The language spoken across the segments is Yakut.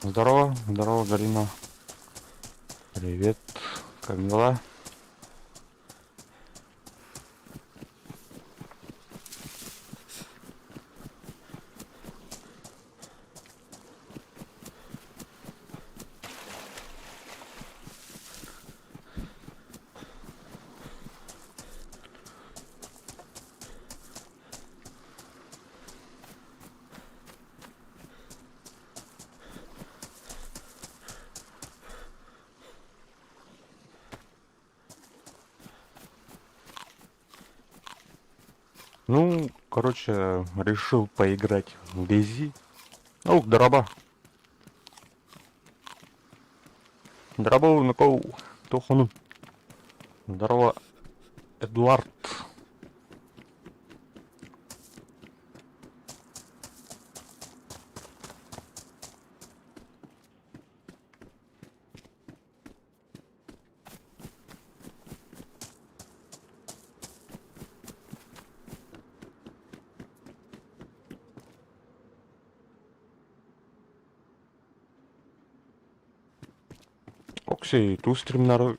Здорово, здорово, Галина. Привет, как дела? Ну, короче, решил поиграть в DayZ. Ух, дороба. Дороба, Накоу, Тохону. Здорово, Эдуард. Оксей, туу стримнары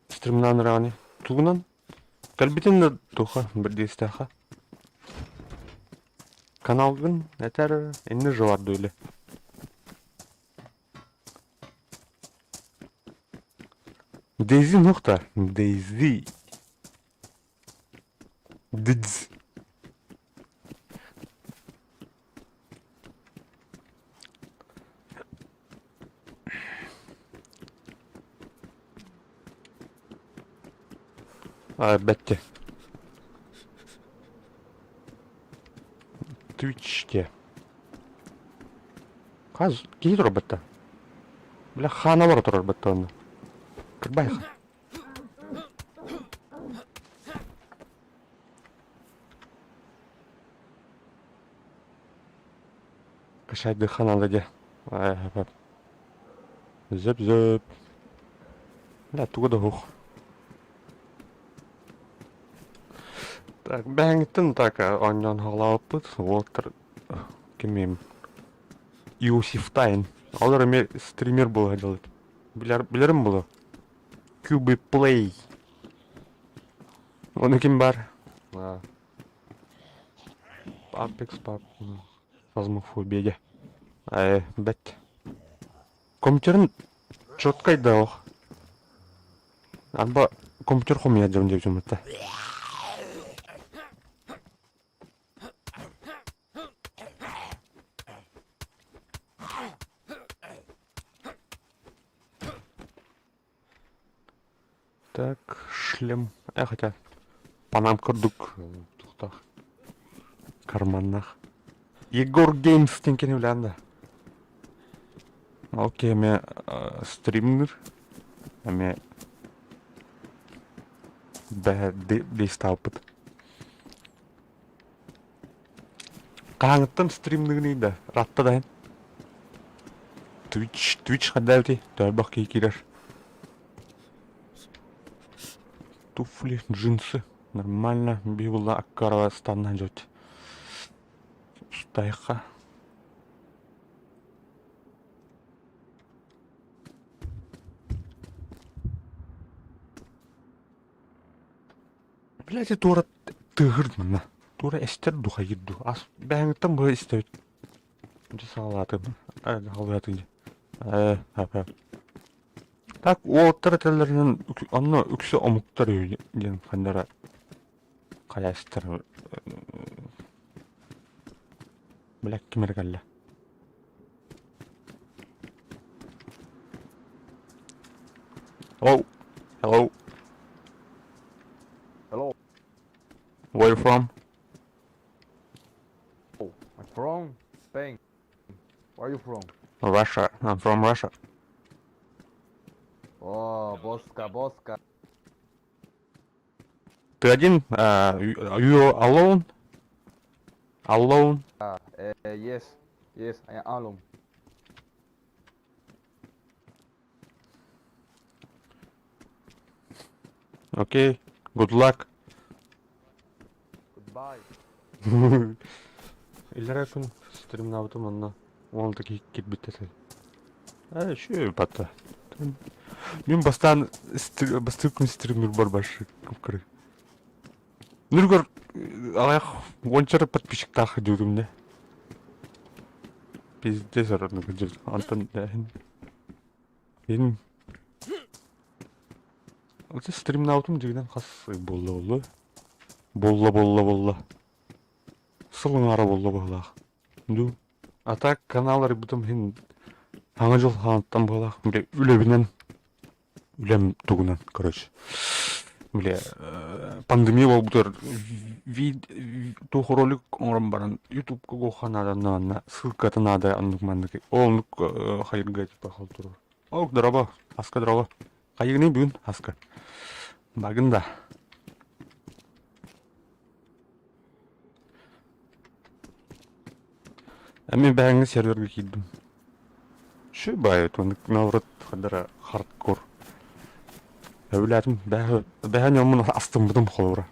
стримнан рани. Тугунан кэлбитин да туха бирдиэстэхэ. Каналгын этэр инни жывар дуйле. Дейзи нухта. Дейзи. Дидз. Бэтти. Twitch'те. Хас киһи турар батта. Бля хаана бара турар батта онно. Кырбай. Кашайды ханалы де. Зөп зөп. Бля тугу да хух. Так, бэҥтэн так оонньоон хаалаабыппыт. Уолаттар кимим Иосиф Тайн. Олор эмиэ стример буола сылдьаллар. Билэр, билэрим буолуо. QB Play. Ону ким бар? Apex пап Фазмофобия. Бэт. Компьютерин четкай да ох. Арба компьютер хомуйа дьон диэбитим этэ. Так, шлем. Э, хотя панам курдук тухтах. Карманнах. Егор Геймс тинкени үлээн Окей, эмиэ стримнер. Эмиэ бэһэ Хаһааҥҥыттан стримныгыный да, ратта да Twitch, Twitch ханна эбитий? Төһөлбөх киһи киирэр. Туфли, джинсы. Нормально. Бибула аккарова станна дьот. Устайха. Блядь, туора тыаһыр манна. Туора эстэр дуу, хайыыр дуу. Ас бэһэҥиттэн быһа истэбит. Дьэ саҕалаатым. Халыатым. Э, Так, уолаттар этэллэринэн онно үксэ омуктар үһү диэн ханнара хайаастар Бля, ким эрэ кэллэ. Hello. Hello. Hello. Where you from? I'm from Spain. Where are you from? Russia. I'm from Russia. Oh, Boska, Boska. Ты один? Uh, you alone? Alone? Yes, yes, I am alone. Okay. Good luck. Goodbye. Иллэрээ күн стримнаабытым онно 16 киһи киирбит этэ. А еще бата. Мин бастаан бастыыр күн стримнурбар баршы кыры. Нургар аҕыйах уонча подписчиктаах диэтим не. Пиздец араны кыдьыр. Антон ин Оце стримнаутум дигинен хас буолла буолла. Буолла буолла буолла. Сыл аҥаара буолла быһыылаах. Ду. А так канал арыйбытым иһин Саҥа дьыл хаантан быһыылаах бile үлэбинэн үлэм тугунан короче бile пандемия буолбутугар туох ролик оҥорон баран ютубка гуоха наада наанна ссылката наада оннук маннык ол оннук хайырга типа холтуру ок дороба аска дороба хайыгыный бүгүн аска багын да Мин бэһэҥҥи сервергэ киирдим. Шү баайы туоннык наоборот хардара хардкор. Өбүлээтим бэһэ ньоммун астыммытым холобура.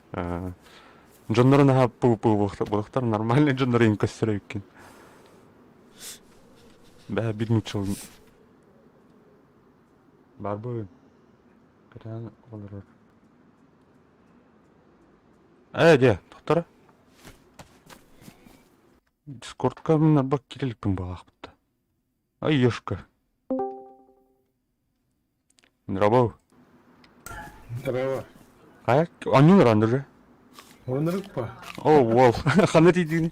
Дьоннору наһаа пу-пу буолуохтар нормальный дьоннору иҥ көстөр эбиккин. Бэһэ биир нууччалыы бар бу кэтээн олорор. Ээ дьэ, тохтора. Дискордка мин киирэ иликпин баҕаахпытта. Ай, Ёшка. Здорово. Здорово. Хайа, оонньуулар Андрей? Оннук па. О, уол. Ханна тиийдигиний?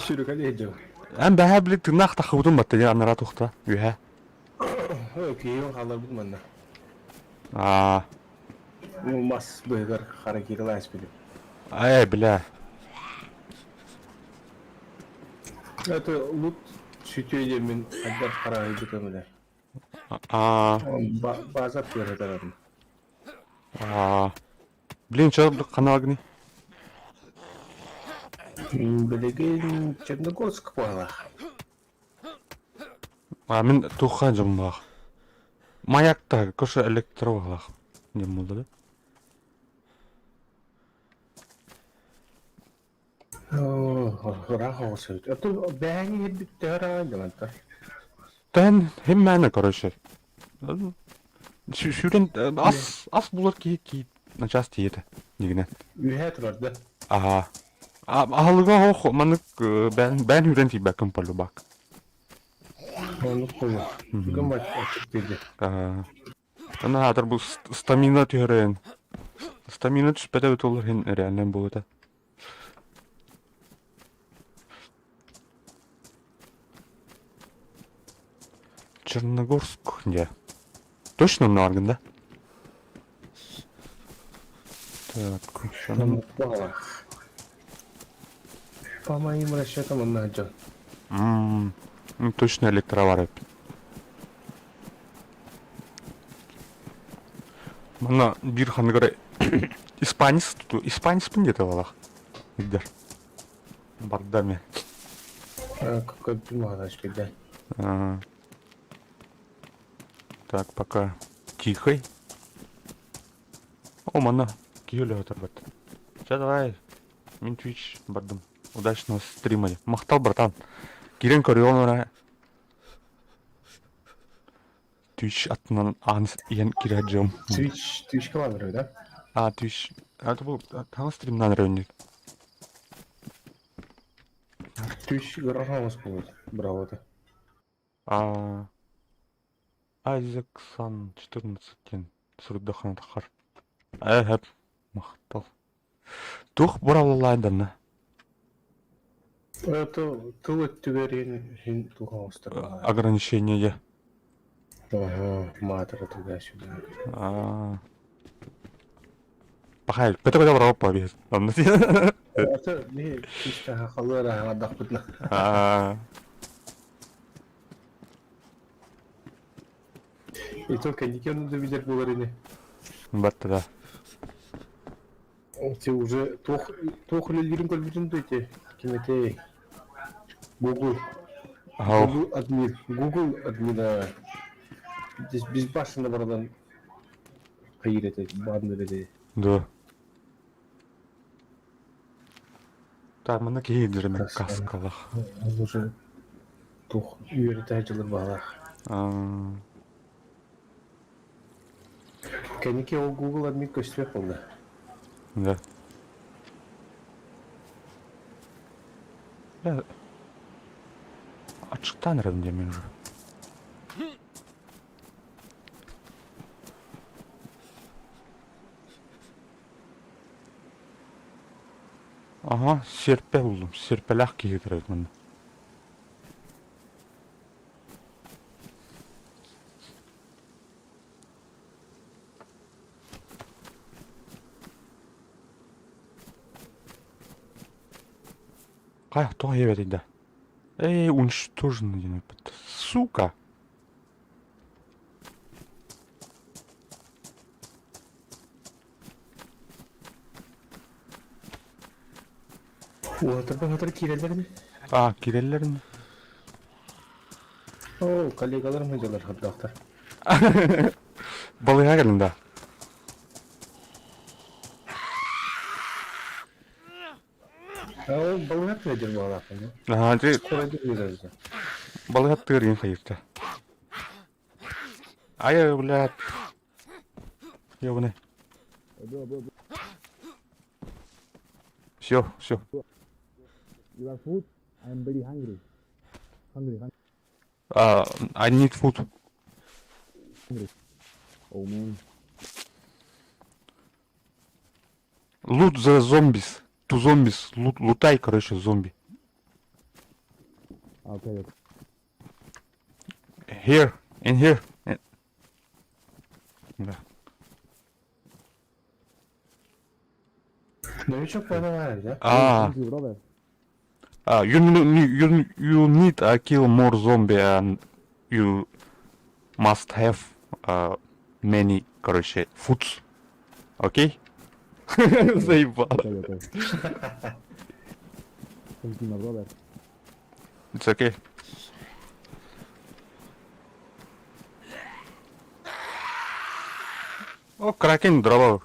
Сүрүкэ диэдьэм. Эн бэһээ били тыыннаах таххыбытын батта диэн анараа тухта үөһэ. Ой, киһим хаалларбыт манна. Аа. Мас быһыгар хара кирилаас билим. Ай, бля. Это лут сүтүө диэммин хайдах харайбытым эле. Аа. Базар тыаһытарым. Аа. Блин, чё ханалагыный? Билигин Черногорск буоллах. А мин туохха дьоммоох. Маякта көшө электро буоллах диэн буолла да. Ыраах оҕус эбит. Ото бэйэҥ иһирбит төһө ыраах дьамантар? Тэн химмээнэ короче. Сүүрэн ас ас булар киһи киит начаас тиийэтэ дигинэн. Үөһээ турар да. Аха. Аһылыга ох маннык бээн бээн үүрэн тиийбэккин полюбак. Оннук кулу. Бүгүн баччык тиийдэ. Аны аатар бу стамина түһэрэн. Стамина түспэтэ эбит олор иһин реально буолута. Черногорск где? Точно Наргин, да? Так, что По моим расчетам он найдет. Ну, точно электровар Манна биир ханныгар испанец испанецпын диэтэ балах Игдар барда ме Какой да. Так, пока тихой. О, манна киһи өлөһөтөр Чэ, давай, мин Twitch бардым. Удачного стрима. Махтал, братан. Кирен көрүөҕүн эрэ. Twitch аттынан аан иһэн киирэ сылдьыам. Twitch, Twitch кылааныры, да? А, Twitch. Это был таҥас стримнан эрэ Twitch ыраах буолбут, браво-то. А, Айзек Сан 14 диэн суруйдаххына таххар. Ээ, махтал. Туох быраллаайданна? Это тыл өттүгэр иһин туох оҥостор Ограничение. Ага, матра туда-сюда. А. Пахай, көтө-көтө барап биһис. Онно Это не чисто халыра адахпытна. А. И только никем да видер булар ини. Батта да. Те уже туох туох үлэлиирин көрбүтүн да ити ким этэй Google Ау. Google админ Google админа здесь безбашенно барадан хайыр этэ бааннар этэ Да. Так, манна киһи дьиримэ каскалах. Он уже Туох үөрэтэ сылдьаллар баҕалаах. Аа, Кэнники ол Google админ көстүөх буолла. Да. Бля, аччыктаан эрэбин диэн мин уже. Аһа, сиэрпэ буллум. Сиэрпэлээх киһи кыра манна. Хайа, тоҕо иэбэтий да? Эй, уничтоженный диэн эппит. Сука! Уолаттарбын кытары киирэллэр ини. А, киирэллэр ини. Оо, коллегаларым сылдьаллар сордоохтор. Балыыһа кэлин да. Ол балыыһа тыа буолаахпын. Аа, дьэ, Хоройдук ыытар. балыыһа тыырыын хайырта. Ай, блядь. Ёбаный. Все, все. You have food? I am very hungry. Hungry, hungry. I need food. Oh man. Loot the zombies. To zombies. Loot, лутай, короче, зомби. Okay, okay. Here, in here. Да. Новичок понимает, да? А, Thank you, brother. You need kill more zombie and you must have many, короче, foods. Окей? Заебало. Okay, okay. Thank you, my brother. It's okay. О, Кракен дробовик.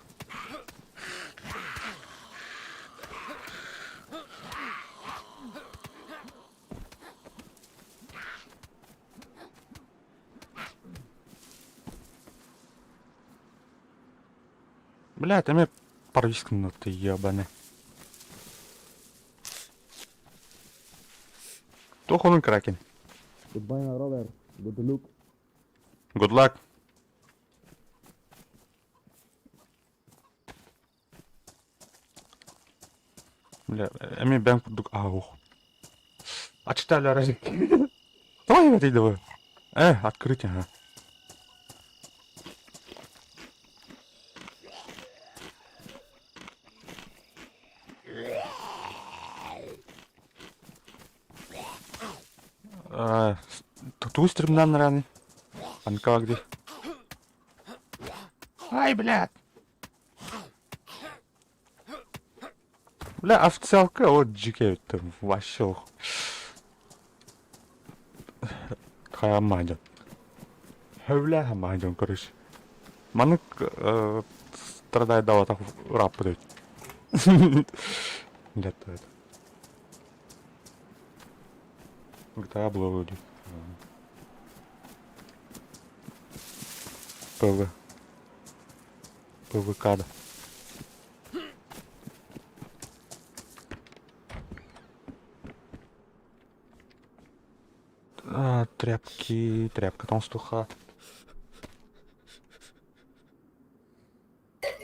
Бля, ты мне порвискну, ты ебаный. Туох онун Кракен. Goodbye, my brother. Good luck. Good luck. Бля, эми бэм курдук ааҕыах. Аччыктааллар Давай эбэтий давай. Открыть, ага. Тугу стримнаан раны? Анка где? Ай, блядь! Бля, официалка вот дьике там вообще. Хайа дьон. Хөблэһэ дьон, короче. Маннык страдает даватах раппыт. Где-то это. GTA было вроде. ПВ. ПВК, да. А, тряпки, тряпка толстуха.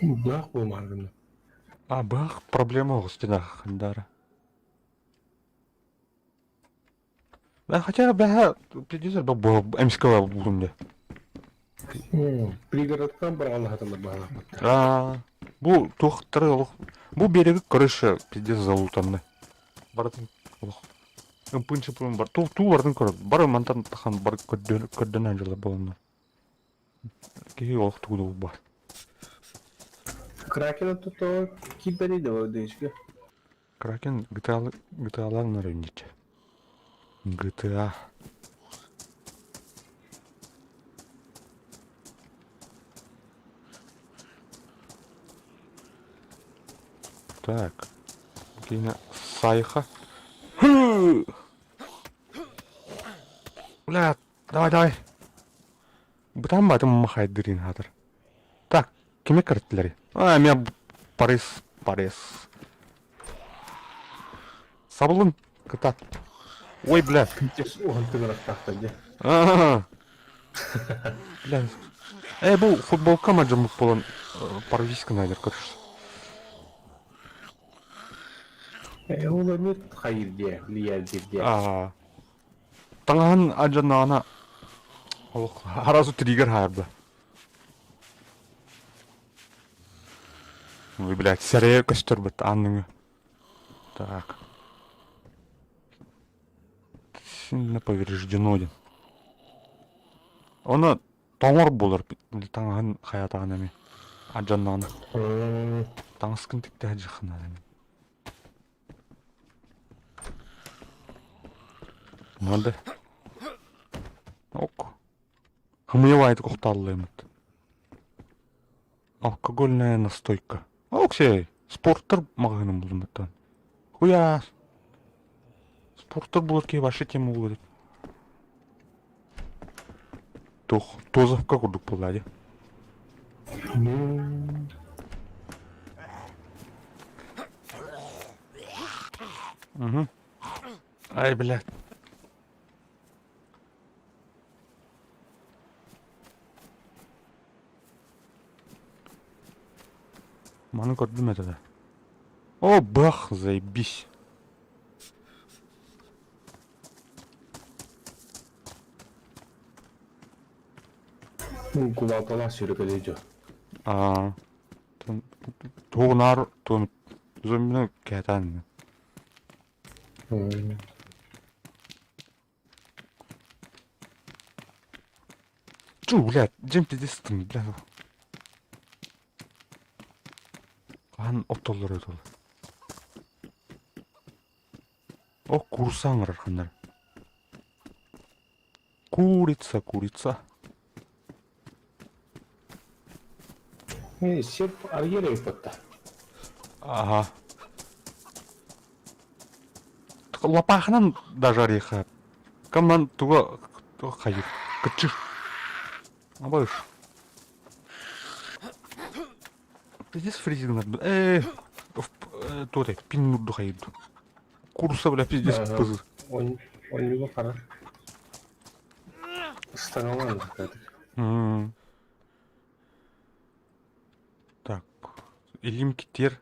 Быһах буолмаары А, бах, проблема в стенах Хандара. Да, хотя бэха, пиздец, МСК булдум де. Пригородтан быраҕалаһаталлар баҕалаахпыт. А, бу туохтары олох. Бу береги крыша пиздец залутанны. Барытын олох. Ымпын бар. Ту ту бардын көр. Бары мантан тахан бар көрдөн көрдөн жылы болонно. Киһи олох тугу бар. Кракен то киирбэний да дечки. Кракен GTA GTA-лар нарынниче. GTA. Так. Киинэ Сайха. Хы! Бля, давай, давай. Бытаан баатым махайдырын хаатыр. Так, кими кырттылар? А, меня Парис, Парис. Сабылын, кытат. Ой, бля. Уһун тыгырахтаахтар дьэ. Бля. Э, бу футболка мадьаммыт буолан парвиска найдер көрүш. Э, ол эмиэ хайыр диэ, влияет диэ. Аа. Таҥаһын алдьаннаҕына олох араас тириигэр хаайарда. Ой, блядь, сэрэйэ көстөрбүт аан Так. Сильно повреждено диэн. Ону тоҥор буолар таҥаһын хайатаҕын эмиэ алдьаннаҕына. Таҥаскын тиктэһэ дьаххына эмиэ. Надо. Ок. Хмелайт кохталлыымыт. Алкогольная настойка. Оксей, спорттар маҕаһыыным булуммуттан. Хуя. Спорттар булар киһи вообще тема булар. Туох, тозовка курдук буолла дии. Угу. Ай, блядь. Маны көрдүм этэ да. О, бах, заебись. Кулааталаах сүрүкэлии дьо. Аа, тугунаар туом зомбины кэтээн. Чу, блядь, дьиҥ пиздец бля. Хаһан оттоллор этэ ол? О, куурусса аҥарар ханнар. Курица, курица. Сеп арыйар эбит Ага. Лопахынан даже ореха. Камнан туга хайыр. Кычыр. Абыш. Пиздец фризинг. Э, туотай, пин нурду хайырду. Курса, бля, пиздец пызы. Онньуга хара. Ыстаҥалаан Так, илим китер.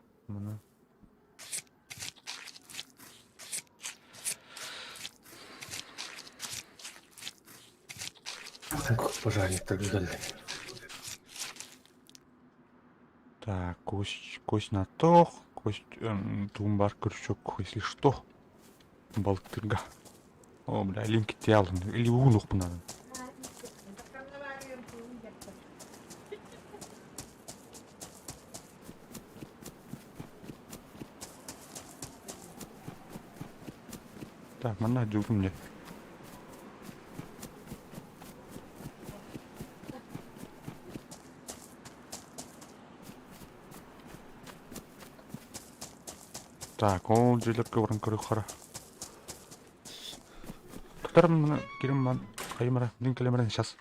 Пожарниктар кэллэ. Так, кость, кость на тох, кость туумбар крючок, если что. Балыктырга. О, бля, илим китте алдым. Или уунуохпун надо. Так, манна дьуутум дьэ. Так, ол дьиэлэргэ баран көрүөххэ. Тутарым кирим ман хайымара, мин кэлэмэрэн сейчас.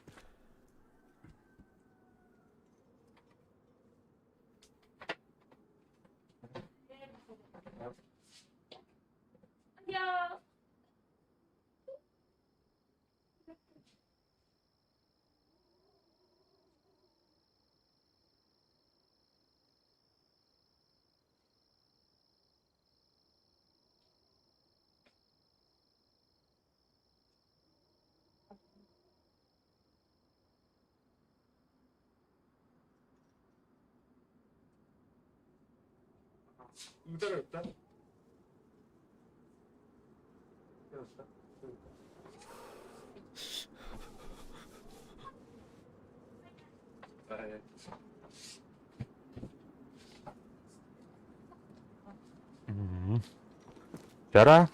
Вчера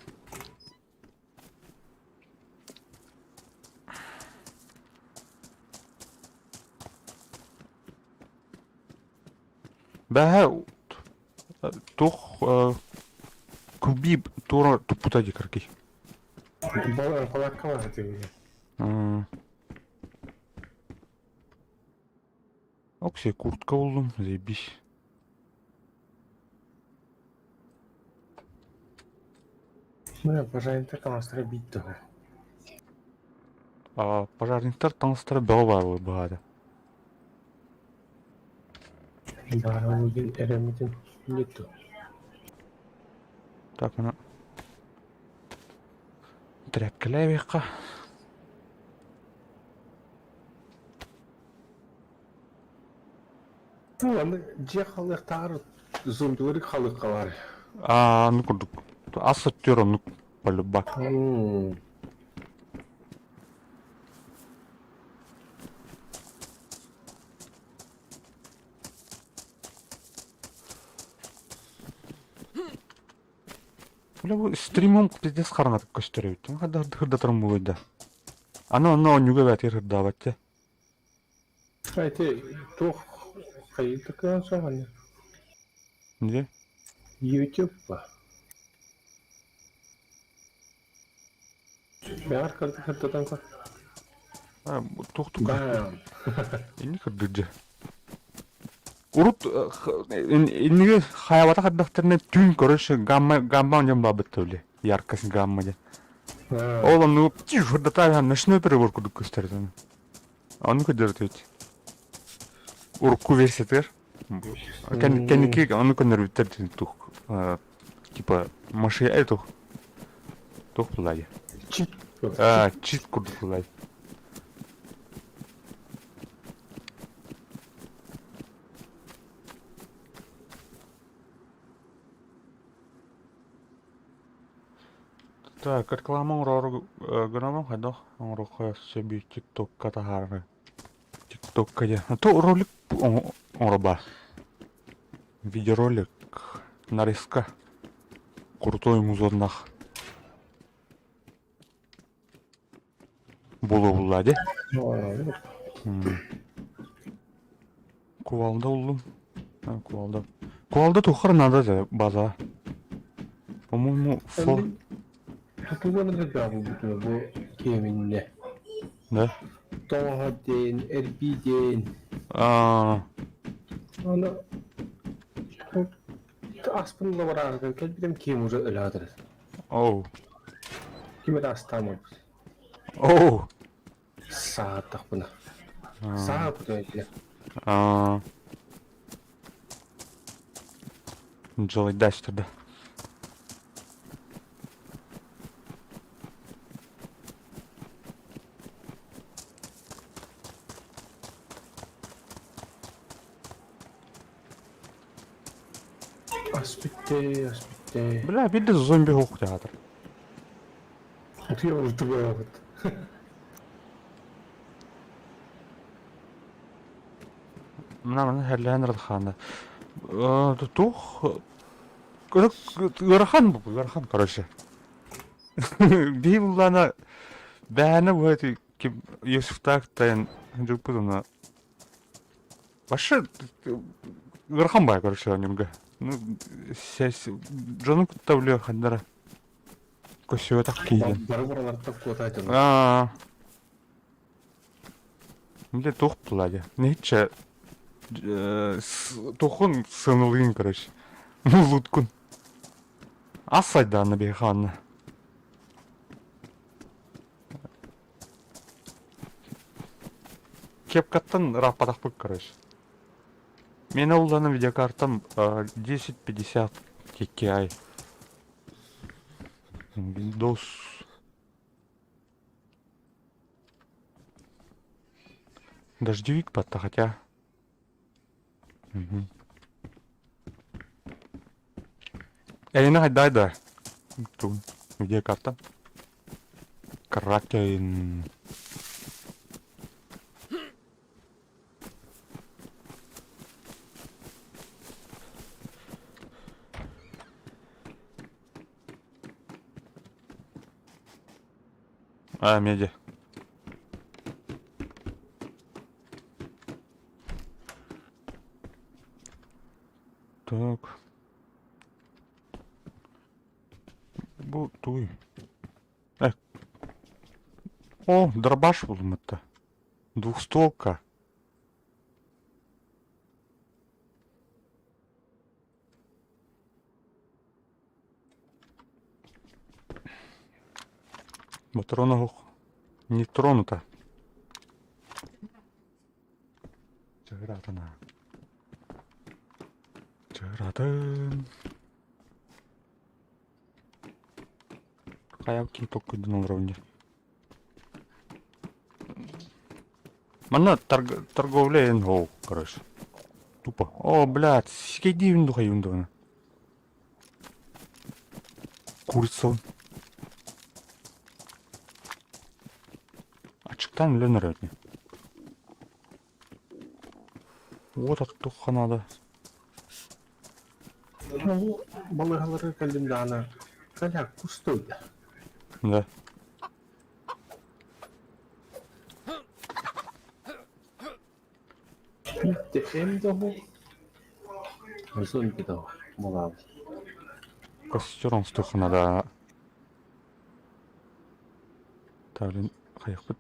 Бэһэ туох кубип туора туппута дии кыргый. Балакка бар этигин. Окси, куртка буллум, заебись. Мына пожарниктар таҥастара биир да А, пожарниктар таҥастара бөҕө баар быһаата. Баарабыгын эрэммитин нету. Так, мына тряпкалаабыахха. Ну, аны дьиэ халыахтааҕар зомбилары халыахха баар. Аа, ну курдук. Ас өттүгэр оннук полюбак. Бля, бу стримом пиздец хараҥатык көстөр эбит. Хырдатарым буолуой да. Аны онно онньуга эбээтигэр хырдаабат дьэ. Эти туох хайыта кыан соҕаны? Дьэ. YouTube ба? Бэҕэр кырдык кырдатан көр. Туох Бам! Инни кырдык дьэ. Урут инниги хайабата хардахтарына түүн короче гамма гамма оньон баабытта били яркость гамма дьэ. Ол оннугу хырдатаа ночной прибор курдук көстөр Ону көрдөрбүт. Урукку версиятыгар. Кэнники ону көннөрбүттэр тух типа машина тух туох булаайа. Чит. А, чит курдук булаай. Так, реклама оҥороору гынабын хайдах оҥоруохха сөбүй ТикТокка таһаарары. ТикТокка диэн. А то ролик оҥоро Видеоролик нарезка крутой музоннах буолуо булла дии. Кувалда буллум. Кувалда. Кувалда тухар надо же база. По-моему, фо. Тутуганы да бу бу кеминне. Да? Тоҕо диэн, эрбии диэн. Аа. Аны аспын лабараарга кэлбитим ким уже өлөөтөр. Оу. Ким это астаамын. Оу. Саатахпына. Саа путуйла. Аа. Дьалайдаачтар да. Ас бүттэ, ас бүттэ. Бля, биирдэ зомби суох театр. Утуйа утуйа Мына маны херлээн хаана. Туох ыарахан бу ыарахан короче. Биһи буллаана бээнэ бу ким Юсуфтаах тайын дьукпут уна Вообще ыарахан баай короче ньурга. Ну дьону кытта билиэ ханнара Көссүбэтэх киһи. Бары баралартан куотаайтын. Аа. Миле туох була Нече тухун сыналыын короче. Луткун. Ас сайдааны биханна. Кепкаттан раппатахпыт короче. Мен уллана видеокартам 1050 Ti. Windows. Дождевик батта хотя. Мгм. Эйна хайдай да. Тун. Видеокарта. Кракен. А, меди. Так. Бу туй. Э. О, дробаш булмытта. Двухстволка. Ботурон оһох не тронута. Чыгыратына. Чыгыратын. Хайа ким толкуйдан олоробун дии. Манна торговля эн хоу, короче. Тупо. О, блядь, сикейдиибин духайбын даҕаны. Курицабын. Ачыктаан өлөн эрэр дии. Уот оттуохха наада. Ол балыыһаларга кэллим даҕаны, коляк пустой да. Да. Эм да Сон того, булаабыт. Костер оҥостуохха наада. Талин хайахпыт.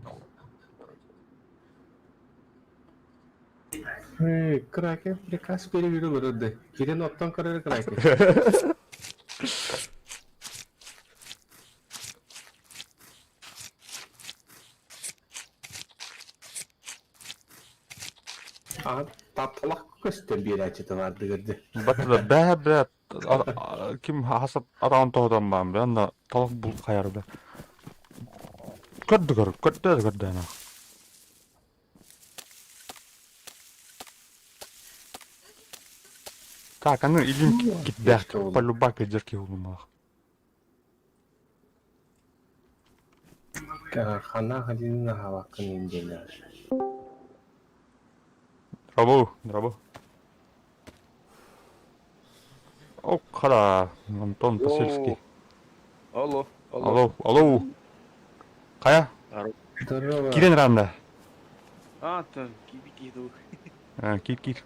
Кракен приказ перевели олорорду. Кирен оттон көрөр Кракен. Тапталах көстөр биэрээччитэ баардыгар дии. Баттыда бээ бээ ким хасап араан тоһутан баан бээ онно талах бул хайар бээ. Көрдү көр, көрдө да көрдө ана. Так, аны илин китдээх полюбак дьэрки улумаах. Ханна хадиин аһаабаккын индиэлэр. Дробу, дробу. О, хара, Антон Посельский. Алло, алло. Алло, алло. Хайа? Здорово. Киирэн ранда. А, там, киби киду. Киир, киир.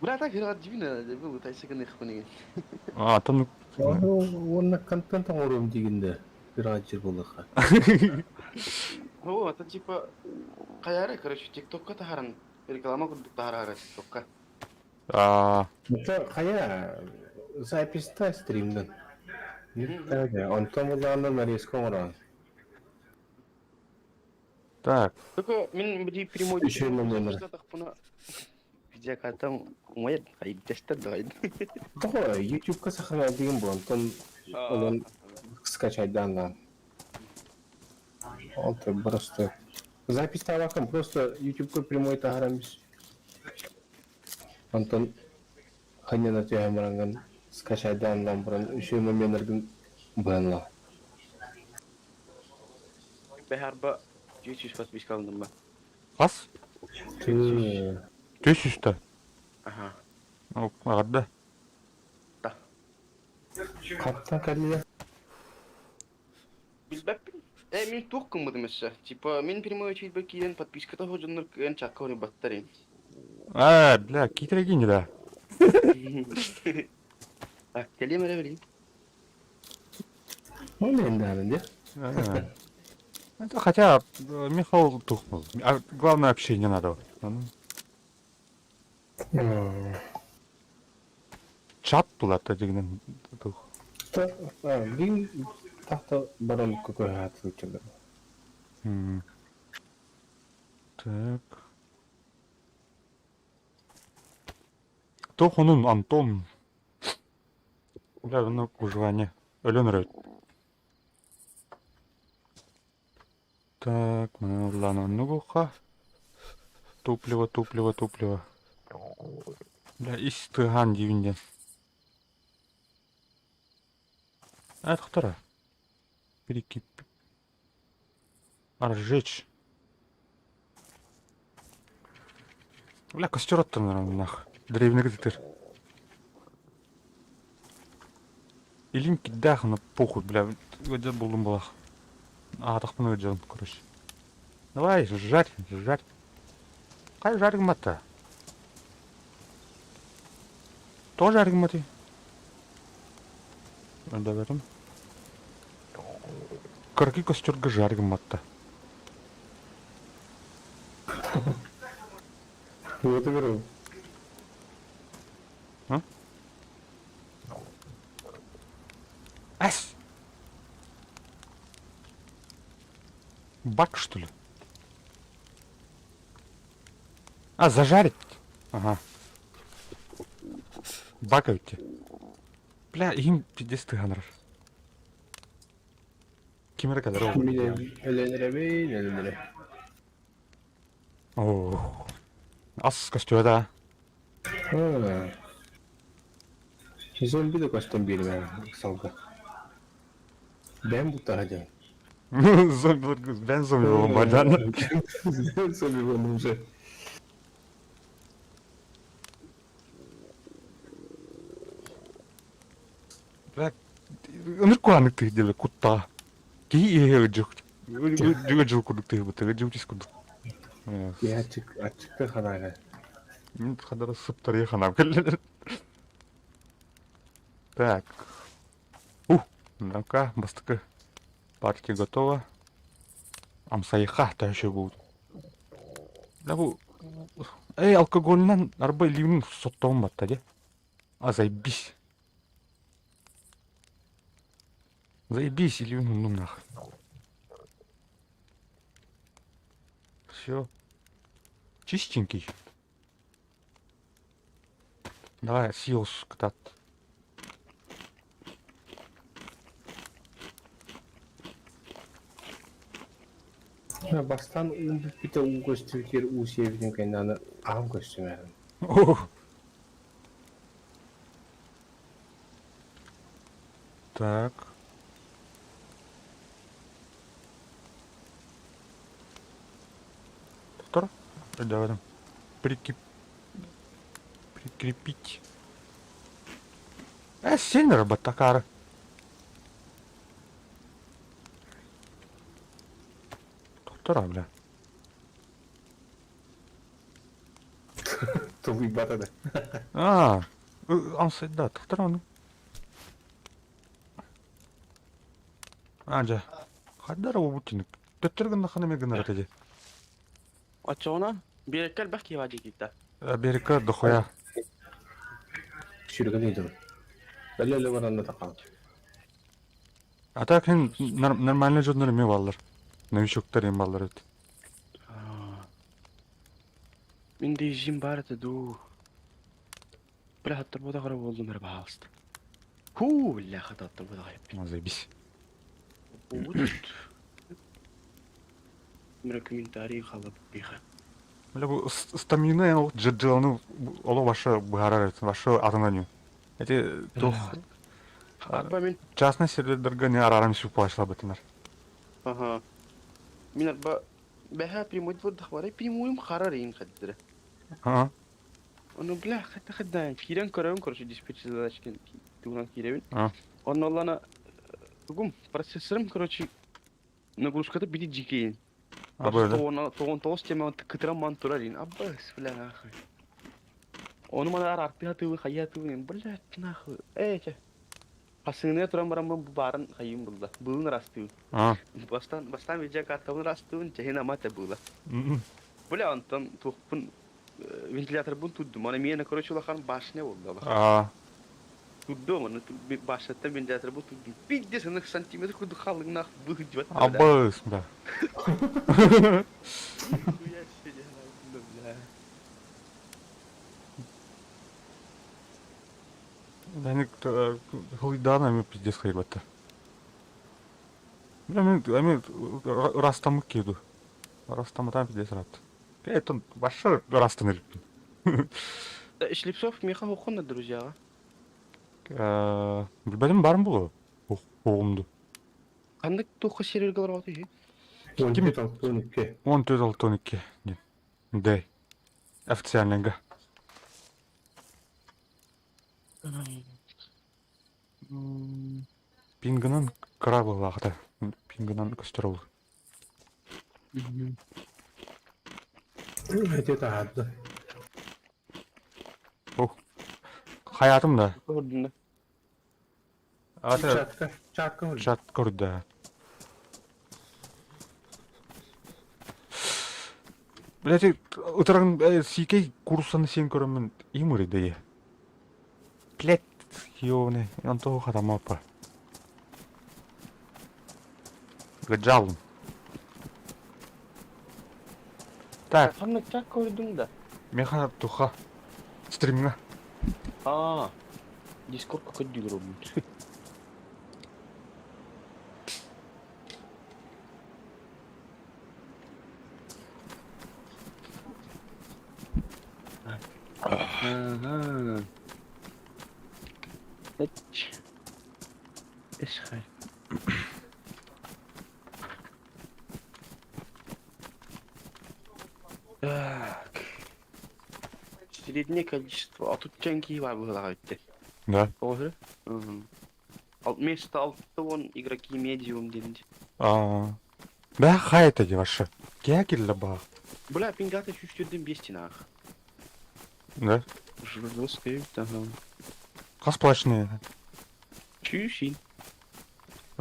Бля, так дивина, был, тайсыгын их. А, тон Уонна контент оҥоруом диигин пиратчер буолуохха. О, это типа, хайары, короче, тиктокка тахаран, реклама курдук тахарара тиктокка. А, Это хайа запись-та стримден. Онтон булаанна нарезка оҥорон. Так. Только мин бди прямой Еще номер. Видеокартам умает, хайдештер дайд. Тоҕо YouTube-ка сохраняй деген бу онтон онон скачайдаан Ол просто запись табакын просто YouTube-ка прямой таһаран бис. Онтон ханньана түһэн бараҥҥын скачайдаан баран үчүгэй моменнаргын быһан Бэһарба 300 подписка алынным ба. Хас? Ты Түс үстэ. Ага. Аҕарда. Да. хаттан кэллэ. Билбэппин. Мин туох гыммытым өссө. Типа, мин прямой очередь киирэн подписка того дьоннор кыайан чакка баттар. А, бля, киитэрэгин да. Так, кэлиэм эрэ билин. Ол эндаанын дии. Это хотя Михаил тухнул. А главное общение надо. Чат тулата дигнен тух. Бин тахта баран көкөһаат сылдьар. Так. Тохонун Антон. Бля, ну выживание. Өлөн өрөт. Так, ладно, ну-ка. Топливо, топливо, топливо. Бля, ис тыган дивинден. А, это вторая. Перекип. Разжечь. Бля, костер оттон, наверное, нах. Древний где Илин кидах на похуй, бля. Где булдум балах. А, так ну короче. Давай, жарь, жарь. Кай жарь мата. Тоже жарь маты. Да, Кыргый костерга жарь матта. Вот и говорю. А? Ас! Бак, что ли? А, зажарить? Ага. Бак эбит. Бля, им пиздец тыганар. Ким эрэ кэлэр ол. Мин өлөнөрөбүн, өлөнөрө. Оо. Ас көстүө да. Зомби да көстөн биэрмэ салга. Бэйэм бултаһа диэн. Зомби, бэн зомби болон бадан. Зомби болон уже. Бля, ынырк куһааннык тыһдиле куттаа. Киһи иһэ ыдьык. Ыдьыл курдук тыһыбыт, ыдьыл тис курдук. Киһи аччык, аччыкта ханаага. Мин хадара сыптарыйа ханаам кэллилэр. Так. Ух, ну-ка, бастакы партия готова. Амсайха төһө будет. Да бу Эй, алкоголынан арба илиибин соттоҕум батта дии. А, заебись. Заебись, илиибин ундум нах. Все. Чистенький. Давай, сиос кытаат. Бастаан уум бүппүтэ уу көстүбүтүгэр уу сиэбитин кэннэ аны аһым көстүмэҕин. Так. Доктор, давай прикип... прикрепить. Э, сильно работакара. Доктора, бля. Тулуйбата да. А, амсайда, доктора, ну. А, дьэ. Хайдара уобут Төттөрү гыннаххына эмиэ гынар этэ дии. Оччоҕуна биэрэккэ элбэх киһи баар диэки Биэрэккэ дохуя. Сүргэн ыйдым. Өлө-өлө баран да тахал. А так һин нормальный дьоннор эмиэ бааллар. Новичоктар эмиэ бааллар эбит. Мин дижим баар этэ дуу. Бля, хаттарбатах эрэ буоллум эрэ баһаалыста. Һуу, бля, хататтарбатах эбиппин. Заебись. Вот. Мира комментарий халап биха. Бля, бу стамина эн ол дьыланы оло башы быһаарар эбит, башы атынан Эти туох Арба мин частный сервердерге не арааран сүп башлабытынар. Ага. Мин арба бэһэ прямой двордах прямойум харар иин хаддыра. Ага. Ону бля хата хаддаан киирэн көрөбүн короче диспетчер задачкин тугунан киирэбин. А. Онно оллана тугум процессорым короче нагрузката бити дьикейин. А böyle. Тоҕон тоҕус тема кытыран ман турар иин. Аббас бля нахуй. Ону мана арартыга тылы хайа тылы блядь нахуй. Эй чэ. Хасыҥныга туран бараммын бу баарын хайыым булла. Былын ырастыыбын. А. Бастаан бастаан видеокартабын ырастыыбын, чэһин ама этэ быыла. Бля онтон туохпун вентиляторбун турдум. Аны миэнэ короче улахан башня буолла. А. Турдум, аны башняттан вентиляторбун турдум. Пиздец, аны сантиметр курдук халыҥнаах быһыдьыбат. Абыс, бля. Нихуя себе, бля. Да, хылыйдаан эми пиздец хайбатта. Бля, мен эми ырастаммыт киһи дуу. Ырастаммытаан пиздец ыраатта. Это вообще ырастан иликпин. Шлепцов миэхэ хоххун друзьяҕа. Билбэтим баарым буолуо. Оҕумду. Ханнык туохха сервергэ олороҕут үһү? 14 62. 14 62 диэн. Дэй. Официальныйга. Пингынан кыра быһыылаахта. Пингынан көстөр ол. Эти таһаарда. Хайаатым да. Көрдүм да. Ата Чатка, чатка көрдүм. чат көрдө. Блядь, ытырагын сиикэй кууруссаны сиэн көрөммүн им ырыйда Блядь, ёбаный, онто хатамаппа. Гаджалым. Так, Ханна чак көрдүҥ да? меха туха. Стримҥа. Аа, Дискордка көрдүүр олбут. Ага. Эч. Эсхай. Так. Среднее количество. А тут чанки бар быһылаҕа бүттэ. Да. Тоҕо Угу. Вместо алты он игроки медиум диэн. Аа. Бә хайта ди ваша. Кия килла ба. Бля, пингата чувствует без стенах. Да. Жестко, ага. Хас плачные. Чүшин.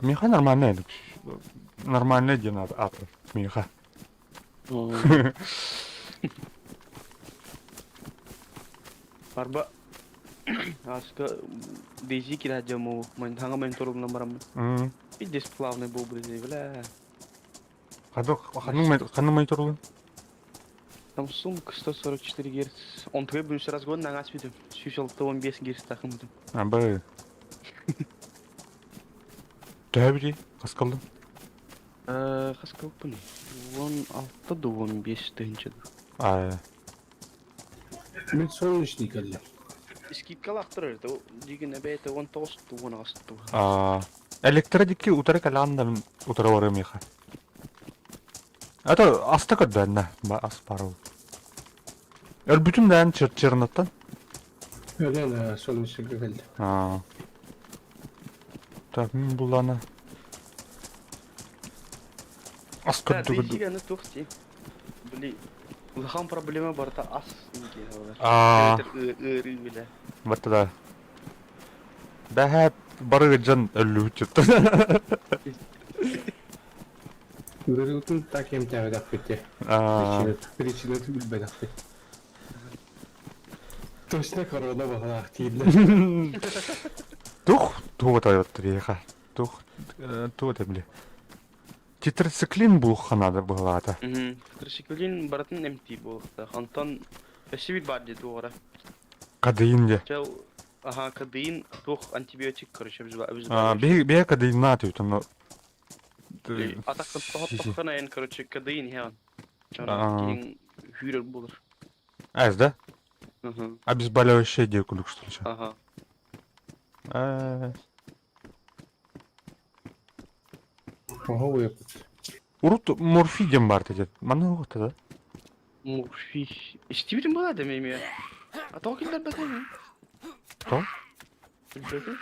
Миха нормальная. Нормальная диэн аты. Миха. Арба Аска Дейзи кирэдьэ хаҥа монитор бараммын. Пиздец плавный был, бля. Ханнык мониторлуун? Samsung 144 Гц. Он твой будешь разгон на нас видим. 115 Гц тахым. А, бары. Төһө бiri? Хас калдым? Хас калпын. 16 да 15 тыһынча. А, Мин солнечный кэллим. Скидкалаахтар это дигин эбээтэ 19 18 а, электродики утары кэлэҕин да мин утары барыам миэхэ. Это аста көрдөөннө ас баар Өлбүтүм даан черноттан. Өлөн солнечныйга кэллим. Аа. Так, мин буллаана. Ас Да, көрдү көрдү. Дейзи аны туох дии. Били улахан проблема барыта ас диэн Аа, ыарыы билэ. барта да. Бэһээт бары дьон өллүбүт чыттан. Ыарыытын так эмтээбэтэхпит Аа, Причинатын билбэтэхпит. Точно корона баҕалаах дииллэр. Тух, туох тойоттор Тух, туох это били. Тетрациклин булуохха наада быһылаата. Тетрациклин барытын эмтиир буолуохтаах. Онтон өссө биир баар дии туох эрэ. Кадеин де. Чэ, аха, кадеин туох антибиотик, короче, А, биһи кадеиннаат үт, но Атаххын тоһоттоххуна эн, короче, кадеин иһэҕин. Аа. Киһиҥ күүрэр буолар. Эс, да? Мгм. Обезболивающее диэ курдук, что ли? Ага. Э, Оһо уйаппыт. Урут морфий диэн баар этэ. Манна уһута да? Морфий. Истибитим буолаа да эмиэ. А тоҕо киллэрбэтэ Тоҕо? Билбэтим.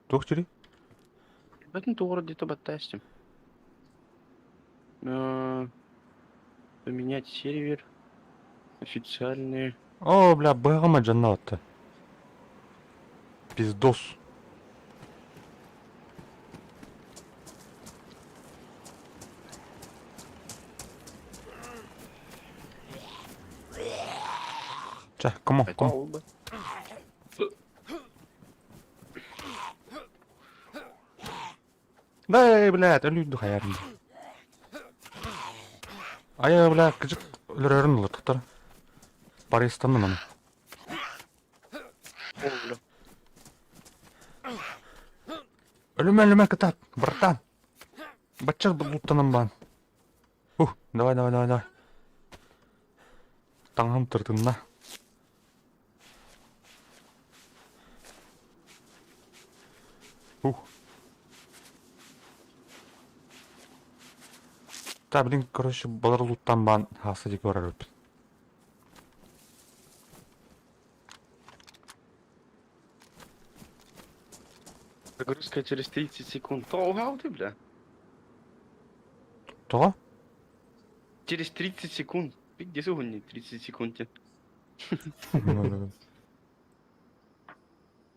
Туох дири? Билбэтим тоҕо эрэ где-то баттаастым. Поменять сервер. Официальные. О, бля, быһаҕыма дьонноотто. Пиздос. Чэ, кому, кому? Да, блядь, өлүйдү хайарын. Ая, бля, кыжык өлөрөрүн улатыктар. Паристанным аны. О, бля. Өлүмэ, өлүмэ, кытаат, братан. Бачча луттанан баан. Ух, давай, давай, давай, давай. Таҥаһым тыртынна. Ух. Та, блин, короче, балар луттан баан хааса диэки барар эбиппит. Загрузка через 30 секунд. Тоҕо ты, бля? Тоҕо? Через 30 секунд. Ты где сегодня 30 секунд?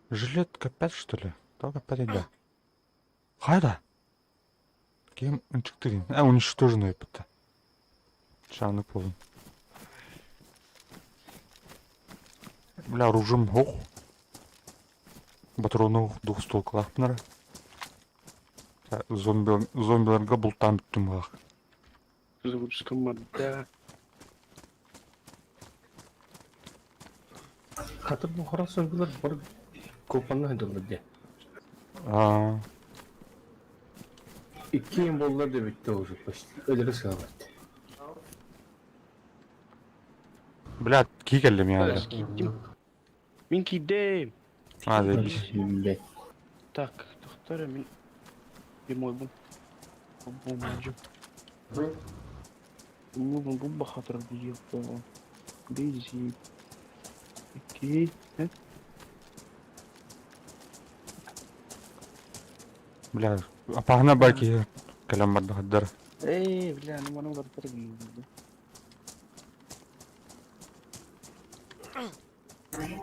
Жилетка 5, что ли? Только 5 да. Хайда? Кем ынчыктырын? А, уничтоженный это. Чаны полон. Бля, оружием ох. Патроны двухстволкалаах нара. Зомби, зомбиларга бултаан бүттүм баах. Загрузка морда. Хата бу хара сылгылар бар куопанна сылдьаллар дии. Аа. Иккиэн буоллар да бүттэ уже почти. Өлөрө сыалат. Блядь, кии кэллим я. Киирдим. Мин киирдим. А, заебись. Блядь. Так, тохтор мин прямой бу. Бумажу. Ну, бу бахатыр диye. Дейзи. Окей. Бля, апаһына бай киһи кэлэн барда хаддар. Эй, бля, ну маны уларытар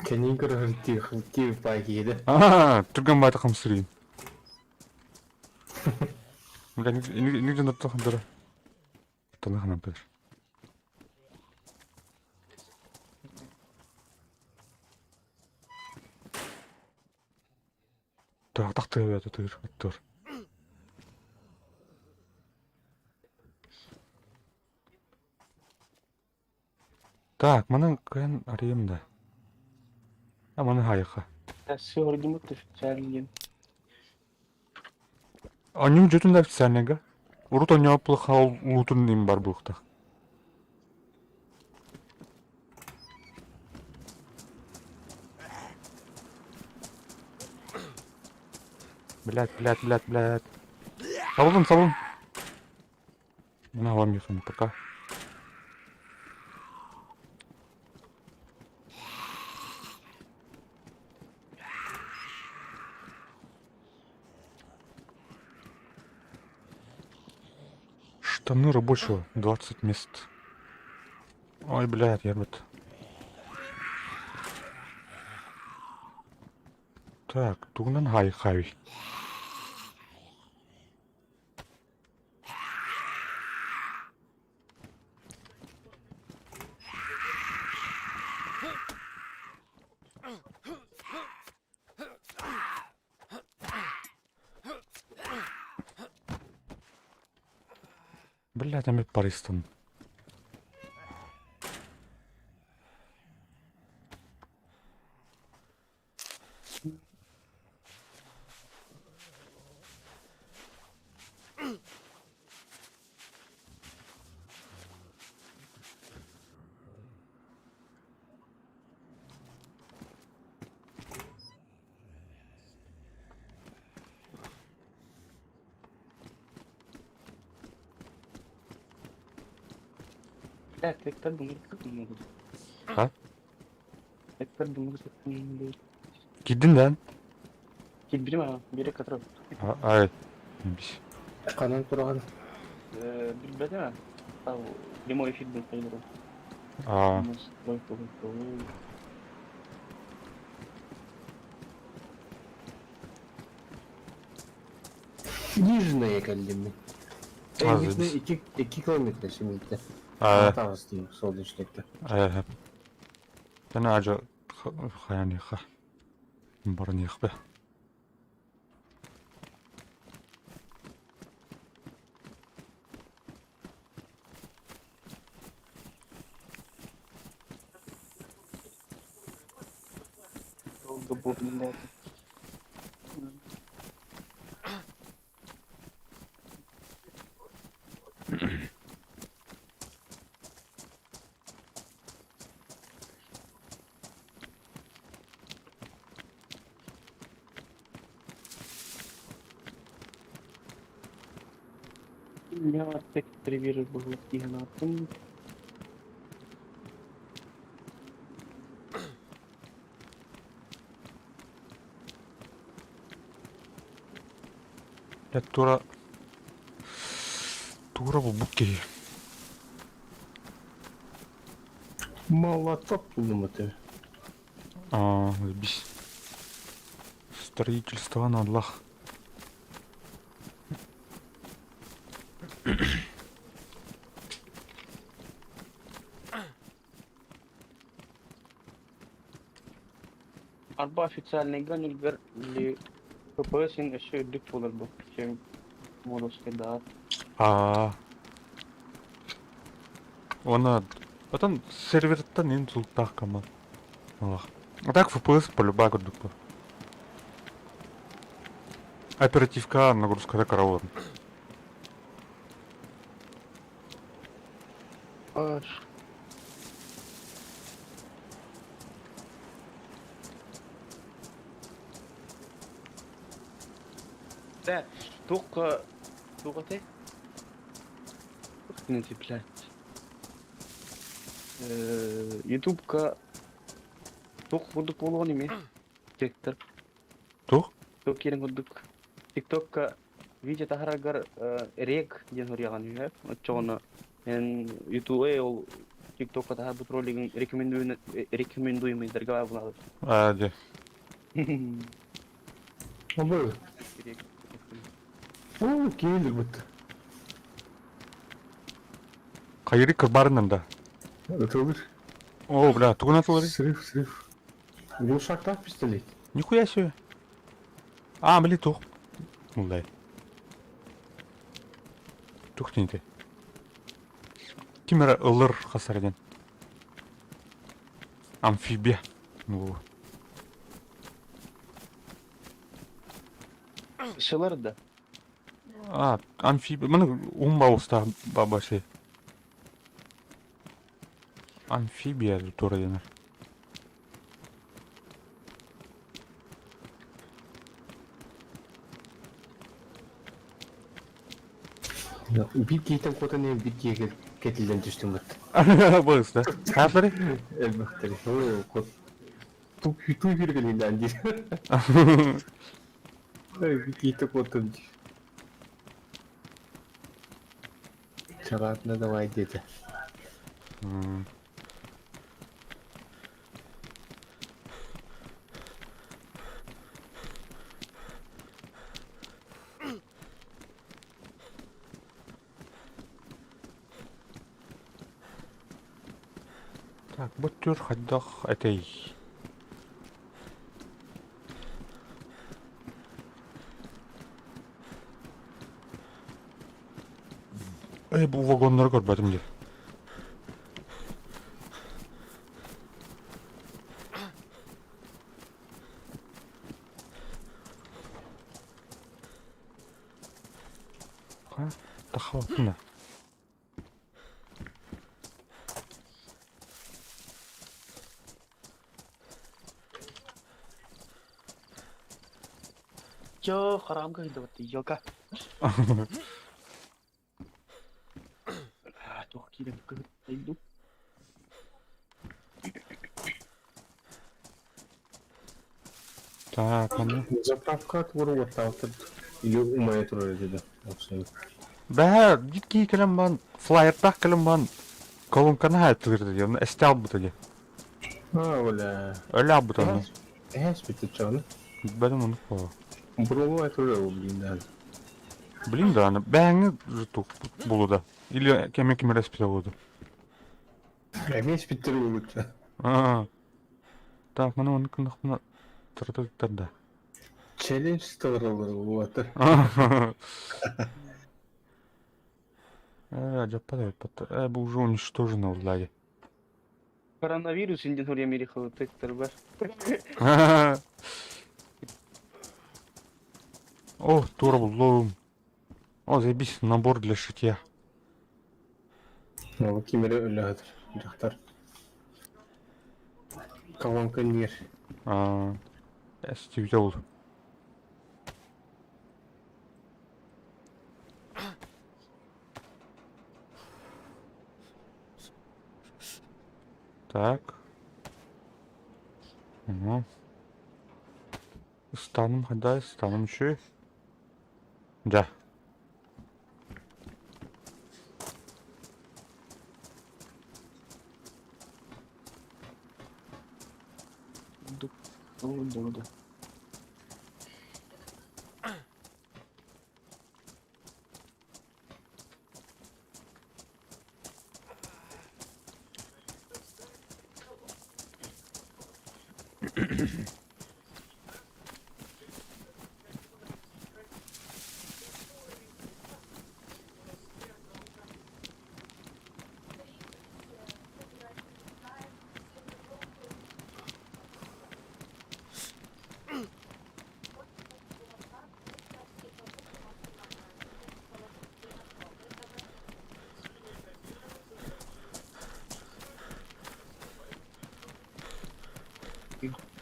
Кэнин көрөр тиив пай киһи Аа, түргэн баата хамсырыйын. Бля, ник дьоннортон хаддара. Таны ханан пыр. Туох тыа тыыр оттур. Так, маны кыайан арыйым да. А маны хайыха. Сыордимут официальный. Анньым дьүтүн да официальныйга. Урут онньооппулаха улуутун им бар буолуохтаах. Блядь, блядь, блядь, блядь. Сабылын, сабылын. Мына вам ехану пока. Штаны рабочего, 20 мест. Ой, блядь, я вот. Так, тугунан хай хай. Блядь, эмит Паристан. Блядь, Hector bunu Ha? Hector bunu Кирдин да? Килбирим а, бире катырып. Ай. Бис. Ханан тураган. Билбетим а. Прямой эфир был поиграл. А, Нижняя кэллим. А, Нижняя заебись. 2 километр семейте. а, Тагыз дейм, сол дешлекте. а. Тана ажа хаяны ха. Барны хбе. Долго буду. Я опять был гранатом. Я тура тура булбут киһи. Молоток булдум это. А, заебись. Строительство на Аллах. Арба официальный ганюльгар или ППС еще үрдүк болар бу. Чем Модовский да. А. Уонна потом серверттан ин султаах кама. А так FPS полюба курдук бу. Оперативка нагрузката кыра буолар. Дэ, туох туох этэй? Блядь. Ютубка туох курдук буолуон ими? Тикток. Туох? Туох киирэн курдук. Тиктокка видео таһараргар рек диэн суруйаҕын үһү. Оччоҕуна эн Ютубе ол Тиктокка таһаарбыт ролигын рекомендуемыйдарга баар буолаҕын. Аа, дьэ. Обой. Оо, киин бут. Хайыры кырбарынан да. Ытылыр. О, бля, тугун атылырый? Срыв, срыв. Глушактаах пистолет. Нихуя себе. А, били тух. Улай. Тух тинте. Ким эрэ ылыр хасар диэн. Амфибия. Ну. Шылар да. А, амфибия. Маны умба уста баба şey. Амфибия тура дэнэр. Биир киһиттэн куотан иһэн биир киһигэ кэтиллэн түстүм бытта. Быыс да. Хааллары? Элбэхтэри. Оо, туу күүргэлиилээн диир. Эй, киһитэ куоттум диир. Чараатына давай диэтэ. Так, бу түр хайдах этэй? Эй, бу вагоннары көрбөтүм дии. Ха, тахабаппын да. Чё, хараҕым кыһыйдыбыт ёлка. Туох киирэн кыһыттайдым. Так, аны. Заправка туора уоттаабыттар или умайа турар этэ да. Бэһэ, биир киһи кэлэн баран, флайердаах кэлэн баран, колонканы хаайтылыр дии, онно эстэ албыта дии. А, бля. Өлө албыта ону. Эһэс бит чаны. Бэдим оннук буолуо. Буруолуай турар блин да. Блин да, аны бэһэҥҥи жутук булуда. Или кеме кимер эспитэ буолду. Эмиэ испиттэр буолбут. Аа. Так, маны оннук гыннахпына тырытыттар да. Челлендж толороллор буолбаттар. Дьаппа да эппэт. Бу уже уничтожено влади. Коронавирус индин Америкалы тыктар бар. О, тура буллум. О, заебись, набор для шитья. Ол ким эрэ өлө дьахтар. Колонка нир. Аа, эстибитэ ол. Так. Угу. Ыстаным хада, ыстаным үчүгэй. Дьэ.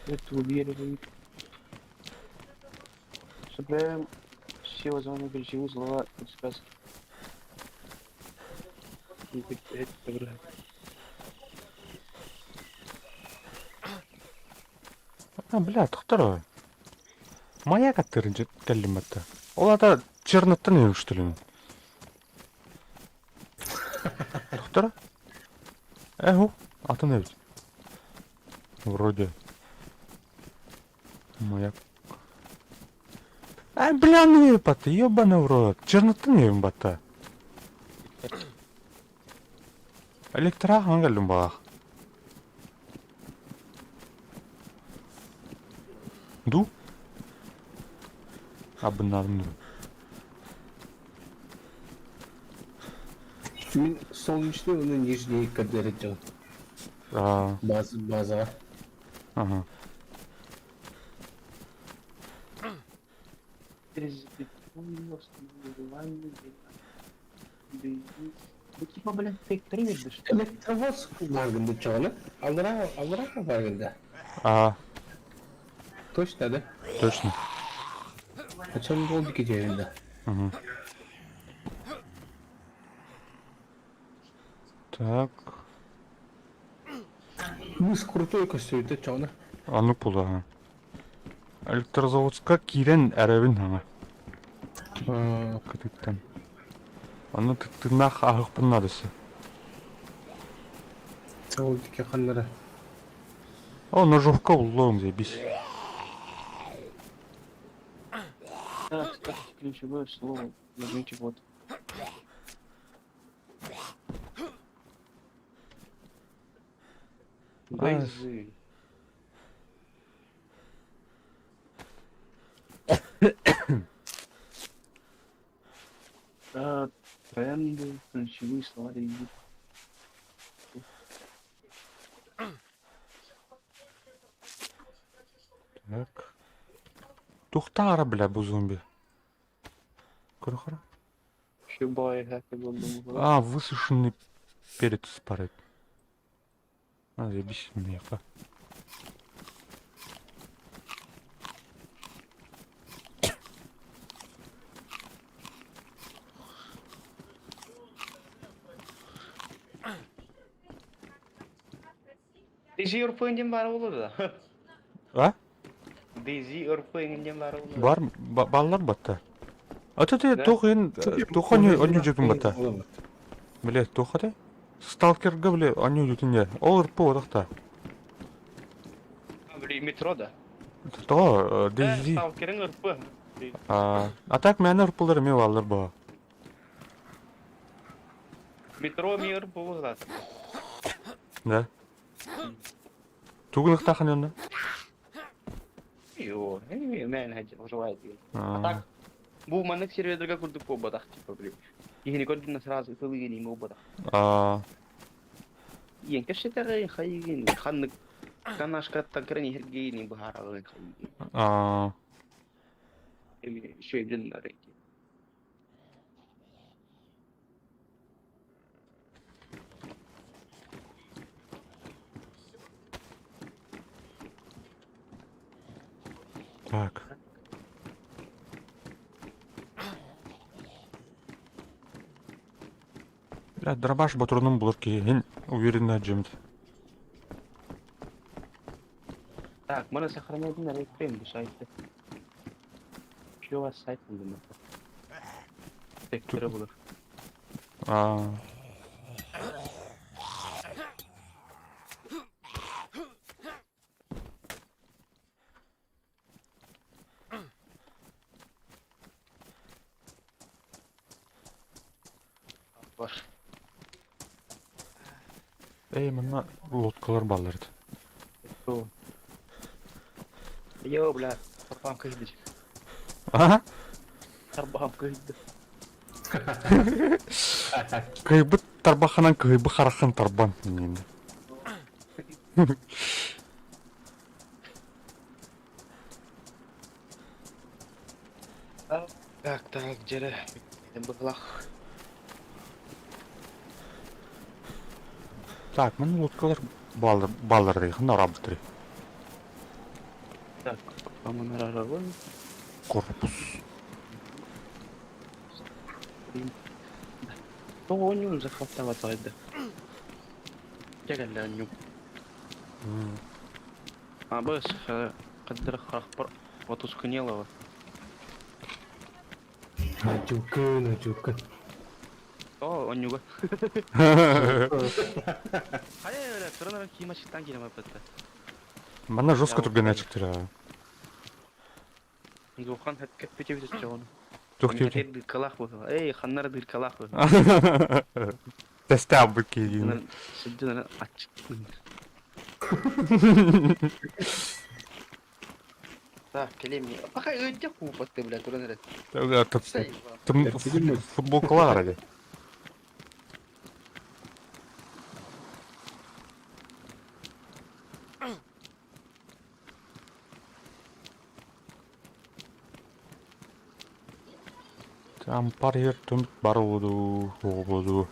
Это Собираем все возможные ключевые слова подсказки. А, бля, тохтор. Маяк аттырын кэллим батта. Ол ата Черноттан иһин что ли? Тохтор. Эху, атын эбит. Вроде. Маяк. Ай, бля, ну бата, ебаный в рот. Черноттан иһин бата. Электра хаҥа кэллим баҕах. Ду? Абыннаатым дуу? Мин солнечный уонна нижний көрдөрөччү. Аа, Базаҕа. ага. Ну типа, блядь, ты привет, да что ли? Электровоз баргында чоҕуна. Аллара аллара баргында. Аа, Точно да? точно. Açan oldu ki cebinde. Мгм. Так, Мыс крутой костюмда чоҕуна. оннук буолуо. Электрозаводска киирэн эрэбин хаҥа кытыттан. Онно тыыннаах аһыахпын наадасы. Ол дике ханнара. О, ножовка буллуом заебись. Так, ставьте ключевое слово. Нажмите вот. Бейзы. А, тренды, ключевые слова ревью. Так. Тухтаара, бля, бу зомби. Көрө Любая как А, высушенный перец парит. А, заебись, меха. DayZ РП диэн баара буолуо да? А? DayZ РП диэн баара буолуо. Бар, баллар батта. А то ты Да? туох ин, туох онньуу дьүтүн батта. Бля, туох ата? Сталкерга, бля, онньуу дьүтүн дьэ. Ол РП отахта. Бли, метро да. Тоҕо, Да, DayZ. сталкерин РП. А, а так мээнэ РПлар эмиэ бааллар боо. Метро ми РП буолар. Да. Тугун ыктаахын онно? Йоо, мэн хаджи, уживает. А так, бу маннык сервердерге курдук буолбатах, типа, бли. Киһини көрдүнэ сразу ытылыгын има буолбатах. А, Иэн кэпсэтэрин хайыгын, ханнык канашкаттан кыран иһэргиини быһааралын хайыгын. а, Еще един на рейде. так. Бля, дробаш батронум булар киһин уверенно дьимит. Так, можно сохранять на рейд бу сайтты. Еще у вас сайт был Секторы булар. А, Бар. эй, манна лодкалар бааллар этэ. Что? Йо, бля, тарбаҕым кыһыйда. А? Тарбаҕым кыһыйда. Кыйбыт тарбаханан кыйбы харахын тарбан. Так, так, дьэрэ. Быһылах. Так, манна лодкалар бааллар бааллар дии, ханна араабыттарый? Так, аманарарабын. Корпус. Тоҕо оонньуун захваттаабатаҕай да? Дьэ кэллэ оонньуум. Абыс, хаддыр харахпар отускунелова. Надюкын, надюкын. О, оонньууга. Хайа эрэ, туран эрэн киим ачыктаан киирэн барбыта. Манна жестко түргэн ачыктыра. Духан хэпкэппит эбит оччоҕуна. Туох диэбитий? Дыркалаах буолла. Эй, ханнара дыркалаах буолла. Тэстээх киһигин. Сылдьан аччыктын. Так, кэлиэм. Пока ыдьа куупатты, бля, туран эрэ. Футболкалар аради. Ампар иһэр түмүк бар буолуу, суох буолуу.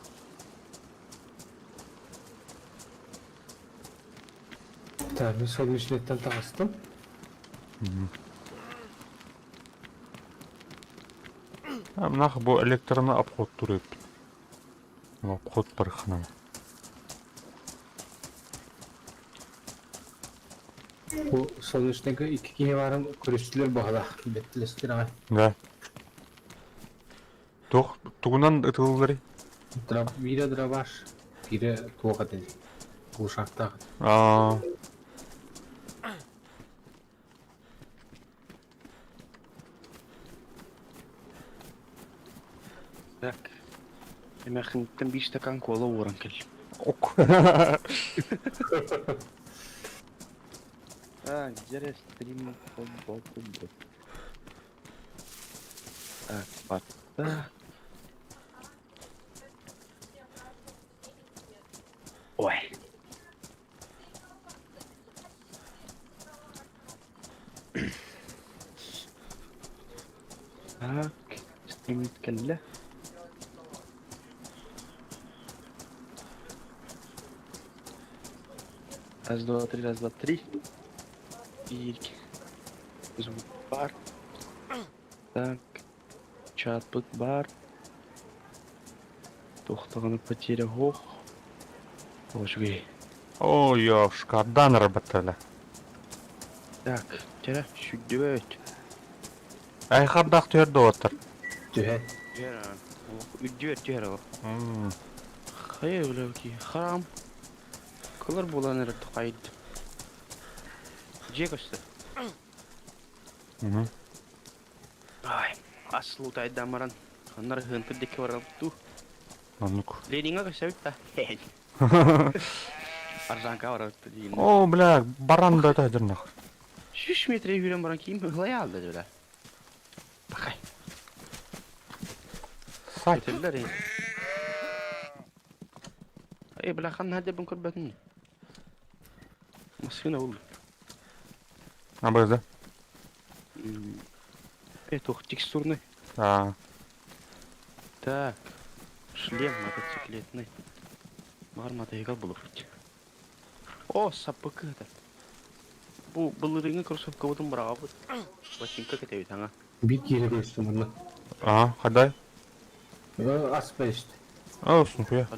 Так, мин солнечныйтан таҕыстым. Мынах бу электроны обход туруйбут. Обход барыхханан. Бу солнечныйга икки киһи баарын көрүстүлэр баһылаах бэттилэстир аҕай. Да. Туох тугунан ытылларый? Биирэ дробаш, биирэ туох этэй? Глушактаах. Аа. Так. Эмээхсиниттэн биир стакан кола уоран кэллим. Ок. А, где стрим футбол футбол. Так, батта. Ой. Так, стрим кэллэ. Раз, два, три, раз, два, три. И звук бар. Так, чат бар. Тохтоҕуна потеря һуох. Үчүгэй. О, ёшка, работали. Так, чэ, сүрдүбэт. Айхардаах түһэр доҕоттор. Түһэ. Түһэр үрдүбэт түһэр ол. Хайа бля храм. Кылар буолан эрэр тухайд. Дьиэ көстөр. Ай, аслуу тайдаан баран, ханнара ыһыантыр диэки барабыт дуу. Оннук. Лениҥҥа көстөбүт да. Аржанка барабыт диин. О, бля, баран да это дырнах. 100 метр жүрен баран кийин ылай алды бля. Бакай. Сай. Көтөллөр. Эй, бля, ханна хадебин көрбөтүн. Машина ол. А, да? Это текстурный. А. Так. Шлем мотоциклетный. Бар мотоцикл булып. О, саппыкы это. Бу былырыҥҥы кроссовкабытын быраҕабыт. Ботинка кэтэбит аҥа. Биир киһи көрүстүм онно. А, хадай. Ас бэйст. О, сункуя.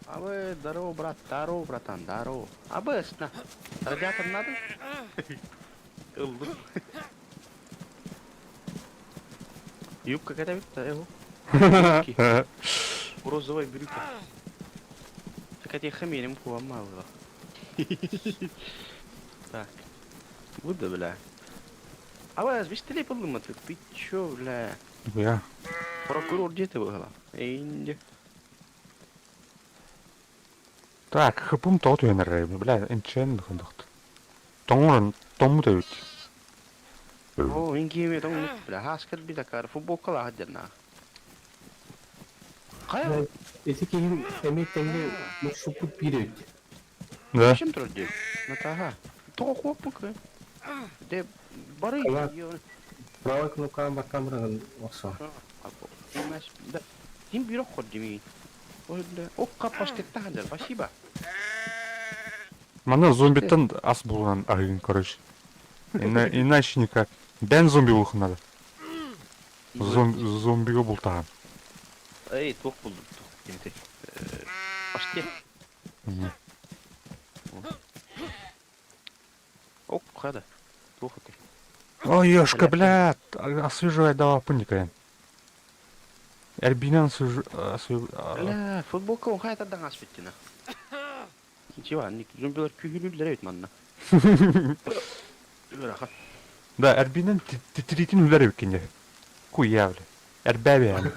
Абы, здорово, брат, здорово, братан, здорово. Абы, на. Радиатор надо? Ыллым. Юбка кэтэбит, его. Розовая брюка. Так это я хамелем мало. Так. Буду, бля. А вас, быстрее подумай, ты чё, бля? Я. Прокурор где ты была? Инди. Так, хыпым тоҕо түһэн бля, энчен хындахт. Тоҥорон тоҥмут эбит. О, инкиме тоҥмут, бля, хаскар битакар, футболка лаһаддерна. Хайа? Эти киһи эмиэ тэҥҥэ маршруппут биир эбит. Да. Чем трудно? Натага. Тоҕо хуоппука. Де бары. Правой кнопкаан баттаан охсо. Ким бирок ходдими. Ой, бля. Окка паштеттахадер, спасибо. Манна зомбиттан ас булунан аһыгын, короче. Иначе никак. Бэн зомби булуохун надо. Зомбига бултаһан. Эй, туох булдум, туох диэтэй. Паштет. Ок, хада. Туох этэй. Ой, ёшка, бля, освеживай дава пынникайын. Эрбинен Бля, футболка он хайта даңас биттина. Ничего, зомбилар күүһүлүүллэр эбит манна. Ыарахан. Да, эрбинен титиритин үлэр эбиккин дьэ. Куйя, бля. Эрбээби яны.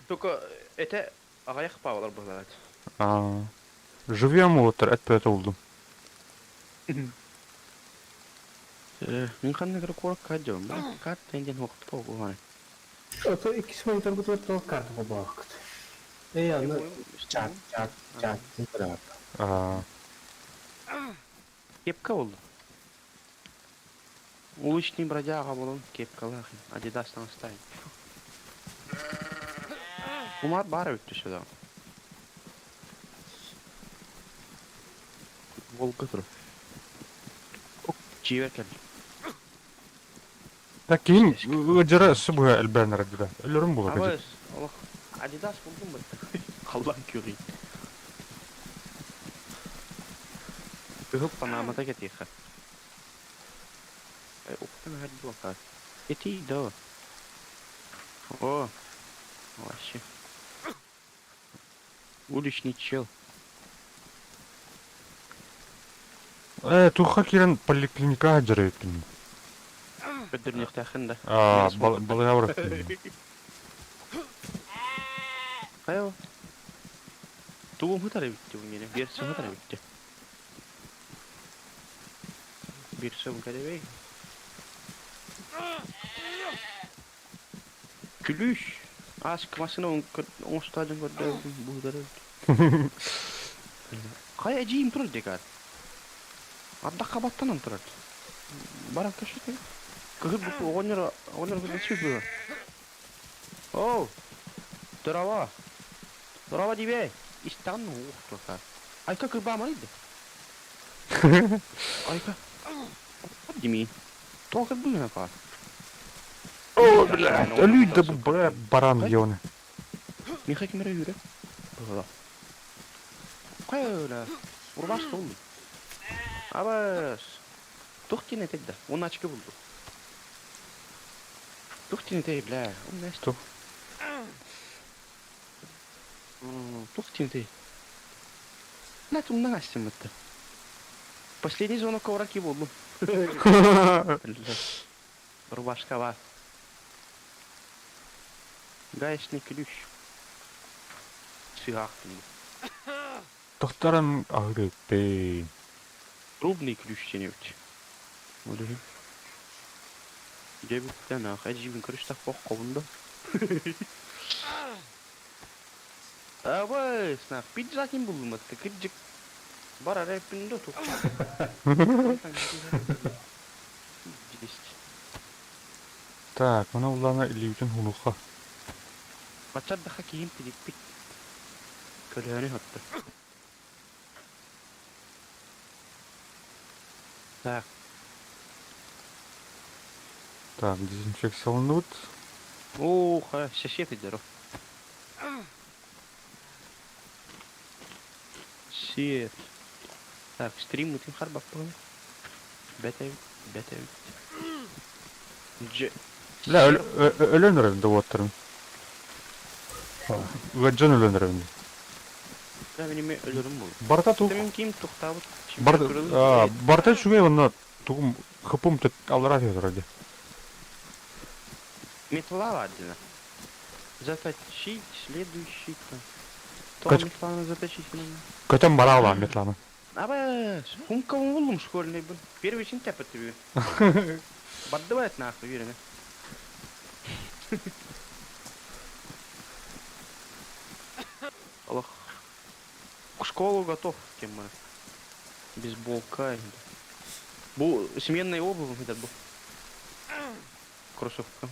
Только это аҕыйах паалар быһалаат. Живьем уоттар эт булдум. Мин ханна кыра куоракка дьон, карта диэн хуохтупа Ото иккис мониторгутугар туох карта холбооххут? Эй, аны чат, чат, чат Аа. Кепка болду. Уличный бродяга болон кепкалаах Адидас таҥастаах. Кумар баар эбит сюда. Волга тур. Дьиэбэр кэллим. Так киһим ыалдьара өссө быһа элбээн эрэр дии. Өлөрүм буолар кыдьык. Абыс, олох Адидас булдум бытта. Халлаан күөҕүй. Кыһыл панамата кэтиэххэ. Уктан аһар дуока. Этий да. О, вообще. Уличный чел. Ээ, туохха киирэн поликлиникаҕа сылдьар эбиппин. Көрдөрүнүөхтээххин да. Аа, балыыһа барыттым. Хайа Тугум сытар эбит бу миэнэ? Биир сытар эбит. Биир сыл кэлэбэй. Күлүүс. Ааска массыына оҥостоо дьон көрдөөбүтүм быһыылара эбит. Хайа эдьиийим турар декаат. Ардахха баттанан турар. Баран көрсүтэ. Кыһыл бу оҕонньор оҕонньор кытта быһа. Оу! Здорово! Здорово тебе! Истэҕин уох Айка кырбааман иди. Айка. Дими. Тоҕо кырбыына паа? О, блядь, өлүй да бу баран ёны. Миха кимere yürü. Быһыла. Кайла. Урбас болду. Абас. Тух диэн этэй да? Уон очки булду. Тух диэн этэй, бля. Он Тух. Тух диэн этэй. На тумнаҥ астыммыт. Последний звонок ковраки буоллум. Рубашка бар. Гаечный ключ. Сыһаах Тохторон аһырыппын. Трубный ключ диэн эбит. Ол иһин. Дьэбиттэн аах эдьиийбин көрүстэхпэ хобун да. Абай, снах, пиджакин буллум атты, кырдьык. Бар арайппын да тух. Есть. Так, мана улаана илиибитин хунуха. Баччардаха киһим тириппит. Көлөһөнү хотто. Так. Так, дезинфекцияланыбыт. Ох, сосед идет. Сет. Так, стрим мытын харбаппын. Бэт эбит, бэт эбит. Дьэ. Бля, өлөн эрэр да уоттарым. Ыалдьан өлөн эрэбин. Да, мин өлөрүм буолуо. Барыта туох Мин ким тухтаабыт барыта үчүгэй уонна тугум хпум аллараа түһэ турар дии. Метла ладно. Заточить следующий там. То метланы заточить надо. Көтөн бара алаан метланы. Аба, хумка буллум школьный был. Первый сентябрь тебе. Бардывает нахуй, уверена. Аллах. К школу готов, тем мы. Бейсболка. Бу сменная обувь этот был. Кроссовка.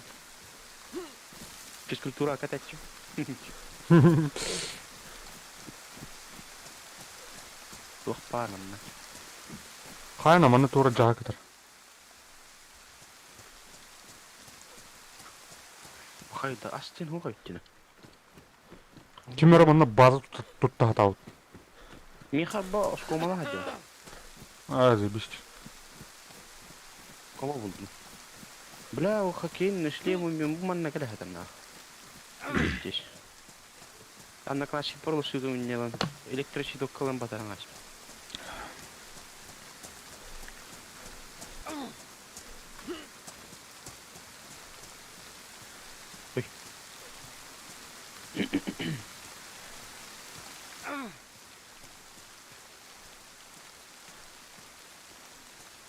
Физкультура катать. Туох баар манна? Хайана манна туора дьаһа кытар. Хайда астин хуга иттина. Ким эрэ манна база тутта хатаабыт. Миха бо оскуомала хадьа. Аа, заебись. Кома булдум. Бля, о хоккейный шлем мен бу манна кэлэ хатаннаах. Здесь. Анна классик порла сыгым нелан. Электрощиток кылан батаран ачып. Ой.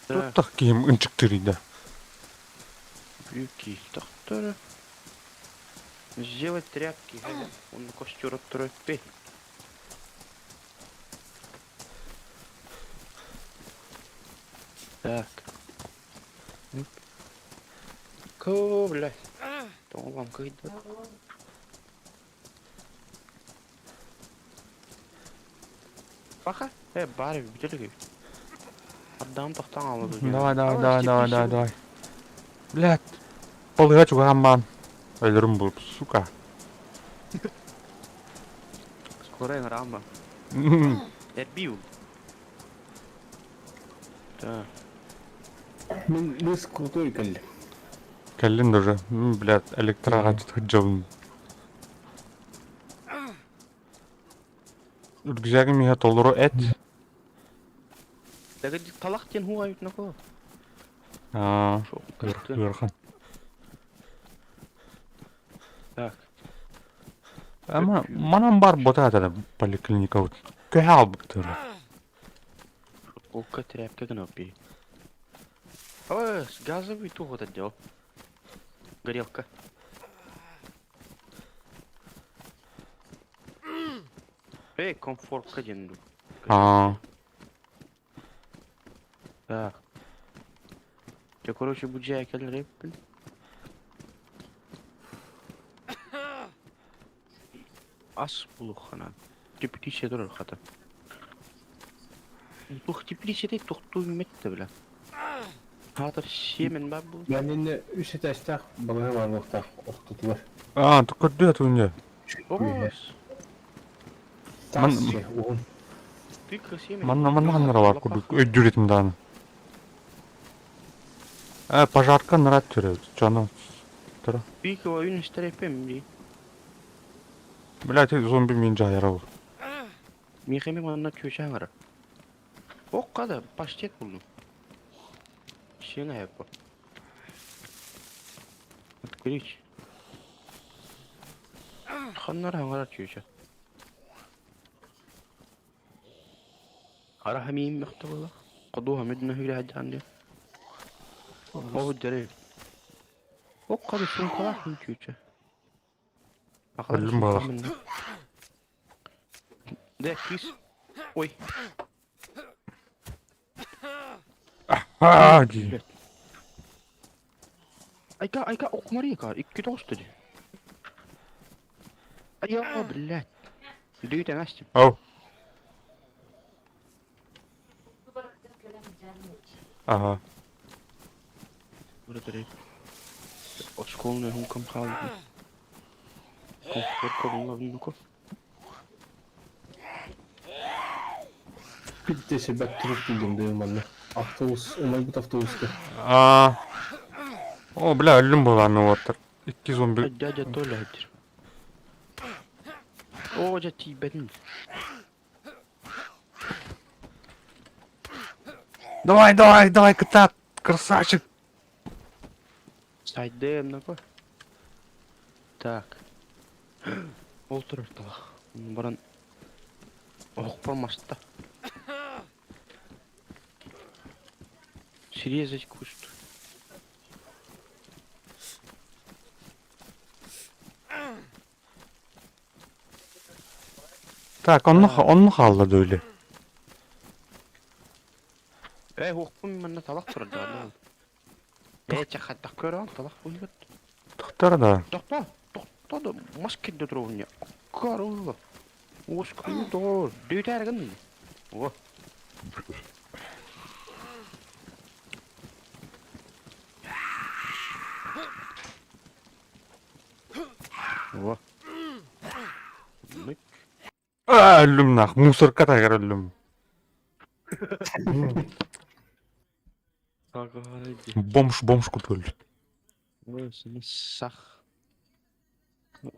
Туттах киһим ынчыктырыйда. Юки, тохтор. Сделать тряпки, он костер оттроит. Так. Ко, блядь. Тоҕо кыйда. Баха, э, баар бүтэлүгүй. Ардам тохтоон алды. Давай, давай, давай, давай, давай, давай. Блядь. Балыга чугаһаан Өлөрүм булып, сука. Скоро ыҥыраан Эрбиу. Так. Мин лыс крутой кэллим. Кэллин даже. Блядь, электроға сылдьабын. Рюкзагым миһэ толору эт. Дагы талах диэн хуга үтнэ Аа, ыарахан. Так. Ама манан бар бота поликлиника Көһө албыттыр. Окка тряпка гына би. Ой, газовый тух вот отдел. Горелка. Эй, комфортка диэн Аа. Так. Я, короче, бу дьиэ кэлэр эппин. Ас булуххана. Теплица турар хата. Тух теплицадай тохтуу метте бля. Хаатар сиэмэн баар бу. Мен инне үс этээстээх балыһа барбыттаах ортотугар. Аа, көрдү туунья. Ос. Таас же уһун. Тыкка сиэмэн. Манна манна ханнара бар курдук өйдүүр этим дааны. Э, пожарка нырат түрө. Чону. Тура. Пика ойун истерепем ди. Блядь, зомби мин жайара ол. Михеми манна чөчө аңара. Окка да паштет булдум. Сен аяппа. Открыть. Ханнар аңара чөчө. Ара хамиим мөхтө Кодуха медна хүлэ хаджанды. Ол дәрі. Окка да сумкалах чөчө. Өлүм балах. Де кис. Ой. Аа, ди. Айка, айка, окмарика, икки тоғыз Айа, блядь. Дүйт эмэстим. Ау. Ага. Осколный хункам хаалбы. Комфортка буллабыннуку. Питте себеп туруп булдум дейм манна. Автобус, умайбыт автобуска. Аа. О, бля, өлүм буланы оттар. Икки зомби. Дядя Толя айтыр. О, дьэ тиийбэтин. Давай, давай, давай, кытаат, красавчик. Сайдым нако. Так. Ол турар талах. Баран оһохпор маста. Срезать куст. Так, онно онно хаалла да Ээ, уохпун манна талах турар да. Ээ, чахаттах көрөн талах буйбут. Тохтор да. Тохто, тохто да мас кидде туругуня. Карулла. Оскую доор. Дүүтэргэн. О. Во. Нык. Аа, өллүм нах, мусорка таһыгар өллүм. Бомж, бомж курдук өллүм. Сах.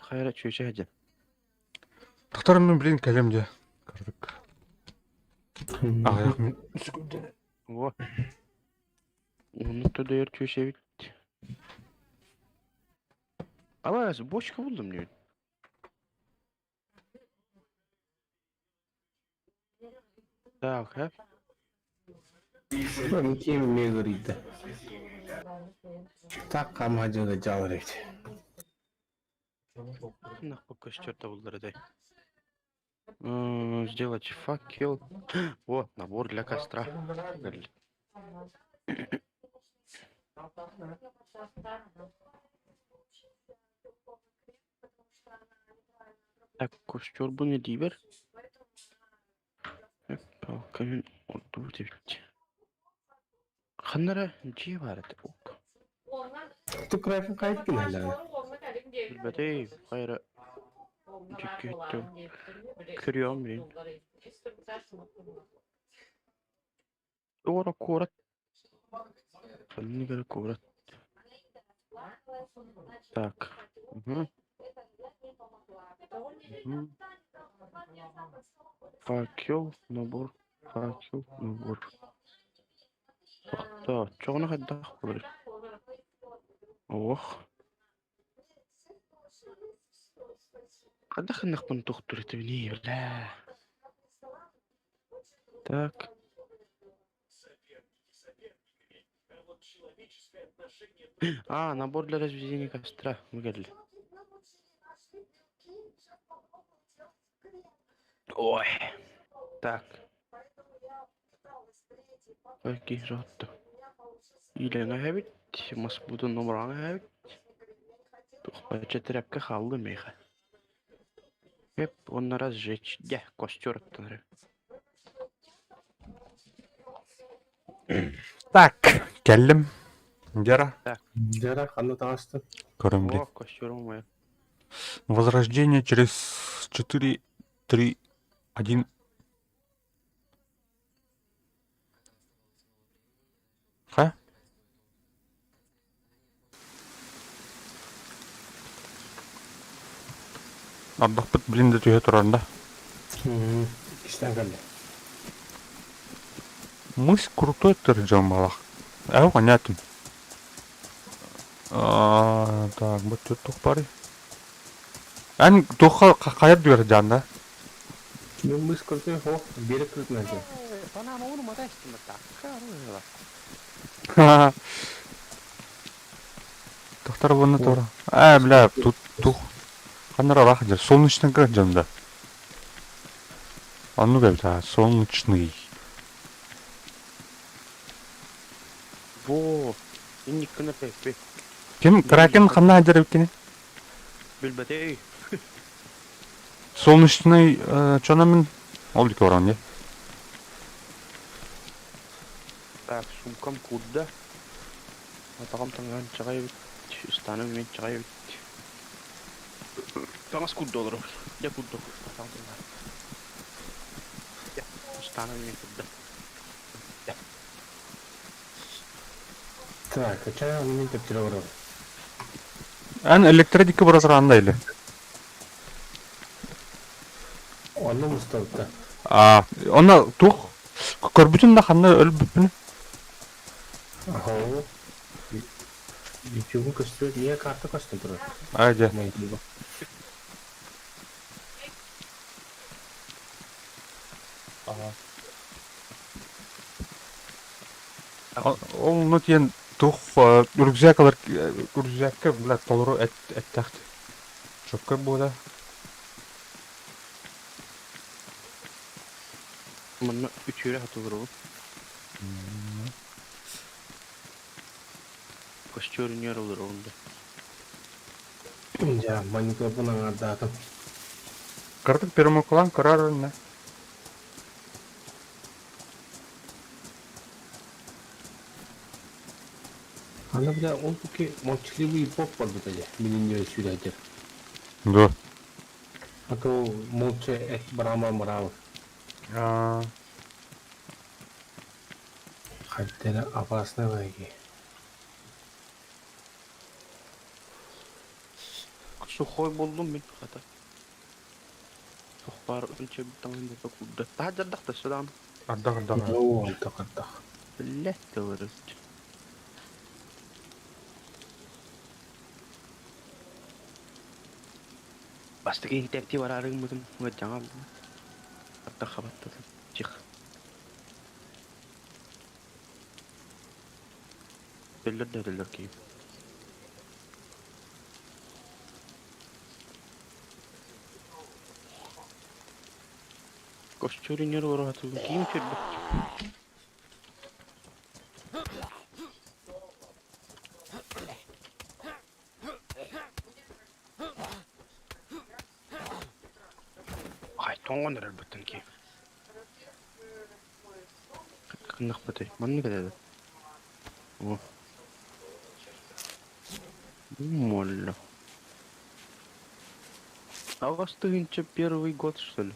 Хайра чүөчэ дьэ. Тохтор мин блин кэлем дьэ. Кырдык. Аҕыйах мин Во. Уһуннук төдөйөр чүөчэбит. Абаас, бочка булдум диэн. Так, э? Ким эмиэ ыарыйда. Так хаама дьыала дьаалар эбит. Нахуй костер табыллар этэй. Сделать факел. Вот, набор для костра. Так, костер не диибэр. Палкамин ордубут эбит. Ханна эрэ дьиэ баар этэ. Ок. Ты крайфын хайт гыналлар. Билбэтей, хайа эрэ дьиккиһиттэн көрүөҕүм билин. Туора куорат. Ханнык эрэ куорат. Так. Угу. Угу. Факел, набор, факел, набор. Тохтоо, чоҕуна хайдах буоларый? Ох. Хайдах гыннахпын туохтуур этибиний, бля. Так. А, набор для разведения костра. Выгодли. Ой. Так. Окей, жотто. Илэҥэ эбит, мас будун номораҥа эбит. Туох тряпка хаалла миэхэ. Эп, уонна разжечь. Дьэ, костер оттон Так, кэллим. Гера. Гера, ханна таҕыстын? Көрөм О, костерум моя. Возрождение через 4, 3, 1. Ха? Ардахпыт блин да түһэ турар да. Истэн кэллэ. Мыс крутой дьон балах. Ээ, понятно. Так, бу туох барый? Эн туохха хайар дүөр дьаан да? Мен мыс крутой хо, берег крутой. Панама уну матайстым так. Тохтор буонна туора. Аа, бля, тут тух. Ханнара ыраах дьэр. Солнечный дьон да. Оннук эбит аа, солнечный. Во, инниккына пеппи. Ким Кракен ханна сылдьар эбиккиний? Билбэтей. Солнечный чонамын ол диэки баран дии. Так, сумкам куурда. Атаҕым таҥаһын чаҕай эбит, ыстааным эмиэ чаҕай эбит. Таҥас куурда олоробун. Дьэ куурда атаҕым таҥаһа. Дьэ, ыстааным эмиэ куурда. Дьэ. Так, чай мин төптөрө олоробун. Эн электродикка бара сараанда или? Онно мустабыта. Аа, онно туох көрбүтүн да ханна өлбүппүн? Аха. Ютубун көстүбэт, ийэ карта көстөн турар. Аа дьэ. Ол ну диэн туох рюкзак ылар рюкзакка бля толору эттэхт чөккө буола. Манна үтүөрэ хатылырыбын. Костер үнер олоробун да. Дьэ, мониторбун аҥардаатым. Кырдык перемокулаан көрөр инне. Аны бля ол таки молчаливый боб барбыта дьэ билиннибэ сүүрээдэр. Да. А то молча эт барама мыраабыт. Аа. Хайдара опасный байги. Сухой буллум мин хата. Сухпар ынча таҥын да курда. Таһа дардах да Ардах ардах. Оо, ардах ардах. Блять говорит. Бастакы интэктии бараарыгыммытын ыаддьаҥа алдым. Ардах хабаттатын. Чих. Өллөр да өллөр киһи. Костюринер ураатыгын киим көрбөт. Ай, тоҥон эрэр быттан киим. Кыннахпытай. Маннык этэ. О. Молло. А у вас тыһыынча первый год, что ли?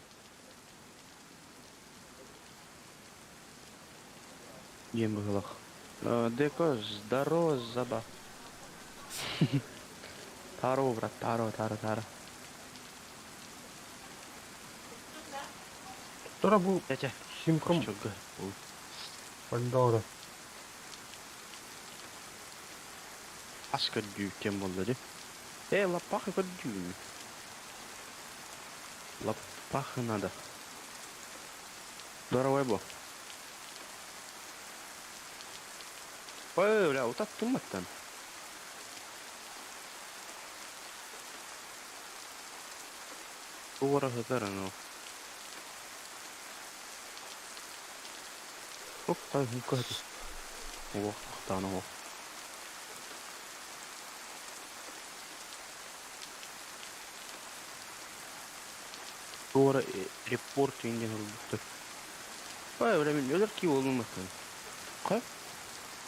Диэн быһыылаах. Деко, здорово, заба. Таро, брат, таро, таро, таро. Тура бу Чэ, симкам чөккө. Пандора. Ас көрдүү кем буолла дии. Э, лаппахы көрдүүм. Лаппахы надо. Дорогой бо. Ой, бля, утаттым аттан. Туора сытар аны. Укка хукка. Ох, тохтаана ох. Туора репорт инден ылбыттар. Ой, бля, мин өлөр ки болдум аттан. Ка?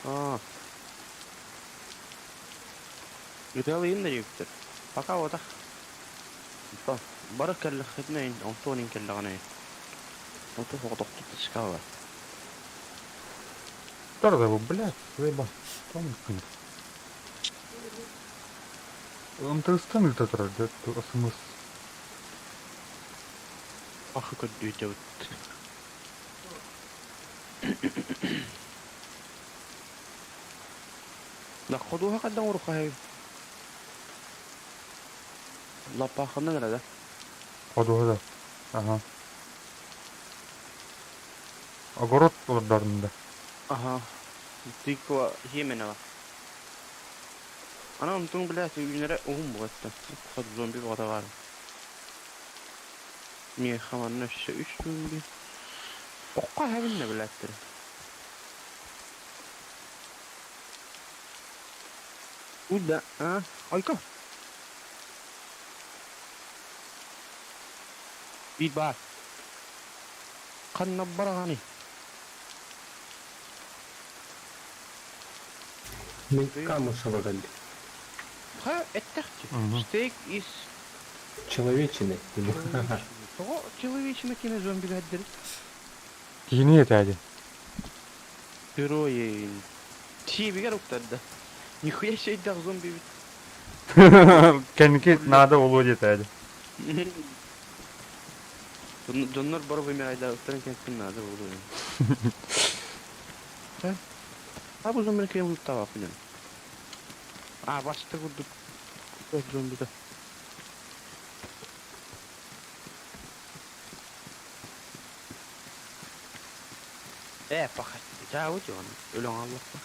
Аа. Ыталыйын да диэбиттэр. Пока отах. Бары кэллэххитинэ онтон кэллэҕинэ онтон соҕотохтук тискаала. Тура да бу, блядь, заеба. Том кын. МТС-тан ыыта турар дьэ СМС. Ахы көрдүүтэбит. Да ходуха хайдан урухай. Лаппахына эрэ да. Ходуһа да. Ага. Огород олордорун да. Ага. Тыква хименова. Ана онтун блядь үүнэрэ уһун буолта. Ход зомби боҕото баар. Миэхэ манна өссө үс зомби. Окко хэбиннэ блядь. Куда? А? Ойко. Биир баар. Ханна бараҕаный? Мин Камышева кэллим. Ха, эттэхчи. Мгм. Стейк из Человечины. Тоҕо человечина кине зомби гаддери? Киһини этээди. Герой. Сиэбигэр уктарда. Нихуя сейдах зомби бит. Кэнники надо болуо диэтээди. Дьоннор бары вымирайдаабыттарын кэнниттэн наада буолуо. А бу зомби кыйын луттаабаппын. А баста курдук зомбита. Э, пахать. Жаабыт он. Өлөң аллахпа.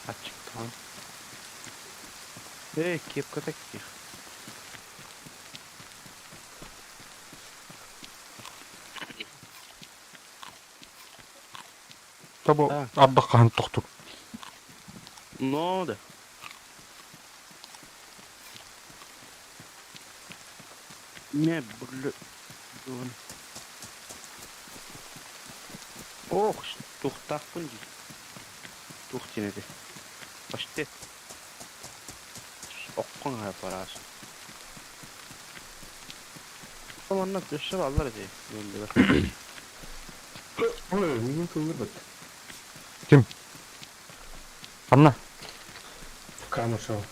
Ачыктан. Э, кепка таких. Тобо Да. ардах хаһан тохтур. Но да. Не, бля. Ох, тухтаахпын дии. Тух диэн этэ. Почти. Оккоҥ аһа параас. Манна өссө бааллар ити үөндүлэр. Ой, миигин кыллырбыт. Ким? Ханна? Камышева.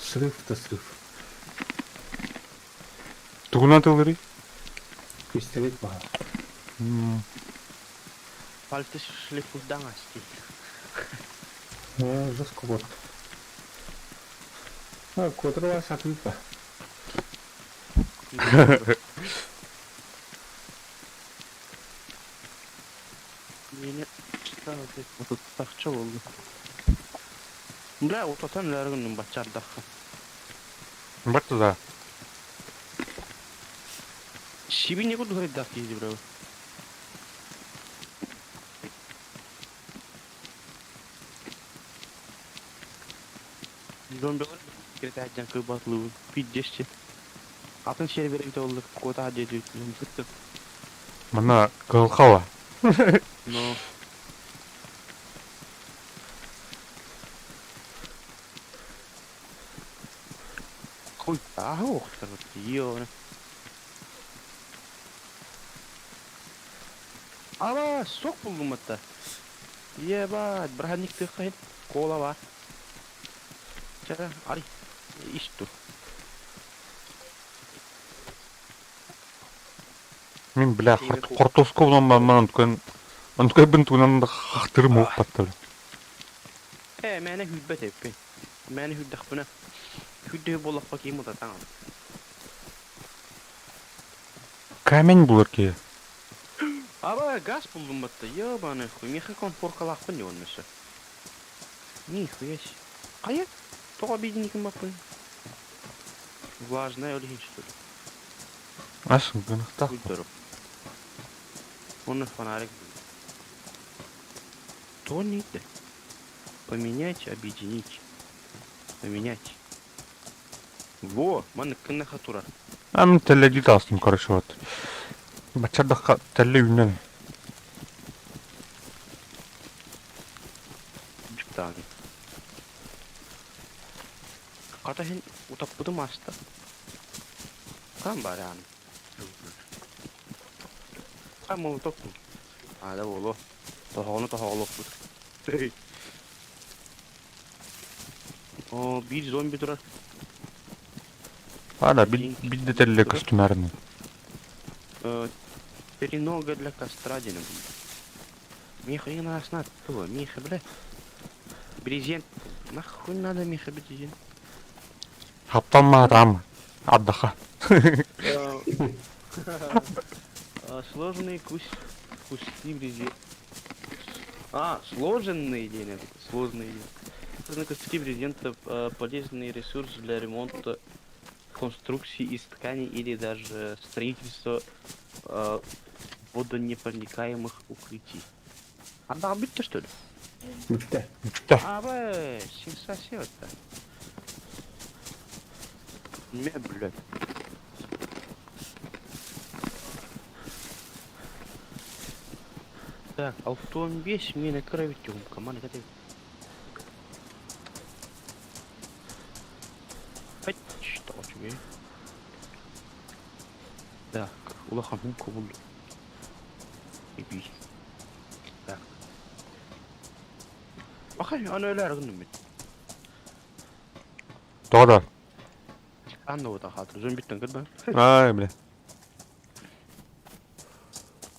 Срыв да срыв. Тугунан тыллырый? Пистолет баҕар. Пальцы шлифуйдаҥ астил. Оо, жестко вот. А, куотар сатыыппа. Миэнэ отуттахча буолла. Бля, утатан өлөөрү гынным баччардахха. Бар туда. Сибинье курдук харайдаах киһи бро. Зомбилар киритээдьэн кырбатылыбын. Пиздешчи. Атын сервер эбитэ буоллар, куотаха диэти кыттым. Манна кыһылхала. Но Хуй, ааһы охторбут. Ёна. Ала, сок буллум атта. Ебать, браник тыххайын. Кола бар. Чэ, арый. Ис тур. Мин, бля, хортуоска булан баран онтукан онтукайбын тугунан да хахтырым уоппатта бля. Ээ, мээнэ сүүрбэт эбиппин. Мээнэ сүүрдэхпинэ, сүүрдэһи буоллахпа киһим утатаҥ. Камень булар киһи. Аба, газ буллум батта. Ебаный хуй. Миэхэ конфоркалаахпын дии онно өссө. Нихуя себе. Хайа? Тоҕо обидниким баппын? Влажная ол иһин что ли? Ас гынахтаах. Куйдору. Уонна фонарик. То не Поменять, объединить. Поменять. Во, маннык гыннаха турар. А мин тэллэйдии таҕыстым, короче, вот. Баччардахха тэллэй үүнэн. Дьуктаан. Хата иһин утаппытым ааста. Хаан баар ааны? Хаан молоток Аада буолуо. Тоһоҕону тоһоҕолуохпут. Оо, биир зомби турар. Ана, бидде тэллэй көстүмээрин. Тренога для костра диэн Миха и нас надо Миха, бля. Брезент. Нахуй надо Миха брезент? Хапталмаатаам. Отдыха. Сложные кусти брезент. А, сложенные диэн сложные. Сложные куски брезента полезный ресурс для ремонта конструкций из ткани или даже строительства водонепроникаемых укрытий. А да, бүттэ что ли? Бүттэ. Бүттэ. А, б, сенсация это. Не, блядь. Так, 65 миэнэ кыра эбит команда кэтэбит. Тоҕо үчүгэй. Так, улахан хумка буллум. Эбии. Так. Бахай, аны өлөөр гынным мин. Тоҕо да? Анна вот хаатыр, зомбиттан кытта. Ай, бля.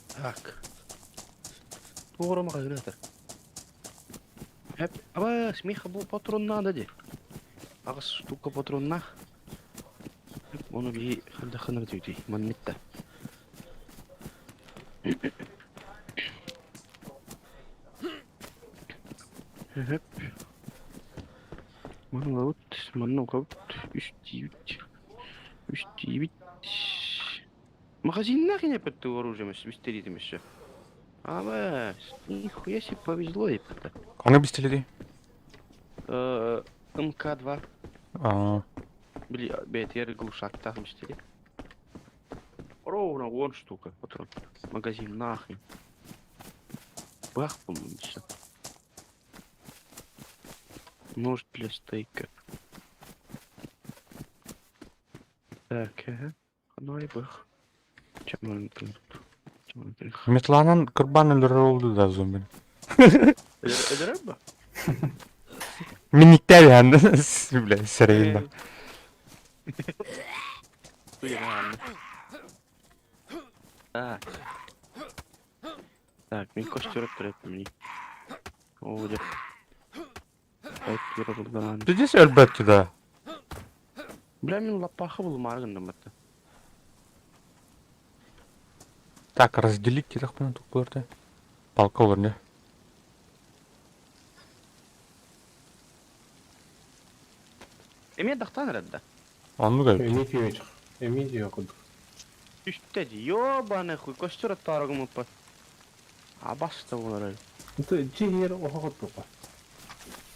Так. Туора маҕаһыынатар. Хэп, абаас, миэхэ бу патрон наада дии. Аҕыс штука патроннаах. Ону биһи хайдах гынар этибитий? Маннык да. Хэп. Манна ылабыт, манна угабыт. Үс тиийбит. Үс тиийбит. Магазиннаах инэппэт оружие бистериитим өссө. Абаас, нихуя себе повезло епта. Ханнык бистэлэдий? МК-2. Аа. Били бэйэтигэр глушактаах мистери. Ровно 10 штука патрон. Магазин нахрен. Быһах буллум еще. Нож для стейка. Так, ага. Ханай бых. Чем тут? Метланан кырбан өлөрөр oldu да зомби. Өлөрөр ба? Миниктер yani. Бля, серейин Так. Так, мин костер өттүрөттүм О, дьэ. Ты здесь өлбөттү да? Бля, мин лаппаха булмаары гынным батта. Так, разделить диэтэхпинэ туох буолар Палка олор не? Эмиэ дахтаан эрэр да? Оннук эбит. Эмиэ тиийэ эмиэ тиийэ курдук. Түстэ дии, ёбаный хуй, костер оттоору гыммыппыт. Абас да буолар Это дьиэ иһигэр оһох оттуохха.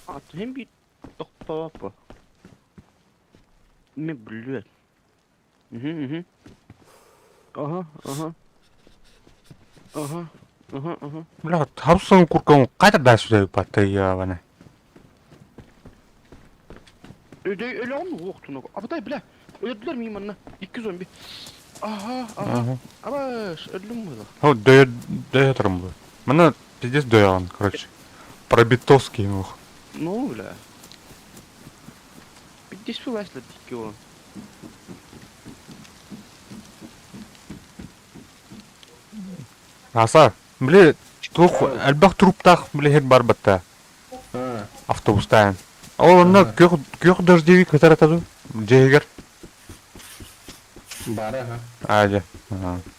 Атын биир тохтооппу. Мен блядь. Мгм, мгм. Ага, ага. Ага, ага, ага. Бля, хапсан куркан кайда да сюда батыявана. Öde öyle olmuyor уохтун Абытай бля. Öldüler miyim anne? 2 zombi. Aha, aha. Абаш, өлдүм было. О, дөйө дөйө турам бу. Мана пиздец дөйөн, короче. Пробитовский ох. Ну, бля. Пиздец вылазит дикий Аса, бля, туох элбэх труптаах бля хер бар батта. Автобустаан. Ол онно күөх күөх дождевик кытаратаду дьиэгэр. Бара, ха. Аа дьэ.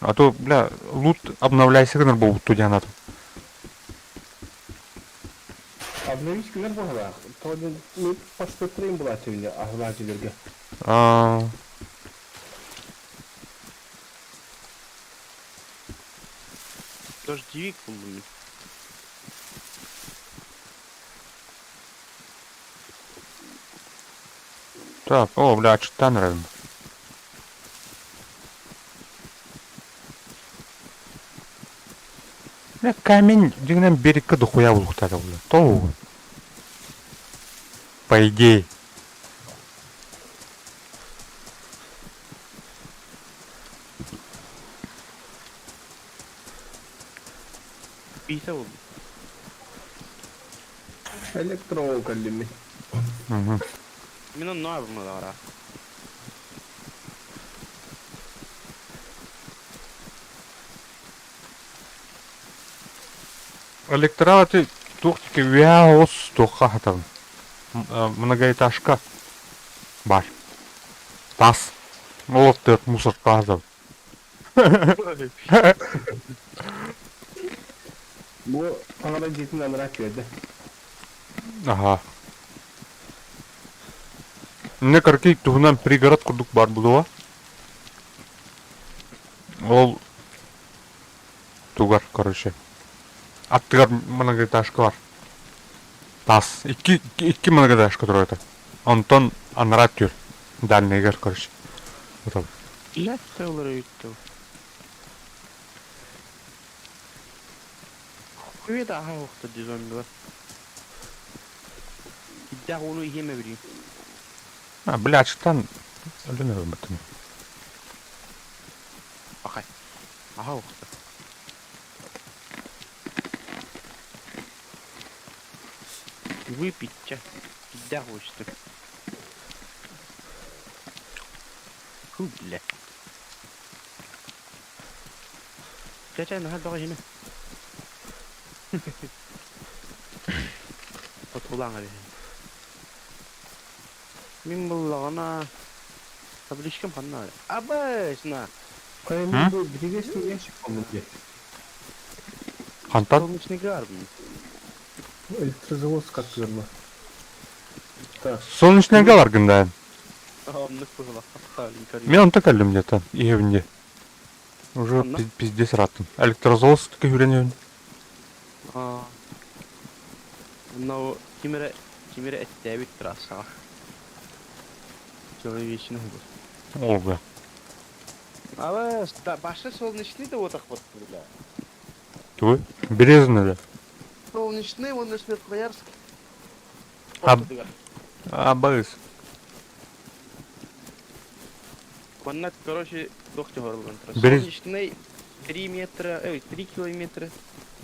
А то, бля, лут обновляйся гынар буолбутту диэн аты. Обновить гынар буоллаах. Тоҕо диэн мен паспорттарым булааччы аһылааччыларга. Аа. Дождевик булдум мин. Так, о, бля, ачыттаан эрэбин. Бля, камень дьиҥинэн береккэ дохуя булуохтаах бля. Тоҕо? По идее. Биитэ булдум. Электро кэллимми. Мгм. Мин онно абымалара. Электраты туох тики үөһээ оҕус туохха хатабын. Многоэтажка бар. Тас. Ол оттык мусорка хатабын. Бу таҥара дьиэтин анараа күөдэ. Аха. Иннэ каркий туһунан пригород курдук баар буолуо. Ол тугар, короче. Аттыгар многоэтажка бар. Тас. Икки, икки многоэтажка турар этэ. Онтон анараа түөр. Дальныйгар, короче. Вот Ләттә олар өйтте. Хуй да аха охта ди зомбилар. Иддэх ону иһиэмэ билим. А, бля, ачыктан өлөн өлбөтүм. Ахай. Аха охта. Выпить чэ. Иддэх уустук. Ху, бля. Чэ чэ наһаа бөҕө иһимэ. Хотулаан эбит. Мин буллаҕына табличкам ханна Абысна. Хайа бу биһиги ящик боллум дии. Хантан? Солнечный гарбин. Электрозаводск аттыгар ма. Так. Солнечныйга баргын да. Оннук быһылах Мен онто кэллим где-то, иһэбин Уже Ханна? пиздец ырааттым. Электрозаводск үөрэнэбин. Аа. Но ким эрэ ким эрэ эттээбит трассаҕа. Человечный был. Ол бля. Абыс, да, баша солнечный да отах вот бля. Тугуй? Березина да. Солнечный уонна Светлоярск Аб ортотугар. Абыс. Манна, короче, туох дьоһоруллан турар. Бери Солнечный 3 метра, ой, 3 километра,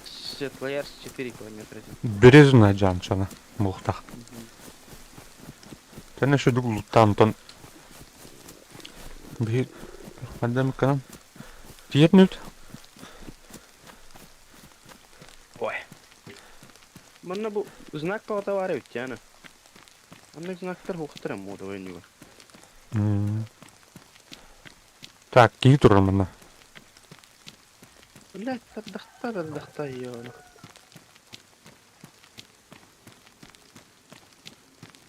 Светлоярск 4 километра. Березина дьаанчана буолуохтаах. Тэнэ шүдүк луттаан биһи хаддамыкканан тиэрнүт. Ой. Манна бу знак тоҕото баар эбит дьаана. Маннык знактар хуохтар муода ойнугар. Так, киһи турар манна. Блядь, тардахта тардахта ёна.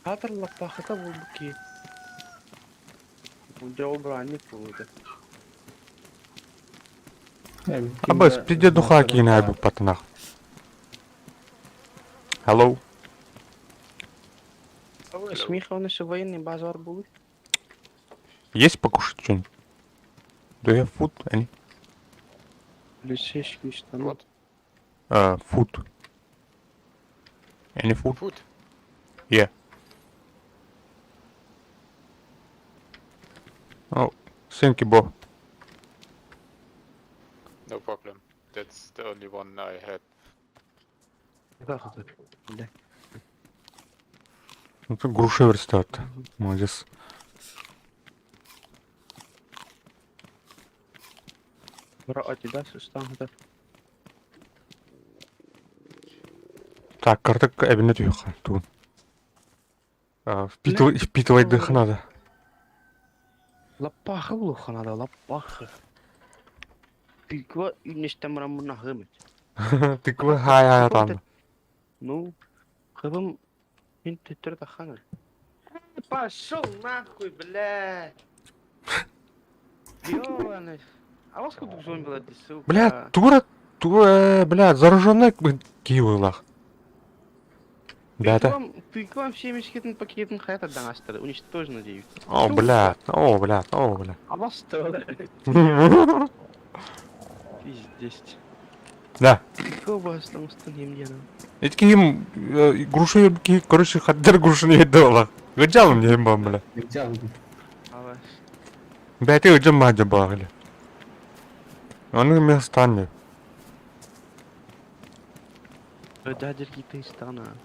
Хатыр лаппахыта буолбут киһи. Дьэ ол быраанньык буолуо. Абыс, пиде духа киинэ айбыппатынах. Hello. Смеха он еще военный базар был. Есть покушать что-нибудь? Do you have food? Any? Полицейские штаны. What? Food. Any food? Food? Yeah. Oh, thank you, bro. No problem. That's the only one I had. Бля. Это груша верстат. Молодец. Бро, Adidas устаҥда. Так, карта эбинэ түһүөххэ тугун. Впитывай, впитывайдыахха надо. Лаппаахы булуохха наада, лаппаахы. Тыква үүннэстэн баран муннаһыам этэ. Тыква хай хай атаан. Ну, хыбым мин төттөрү таххан Пошел нахуй, блядь! Ёбаный. А вас кудук зомби сука? Бля, тура, тура, бля, зараженный киһи быһыылаах. Бята. Тыквам семечкитин пакетин хайа даҥастары уничтожено диэбит. О, бля, о, бля, о, бля. А вас Пиздец. Да. Тыква астан емдена. Ити киһим груша киһи, короче, хаддар грушаны иһэрдэ буоллах. Ыдьалым диэн баам, бля. А вас. Бэйэтэ ыдьан баадьа буоллах или. Ону эмиэ станет. Дядерки ты стана.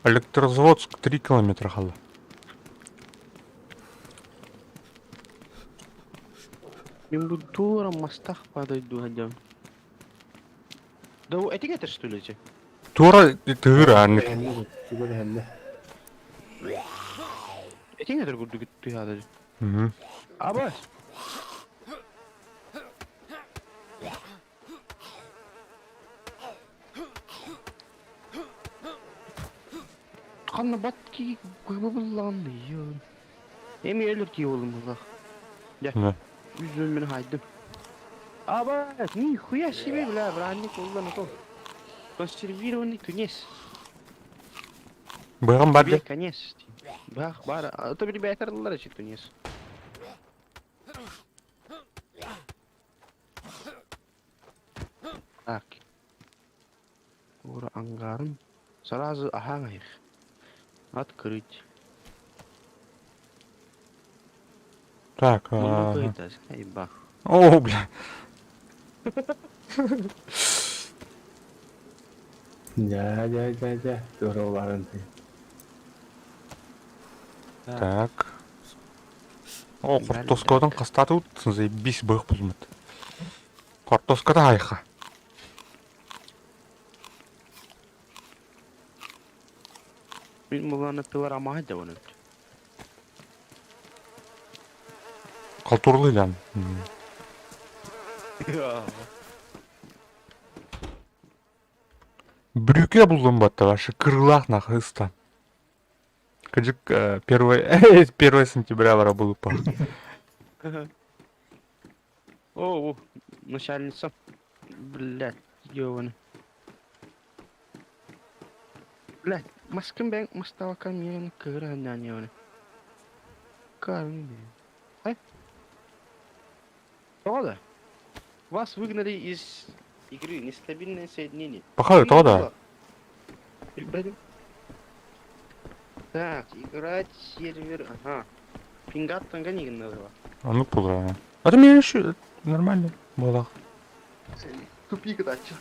Электрозаводск 3 километра хаалла. Мин бу туора мастах падает дуһадям. Да эти это что ли? Туора тыыр ааннык. Эти это курдук туһада. Абас. Ханна бат ки буллан Эми өлөр ки олум буллах. Да. Жүзүн мен хайдым. Абас, нихуя себе, бля, бранник уллан то. Консервированный тунец. Быган бар Тебе конец. Бах, бар. А то ребята рлар тунец. Так. Ура ангарын. Сразу ага их. Открыть. Так. Ну, А... это, бах. О, бля. Дьэ, дьэ, дьэ, дьэ, туора Так. О, хортоскодан хастаатыбыт, заебись быах булмут. Хортоската хайха. Мин буланы пилорама да оны. Халтурлыйдан. Брюке булдум батта вообще кырылах нахуй ыстан. Кыдьык 1 сентября бара булупа. О, начальница. Блядь, ёбаный. Блядь, маскын бәң масталка мен кыра няне. Карны. Ай. Тода. Вас выгнали из игры. Нестабильное соединение. Пахай, тоҕо да? Так, играть сервер, ага. Пингаттан называ. Оннук буолар. А ты еще нормально буолах. Тупик дача.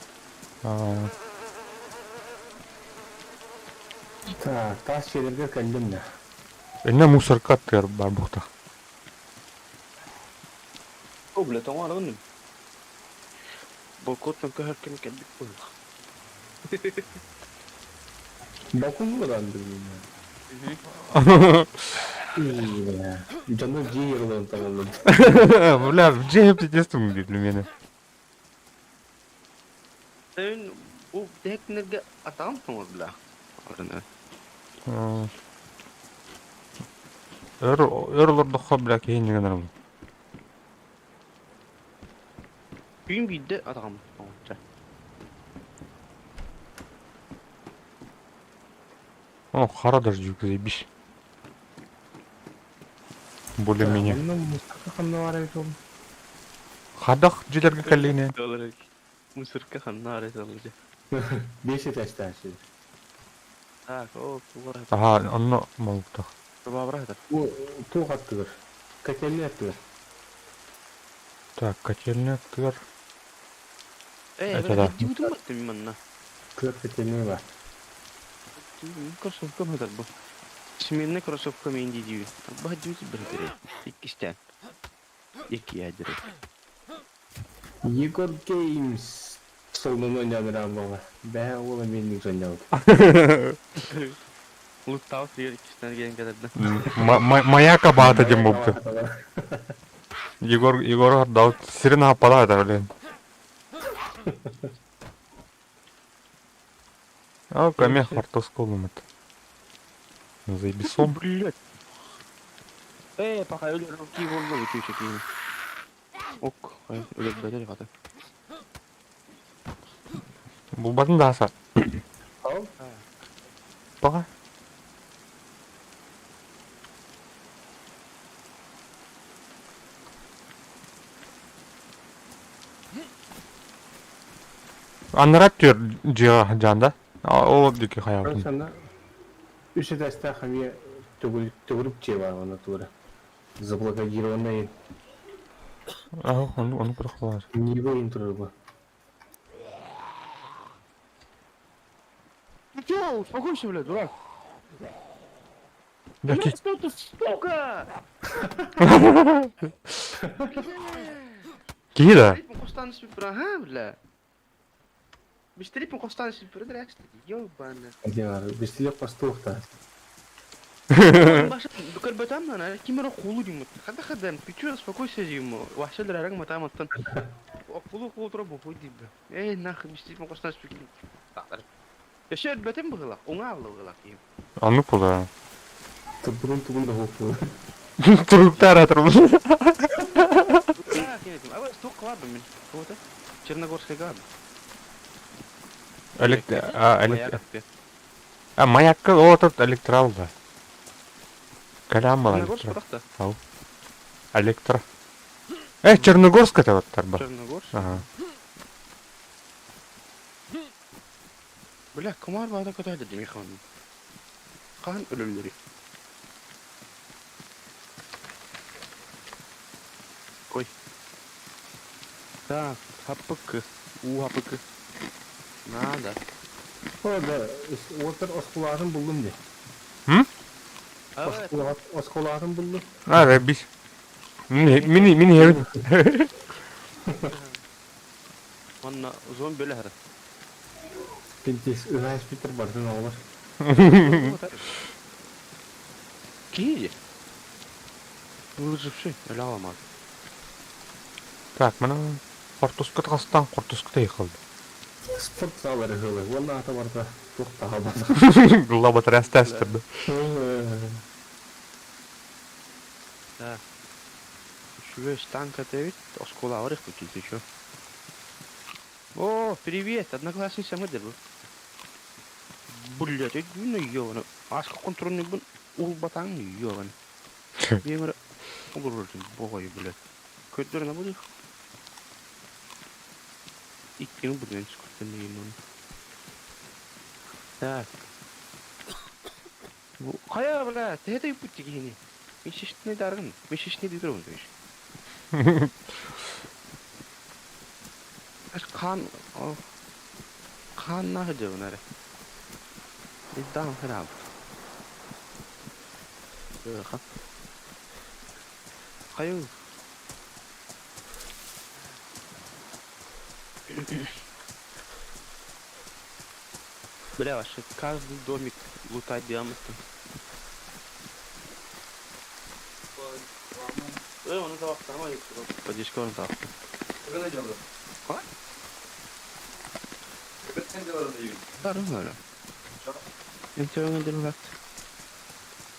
Так, таас сиэрэргэ кэллим да. Инна мусорка аттыгар бар буохтах. О, бля, тоҥо арабын. Балкоттан көһөр кэм кэлбит буолла. Балкон буолан билигин. Дьону дьиэ ярылан таҕыллым. Бля, дьиэ пиздец диир мені. Эн бу тэкнерге атаҕым тоҥор бля. Арына. Өр өр олордоххо бля киһи иннигин арым. Күн биирдэ атаҕым тоҥорча. О, хара даже заебись. Более-менее. Ханна бар эбит ол? Хадах дьиэлэргэ кэллиҥэ. Мусорка ханна арай саллыжа. Биэс этээстээх сир. Так, о, тугар. Аха, онно молуктах. Бабра Бу туох аттыгар? Котельный аттыгар. Так, котельный аттыгар. Э, Это да. дьиутум баттым манна. Тыар котельный бар. Кроссовка хатар бу. Сменный кроссовка мен дии. Баһ дьиути бир Иккистен. Икки ядер. Егор Games солнун ойнаан буола. Бэһэ уола менник сонньообут. Луттаус дигэр иккистен келен кадарда. Маяка баата диэн буолбут. Егор Егор Ардал сирин хаппала это, блин. А, каме хартосколум это. Заебисом. Блять. Э, пока өлөр ки болду үчү кийин. Ок, өлөр бөтөр хата. Булбатын да аса. Ал. Пока. Аннарат түөр дьиэҕэ дьаанда. Ол диэки хайаабытын. Санна үс этээстээх эмиэ төгүрүк дьиэ баар онно туора. Заблокадированный Аха, ону ону курах Нива им турар бу. Ты чё, успокойся, блядь, дурак. Да ки... Что ты, сука? Киһи да? Биштерипин костан сүпүр, ага, бля. Биштерипин костан сүпүр, ёбаный. Диар, бистилек пастухта. Көрбөтөм ана, ким эрэ куулу дьуммут. Хада хада, ты чё, успокойся дьумму. Вахшел рараг матаматтан. Кулу кулу тура бухуй диб. Эй, нахуй, биштерипин костан сүпүр. Өссө өлбөтүм быһыылаах, уҥа алла быһыылаах киһим. Оннук буолар. Турбунун тугун да хуоппу. Туруктар атырбын. Туох баарбын мин? Кого-то? Черногорскайга Электро... А, электро... А, маякка отот электрал да. Калям была Черногорск электро. кудахта? Электро. Э, Черногорск это вот тарба. Черногорск? Ага. Бля, кумар баада көтөйдө дими хан. Хаан өлөллөрүй? Ой. Так, хаппыкы. У хаппыкы. Надо. О, да, отыр осколаатын буллум де. Осколаатын буллум. А, ребись. Мини мини мини Онно зомби өлөһөр. Пинтис, ыһаас питер бардын оҕолор. Киһи. Выживший, өлө аламат. Так, мана хортуска тахастан хортуска тайхалды. Спорт залары хылы. Уонна ата барда туох таха Лаботряс тестерді. Так. Үчүгэй танка тэбит, оскуола барых бут еще. О, привет, одноклассница мы дебу. Блять, ну ёбана. Аска контрольный бун улбатаң ёбана. Бемер угурурдун богой, блядь. Көттөр на будет. Скину буду сколько Так. Хайа, бля, ты это и пути киһини. Месячный даргын, месячный дыгрын дыш. Қан хаан нахыдьабын эрэ. Издам храм. Хайы. Бля, вообще каждый домик лутать диаматын. Поддержка он там.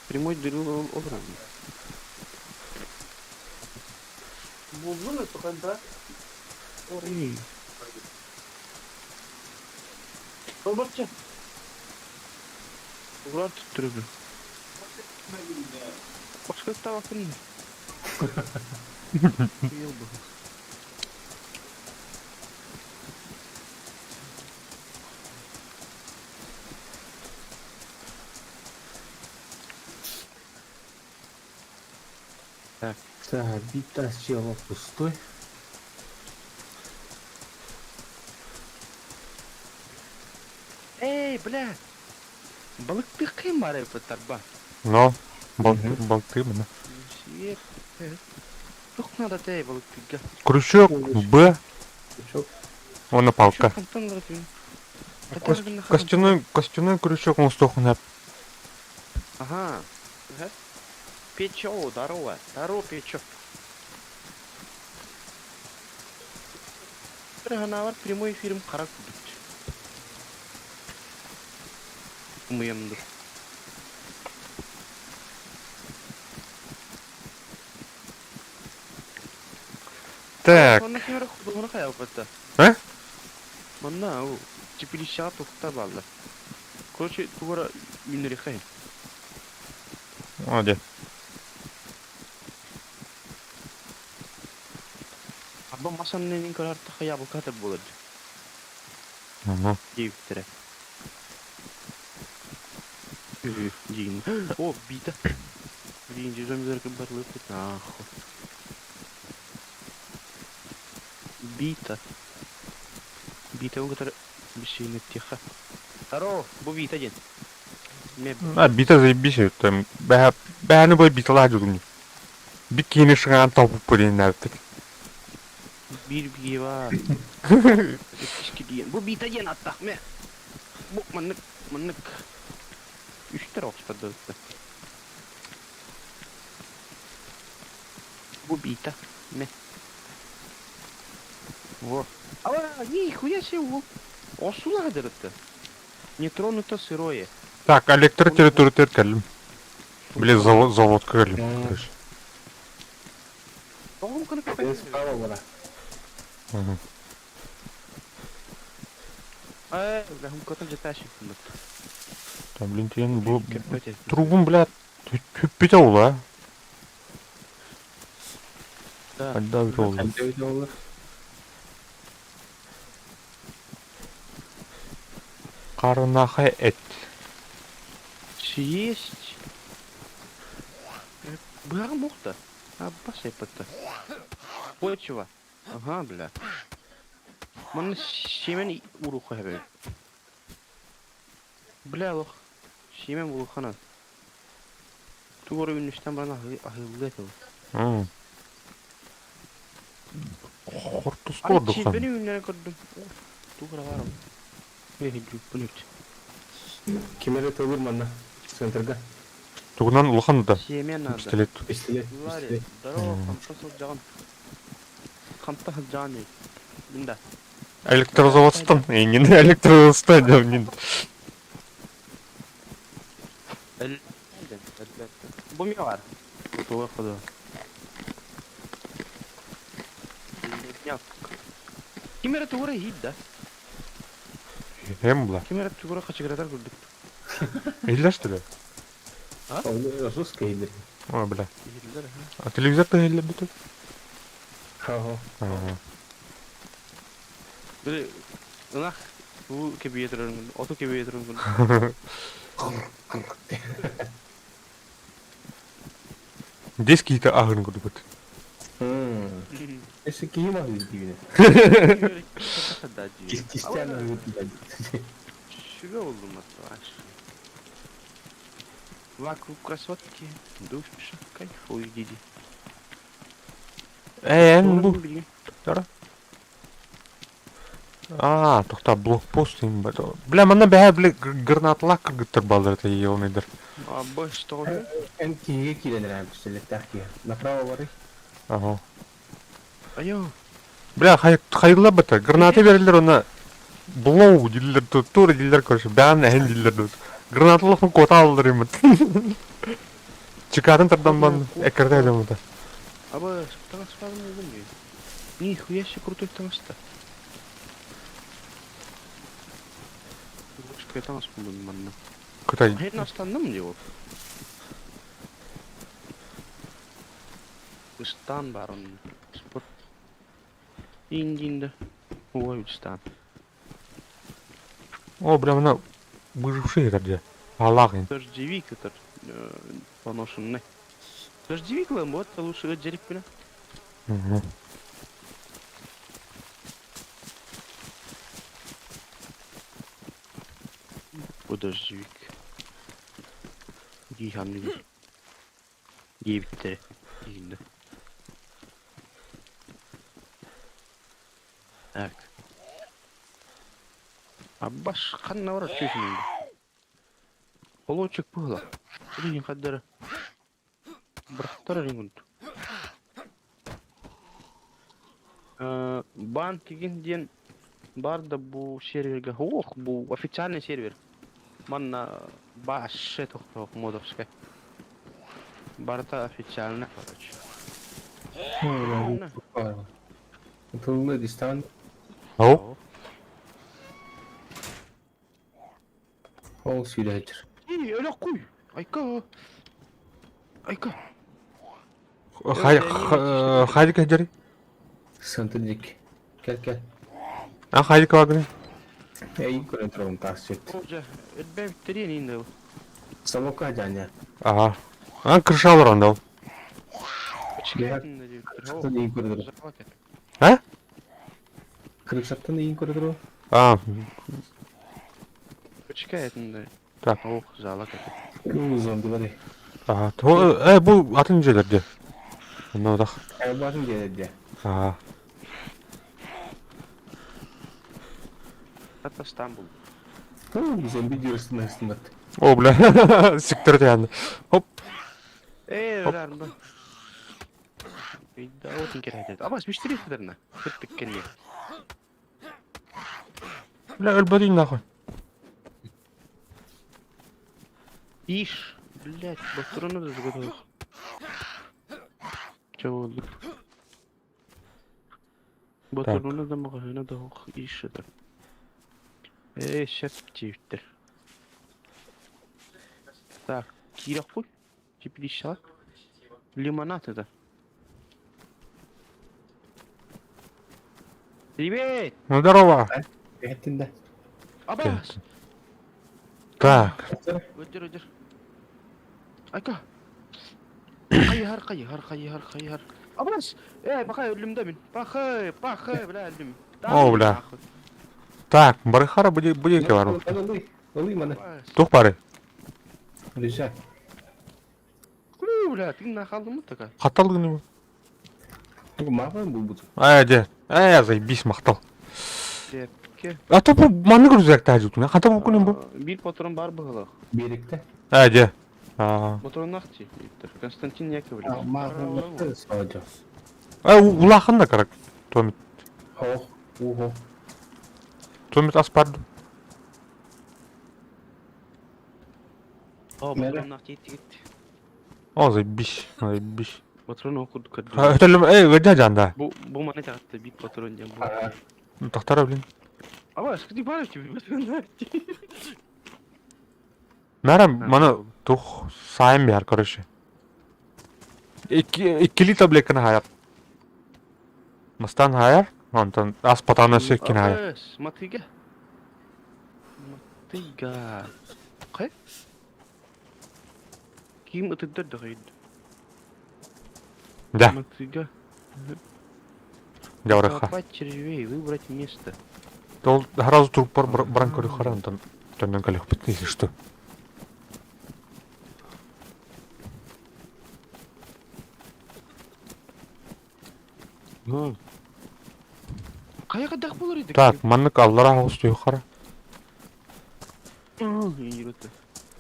Прямой дырыл обран. Роботча. Уграр туттурду. Башка табакын. Быйыл бу. Так, бита села пустой. Эй, бля! Балыктыы ким бар эбит тарба. Но, балты, балты мына. Свет. Тух надо тей балыктыга. Крючок, Б, Крючок. уонна палка. Хантан баратын. Костяной, костяной крючок оҥостуоххун сөп. Ага. Печо, здорово. Здорово, Печо. Ханавар прямой эфирим қара күдік. Умыямды. Так, Манна кемер худугуна хаялбатта. А? Манна у чипилища тухта балла. Короче, тугара үннери хай. о дьэ. Абба масаннын көрөр хаябыл катыр болар. Мгм. Диэбиттэрэ. Диин. О, бита. Блин, зомбилар кыбарлыппыт нахуй. Бита. Бита у который бешеный тихо. Здорово, бу бита ден. Ме А, бита заебись, там, бэһэ, бэһэни бой биталаа дьулуҥ. Бит киһини шыҥаан толпуппут диэн биир бива. Кишки диэн. Бу бита диэн аттах ме. Бу маннык маннык. Үстер окспады. Бу бита. Ме. Во. А, нихуя себе, во. Осула дырытты. Не тронуто сырое. Так, электротерритория кэллим. Блин, завод, заводка кэллим. Короче. Оҕом кына Мен справа бара. Мгм. Э, бля, хум котон жаташи. Там, блин, тиэн бу трубун, блядь, түппүтэ ула. Да. Альда бит ол. Ханта олар. Карнаха эт. Съесть. Быһаҕым мохта. Абба сайпатта. Почва. Ага, бля. Манна семен уруха хэбэ. Бля, лох. Семен булухана. Тугору үннүстэн баран ахыллы этил. Хортус кордухан. Бени үннere көрдүм. Тугора барым. Эй, жүппүнүт. Кимере тылыр манна. Центрга. Тугунан улахан да. Семен надо. Пистолет. Пистолет. Лари, Пистолет. здорово, хамта сылдьаҕын. Хамта сылдьаҕын Бында. Электрозаводстан. Эйнин электрозаводстан деп. Бу ми бар. Туга ходу. Кимере тугура хит да. Эм була. Кимере тугура качыгыратар көрдүк. Иллер что ли? Ол жестко ийлер. О, бля. Иһиллер, А телевизор та иллер бүтү? Ага. Ага. Били ынах уу кэбийэ турарын оту кэбийэ турарын Дес киһитэ аһын курдукут. Өссө киһи маһыы диибинэ. Кистээн аһыы диибинэ. Сүбэ болдум аттааш. Вокруг красотки, душа кайфуй диди. Ээ, эн бу Аа, тохтоо, блокпост им Бля, манна бэһэ бile гранаталаах кыргыттар бааллар этэ елныйдар. Абы, что Эн киһигэ киирэн эрэ пистолеттээх киһи. Направо барый. Ага. Айо. Бля, хайылла бата. Граната береллер она блоу дииллер тут, тур дииллер, короче, бээн эһин дииллер тут. Гранаталаах кота аллар им. Чекатын тардан бан эккерде элемута. Абы, таҥас баар Нихуя себе крутой таҥаста. Русская таҥас булдум манна. Кытай. Херин астанным дии ол. Ыстаан баар онно. Спорт. Индинде. Ой, ыстаан. О, бля, мына выжившие это где? Аллах. Дождевик это поношенный. Дождевик лэм, вот лучше дерек бля. Угу. Бу дождевик. Дии диэбиттэрэ иһиннэ. Так. Аббас ханна барар чүөчүнүн Холуочук быһыла. Билигин хардары бырахтар эрин Банк диэн баар да бу сервергэ ох бу официальный сервер. Манна баасше тохтоох модовскай. Барыта официально, короче. Тыллы дистан. Ау. Ол сүүрээччир. И, өлө куй. Айка. Айка. Хай хайдык хедери? Сантыдик. Кел кел. А хайдык вагны? Эй, көрөн турабын таас сет. Жа, өтбәм терен инде. Самока жаня. Ага. А крышалар анда. Кырыксаттан иин көрдөрө. А? Кырыксаттан иин көрдөрө. А. Почекай этинде. Так. Ох, зала как. Бу зомби бар. Ага. То э бу атын жерлерде. Онно дах. Э бу атын жерлерде. Ага. Это Стамбул. О, зомби диөрсүн астымат. О, бля. Сиктер yani. Хоп. Э, Хоп. бля, Да, вот интересно. А вас мечтали наверное? Кыртык Бля, өлбөдүн нахуй. Иш, блядь, патроны даже готовых. Чего? Батароны да магазина да ох, иш это. Эй, сейчас птиптер. Так, кира хуй. Теперь Лимонад это. Привет! Ну здорово. Эттин да. Абас! Так. Өтер, өтер. Айка. Хайыһар, хайыһар, хайыһар, хайыһар. Абас! Эй, бахай өллүм да мин. Бахай, бахай, бля, өллүм. О, бля. Так, барыхара буде буде бар. Ылый, ылый маны. Тух бары. Рюкзак. Кулю, бля, ты нахалдың мы така? Хатталгын бу. Бу мапан булбут. Ай, де. Ай, заебись мактал. Депке. А то бу маны рюкзак тажы туна. Хата бу күнүм бу. Бир патрон бар быһылах. Беректе. Ай, де. А. Патрон ахти. Константин Яковлев. Мапан саджа. Ай, улахан да карак. Томит. Ох, ухо. Томит аспарды. О, патрон ахти тигит. О, заебись, заебись. Патрон окуд кырды. Өтөлүм, эй, өдө жанда. Бу бу маны тагытты бир патрон дем бу. Тохтара, блин. Абас, кди барып тебе патрон ахти. Мәрә, маны тух сайын бер, короче. Икки иккили таблетканы хайар. Мастан хайар. Онтон ас патана өссө иккини аайа. Абыс, Матыга. Матыга. Кай? Ким ытырдар да хайд. Да, Матыга. дьэ барыахха. Копать червей, выбрать место. Ол сразу труппар баран көрүөххэ онтон төннөн кэлиэхпит если что. Ну. Хайа хайдах буолар ити? Так, маннык аллараа оҕус түһүөххэ. Иирөтө.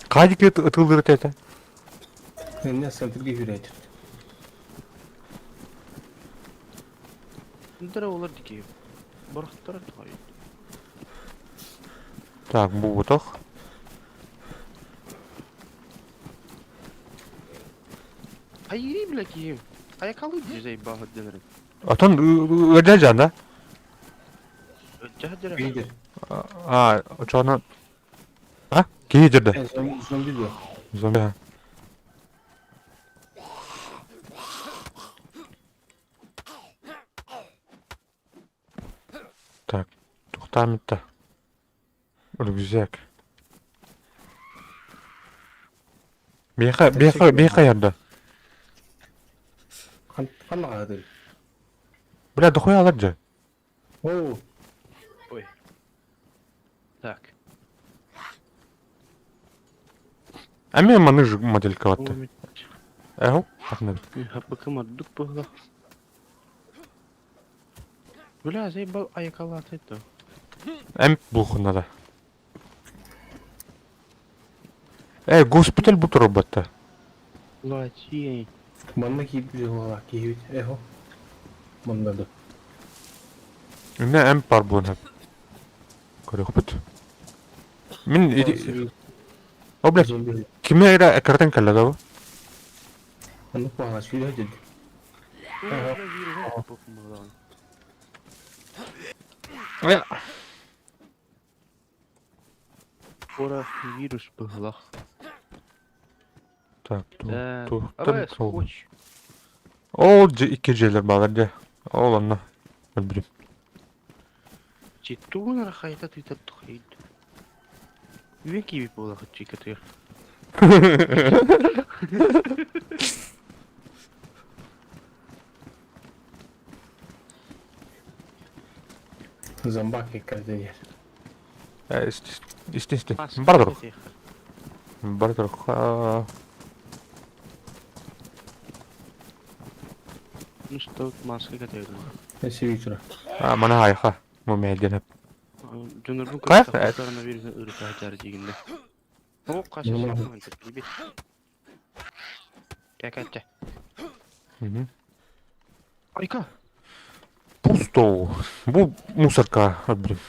Хаадик ытыллыр этэ. Эмне центрге жүрөт. Ndara олар дики. Барахтара тахай. Так, бу бутох. Хайри бля киһи. Айакалы дизай баһыт дэнэр. Отон ыарда жан да? Жаһдыра. Видер. А, очоно. А? Киһи жерде. Зомби диyor. Зомби. Так, тухтаамытта. Рюкзак. Бейха, бейха, бейха ярда. Ханна кадыр. Бля, дохуя алар же. Оо, Ой. Так. А мен маны же моделька ватты. Эхо, ахнад. Хапыкым ардык була. Бля, заебал айакалат это. Эм булхуна да. Э, госпиталь бу турбатта. Латей. манна кийип жолуга кийип. Эхо. Манна да. Эмне эм бар буун хап. Көрөхпүт. Мин иди... О, бля, Зомби. киме эра экартан кэллэ да бу? Анны куага сүрө деди. Э, Скоро вирус быһылах. Так, ту, Э, ту, Абай, тым, сол. скотч. Ол же икки жерлер балар же. Ол онно. Өлбүрүм. Читуун хайта тыта тухайд. Үен киби буола хаччикатыгар. Зомбак карденер. Э, исти, исти. Бар турук. Бар турук. Ну что, маска катайдым. Эсиби тура. А, мана хайха. Бу мээденеп. Дьонорбун Кайф, көрсө э. коронавирусун ырыта жар дегенде. О, каша Ну, шахман бит. Какатча. Мгм. Айка. Пусто. Бу мусорка өлбүрүм.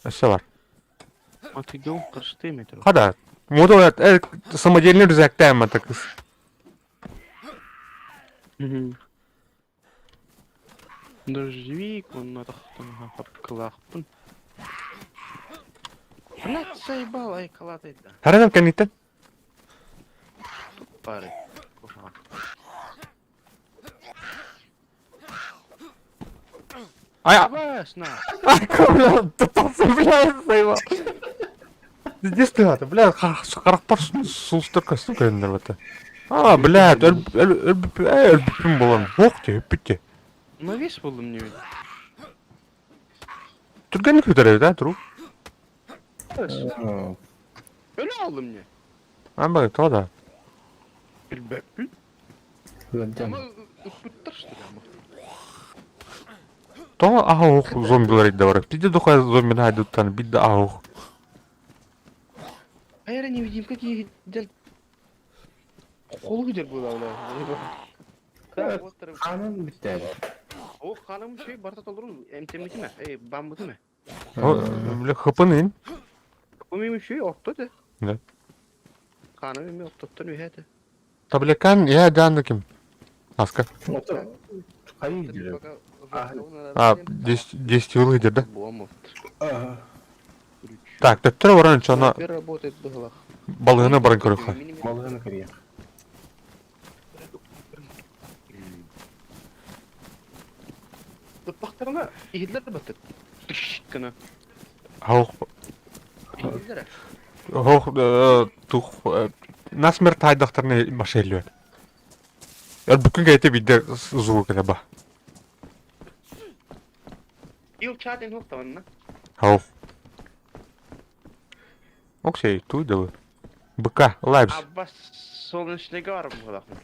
Өссө бар. Матыгыл кырышты метро. Хада. Мода э, самодельный рюкзактаем это кыз. Дождевик, он на тахтан хапкалахпын. Блять, заебал, айкалат это. Харанам кэнниттэн. Пары. Кошаға. Ай, Абас, на. ай, бля, тупался, бля, заебал. Здесь ты, бля, харахпар сулстар сука, это. А, блядь, өлбүппүн болан. Ох те, өппүтте. Навес болдым не ведь. Түргенlik көтөрөбүт, а, туруп. Өлө алдым не. Ама, то да. Билбеппин. Зомби. Ама ыппыттар что ли ама. То ах зомбилар идде бар. Бидде духай зомби хайдуттан, бидде ах. Айра невидимка кийден. Колу күдер була бля. Канын битти. О, ханым şey барта толдыру эмтемити ме? Эй, бамбыты ме? Бля, хпнын. Умим şey отто де. Да. Ханым эми оттоттон үһәте. Таблекан, я данды ким. Аска. Кайы жүрөт? А, 10 10 жыл идер да. Буамов. Так, төттөр баран чона Работает быһылах. балыгына баран көрөхө. Малыгына кирия. Туртахтарына иһиллэр да баттык. Тыш гына. Ох, Иһиллэр. ох, тух, насмерть таайдахтарына машеллүөт. Өлбүккүн кэйте биирдэ звук это ба. Ил чат ин хуктаванна. Ох. Оксей, туй дылы. Быка, лайбс. Аббас солнечный гар буолахын.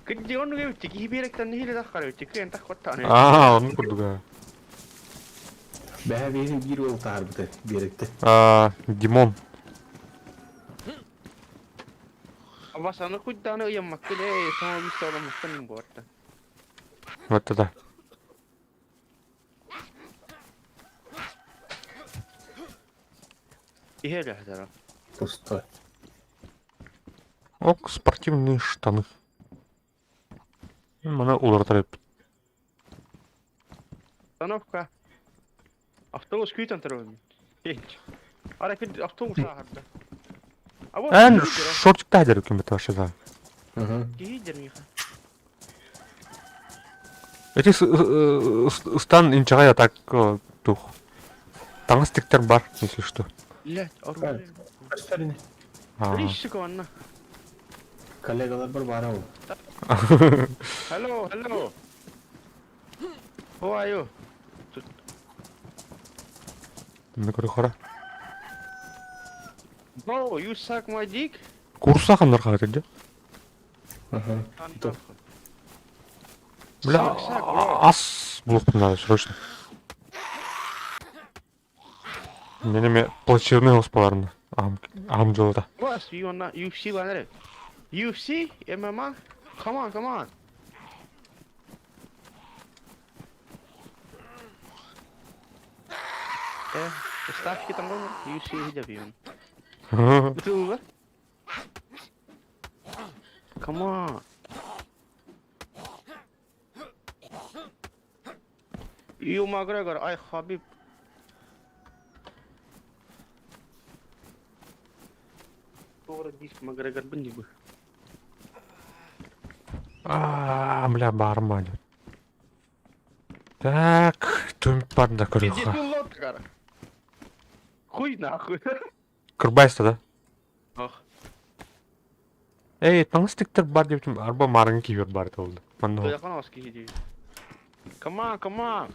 Кыдди оннук эбит киһи биэрэктэн нэһиилэ таххар эбит кыайан таххаттаан эбит. Аа, оннук курдук. Бэһэ биһин биир уол таһаарбыта биэрэктэ. Аа, Димон. Аббас аны куйдааны ыйаммаккын ээ, самоубийство оламмаккын ин буорта. Вот это. Иһэ үлэһитэрэ. Пустой. Ок, спортивные штаны. Мана уларытар эппит. Остановка. Автобус күүтэн турабын. Ара күн автобус ааһарда. Эн шортикта дер ким это вообще да. Киһи дер миха. Эти стан инчаҕай так тух. Таҥас тиктер бар, если что. Блять, оружие. Көстөр Рищик онно. Коллегалар бар бара ол. Hello, hello. Who are you? Мына көрө хара. Bro, you suck my dick? Курса ханнар хаҕытыр дьэ. Ага. Бля, Suck, suck, bro. ас булуохпун надо срочно. Мен эме плачевный оспаларына аһым дьылыта. What? You wanna UFC банары? UFC? MMA? Come on, come on. Э, ставки там был? UFC где бьем? Бутылка? Come on. You McGregor, I Habib. Doğru диск McGregor бин бы. Аа, бля, баарым баар. Так, түмүк бар да көрүөххэ. Иди лодка. Хуй нахуй. Кырбайста да? Ох. Эй, таҥас тиктэр бар диэбитим, арба маарыҥҥы киһибэр баар этэ буолла. Манна Телефон киһи Come on, come on.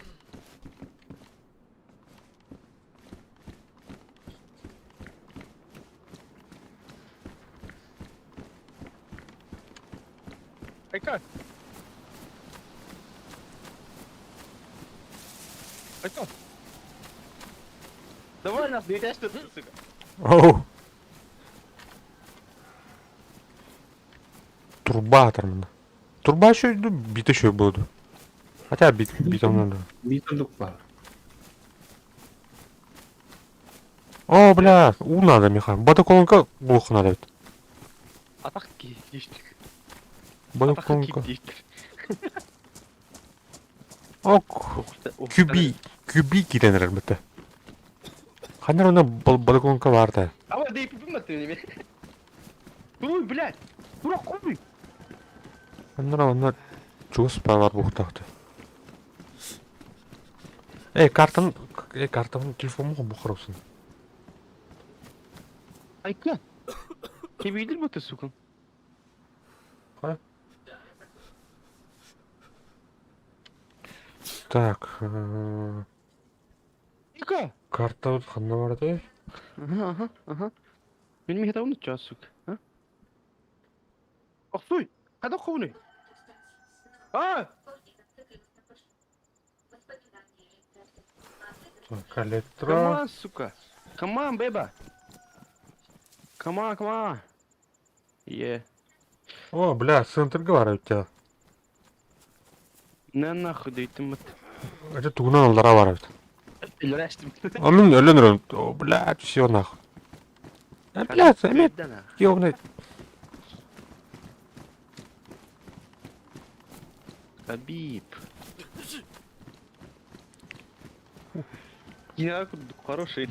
Айка. Айка. Давай нас, не что ты, сука. Оу. Труба атар манна. Труба еще, ну, бит еще буду. Хотя бит, бит надо. Биир ордук баар. О, бля, уу надо, Миха. Батаколонка булух надо ведь. Атах киһи Батаколонка. Ок. Кюби. Кюби кирен эрэр Ханар она балконка бар да. Ава, да и пипим Ой, блядь! Дурак хуй! Ханар она чугас бар бухтахты. Эй, картам, эй, картам телефонум бухарсын. Айка! Ты видел бы ты, сука? Так, Айка! карта ханна барды. Ага, ага, ага. Мен мехта оны час, сука. А? Ах, стой! Када хуйны? А! Так, электро. Come on, сука! Come on, baby! Come on, come on! Yeah. О, бля, центр говорю тебя. На нахуй, да и ты мат. Это тугунан аллара бар бит. Өлөрөстүм. А мин өлөн О, блядь, все нахуй. А, блядь, эме ёбаный. Хабиб. Я хороший.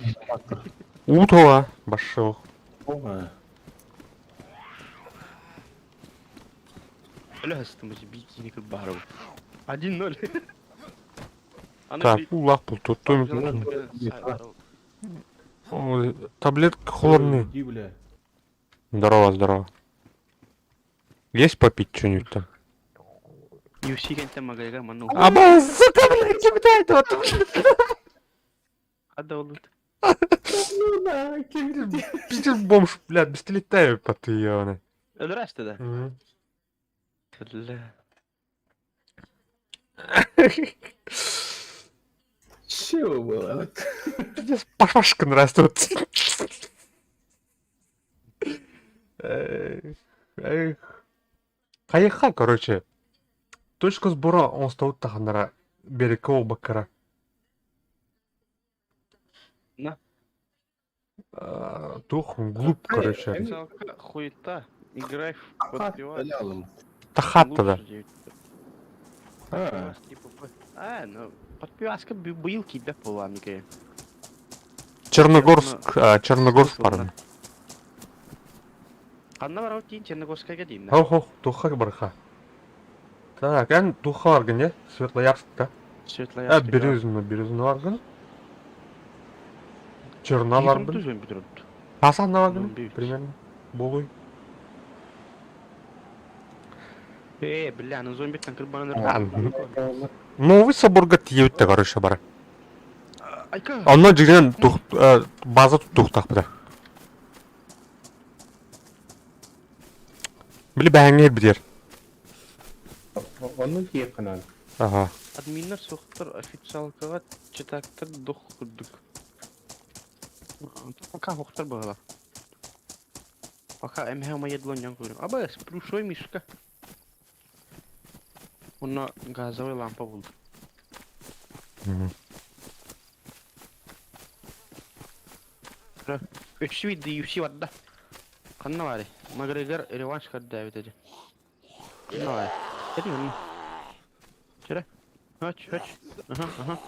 Утоа, башок. Оба. Өлөстүм бикини кылбаров. 1-0. Так, улаах бултуттум. Таблетка хлорный. Иди, бля. Здорово, здорово. Есть попить что-нибудь там? Юси кентен Макгрегор манна Аба, сука, блядь, кем это Хадда болбут. Ну да, кем Пиздец бомж, блядь, бестелетаю по ты, ёбаный. Өлөр да. Мгм. Бля. Чего было? Пиздец, пашка растут. Эх, эх. Хайха, короче. Точка сбора он стал таханара берегового бакара. На. Тух, глуп, короче. Официалка хуета. Играй в подпевать. Тахатта да. А, А, ну, подпиваска быйыл киирбэт буоллаҕым Николай. Черногорск, Черногорск парни. Ханна барабыт диин Черногорскайга диин да. Хо-хо, туха барха. Так, эн туха баргын, не? Светлоярскта. Светлоярск. А, Березина, Березина баргын. Черна баргын. Хасан баргын, примерно. Болуй. Э, бля, ну зомбиттан кырбаныр. Новый соборга тиебитте, короче, бара. Айка. Онно дьигинэн тух база туттуохтаахпыта. Били бэһэҥҥэ кэлбитигэр. Онно тиийэххэ Аха. Админнар суохтар официалкаҕа читактар дух курдук. Пока хохтар быһыла. Пока МХ майедлон көрүм. Абас, плюшой мишка. Онно газовый лампа булду. Үчү види юси барда. Ханна баарый? Макгрегор реванш көрдөөбүт этэ. Ханна баарый? Кэлиҥ онно. Чөрө. Хөч, хөч. Аха, аха.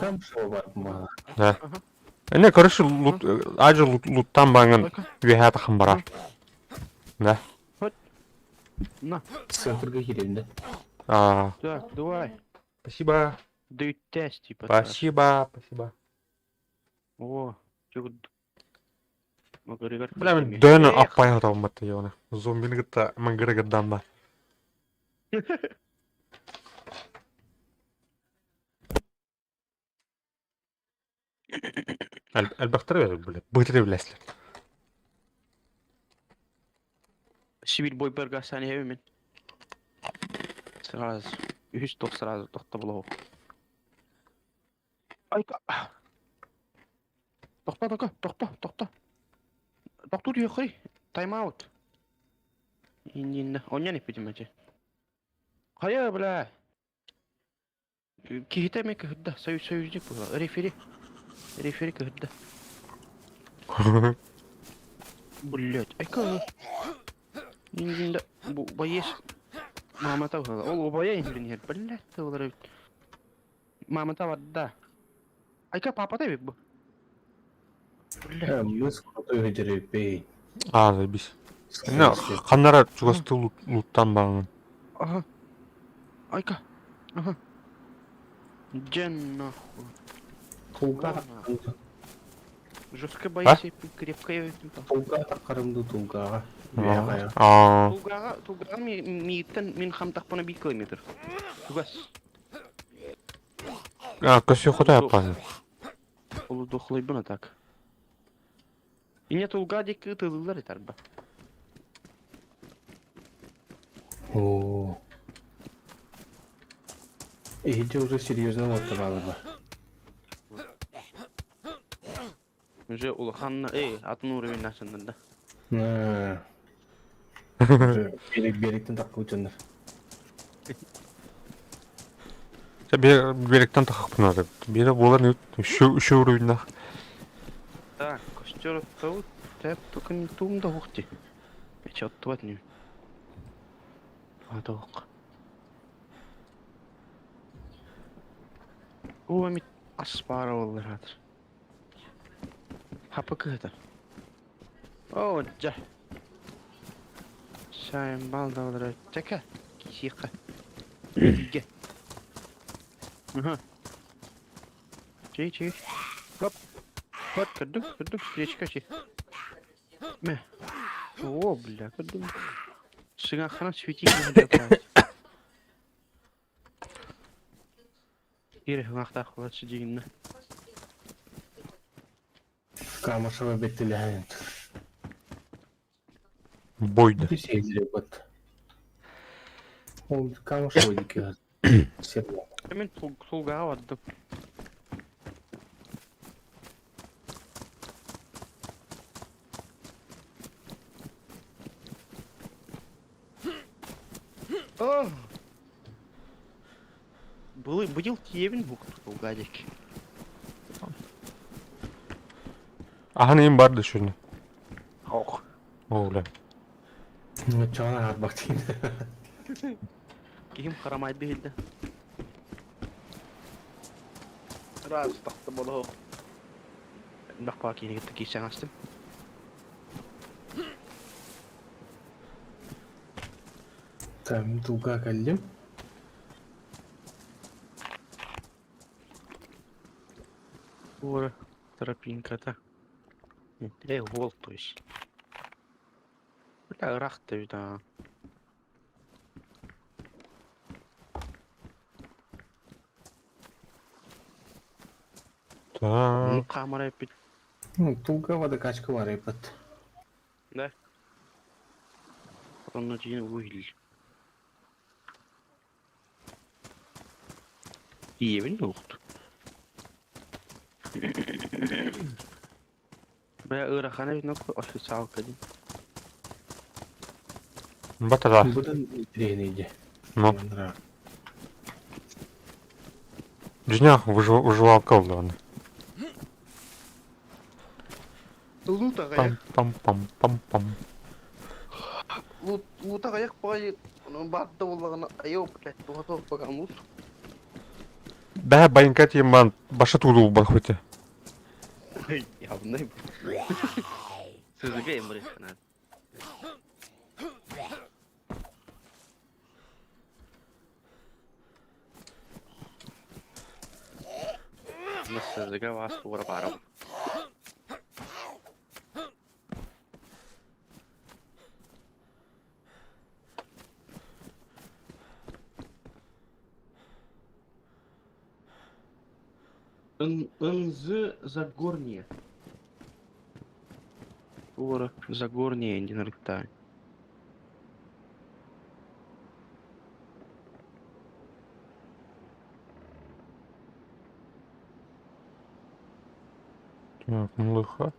Там что бар Да. Не, короче, лут, ажы луттан баңын үөһээ тахан барар. Да. На. Центрга киирэн да. А, Так, давай. спасибо. Дают тест, типа. Спасибо, спасибо. О, чего? Макгрегор. Бля, мен дөөнө аппай аталмат ёна. Зомбини кытта Макгрегордан ба. Элбэхтэр бэр, бля. Бытыры билэслэр. Сибирь бой барга сани мен. Сразу. Үһүс тох сразу тохтобулоо. Айка. Тохто, тохто, тохто, тохто. Тохтуу түһүөххэй. Тайм-аут. Иннинна. Онньон эппитим эчи. Хайа, бля. Киһитэ эмиэ кыһырда. Союз союзник буолла. Рефери. Рефери кыһырда. Блять, айка. Иннинда бу боец маамата буолла. Ол убайа инженер. Блять, олар Маамата барда. Айка папата эбит бу. Блять. Мы скоро жеребей. А, заебись. Не, ханнара чугасты луттан баңын. Ага. Айка. Ага. Дьэн нахуй. Тулга Жестко боец, крепкая. Тулга таққарымды тулгаға. А. Тулгаға, тулгаға мииттен мин хамтахпына 1 километр. Чугас. А, көсө хота аппан. Полудохлый так. Ине тулга диэки ытыллар этарба. О. Эти уже серьезно вот ба. Уже улахан, эй, атын уровень насыннан да. Берек беректен таққы учандар. Беректен тахаппын Бире болар үш уровень Так, костер оттабыт, тэп только туум да ухти. Эчи оттубат не. Адок. О, ми аспара боллар хатыр. Хапы кыһыта. О, жа. Сайын балдалары тәкә. Кисиққа. Иге. Аха. Чэй, чэй. Хоп. Хоп, көрдүҥ, көрдүҥ, встречка чэй. Мэ. О, бля, көрдүҥ. Сыҥааххынан светить не Киир сыҥаахтаах буолааччы диигиннэ. Камышева беттелэһэн. Бойда. Ты сездили вот. Ол Камышева дики серло. Мен тулгаҕа бардым. Ох! Быйыл тиийэбин тулга диэки. Аһан иин бар да шүрүнэ. Ох. Оо, бля. Чоҕун аһарбак диин. Киһим харамайды иһилдэ. Раз тахта болоһо. Элбэх баа киһини кытта киирсэн астым. Там тулга кэллим. Уора тропинката. Уол то есть. Бля, ыраах да эбит аа. Так. Хаамара эппит. Ну, тулга водокачка бар эпит. Да. Онно тиийэн уу иһиллэр. Тиийэбин уохту. Бля, ыарахан эбит официалка дии. Батара. Будан интириэһинэй Ну. Дьиҥнээх выживалка ыллаҕына. Лут аҕыйах. Пам-пам-пам-пам-пам. Лут, лут аҕыйах баҕайы баар да буоллаҕына айоо, блядь, туһа суох баҕам лут. Бээ байыҥка тиийэн баша туулуу барахпыт. Явный. Сызыга эмбрехана. Сызыга вас тура барам. НЗ Загорние. Туора Загорние диэн арыктаан. Так, ну лыха.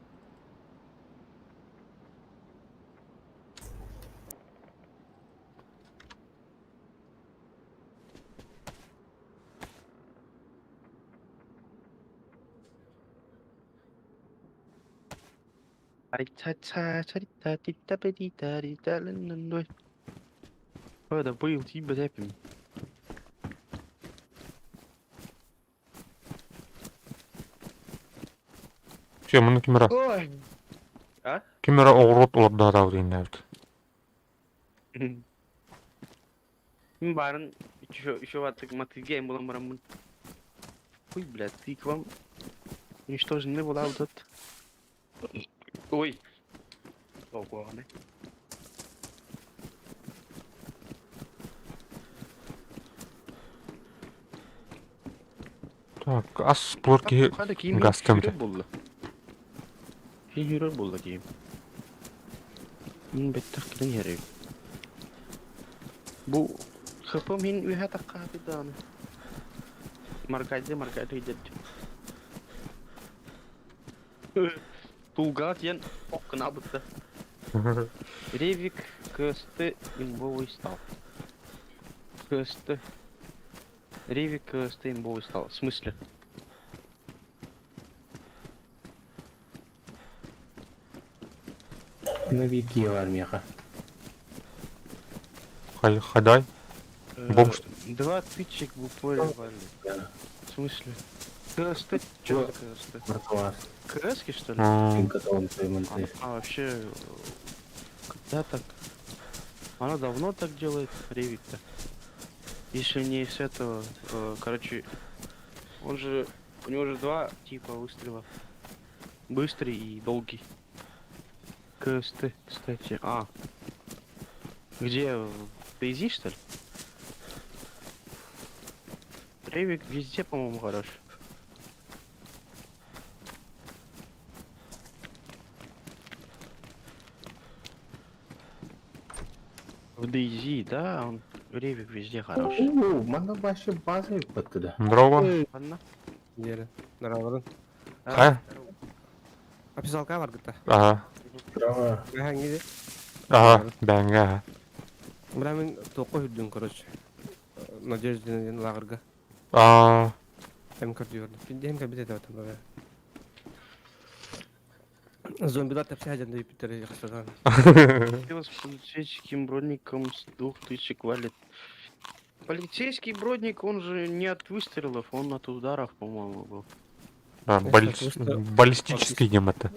Hör, быйыл тиийбэт эпим. Все, муну ким эрэ Ой, А? ким эрэ оҕуруот олордоотообут иҥнээбит. Мин баарын еще еще ватык матыга эм булан бараммын. Ой, блядь, тыквам уничтоженный была вот этот. Ой. Ого, Так, ас булар киһи газтаммыта. Буолла. Киһи үүрэр буолла киһим. Мин бэттэх кэлэн иһэр Бу ХП мин үөһэ таххааты даҕаны. Маргайды маргайды дедdi. Тулга диэн ох гына бытта. Ревик КСТ имбовый стал. КСТ. Ревик КСТ имбовый стал. В смысле? Новики в армияха. Хадай. Бомж. Два тычек в упоре вали. В смысле? КСТ? Что за КСТ? Мартуар. КСки, что ли? А вообще, когда так? Она давно так делает, Ревик-то. Если не с этого, короче, он же У него же два типа выстрелов. Быстрый и долгий. КСТ, кстати. А. Где? В DayZ, что ли? Ревик везде, по-моему, хорош. В DayZ, да, он Ревик везде хорош. Оо, манна вообще база баттыда. Здорово. Ладно. Диэри. Нарааларын. Хайа? Описалка баргыта. Ага. Браво. Бэһэҥҥи Ага, бэҥҥэ аха. Бра мин туохха үрдүн короче. Надежда диэн лааҕырга. Аа, Эм көрдүүрдүм. Пиндиһим кэлбит этэ отон бабе. Зомбилар тэпсэ сылдьан дөйүппүттэр яхшыдан. С полицейским броником с 2000 валит. Полицейский бродник, он же не от выстрелов, он от ударов, по-моему, был. а, баллистический диэн это.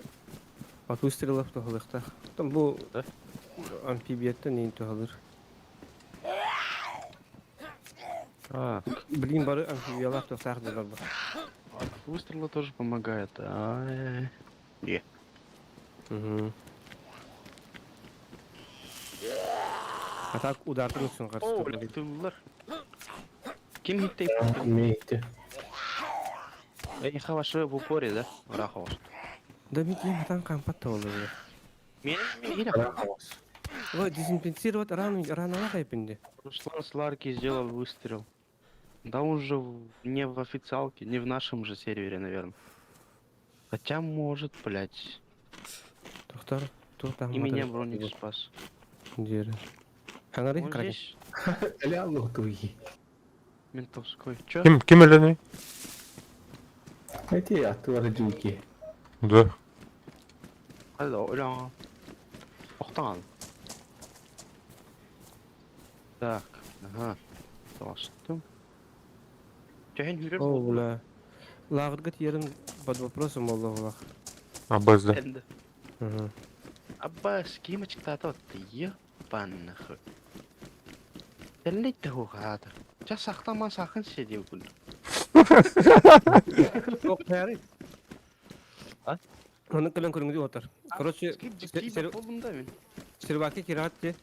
От выстрелов туһалыахтаах. Там бу Да? амфибияттан иин туһалыыр. А, Блин, бары амфибиялаах туохтаах дьоннор бар. от выстрела тоже помогает. А, Мгм. А так удартын үксүн О, қарсы. блядь, тыллар. Ким хиттей? Мейте. Эй, хорошо в упоре, да? Рахос. Да мин киһи хатан кампат та болар. Мен мен Ой, дезинфицировать рану, раналар айпинде. Руслан Сларки сделал выстрел. Да он же не в официалке, не в нашем же сервере, наверное. Хотя может, блядь. Доктор, тут там И меня броник спас. Диэри. Хаңары Он кракен. здесь Эля лотуи. ментовской. Чё? Ким ким өлөний? Эти аттылары жуки. Да. Алло, алло. Охтан. Так, ага. Достым. Чэхэн хүрэр О, бля. Лааҕырга тиэрин под вопросом буолла Абыз да. Энди. Мгм. Абба, скимочка та ты ебаных. Тэллит хугата. Ча сахтама сахын сидел күл. Ок, бәрі. А? Оны кэлэн көрүҥү отар. Короче, болдум да мен. сервакка кираат те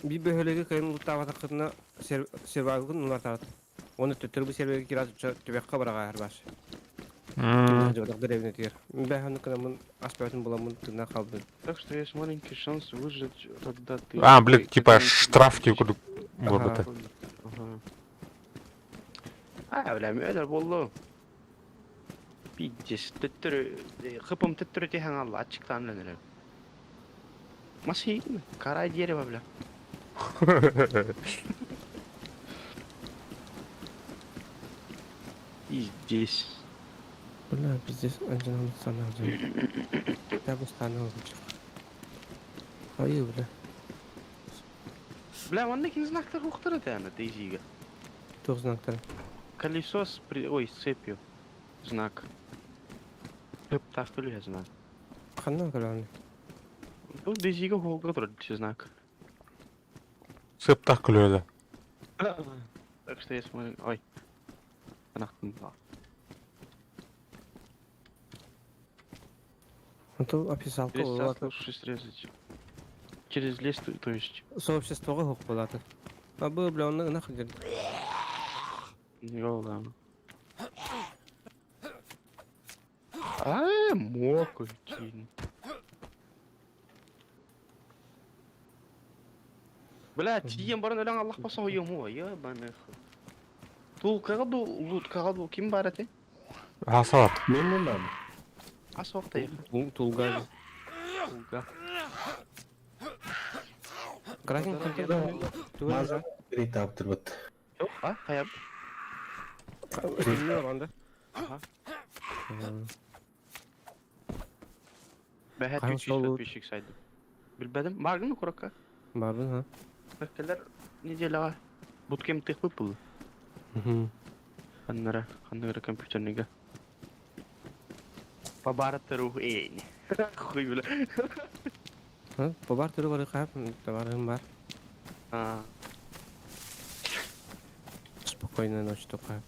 би бөһөлөгү кайын луттаабатаххытына сервагын улартаат. Оны төттөрү бу сервеге кираат түбэххэ бараҕа баш. Деревне Бэһаны кынамын аспаатын буламын тына қалдым. Так что есть маленький шанс выжить, когда ты... А, блин, типа когда он штраф тебя тебе Ага. куда Ага. А, бля, мөлөр болду. Пиздец, төттөрү, хыпым төттөрү теһен алла, ачыктан өлөр. Мас хийгин, кара дерево, бля. Пиздец. Бля, пиздец, анжанам санаа. Табы стану. Ай, бля. Бля, манна кин знактар ухтар это ана, дейзига. Туох знактар. Колесо с при... Ой, с цепью. Знак. Хып так знак. Ханна каланы. Бу дейзига холга турар знак. Сыптах күлөдө. Так что я смотрю... Ой. Анахтын. Анту описалка Лес болаты. лучше срезать. Через лес, то есть. Сообществоға хоқ болаты. А бу, бля, оны нахуй дер. Йо, да. А, мокрый. Бля, тиен баран өлең Аллах баса ойым ой, ебаных. Тул кагаду, лут кагаду, ким бар эти? Асалат. Мен мындан. Ас вакта Тулга. Тулга. Кракен Маза рейт аптырбыт. Yok, а, каяп. Анда. Ага. Бәһәт Кайсы 300 лут? подписчик сайдым. Билбедим, бардыңмы куракка? Бардын, ха. Бәккелер неделяга буткемп тых был. Ханнара, ханнара компьютерныйга. Побарытыру эйни. Хуй бля. Ха, побар түрі бар кап, товарым бар. А, Спокойной ночи только.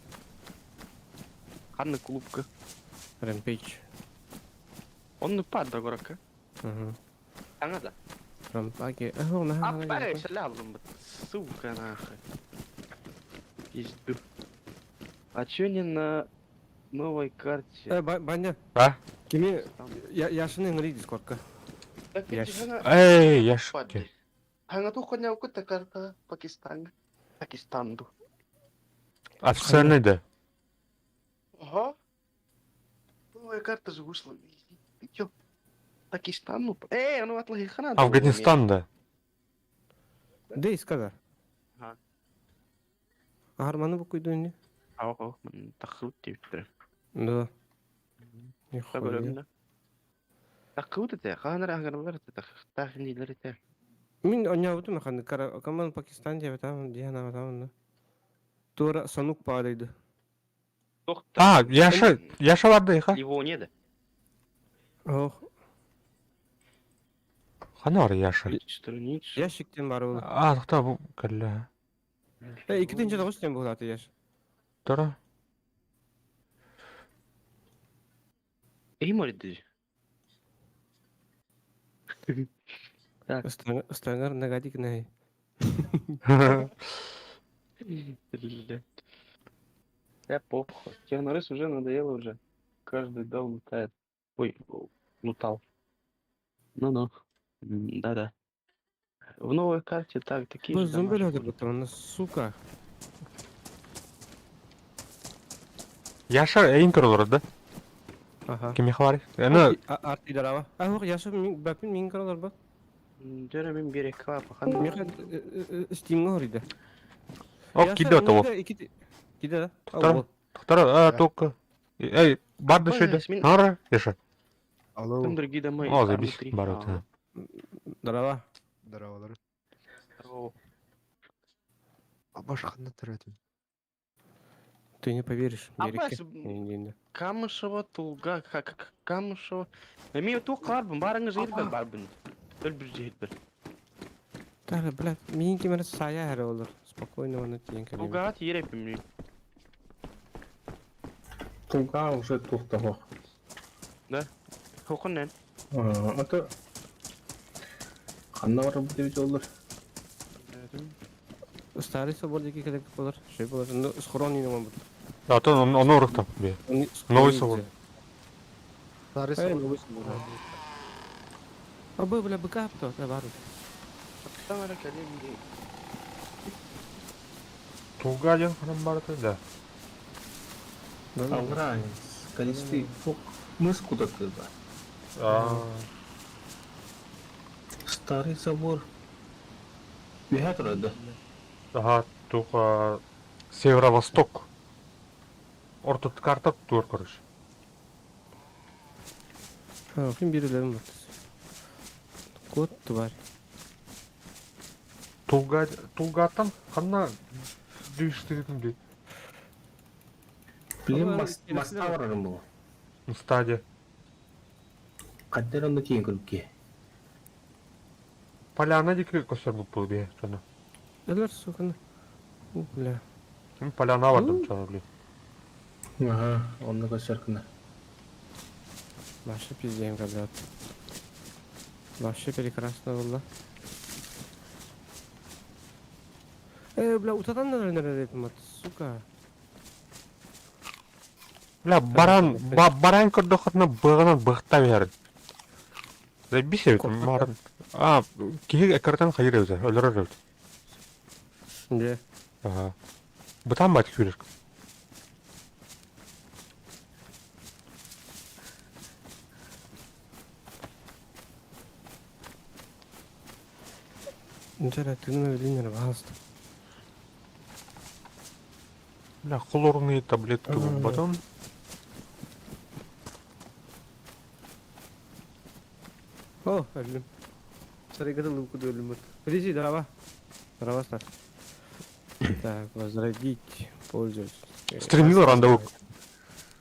ханны клубка. Rampage. Оннук баар да куоракка. Ага. Саҥа да. Rampage. Ага, наһаа Аппа, шалля аллым Сука нахуй. Пизду. А чё не на новой карте? Э, Баня. А? Кими Яшины ыҥырый дискордка. Так Яш. Эй, Яш. Хаҥа туохханньаабыккыт карта Пакистаҥҥа. Пакистан ду. Официальный да. Ага. Новая карта же вышла. Ты чё? Пакистан, ну... Эй, ну атлахихана. Афганистан да. Дей сказа. Ага. Арманы букуйдун не? Ау, таххыбыт диэбиттэрэ. Да. Нихуя. Таххыбыт этэ, хаһан эрэ аһыҥараллар этэ, таххыктаах дииллэр этэ. Мин онньообутум ханнык команд Пакистан диэбэтаам диэн аҕатаам Туора сонук паадайды. А, Яша, Яша барды иха. Ливония да. Ох. Хана бар Яша? Страница. Ящиктен бар ол. А, тоқта бу кэллэ. Э, иккитинчи тоҕус диэн буолааты Яш. Тора. Эй, мордыж. Так. Ыстаҥар нагадик нэй. Я похуй. Технорыс уже надоело уже. Каждый дом лутает. Ой, лутал. Ну-ну. Да-да. В новой карте так, такие Бу же зомби дома же өлөрбүт онно, сука. Яша эйин көрөлөр да? Аха. Кимиэхэ барый? Аны Артыйдарава. А, Яша бапин мин көрөлөр ба. Дөрө мин биэрэккэ баар Миэхэ Steamҥа хоруйда. О, киирдэ того. Киирдэ да? Тохтор. Тохтор, а, только. Эй, бар да шөйдө. Нара, Яша. Алло. Там другие дома. О, заебись, бар вот. Здорово. Здоровалар. Здорово. А башканы төрөтүм. Ты не поверишь, Абас, Камышева, Тулга, Камышева. Эми туох барбын, барыңыз жиырбын, барбын. Өлбүр жиырбын. Так, блядь, миин кимэр сая эрэ олор. Спокойно оны тиийэн кэлиэм. Тулгаҕа тиийэр эппин Тулга уже туохтаах. Да? Хохоннен. А то ханна барбыт эбит оллар. Старый собор диэки кэлэппит буолар. Шөй буолар. Ну, схрон иин оҥорбут. А то ону урукта бе. Новый собор. Старый собор. Новый собор. Абы, бля, быка то, да бар. Тулга диэн ханан барыта да. Алрай, скалистый фок мыс куда-то да. Старый собор. Үһэ турар да? Ага, туха северо-восток. Ортот карта тур, короче. Ким биир үлэбин Кот тварь. Тулга Тулгаттан ханна дүйүштүрүтүн дүй. Билим маста барарым бу. Стадия. Каддер онно тиийэн көрүккэ. Поляна диэки көстөр бу бие соно. Өлөр сука. У, бля. Мин поляна бардым чоно блин. Ага, онно көстөр гына. Вообще пиздец, ребят. Вообще прекрасно было. Э, бля, утатан наверное, сука. Бля, баран, баран көрдөхөтүнэ быҕынан быхта биэрэр. Заебись эбит, баран. А, киһи эккирэтэн хайыр эбит, өлөрөр эбит. Де. Ага. Бытаан бат күүрэр. Дьэ, тыына билин эрэ баҕаста. Бля, хлорные таблетки булбатым. О, өллүм. Сарайга луку өлүм. Подожди, здорово. Здорово, Стас. Так, возродить пользователя. Стремил рандовый.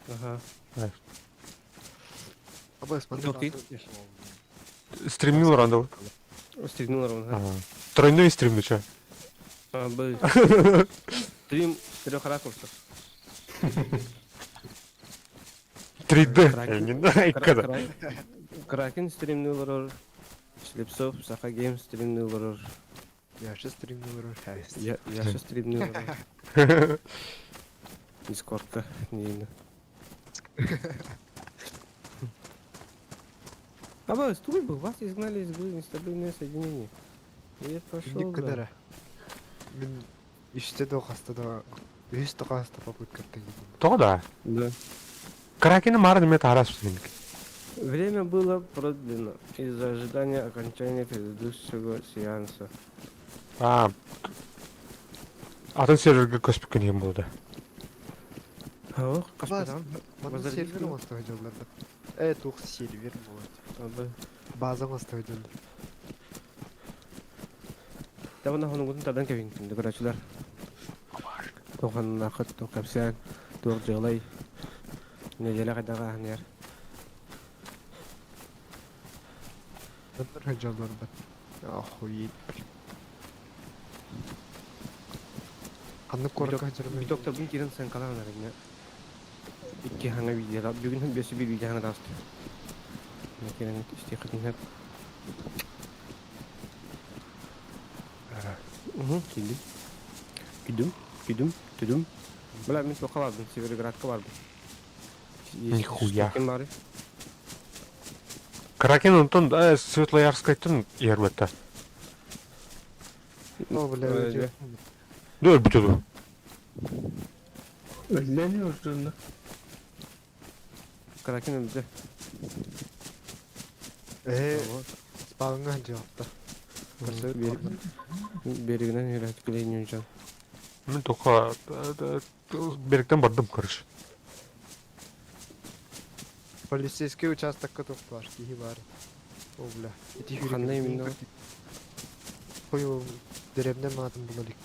Ага. Абы, смотри, Окей. Стремил рандовый. Стремил ровно. Ага. Тройной стримну, чё? А, б. Стрим с трех ракурсов. 3D Кракен, эҥин иккада. Кракен стримни олорор, Слепцов Саха Гейм стримни олорор, Яша стримни олорор. Яша стримни олорор. Дискордка не Аба, стой был, вас изгнали из игры нестабильное соединение. Я пошел, Инник да. гынара. Мин үстэ да хаста да үһүс да хаста попытка То да. Да. Кракени марын эме таарас меники. Время было продлено из-за ожидания окончания предыдущего сеанса. А, атын серверге көспүккүн иһин буолда. Ох, Бас, каспатам. манна сервер оҥосто дьоллор да. Э, туох сервер буолар. База оҥосто дьоллор. Табана хонугутун тадан кэбин күндү көрөөчүлэр. Туоханнаахыт, туох кэпсээн, туох дьыалай, нэдиэлэ хайдах ааһан Дьоннор дьоллор бат. Охуеть. Ханнык куоракка сылдьарбын Докторбун киирэн сыаҥкалаан эрэ икки хаҥа видеола бүгүн бөсө bir видео хаҥа таҕыста. Киирэн истиэххитин сөп. Угу, киирдим. Күйдүм, күйдүм, түдүм. Бля, мин туохха бардым, Североградка бардым. Нихуя. Ким бары? Кракен онтон Светлоярскайтан иһэр О, бля, Э, Dur бүтүдү. Өллени ортонда. Кракен өлдө. Э, спалыңа жаапта. Берегинен үйрәтіп келейін жан. Мен тоқа беректен бардым, короче. Полицейский участокка тоқтылар, киһи бар. О, бля. Ити Ханна именно? Қой ол деревнен матын була илик.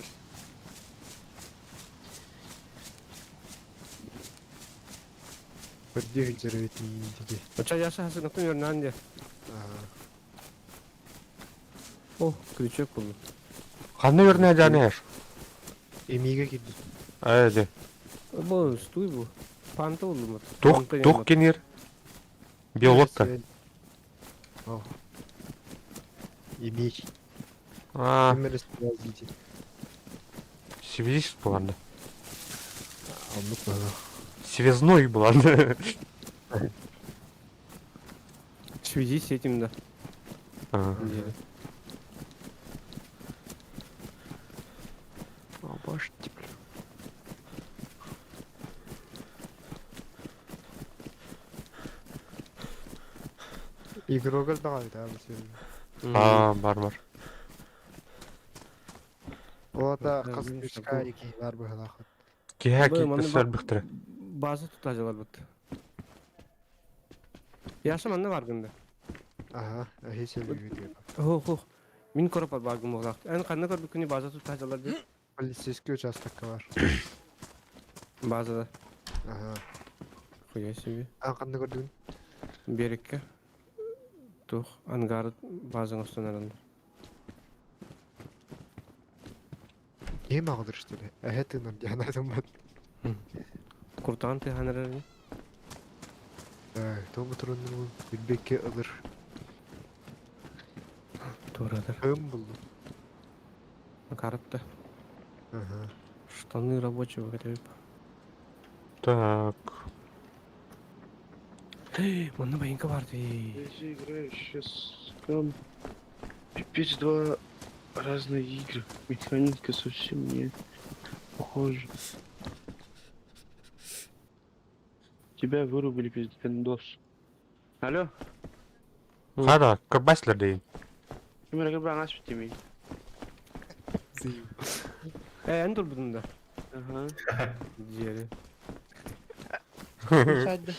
Бірде жүріп диге. Оча яша хасыгын өрнан де. О, крючок булду. Ханна өрнә жаны яш. Эмиге кирди. Әйде. Бу стой бу. Панта булду ма? Тух тух кенер. Биологта. О. Эмиг. А, Эмерес дейді. связист булганда. Алмык бала. Связной булганда. В связи с этим, да. А. О, боже, бля. Игрогал даҕаны да бу А, бар бар. Ота Да, хас билим, күчка шабу. ики бар быһалаах. Киһә Бу, манна киттер бихтер. База тутажалар бит. Яша манна баргында. Аха, эһи сэлүүтү. Хо, хо. Мин көрөп баргым буоллах. Эн ханна көрбүккүнүй база тутажалар дип. Полицейский участокка бар. Базада. Аха. Хуя себе. Ан ханна көрдүгүн? Берекке. Тух ангар базаң останаран. Ким аҕалыр что ли? Эһэ тыынар диэн айтыммат. Куртаан тыханарар. Э, тоҕу туруннум билбекке ылыр. Турадар. Ым булду. Каратта. Аха. Штаны рабочего готовы. Так. Манна байынка барды. Я же играю сейчас там. Пипец, два разные игры. Механика совсем не похожа. Тебя вырубили, пиздос. Алло, Хада, кырбаслар дейин. Ким ben aç bitimi. Э, эн турбудун да. Ага. Диэри. Müsaade.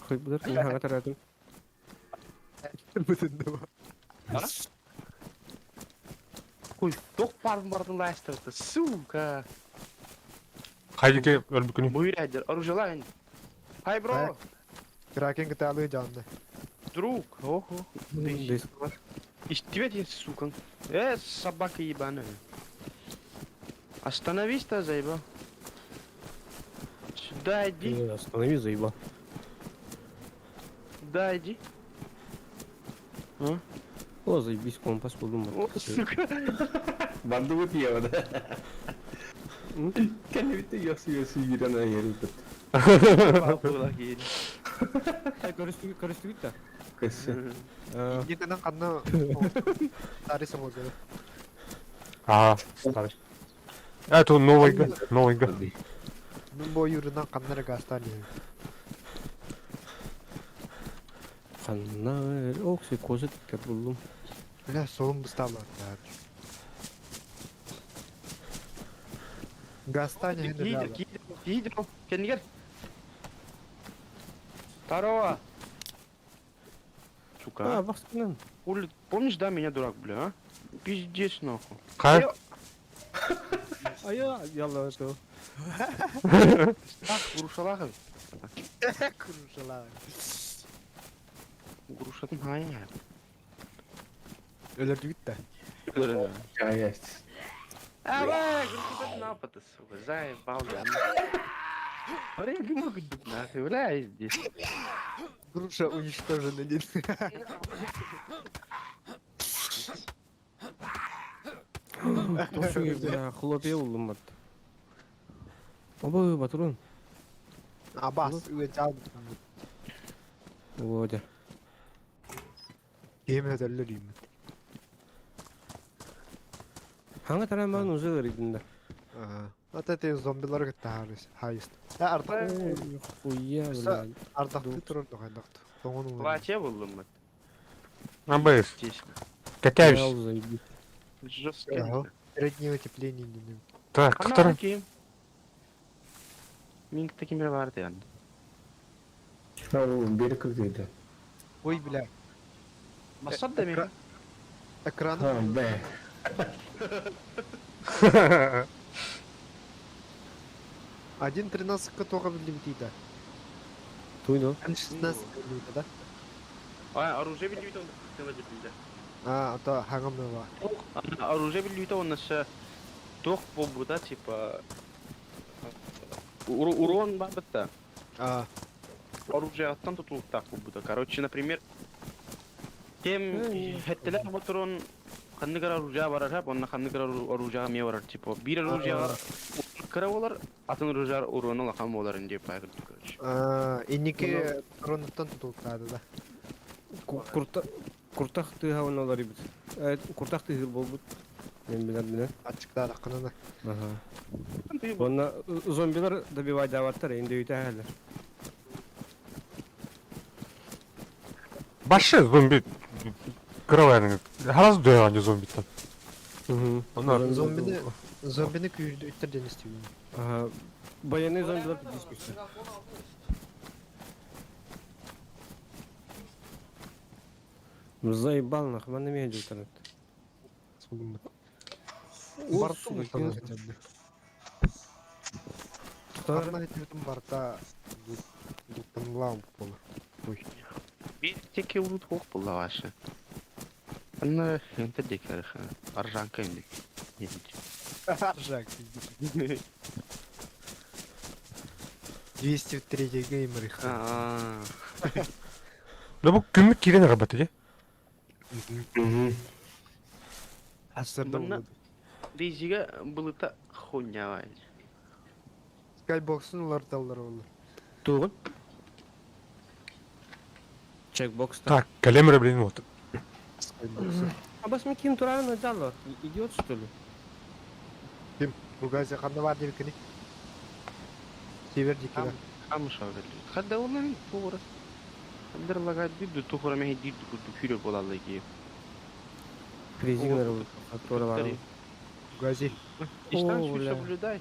Хуй булар, мин хага таратым. Бүтүндө ба. Хуй, ток бардын бардын лайстырды. Сука. Хайдике өлбүкүнү. Буйр әдер, оружие лайн. Хай, бро. Кракен кытаалы жанды. Друг. Охо. Диск бар. Истебет я, сука. Э, собака ебаная. Остановись-то, заебал. Сюда иди. Э, Останови, заебал. Сюда иди. А? О, заебись, компас булдум. О, сука. Бандыбыт ева да. Кэллибит ёсы ёсы yürен ayırıldı. Көрүстүгүт көрүстүгүт да. Кысы. Инникинэн ханна Старый самолет. А, старый. Это новый га, новый га. Мин бу ойуурунан ханна эрэ гаастаан иһэбин. Ханна окси коза тиктер буллум. Бля, солун быстаалааттаар. Гаастаан иһэн Киидер, өлө киидер, киидер, кэннигэр. Здорово. Сука. А, бахсынан. Хули, помнишь, да, меня дурак, бля, а? Пиздец, нахуй. Кай? Ая, ялла это. Так, Грушалахов. Кружалаах. Грушатын хайа. Өлөрдүгүт да. Есть. Давай, грушатын напады, сука, заебал я. Блин, нахуй, бля, здесь. Груша уничтожена. Тошуге бля, хлопья булдум бат. Оба, батрон. Абас, үө Володя. Киһим өтөллөр үүммүт. Хаңа тараман узы ырыдында. Вот это зомбилар кытта харыс. Хайст. Я ардах Хуя, блядь. ардахты турар дохайдахты. Тоңун улар. Плаче был мы. Абыс, Здесь. катаюсь. заебись. Жестко. Среднее утепление не Так, Ана который? таким. Мин таким бар дигән. Ол бері кірдеді. Ой, бля. Басат да мин. Экран. А, б. 1.13 тоға билбит да. Туйду. 1.16 билбит да. А, оружие билбит он. Билде. А, ата хаңам бар. Оружие билбит он наша тох бобуда типа урон бар битта. А, Оружие аттан тутулук так бобуда. Короче, например, кем хеттелер батырон ханныгар оружие барар хап, онна ханныгар оружие ме барар типа. Бир оружие кыра болар, атын оружие урону лакам болар инде пайгыр, короче. а, инники ронуттан тутулуктады да. Курта куртах тыга оналар ибит. Куртах тыгыр болбут. Мен билер билер. Ачыктар акынына. Ага. Онна зомбилар добивать даваттар, инде өйтә әле. Башы зомби. Кровавый. Гораздо дойган зомби там. Угу. Онар. Зомбини зомбини күйүрдү үттер денистүү. Ага. Военный зомбилар дискуссия. Заебал нахуй, мана мен жутарат. Солун. Барту мутана хотя бы. Арна айтырдым барта дуттанлаам болор. Ой. Бир теке урут хох була ваша. Анна энте декер ха. Аржанка инде. Аржак. 203 геймер их. А. Да бу күнлүк кирен работает. Асырда Манна- болду. Дейзиге былыта хуйня вай. Скайбоксын улар даллар болду. Тугын. Чекбокс. Так, калемера, блин, вот. Скайбоксы. А бас мен ким турарын жаллар. Идиот что ли? Бугази канда бар деп кини. Север дикера. Камыш авел. Хадда олар тугура. Хаддар лагат диду тугура мехи диду куду хүрө болалы ки. Призигнер который бар. Бугази. Иштан О, бля. соблюдай.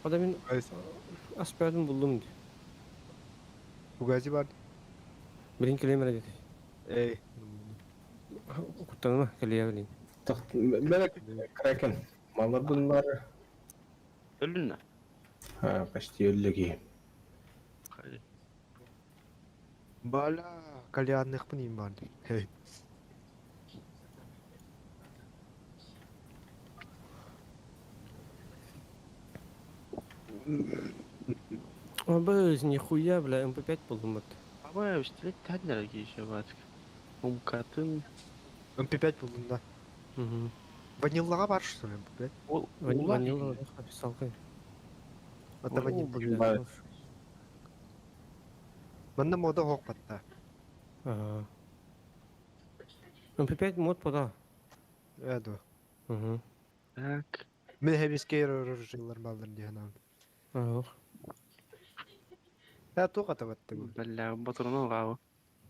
Ада мен Бугази. аспядым булдум ди. Бугази бар. Билин килемер деди. Эй. Куттанма киле билин. Мен кракен. Малар bunlar. Өлүнө. Ha, почти өллеги. Бала кальянныхпын им бар. Хей. Абыз, нихуя, бля, МП5 булдум вот. Абы, пистолет дорогие еще, батка. Умкатын. МП5 булдум да. Угу. Ваниллаға бар что ли МП5? Ол, Ванила, описалка. Это ванилла. бля. Манна мода хоқ батта. Ага. МП5 мод пода. Эду. Угу. Так. Мен хәбиске оружиелар балдар диэн аам. Ага. Да, туох атабатты бу. Бля, батырын алғабы.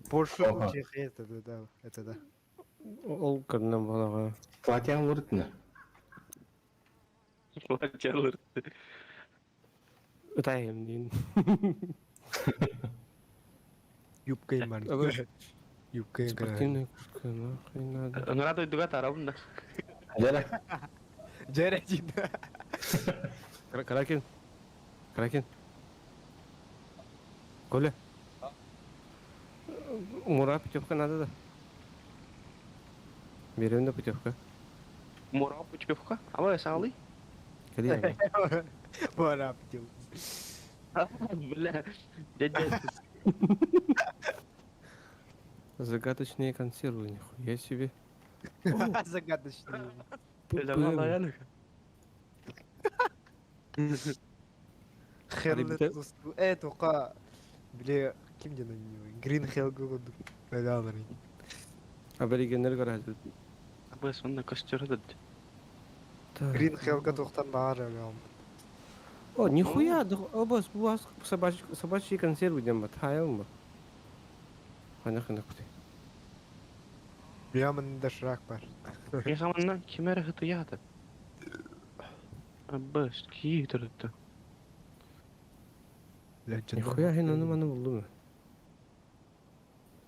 Больше Ага. это да, да, это да. Ол кырынан балаға. Платьяң вырытны. Платьялар. Ытайым дейін. Юбка им бар. Абы. Юбка им кара. Спортивная куртка, нахуй надо. Ыңыра дойдуга тарабын да. Жара. Жәрә дин. Каракин. Каракин. Коля. Мура путевка надо да. Берем да путевка. Мура путевка. Абы, сағалы. Кәде? Бара птил. Бля. Дядя. Загадочные консервы, нихуя себе. Загадочный. ППМ. Херлет Э, тоқа. Биле ким ден они? Green Hell Google. Бәләләр. Аборигеннер гаражы. Абы, сонда костер деді. Green Hellга тоқтан бар әлі. О, нихуя, да, обас, у вас собачьи, собачьи консервы дем бат, хайыл ба. Хана хана кути. Ямын да шрак бар. Мен хаманнан кемер хыты яды. Абы, кии тұрды. Нихуя хин аны маны булду ме.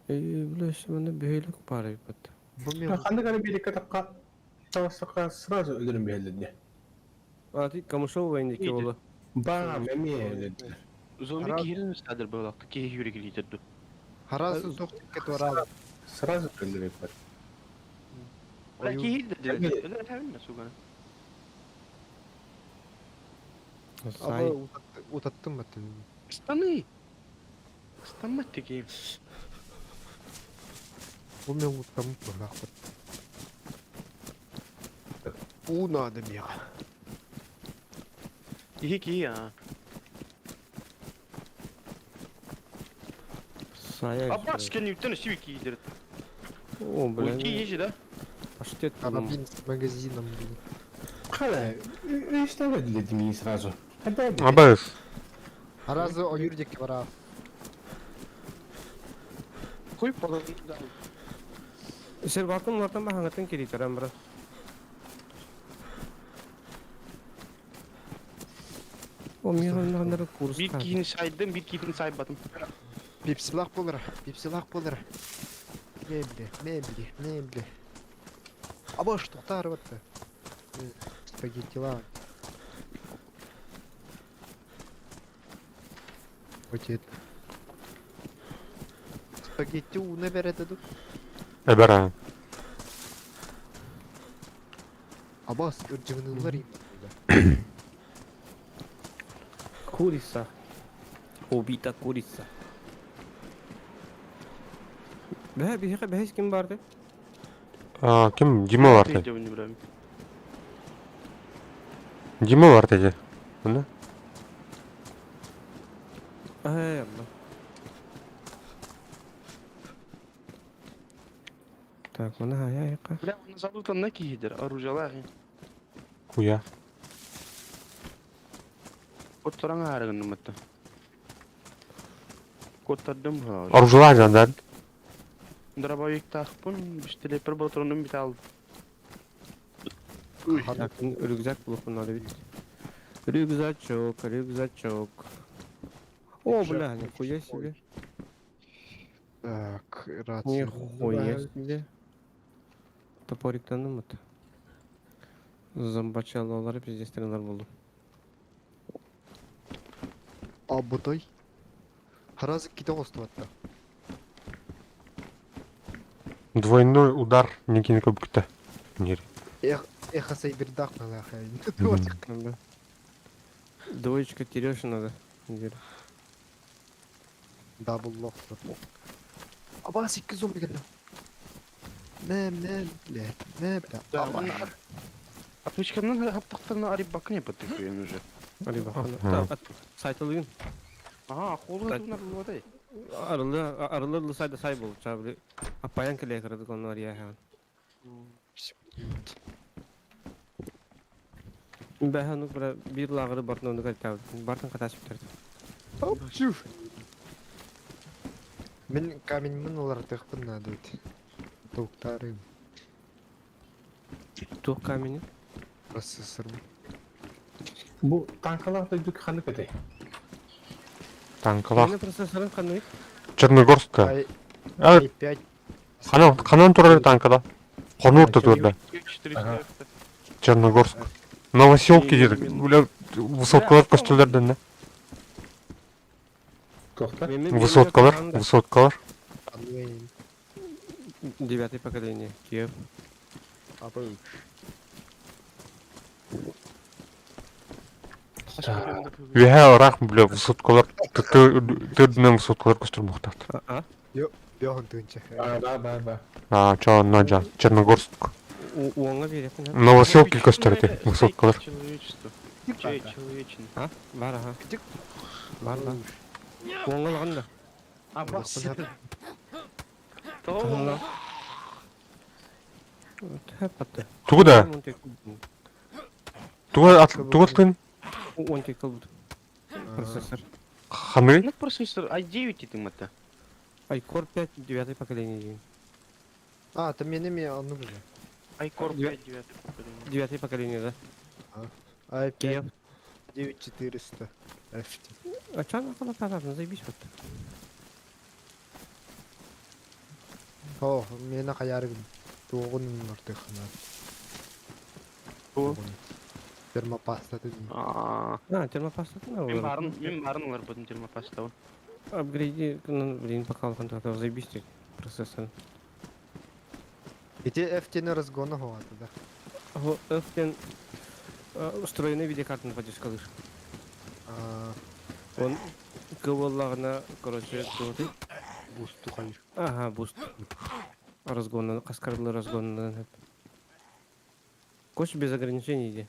Эй, бля, маны бөйлек бар бат. Бу мен Ханды гары билекке таққа тавасаққа сразу өлөрүм бәлдеді. А ты камышов военники ола. Ба, меме өлөдү. Зомби Ара- киерін садыр болақты, кии юрек лидерді. Харасы тоқтық кетіп Сразу өлөрүп бар. Бля, кии деді. Әме. Бля, тәмін суганы. Сай. Абы утаттым бат. Станы. Станмат текейм. Бу мен уттам бак бат. У надо мега. Кии кии а. Сай. Абба, скелін үттен сүйі кии деді. О, бля. Ульти ежі да. Паштет. Карабин с магазином. блин. Кала, үстәбе диледи мин сразу. Хада Абыз. Харазы оюрдик бара. Хуй подан. Сер бакын лартан ба хангаттан кери тарам брат. О, мирон хандар курс. Bir киini сайдым, bir киini сайбатым. Пепсилах болар, пепсилах болар. Не биле, не биле, не биле. Абаш тоқтар батты. Спагеттила. Өтет. Спагетти уны береді ду. Эбера. Абас үржігінілер им. Курица. Убита курица. Бә, бихе бәһис ким барды? А, ким? Дима бар dedi. Деп білемін. Дима бар dedi. Мына. Ай, Алла. Так, мына ай айка. Бля, оны залутан на киидер, оружиялар. Хуя. Коттаран арыгын нымытты. Коттардым ха. Оружие жандар. Дробовик тақпын, пистолет бір батроным бит алды. Так, рюкзак булып надо бит. Рюкзачок, рюкзачок. О, бля, нихуя себе. Так, рация. Нихуя себе. Топорик танымыт. Зомбачалалары пиздец тренер булды. Абытай. Харазы ките қосты батты. Двойной удар Никин көбүктө. Нер. Эх, эхо сайбердақ налаха. Надо. Двоечка Терешина, да. Неделю. Дабллох. Абаас икки зомби кэллэ. Мэ, мэ, бля, мэ, бля. Да, Отмычканан хаптахтарына арибакын япатык уже. Арыйбаккын. Сайтылыгын. Ага, холу тунар булуодай. Арылы арылы сайда сай бол. Чабы аппаян келе кырдык онну арыйа. Бэһэн бара биир лааҕыры бартын оннук айтаабыт. Бартын хатаасып бүтэрдим. Мин каменьмын уларытыахпын наада эбит. Толуктаарыым. Туох камени? Процессорбун. Бу танкалаах дойду ханнык этэй? Танкалаах. Мені процессорын ханнык? Черногорска. Ай, А, i5 ханан, ханан турар танкада. Хонур да турда. Ага. Черногорск. Новоселки дедик. Бля, высоткалар көстөлөрдөн да. Туохтар? Высоткалар, высоткалар. Анвейн. Девятое поколение. Киев. Үһэ ыраах бля высоткалар төрдүнэн высоткалар көстөр мухтаат. А? Бөһөн тыынча. А, да, да, да. А, чо, жан. Черногорск. Уоңа берепин. Новоселки көстөр эти высоткалар. Человечество. Чей человечный. А? Бар аха. Бар бар. Уоңа лаган да. А, бас. Тыңла. Патты. Тугу да. Тугу тугу тын. Он тек кылбыт. Процессор. Ханы. Ну, процессор i9 ты мата. iCore 5, девятое поколение деген. А, это мен эме анны уже. iCore 5 девятое поколение. Девятое поколение, да? i5 Киев. 9400. FT. А чё она холодна, заебись вот. О, мені хаярыгым. Туғын артыхына. О. Термопаста ты. А, А, термопаста мен барын, мен барын олар будем термопаста. Апгрейди, ну, блин, пока он тогда заебись ты процессор. Эти FT-ні разгона гоғаты, да? Го, F-тен встроенный видеокартаны поддержка лыж. А, Он кывыллагына, короче, туоты. бусту хайыр. Ага, буст. Разгонны, каскарлы разгонны. Кош без ограничений иди.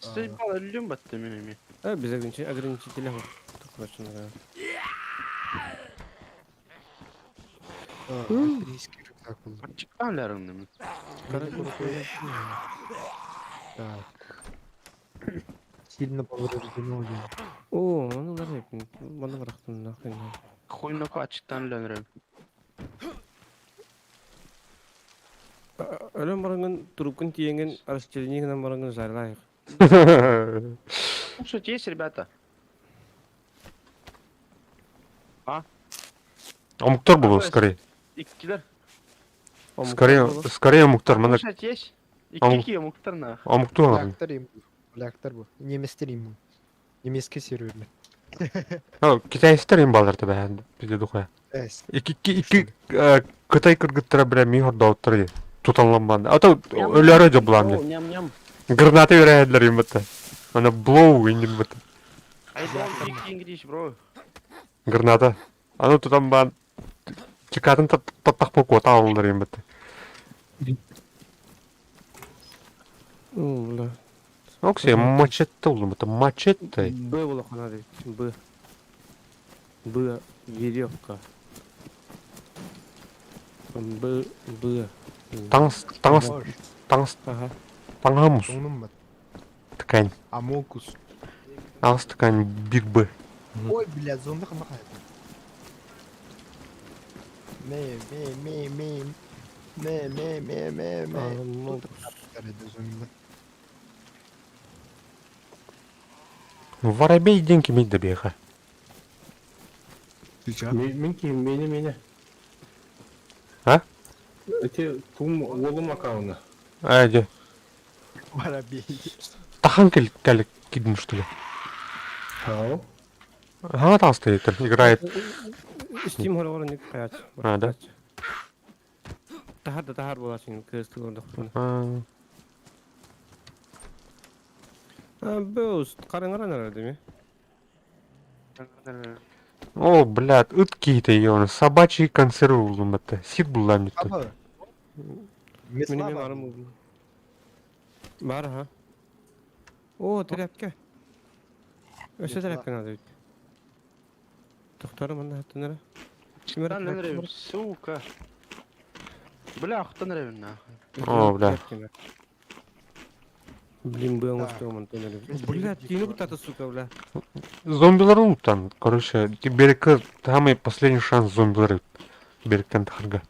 Заебал, люм батты мен эме. А, без ограничений, ограничителя. Короче, надо. А, альпинистский рюкзак был. Чыкканларыңны мен. Так. Сильно повреждено. я. О, ну да, маны бырактым нахрен. Хуйноку ачыктан лөнрөм. Өлөн барыңын трубкын тиеңин расчленигинен барыңын жарлайык. Кушать есть, ребята? Омуктар булу скорее. Иккилер. Скорее, скорее омуктар. Мана Кушать есть? Икки омуктар нах. омукту алар. Поляктар им. Поляктар бу. Немецтер им. Немецкий сервер. Китайстар им балдар тебе биде духая. Эс. Икки икки Кытай кыргыттара бля ми хордооттар ди. Тутанланбан. А то өлөрө жобулам ди. Ням-ням. Граната берәһәдләр им бит. Ана блоу инде бит. I don't speak English, bro. Граната. Аны тутан бан чекатын таттак кота алалар им бит. О, бля. Оксе мачете улым бит. Мачете. Б булахана дейт. Б. Б. Веревка. Б. Б. Таңс таңс таңс Ага. таңамус Оңнум бат. ткань. Амокус. Аңс ткань биг Б. Ой, бля, зомби қана қайда. Ме, ме, ме, ме. Ме, ме, ме, ме, ме. Амокус. Зомби. Воробей деньги мить добеха. Мен ким, мені, мені. А? Эти тум олым аккаунты. А, де. Воробей. Тахан кел кел кидин что ли? Ау. Ага, там стоит, играет. Steam хорогор ник каяч. А, да? Тахар да тахар боласың кыргыз ордок. А, А, бөз, караңаран ара деме. О, блядь, ыт киһитэ ёна, собачий консервы булдум батта. Сир буллам дьиттэн. Аба. Мин Метла эмиэ бар. барым булдум. Бар аха. О, тряпка. Өссө Метла. тряпка надо ведь. Тохтору манна хаттынара. Ким эрэ Охтан тряпка нрав, бар? сука. Бля, охтан нрав нахуй. О, бля. Блин, был Да. что он Мен Бля, телевизор тину бар. куда-то, сука, бля. Зомбилар луттан. Короче, берекке самый последний шанс зомбилар беректен тахарга.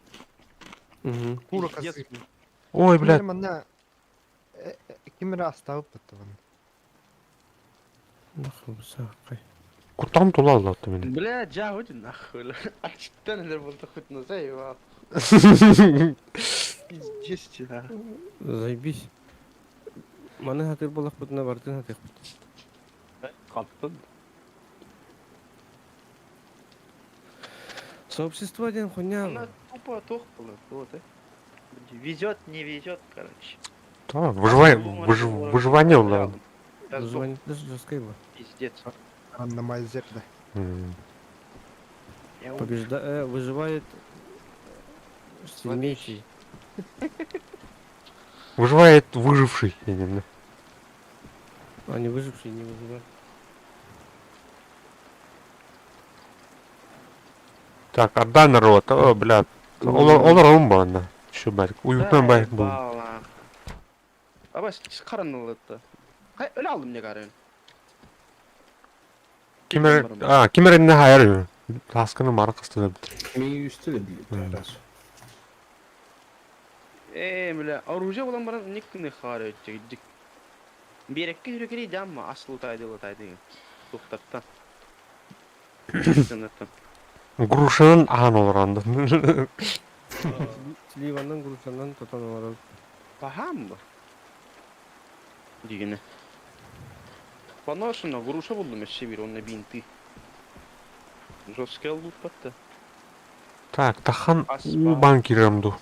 Угу. Кура Пиздец. косып. Ой, блядь, Ким эрэ манна ким эрэ астабыт баттабын. Нахуй, сахай. кутам тула аллатты мени. Бля, джа, выйди нахуй. бля. А читан был хоть на заебал. Пиздец, тебе, нахуй. Заебись. Маны хатыр болақ бұтына бартын хатыр. Каттын. Сообщество один хуйня. Она тупо тох была, вот, э. Везет, не везет, короче. Та, выживание, выживание улан. Да, сдох, Звонит даже жесткой было. пиздец. Рандомайзер да. Я умер. Побежда... выживает сильнейший. Выживает выживший, я не знаю. А не выживший не выживает. Так, отдай народ. О, блядь. Олар омбанна. Şu бәрік. Уютно бәрік бұл. Заебал, нахуй. Абас, қаранылықты. Қай, өлі алдым не қарайын. Кимер, а, кимер не хайыр. Тасканы мары қысты да бітір. Мен үсті де біледі. Рас. Э, бля, оружие болан баран никны хары өтчек. Берекке хүрекери жамма асыл тайды латайды. Тухтаттан. Сынаттан. Грушанын ахан олар анды. Сливаннан, грушаннан, тотан олар. Пахам ба. Дигене. Поношено, груша булдым эше бир, онна бинты. Жесткий лут батты. Так, тахан Аспа. у банкирамду.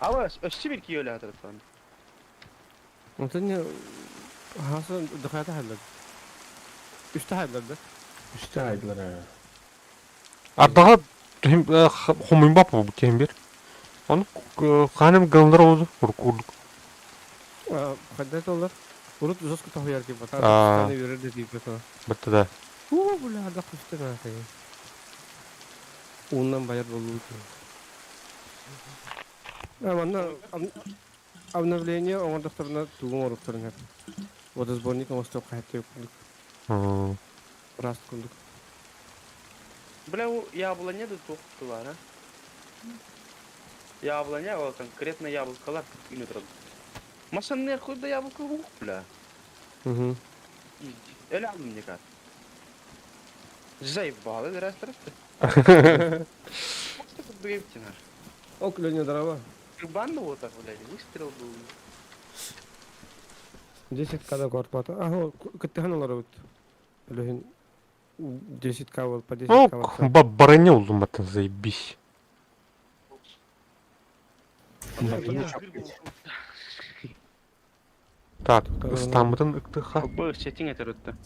Ала, өсче бир кийөлі атыраттан. Онтон не... Хаса духата хайлар. Үсті хайлар да. Үсті айдылар. а. Ардаға хомын бап bu кем bir. Onu ханым гылнар oldu. Уркурдук. Хайда олар. Урут жестко тахуяр кеп бата. А. Таны берер де дейп бата. Бітті да. Уу, бля, ардақ үсті нахуй. Уунан баяр болуу. А, манна обновление оңордохторуна тугун оруктарына. Водосборник оңостоп кайтты курдук. Раст курдук. Бля, у яблоня да тоқтылар, а? Яблоня, ол конкретно яблокалар күн отырады. Масан не да яблоко ух, бля. Угу. Öyle aldım ne kadar. Заебало, раз раз. Ок, Леня, здорово. Банду вот так, блядь, выстрел был. 10 када квартплата. Ага, кыттыхан олар вот. Лехин 10 к бол, по 10 Ну, к бол. броня oldum баттан заебись. Так, ыстамытын ыктыха. Был сетинг это ротта.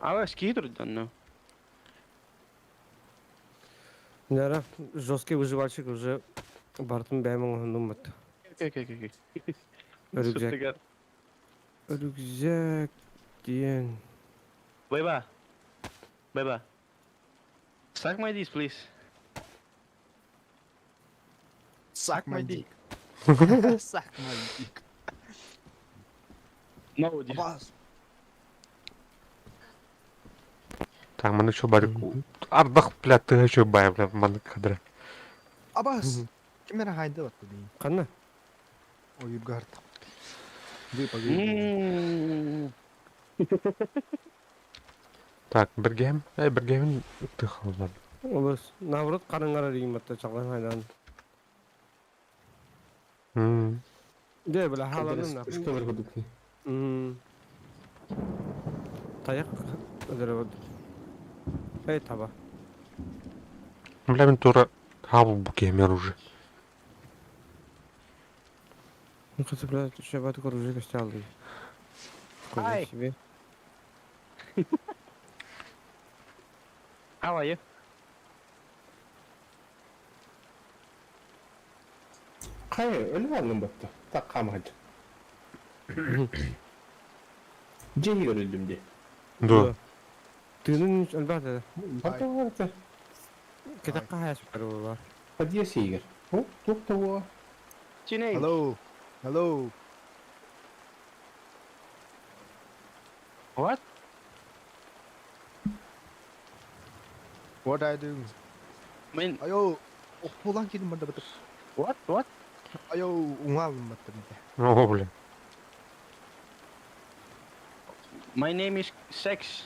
А вас кидр да ну. Нара, жесткий выживальщик уже бартын бәймін ондумат. Окей, окей, окей. Рюкзак. Рюкзак диэн. Бэба. Бэба. Suck my dick, please. Suck my dick. Suck my dick. No, dick. Абас. Так, маны чо барик. Ардах, блядь, ты чо бай, блядь, маны кадра. Абас. Ким эрэ хайды батты дейін. Канна? Ойурга артық. Вы погибли. Так, бергем, бергемин ыктыха олар. Олыс. Наоборот, караңгара дейін батта чалган хайдан. Де, бля, халанын на. Үсті бір күдік. Таяқ өдірі Эй, таба. Бля, мен тура хабу букемер уже. Ну, хотя, бля, еще батык оружие костялды. Ай. Себе. How are you? Хайа, өлүм аллым батта. Так хаамаһыт. Дьиэ иһигэр өллүм дии. Дуо? Тыынын элбэх да. Барда барда. Кэтэххэ хаһаспар буолар. Подъезд иһигэр. О, туох да буо. Чиней. Hello. Hello. What? What are you doing? Мен Айо, охпулан кидим барда батыр. What? What? Айо, уңалым батыр. О, блин. My name is Sex.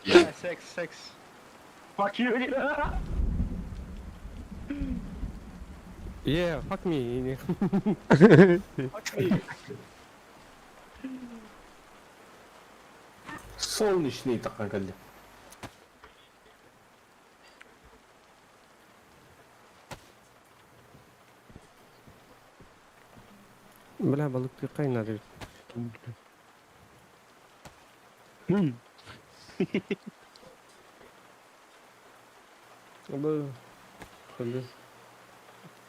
Yeah, Sex, Sex. Fuck you. Yeah, fuck me. Fuck me. Солнечный таххан кэллим. Бля, балык кайнады. Бу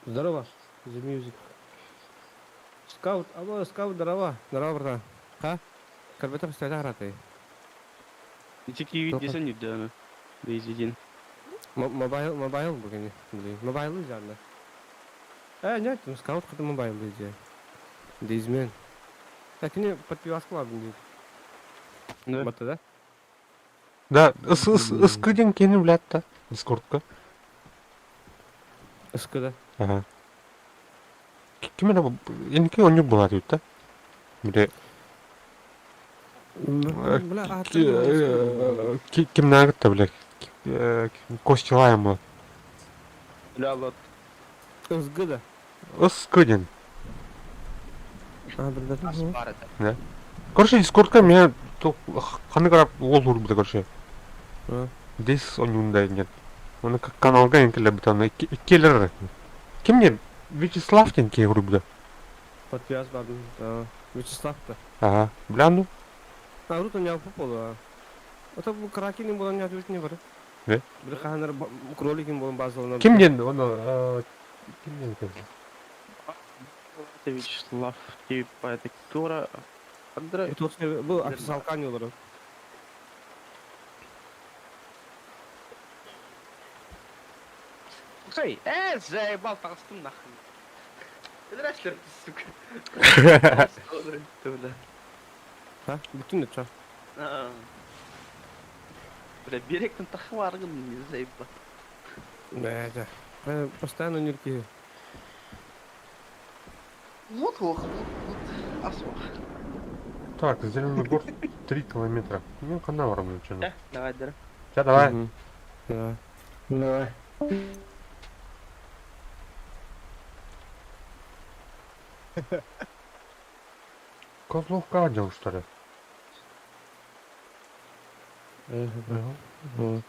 Здорово, The Music. Скаут, алло, скаут, здорово. Здорово, братан. Ха? Карбетов стоят раты. Ити десен юданы. Дейзидин. Мобайл, мобайл бүгін. Мобайлы жанна. Э, нет, ну скаут хаты мобайл дейді. Дейзмен. Так, не подпиваску ладно дейді. Да. Бата, да? Да, ыскы диэн киһини билээт да, Дискордка. Ыскы да. Ага. Ким эрэ инники онньук буолаат үт да. Били Бля, а кимнааҕыт да бile Костя буол. Бля, лот. Ызгы да. Ыскы диэн. А, билбэтим. Бар это. Короче, Дискордка меня ханнык арап уол урбута, короче. А. Дес онньуунда диэн. Оны каналга энкеле бутаны иккиэлэр. Ким не Вячеслав диэн киһи урбута. Подпивас бардым. Вячеслав да. Ага. Бля, ну. А, рут у меня попало. Это бу кракени буолан не не бар. Не? Бир хаһанар кроликин буолан базалана. Ким диэн оны ким диэн кэллэ? Это Вячеслав, типа, это Тура. Андре. Бу официалкан олорор. Эй, заебал, таҕыстым нахуй. Здрасте, сука. Бля. Ха? Бүтүн да ча. Бля, беректен тахваргын, не заебал. Да, да. Постоянно нюрки. Вот лох, вот, вот, асох. Так, Зеленогорск 3 километра. Ну, ханна барам чына. Давай, да. Ча, давай. Да. Давай. Козловка одел, что ли? Вот.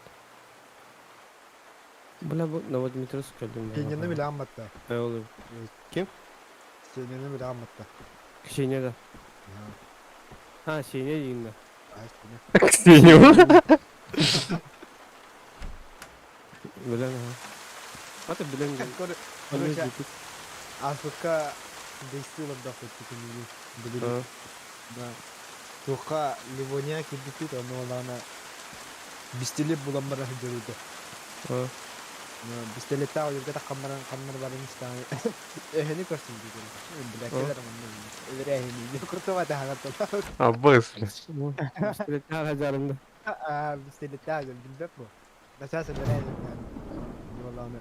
Бля, бу Новодмитровск кэллим. Ксенияны билэ амматта. Э, ол. Ким? Ксенияны билэ амматта. Ксения да. А, Ксения дейін да. А, Ксения. Ксения. Билэн, ага. Ата билэн. Короче, Африка действила да хоть таки Да. Туха Ливония кирбитит, ону олаана бистилеп булан бара сылдьар А. Бистилеттаах ойуурга таххан баран ханнар барын истаҕын эһэни көрсүн диир. Бля, кэлэр манна өлөр эһэни куртума таһаҕар А, быстро. Бистилеттаах жарымда. Аа, бистилеттаах билбэт бу. Начаас өлөр эһэни. Олаана.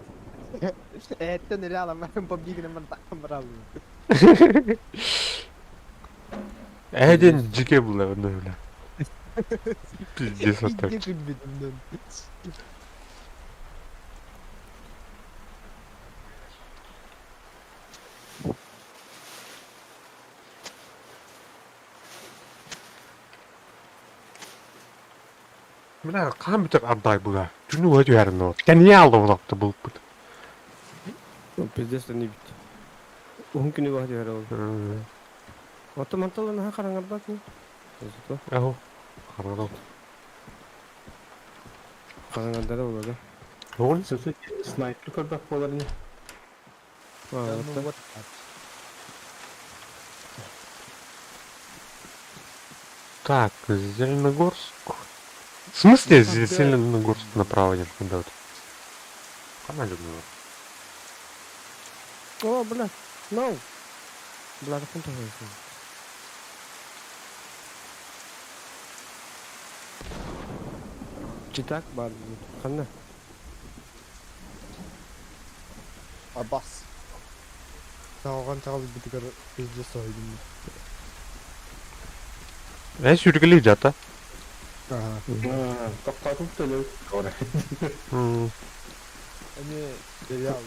Эһэттэн илэ алан баран побигинен баран таххан бараллар. Эден жике була, ну, бля. Пиздец, вот так. Иди кырбитим. Бля, хаһан бүтэр ардай була. Күнү уһа түһэрин ол. Тэнийэ алда булапты булпут. Пиздец, не бит. Уһун күнү баһа түһэр ол. Оттон мантал наһаа хараҥарбат. Зато. Аһо. Хараҕа. Хараҥардара буолла. Оҕун? Снайпер көрбөх буолар ини. Да ну вот так. Так, Зеленогорск. В смысле Зеленогорск направо идет? Куда вот? Канале было. О, бля, no! Бля, так он тоже Читак бар, ханна. Абас. Саҕалаан чаҕылыйбытыгар пиздец соһуйдум. Э, сүүргэлии дьата. Аха. Тоқтатып төлөй. Эмиэ сериал.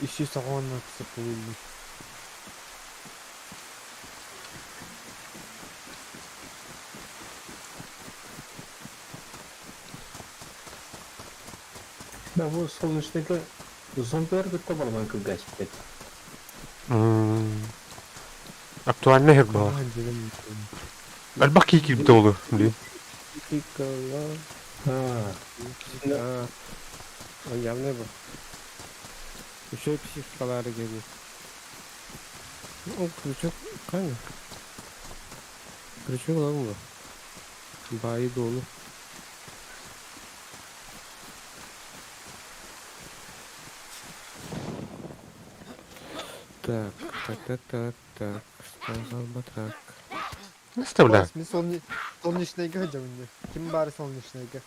Ищи саҕаланна сыппылыыллар. Да, бу солнечныйга зомбилар кытта барбан кылгаспыт. Актуальный хер была. Элбэх кии киирбитэ буолуо, блин. А, явно был. Еще и психикалары гений. Ну, крючок, қане? Крючок аламын ба? Байы долу. Так, так, так, так, так, сказал батрак. Наставляю. Мин солнечныйга сылдьабын Ким баары солнечныйга?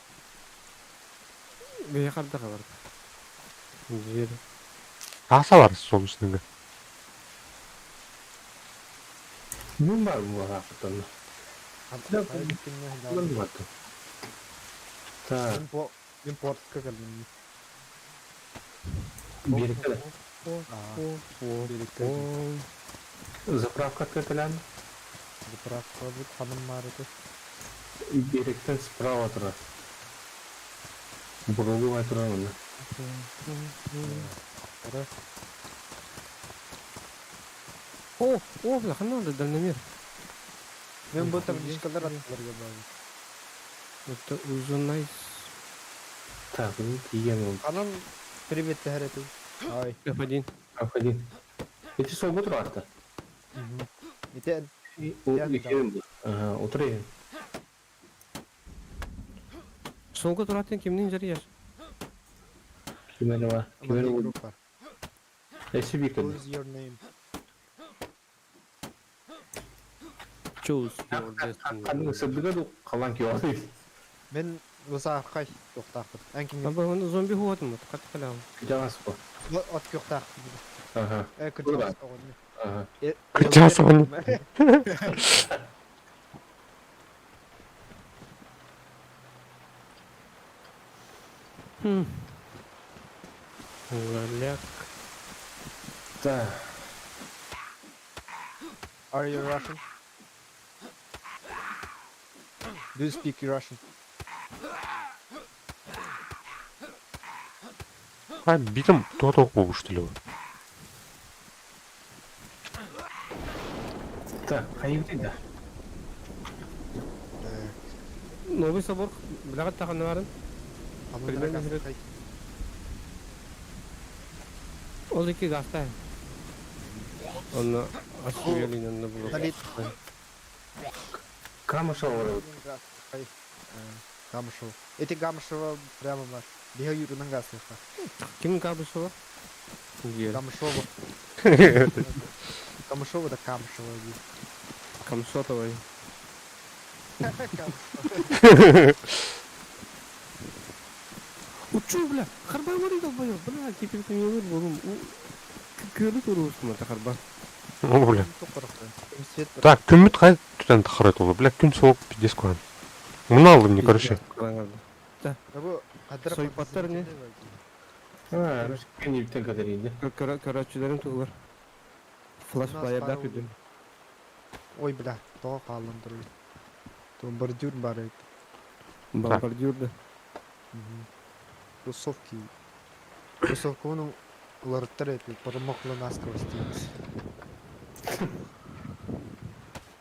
Бэйэ хардаха бар. Жер. Аса бар солнечныйга. Мин бар буолаахтан. Так. Мин портка кэллим. Биэриккэ Биэриккэ. Заправка кэтэлэн. Заправка бут ханым маарыты. Биэриктэн справа турар. Бурулу турар онно. О, о, бля, ханна дальномер. Мен бу табличкалар аттыларга баар. Это узунайс. Так, ну тиийэн ол. Ханан привет тэһэр Ай. F1. F1. Эти солго турарта. Ити Ага, утырайын. Солго туратын кимнин жарыяш? Кимерева. Кимерева. SB код. Choose your name. Choose your destiny. Ханны сырдыга калан киоды. Мен усаархай туохтаахпыт. Эн кимҥэ? Аба оны зомби хуатым, кат калам. Кыжагас бу. От кыахтаахпыт. Ага. Э, кырдьаҕас оҕонньор. Ага. Кырдьаҕас оҕонньор. Лаляк. Да. Are you Russian? Do you speak Russian? А, битым туа что ли? Так, хайы да. Новый собор, блягат таханнарын. Примерно Ол ики гаста. Онно асуялинанна булу. Камышева. Камышева. Эти Гамышева прямо бар. Биһа юрунан гасыха. Ким Камышева? Камышева. Камышева да Камышева. Камшотовой. Учу, бля, харба мори долбоёб, бля, теперь ты не вырвал, Көрі көрі это харба. О, бля. Так, күммүт хай түтэн тахарат олу, бля, күн соғып пиздец куан. Муна алдым не, короче. Да. Сойпаттар не? А, не битен кадаринде. Короче, тугар. Флаш плеерда күдүм. Ой, бля, тоға қалын тұры. Бомбардюр бар еді. Бомбардюр да. Кроссовки. Кроссовка оның уларыттар еді, промокла насквозь дейміз.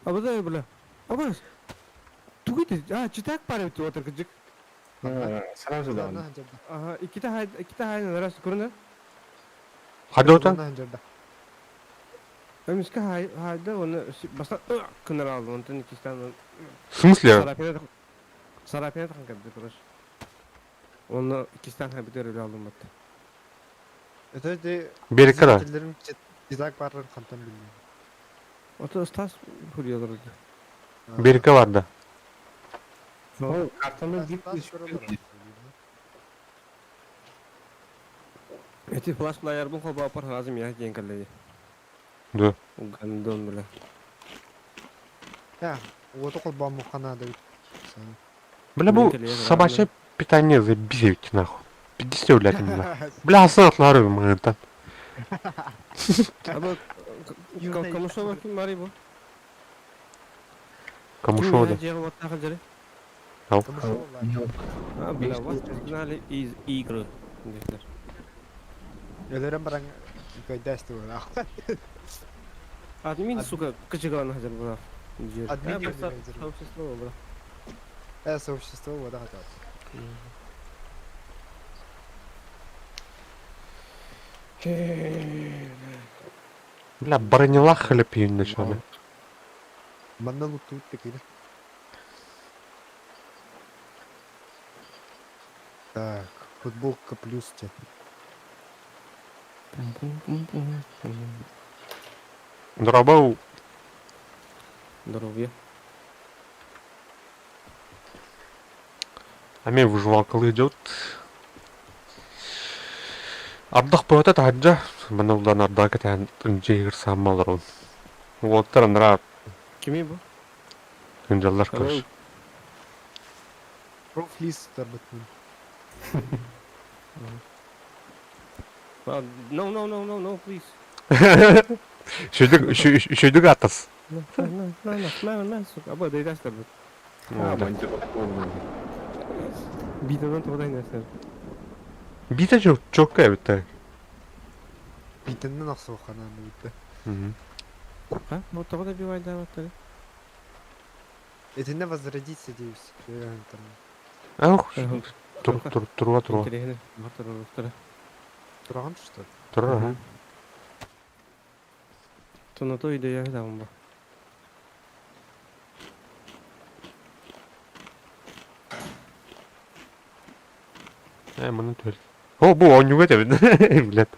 Абыдай бля. Абас. Тугу ити? А, читак пара бит отыр кыжык. Сразу даҕаны. Ага, иккитэ хай иккитэ хайын раз көрүнэ. Хадота? Эмискэ хай хайда оны баста кынар алды. Онтон иккистен В смысле? Сарапина Сарапина тахан кэлди, короче. Оны иккистен хай битер өлө алдым батта. Это ти Берекара. Зрительлерим читак барын хантан билмейм. Ото Стас хуриялар. Береке барда. Ол картаны дип Эти флаш плеербын холба апар разым я диэн кэллэди. Да. Гандон бля. Я, уоту холбооммукка наада эбит. Бля, бу собачье питание заебись ведь нахуй. 50 блядь, нахуй. Бля, асан атлары маңытан. Аба Камышова ким барый бу? Камышова да. Камышова. А, бля, вас изгнали из игры. Өлөрөн баран көйдөстү буолаах. Админ, сука, кычыгалан хазыр була. Админ сообщество була. Э, сообщество вода хотел. Бля, бронела хлеб начали. Манна лутуут такие. Так, футболка плюс те. Дробау. Здоровье. А мен выживалкалы идет. Ардах бөтө таһырдьа манна улаан ардаҕа кэтэһэн дьиэгэр сааммаларын. Уолаттар анараа Кими бу? сылдьаллар короче. Профлист тарбытмын. No, no, no, no, no, please. Үчүгэй үчүгэй атас. На, на, на, на, на, на, сука. Аба, дайдастар бу. А, мантикоп. Битадан тоҕо дайдастар. Биитэ чокка эбит Битиннен охсуохханаан бүттэ. А, ну тоҕо да бивайдаабаттары. Итиннэ возродиться диибис. Там. Ах, тур тур туруа туруа. Интересно. Туруа. Тураган что? Туруа. ага. Тонато идея даам бу. Э, маны түһэр. О, бу оонньууга этэбин. Блядь.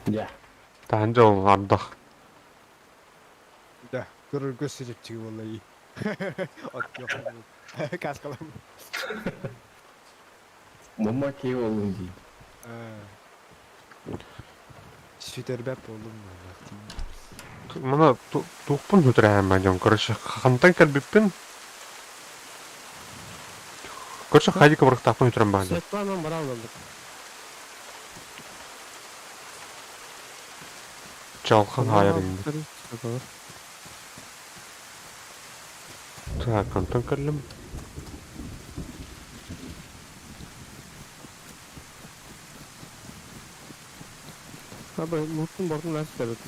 Дьэ. Таһырдьа ол ардах. Да, көрөргө сүрүпчүгү буолла ии. От Каскалам. Мама киһи буоллун дии. Сүтэрбэт буоллум Мана туохпун сүтэрээм дьон, короче, хантан кэлбиппин Короче, хайдика бырахтаахпын сүтэрэн баҕа дьон. Светлана бараллар. Чалхан хаайар инде. Так, хантан кэллим. Аба, луттун бортун нәрсә бит.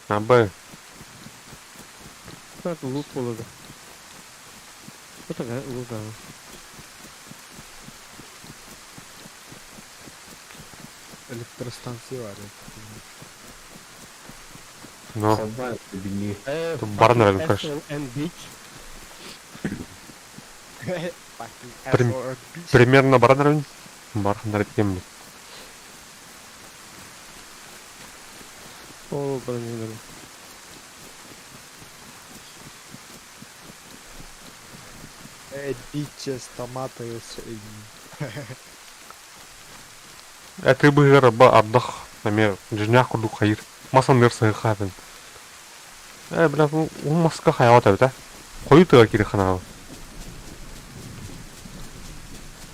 Абы, Так, лут болады. Это лут, да. Электростанция бар. но, Холбаан билии. баран эрэн короче. SLN Beach. Примерно баран эрэн. Бархан эрэн О, блин, Э, bitches, tomatoes. Эти быгар ба ардах, намер, дьиҥнээх курдук хайыр. Мас анныгар сыһыахха Э, бля, ол маска хайаҕа эбит ээ. Хойуу тыа киирэ ханаабы.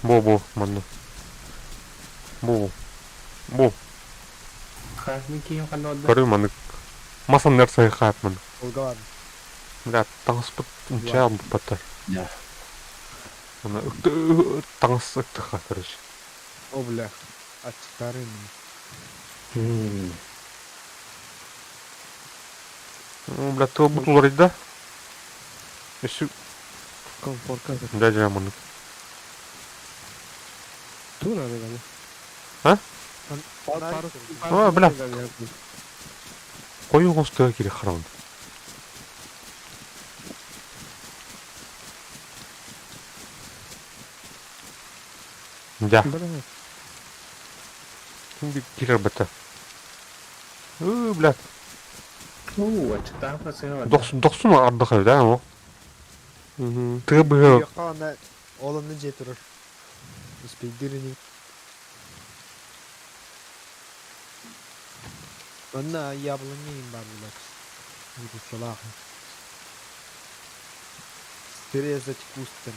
Бу, бу, манна. Бу, бу. Хаһын киһи ханна барда? Көрү маннык. Мас анныгар сыһыахха маннык. Олга бар. Бля, таҥаспыт инчээ албыппаттар. Да. Аны таҥас ыктыха, короче. О, бля. Аччыктарын. Хм. Бля, тылбыт уларыйда. Өссө Комфортка. Да, дьэ, маннык. Ту надо ганы. А? Пару. А, бля. Қою қостыға керек қарауын. Да. Бля. Кирер бата. Ыы, бля. Ну, ачытаах сыһа. Дохсун, дохсун ардах да, о. Тыа быһа. Йокка анда ол онны же турар. Успейдир ини. Онна яблоня им бар булар. Салах. Срезать куст тас.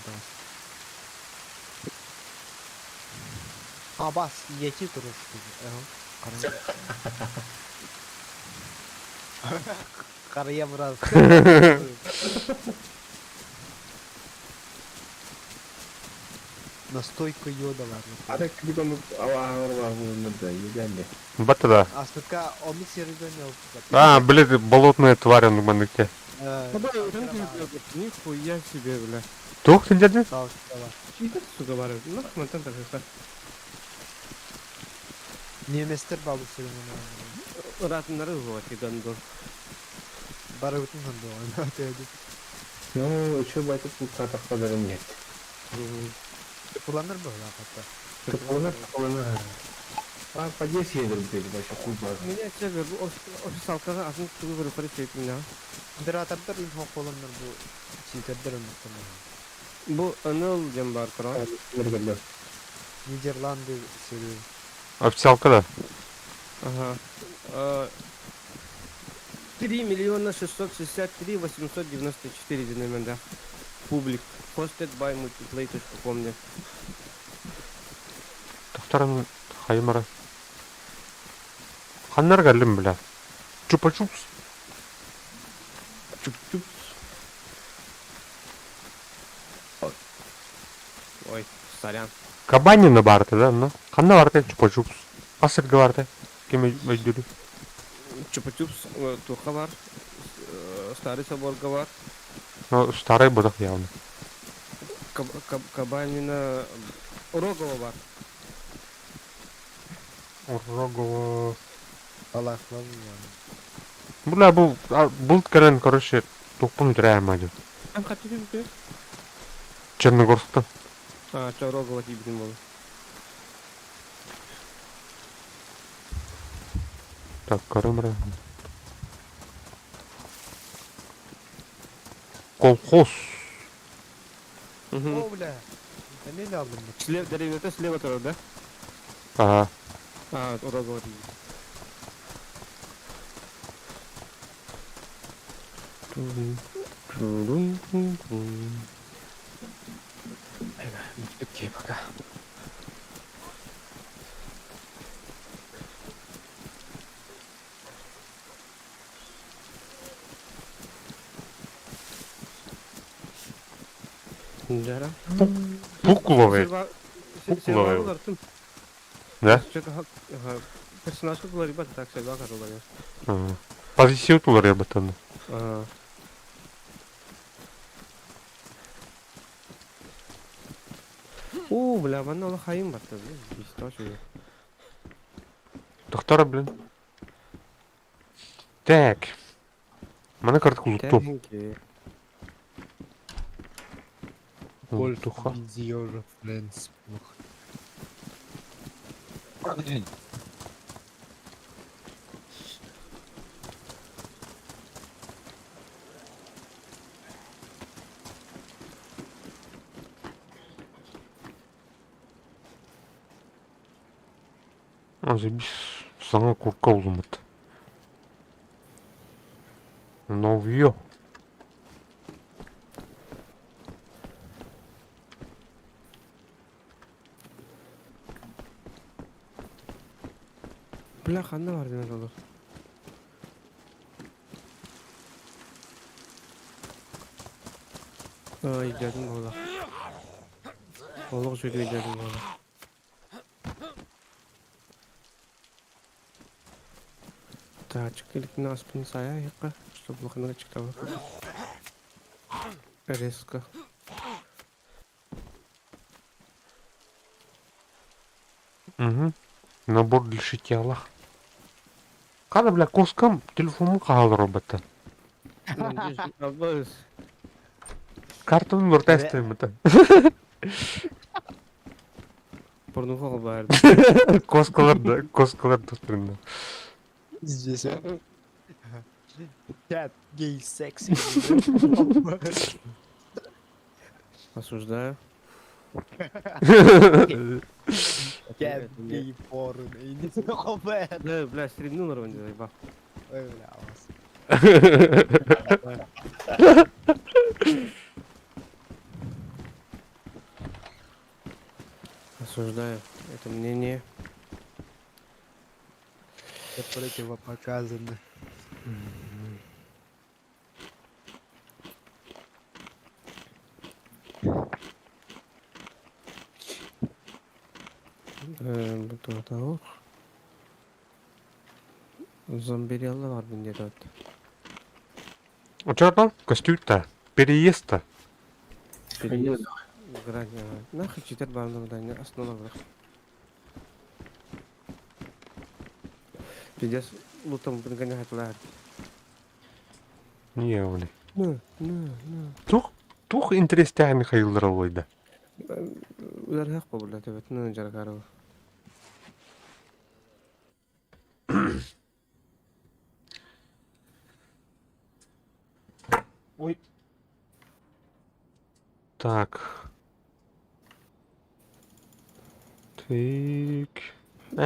А бас, ети турар что ли? Ага. Карая брат. Настойка йода ладно. Ара кликон алаҕар да едәнде. Бата да. Аспытка онны сериден А, блядь, болотная тварь он маныкте. Нихуя себе, бля. Туох сендерде? Читер, сука, бар. Нах, мантан так Неместер бабысы Ратнары вот, и гандон. Барыбытын ханды Ну, еще байтып катаққадарым нет. Куланыр был хатта. Тыпыланар, тыпыланар. А, по 10 едер, блядь, вообще хуй бар. Меня тебе официалкага атын тугу бер көрүп меня. Модератордар инфо колоннар бу читердер оннуктан. Бу НЛ дем бар кыра. Нидерланды серия. Официалка да. Ага. 3 миллиона 663 894 динамента. Публик. Hosted by multiplay.com. Тохторын хаймара. Ханнар галлым бля. Чупа-чупс. Чуп-чупс. Ой, сорян. Кабанина барты, да, ну? Ханна барты, чупа-чупс. Асырга барты. Кем өйдүрү. Чупа-чупс, туха бар. Старый собор бар. Ну, старый бодах явно. Кабанина... Рогова бар. Рогова. Аллах вам. Бля, бу булт кэлэн, короче, туппун үтүрэ мадю. Там хотели бы? Черногорсктан. А, чё, Рогова тибитин болду. Так, көрөмрө. Колхоз. О, бля. Эмел алдым. Слева, деревня слева тоже, да? Ага. А, Рогова тибит. Окей, пока. Жара. Пукуловый. Пукуловый. Да? Персонаж кулар ребята так себя карулар. Позиция тулар ребята. О, бля, манна ола хайым бар тоже. Доктора, блин. Так. Мана картку луту. Лутуха. Friends. Азы бис саңа курка улумут. Новье. Бля, ханна бар демек olur. Ай, дедим бола. Олық жүгей дедим бола. Тачка иликни аспын сая яққа. Чтобы улаханнык аччыктаабакка. Резко. Угу. Набор для шитья Аллах. Хана, бля, кускам телефонун хаалар роботтан. Абыс. Картаны нурта эстеммитен. Порнуха бар. Коскалар да, коскалар дострында. Здесь. Cat gay sexy. Осуждаю. Cat gay porn. Бля, бля, стрельну нормально, заебал. Ой, бля, вас. Осуждаю это мнение. Это противопоказано. Бу Зомбирелла бар мин диэтэ Очоотон көстүүт переезд-то. Переезд. Грань. Нахуй читер барна да основа бар. Пиздец, лутом бringanya хатылар. Не оны. На, на, на. Тух, тух интерестээх Михаил Роллойда. Улар хак бу блядь, эбет на жаргарова. Ой. Так. Так. Эй,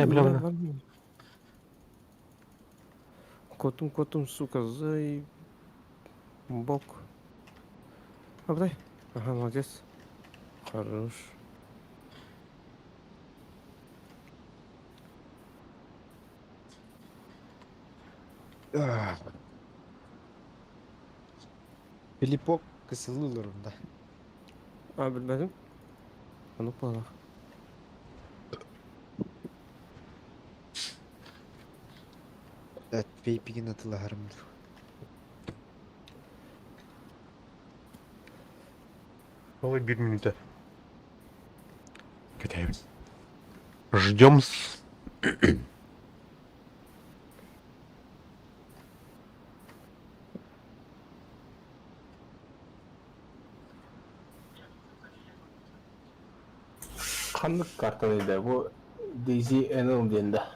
бля, бля. Котум, котум, сука, зай... Бок. Абдай. Ага, молодец. Хорош. Филиппок кысылылырым да. А, билбэтим. Ону буолар. Evet, vaping'in atılahırım. Ой, бир минута. Кэтэһэбит. Ждем с... Ханнык картаны да бу DayZ NL диэн да.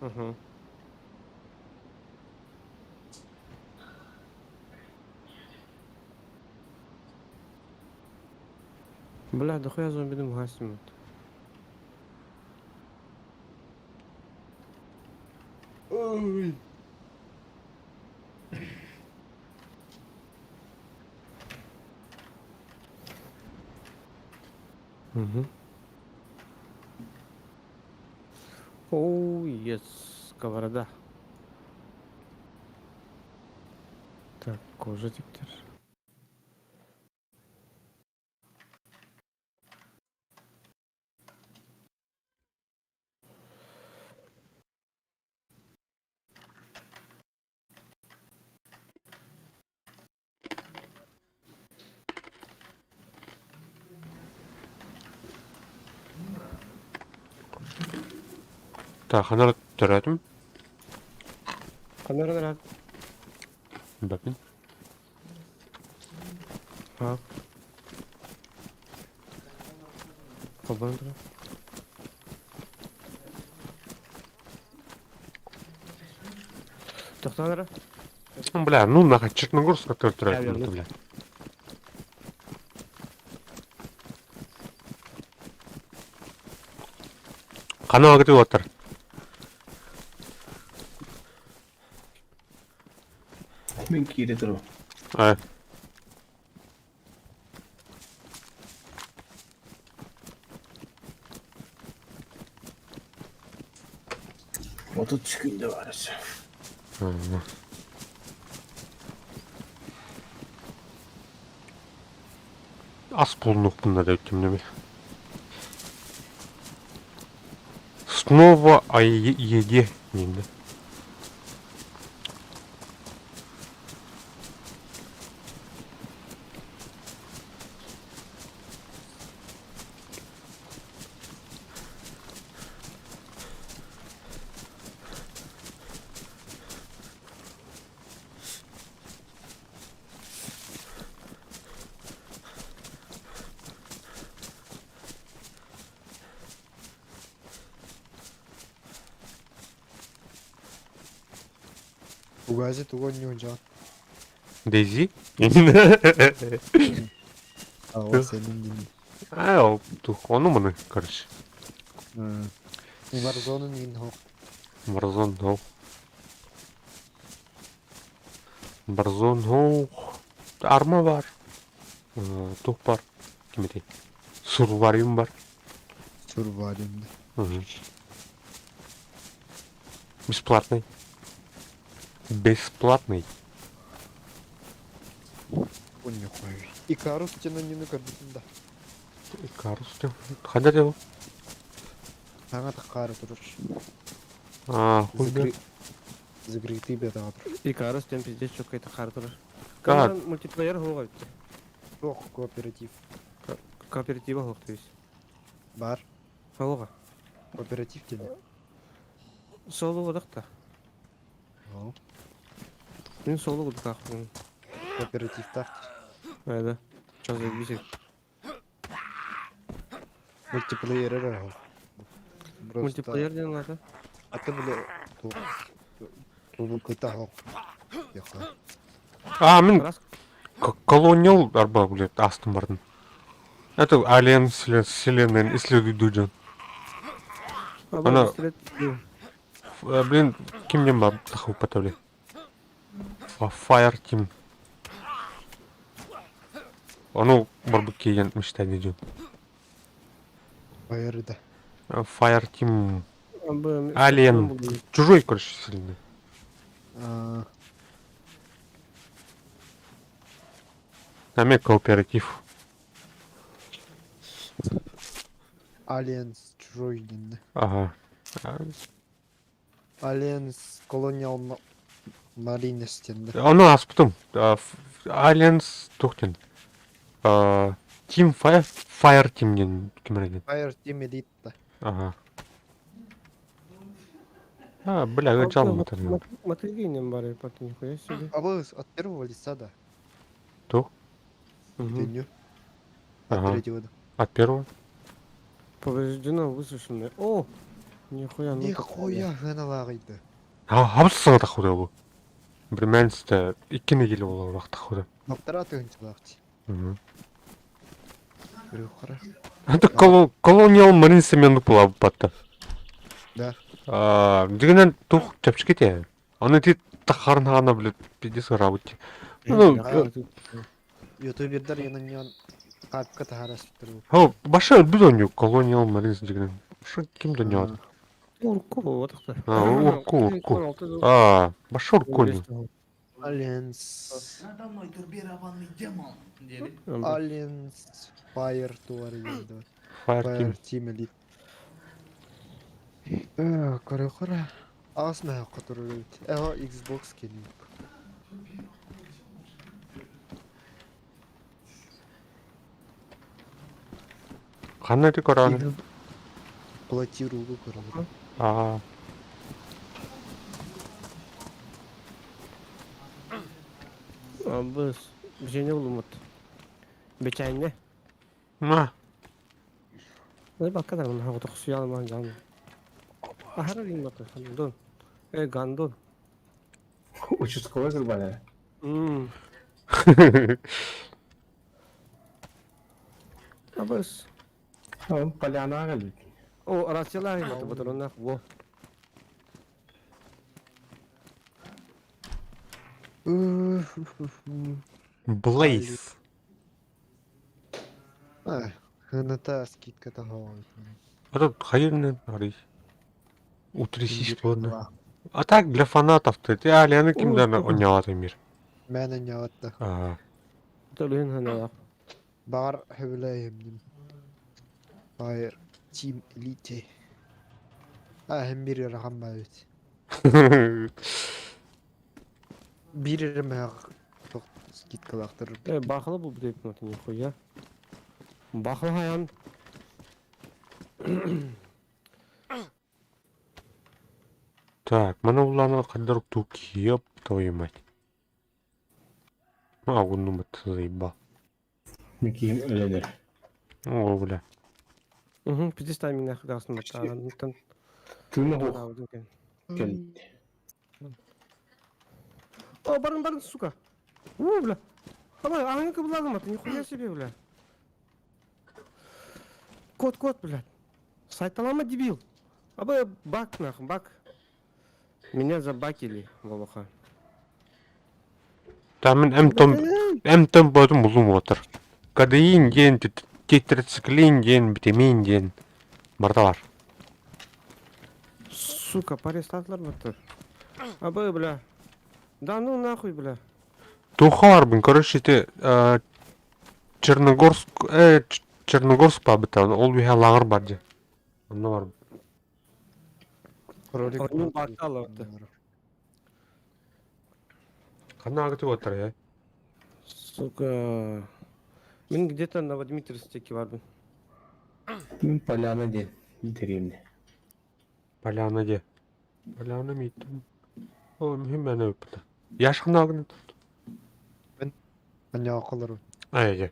Угу. Бля, дохуя зомби дым гасимут. Ой. Угу. Оу, yes, сковорода. Так, кожа теперь. Так, ханар төрөөтүм. Ханар ханар. Бапин. Ha. Холбоон турар. Тохтоон эрэ. Бля, ну нахуй Черногорска Я төрөөтүм, вернусь. бля. Хана агты отыр. Мин киирэ туру. А. 30 секүндэ баар өссө. Ас булунуохпун да өттүм Снова о еде. Угази тугу оонньуу дьон? Дейзи? А, сенин дин. А, ону маны, короче. Warzone иин хоқ. Warzone хоқ. Warzone хоқ. Арма бар. Тух бар. Ким этэй? Сурвариум бар. Сурвариум. Бесплатный. Бесплатный. Икарус тенонины көрбүтүм да. Икарус тен. Ханна дел? Саҥа таххаары турар. А, хуй Закрытый бетаҕа турар. Икарус тен пиздец чоккай таххаары турар. Так. Мультиплеер хоҕа Суох кооператив. Кооператива хоох то есть. Бар. Хоҕа. Кооператив диэн. Соло одахта. Мин соло кудукаахпын. Кооперативтаах. Да. Сейчас заебись. Мультиплеер эрэ Мультиплеер диэн лата. Аты бile тубукута хоқ. А, мин колониал арба, блядь, астым бардым. Это Alien вселенная исследует дьон. Она... Блин, ким диэн бар тахыппата били. Fire Team. Ону барбыт киһи мечтание дьон. Fire да. Fire Team. Alien. Чужой, короче, вселенной. Аме кооператив. Aliens чужой диэн. Ага. Aliens Colonial Marines диэн. Ону ааспытым. Aliens туох диэн. Team Fire Fire Team диэн ким эрэ диэн. Fire Team Elite. Ага. А, бля, ыалдьалммыт. Мотыгинен бар, пат, нихуя себе. А вы от первого лица, да? Туох? Меню. От Ага. третьего, да. От первого? Повреждено высушенное. О! Нихуя, ну Нихуя гыналаагыйды. Хабыс саҥа таххуда бу. Бримэнстэ икки нэдиэлэ буолар таххуда. Баптара тыһынчалаах Мгм. Көрүөххэ. Это Colonial Marines мен буолбатта. Да. Аа, дигинэн тух чэпчэки этэ. Аны ити таххарын хаана блядь, пиздец ыраабыт. Ну, Ютубердар янаньян капка таһаарас турбут. Хо, баша өлбүт оонньуу Colonial Marines дигинэн. Ошо ким да оонньообот. Урку буолбатах А, урку, урку. Аа, баша урку оонньуу. Aliens. Надо мной турбированный демон. Aliens Fire туар диэн. Fire Team. Fire Team Elite. Э, көрүөххэ. Аас мэһэ турар эбит. Эҕо Xbox кэлин. Ханна ити көрөҕүн? Платирууга көрөлөр. Аа. Абыс, бжене улумут. Бечайне. Ма. Ой, бакка да мына тохсуял ман жан. Ахара рин бакка гандон. Э, гандон. Участковый забаля. Мм. Абыс. Он поляна галит. О, рациялар бата батырына. Во. Blaze. А, хыната скидка таһаҕа. Это хайырнын арый. Утрясись ладно. А так для фанатов-то ты Алианы кимден оонньообот мир. Мэн оонньообот. Аа. Төлүн ханала. Баҕар хөбүлэйим. Fire Team Elite. А, һэм биир ыарахан баайбыт. Биир эрэ мэһэх скидкалаахтар. Э, бахыла бу деп мат нихуя. Бахыла хаян. Так, маны улаана хайдах тук, ёб твою мать. А, он заебал. Микиим өлөнөр. О, бля. Угу, пиздец тайминг нахуй дасын бата. Тан. Тыына хуох кэл. О, барын, барын, сука. Уу, бля. Давай, аһыҥы кыбыланым аты, нихуя себе, бля. Кот, кот, блядь. Сайталама, дебил. Абы, бак, нахуй, бак. Меня забакили, Волоха. Та мин эм-том эм-том боотун булуум уотар. Кадеин диэн, тетрациклин диэн, битэмиин диэн барыта бар. Сука, парестатылар баттар. Абы, бля. Да ну нахуй, бля. Туохха барбын, короче, ити Черногорск, Черногорск баабыта, ол үһэ лааҕыр бар дьэ. Онно барбын. Кролик Ойуун баакка алабыта. Ханна агыты уоттар э? Сука. Мин где-то Новодмитриевске барбын. Мин Поляна диэн дэриэбинэ. Поляна диэ. Поляна мииттим. О, мин мэнэ ыппыта. Яш ханна агын? Аньаакалар. Ай,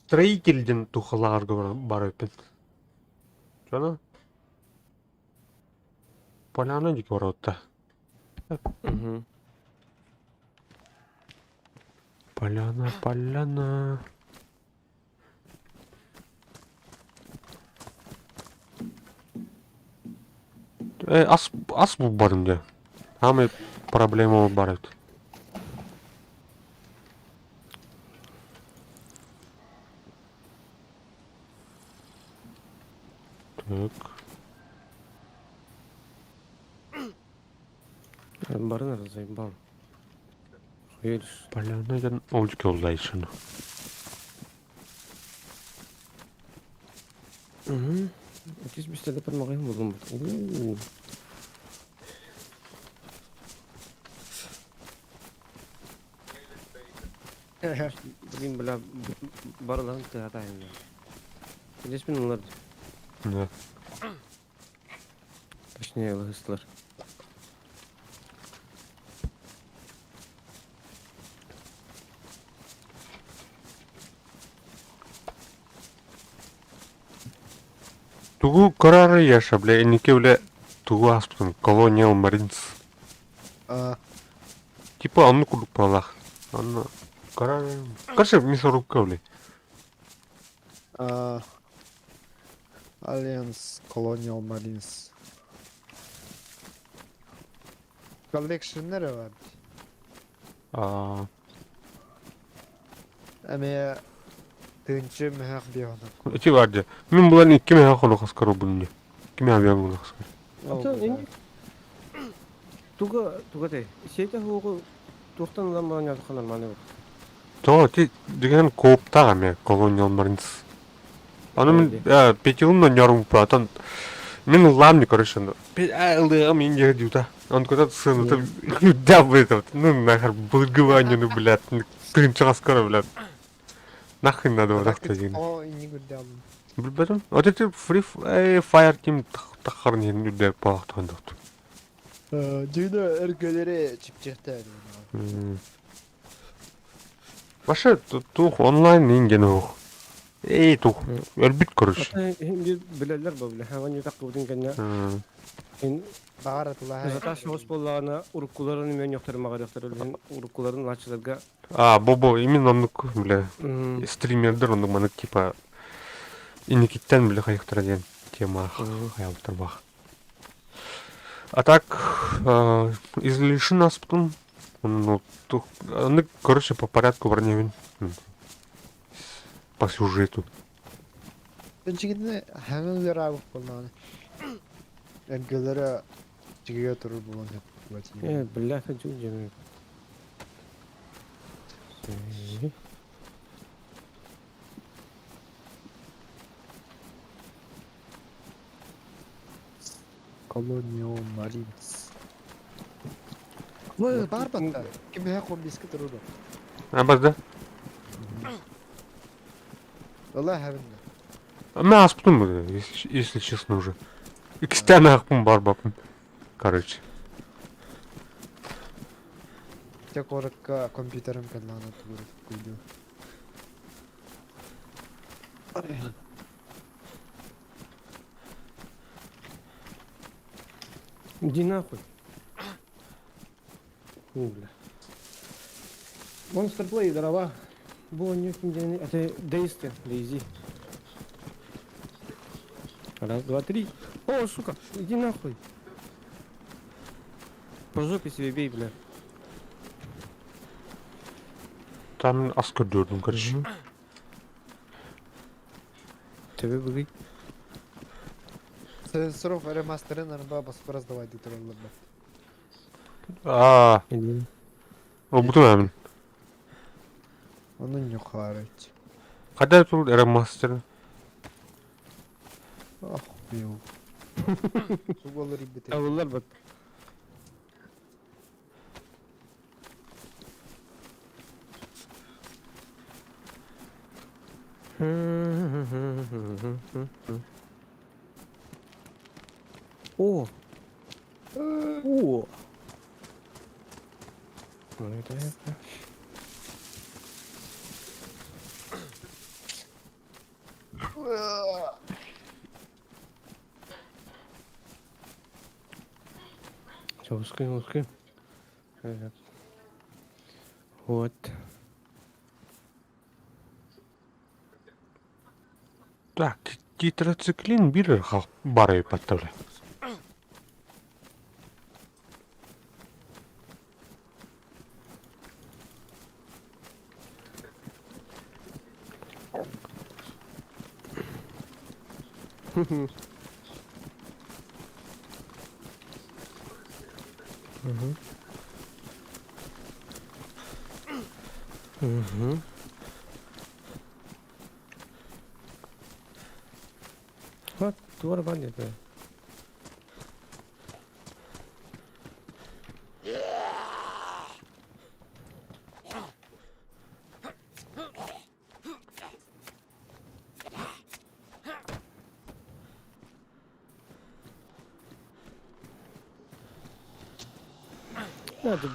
Строитель диэн тухалаарга бар эппин. Чоно? Поляна диэки барбытта. Поляна, поляна. Э, ас, ас булбатым дьэ. Саамай проблема бар эбит. Так. Барын заебал. Хуелиш. Поляна диэн ол диэки уллайшын. Угу. Иккис бистэлэ пармаҕыһын буллум. Уу. Блин, бля, барыларын тыатайын. Здесь мин ылар. Да. Точнее, ылыһыстылар. Тугу көрөр Яша, бля, инники бля, тугу ааспытым, Colonial Marines. А, Типа оннук курдук буоллах. Онно көрөр... Короче, мясорубка, бля. а, Alliance Colonial Marines. Collection nere var? А, Эмиэ тыынчы мөһөх биоһунан. Ити бар дьэ. Мин булан икки мэһэ холохоскор бунне. Икки мэһэ биэн холохоскор. Туга туга те. Сиэтэ хугу туохтан ылан баран ньалха нормально бу. То ти деген кооптаах эмиэ Colonial Marines. Аны мин пятилын онньорум атын мин ыллаам не короче ылыам ин диэ дьута. Он куда сыаната да это ну нахер былыргы блядь тыынчаҕас көрө блядь. Нахрен надо вот так деген. О, инни гүрдэ Билбэтим. Вот эти Free Fire Team таххарын иһин үрдэ паахтаан доктор. Дьүнө өргөлөрө чипчехтэ. Вообще тух онлайн инген ух. Эй тух өлбүт короче. Билэллэр бу билэ. Хаван ютак кыбытын кэннэ. Ин Баҕар атылаһа. Зата соҕус буоллаҕына уруккуларын эмиэ ньохтор маҕарыахтар уруккуларын лааччыларга А, бо-бо, именно оннук, бля, стримердер оннук манык типа инникиттэн бля хайыктара диэн тема хаялтар бах. А так, излишин аспытын, ну, ну, короче, по порядку барневин. По сюжету. Тынчигинне хәңін ыраабык болнааны. Өргөлөрө чиге турur булан Э, бля, хочу дьэ. Colonial Marines. Вы бар батта. Ким хэ комбиски турur. А, бас да? Валла хәбинне. Мен аспытым, если честно уже. Икстен ақпын бар бапын. Короче. Те коротко компьютерым каллаана тугур куйду. Иди нахуй. Уу, бля. Monster Play, здорово. Бу оонньуу ким диэни это Дейсты, Дейзи. Раз, два, три. О, сука, иди нахуй. По жопе себе бей, бля. Там ас көрдөрдүм, короче. Төбө быгый. Сенсоров ремастерын арба басып раздавай дии тураллар бэрт. Аа, ылбытым эбин. Ону ньухаарыч. Хайда тул ремастер? Ах, бил. Суголар ибите. Табыллар бат. О! О! Ну это это. Все, узкий, узкий. Вот. Так, тетрациклин бир бары паттабла. Угу. Угу. Вот, туора бар диэтэ.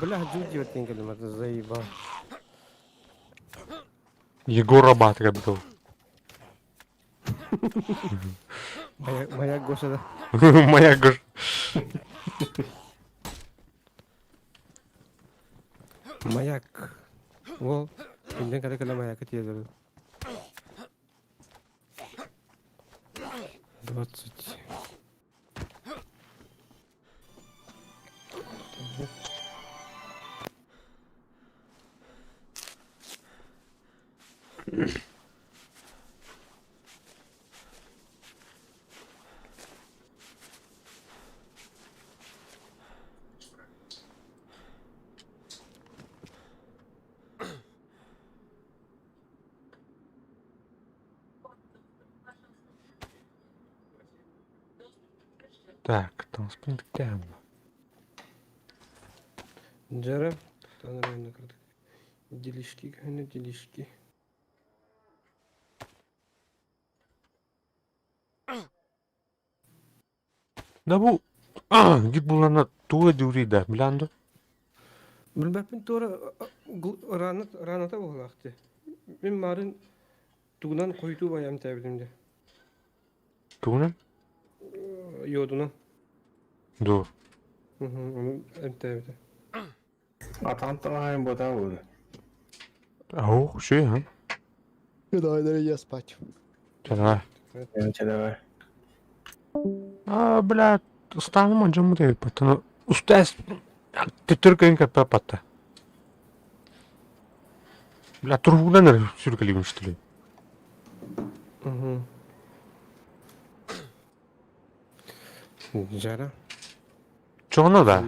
Бля, дьүдьүөттэн кэлим ата заебал. Егор Рабатыга был. Моя, моя Гоша, да. Моя Гоша. Маяк. Ол, күнден кэлэ кэлэ маякы тиэдэр. 20. Так, таҥаспын тиктэһэм. Дьэрэ, делишки, делишки. Да бу гит булана туга дюри да биланду. Билбэппин туора раната буолаахты. Мин марын тугунан хойутуу байам тээбитим дии. Тугунан? Йодунан. Дуо. Ону эмтээбитэ. Атаҕын таҥаһайын буотаа буолуо. Ох, ши, а? Давай, давай, я спать. Чэ, Чэ, давай. А, бля, станым онжым дейт, потому устас төттөр көйін кәппә патта. Бля, турбудан эрэ сүргэлиибин что ли? Угу. Жара. Чоҕуна да.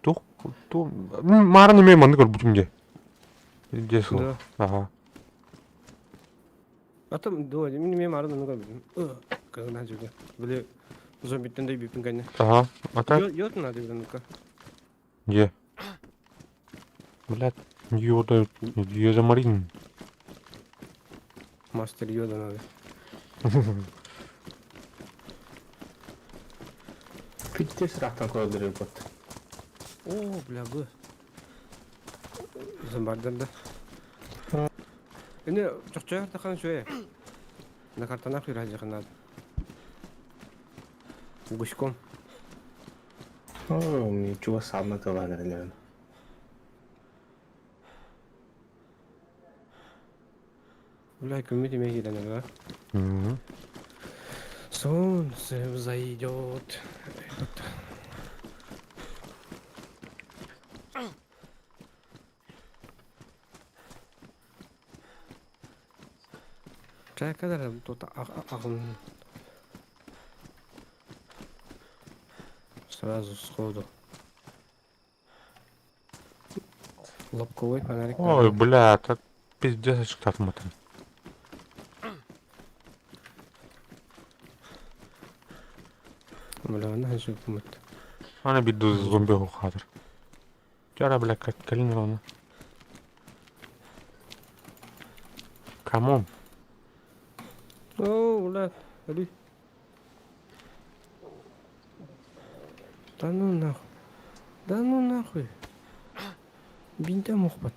Тух, ту, маарын эмиэ маннык көрбүтүм дии. Дии суох. Да. Аха. Атым дуо, мин эмиэ маарын оннук көрбүтүм. Кыһына дьүгэ. Били зомбиттен да бүппүн кэннэ. Аха. А так? Йод надо билэн Где? Блядь, йода, йодомарин. Мастер йода надо. Пиздец рахтан көрдөрөр бот. О, бля, бы. Зомбардан да. Эне, чохчояр тахан шуэ. На картана хуйра надо. Гуськом. О, мне чего сам на тела наверное. Бля, күммүт имэ киирэн эрэ. Солнце взойдет. Этот. Чай kadar тут ағын сразу сходу. Лобковый фонарик. Ой, бля, так пиздец очктатмытын. Бля, она жив мыт. Аны бидду зомби хатыр. Чара, бля, как калин ровно. Come on. О, бля, али. Да ну нахуй. Да ну нахуй. Бинтя мохпат.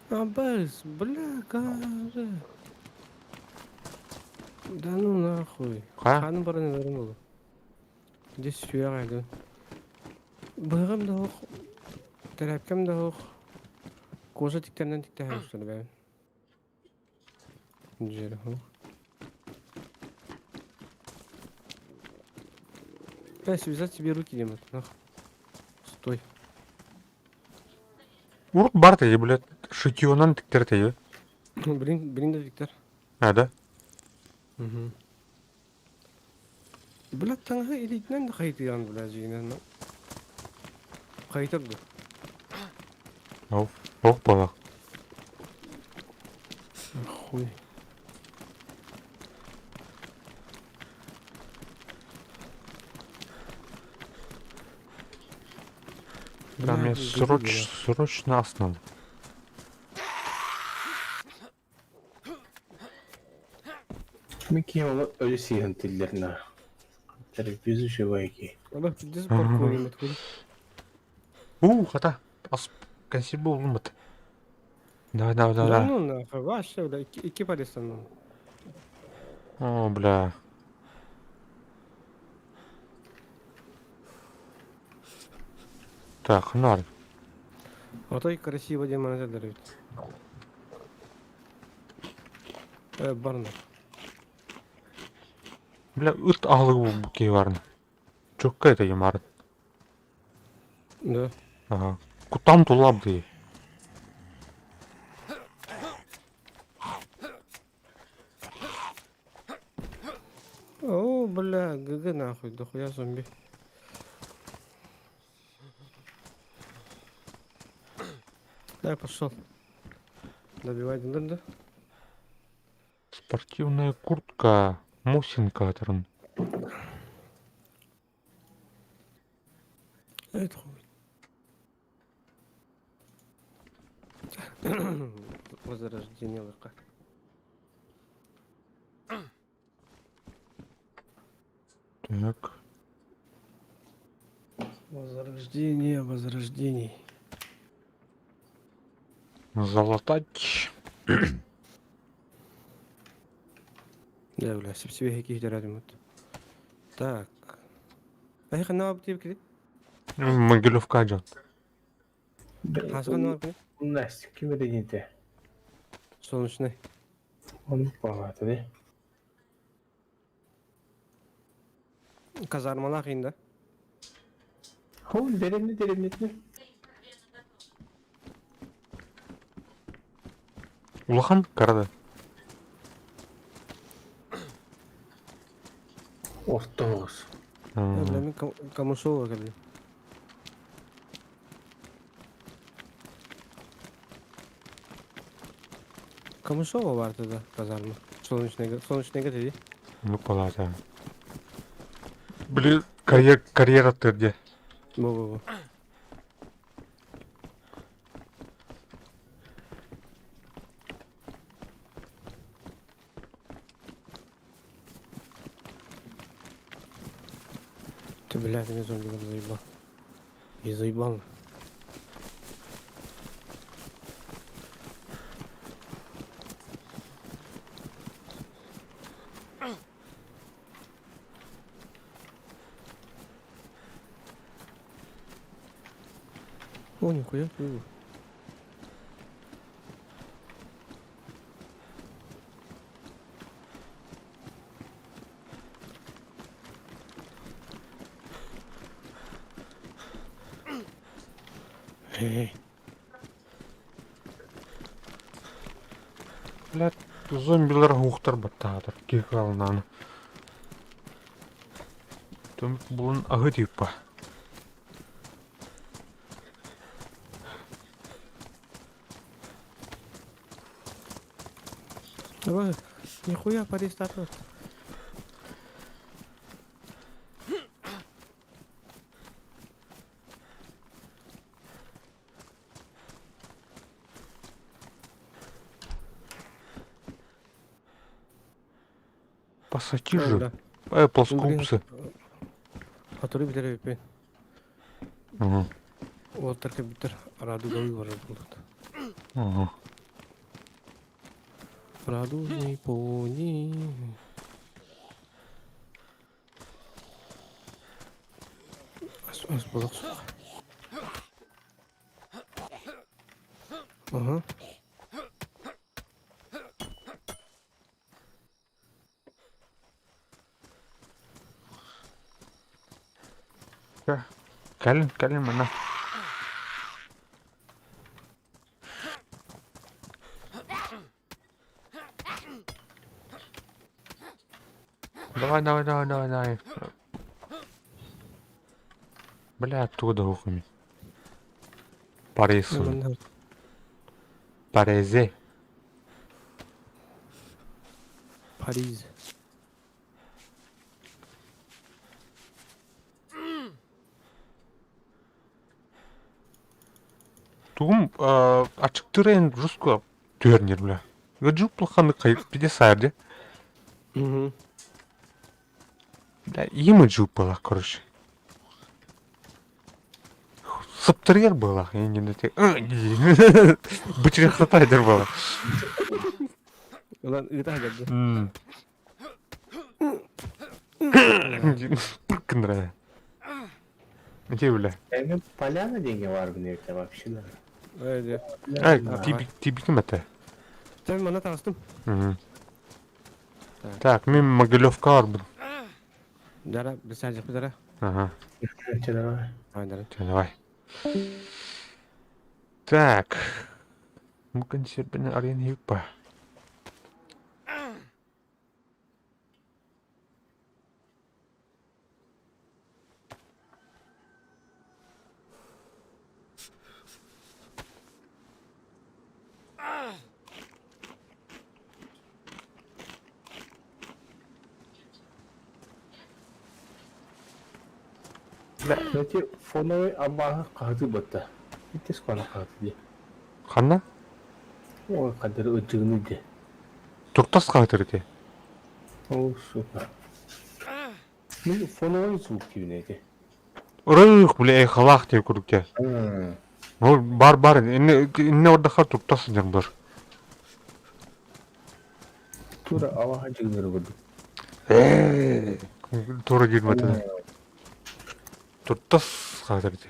Абас, бля, кажа. Да ну нахуй. Ха? Ханым баран верим oldu. Здесь сүйәгәйді. Быгым да ох, тәрәпкәм да ох. Кожа тиктәрдән тиктә һәм бә. Җир ох. Бля, связать тебе руки, Дима, нахуй. Стой. Урут бар тәйе, блядь. Шитьёнан тиктер тәйе. Блин, блин да Виктор. А, да? Угу. Бля, таңға элитнен да қайтыған, бля, жигинен. Қайтырды. Ох, ох, балах. Хуй. Там Бля, я срочно ас надо. Микки оны өлі сиһын тиллерна. Телевизор шивайки. Бля, пиздец паркур откуда. У, хата. Ас консерв булмады. Давай, давай, Да давай. ну нахуй, вообще, бля, ики паристану. О, бля. Так, нар. А то и красиво Дима надо Барна. Бля, ыт алы бу варны. Чокка это ямар. Да. Ага. Кутам тулап ди. О, бля, ГГ нахуй, дохуя зомби. Да, пошел. Добивай, да, да. Спортивная куртка. Мусинка атрын. Это хуй. Возрождение ЛК. Так. Возрождение, возрождение. Залатать. Да, бля, себе каких радимут. Так. А я хана бтип киди. Могилевка жан. Хасган на бтип. Настя, ким эдените? Солнечный. Он багаты де. Казармалах инда. Хол деревне деревне. Улахан карада. Ортоғыз. Бля, мен Камышова кэлли. Камышова бар тогда казарма. Солнечный, солнечный dedi. Ну палата. Блин, карьер, карьера ты Бу бу бу. Ты, блядь, меня зомби там заебал. И заебал. О, нихуя, ты. Блядь, зомбилар уһуктар баттаатар киһи кыалнааны. Түмүк булун аһы типа. Давай, нихуя паристатор. Пассатижи же. Плоскогубцы. Который бүтэр эбиппин. Угу. Уолтар кэлбиттэр радугалыы барар буолбут. Угу. Радужный пони. Ас ас буолуох суох. Ага. Кэлин, кэлин манна. Давай, давай, давай, давай, давай. Бля, оттуда ухами. Парису. Паризе. Париз. Тугум ачыктырайын жестко түһэрнир бля. Гаджук плоханы кайып пиде саарды. Угу. Бля, имиджи была, короче. Сыптыргер была, я не те. Бычырыхтатайдыр была. Ылан ыта гаджы. Пыркынра. Где, бля? Эми поляна деньги бар бу вообще да. Эй, Ай, тибиким это? Сен мана таҕыстым. Так, мин Могилевка барбын. Дара, бисажыпы дара. Ага. Давай. Давай, дара. Давай. Так. Бу консервini арыйан иһиппа. Эти фоновый абааһы хаһыты батта. Ити скоро хаһыты дии. Ханна? Ой, кадыр ыдьыгыны дии. Туртас хаһытыр ити. О, сука. Ну, фоновый звук кибин эти. Ырых, бля, эхалаах диye курдук дии. Ол бар бар инне инне ордахар туртас сылдьар бар. Тура алаха дьыгыныры курдук. Ээ, тура киирбэтэ. Туртас хаһытыр ити.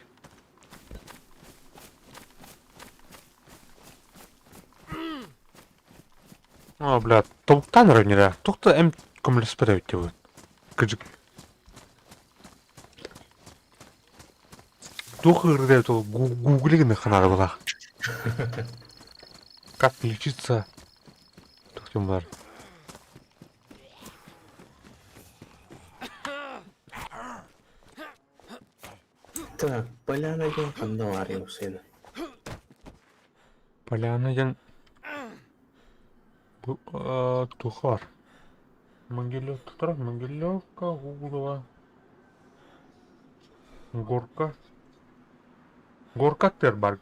О, бля, тобуктаан эрэ ньирээ. Туох да эм көмөлөспөт эбит дии Кыдьык. Туох ыарыыта эбит ол гугли гыныахха наада быһыылаах. Как лечиться? Туох диэн баар. Так, поляна диэн ханна баарый Усена? Поляна диэн бу туох баар? Могилевка турар, Могилевка, Гуглова, Горка. Горка аттыгар баар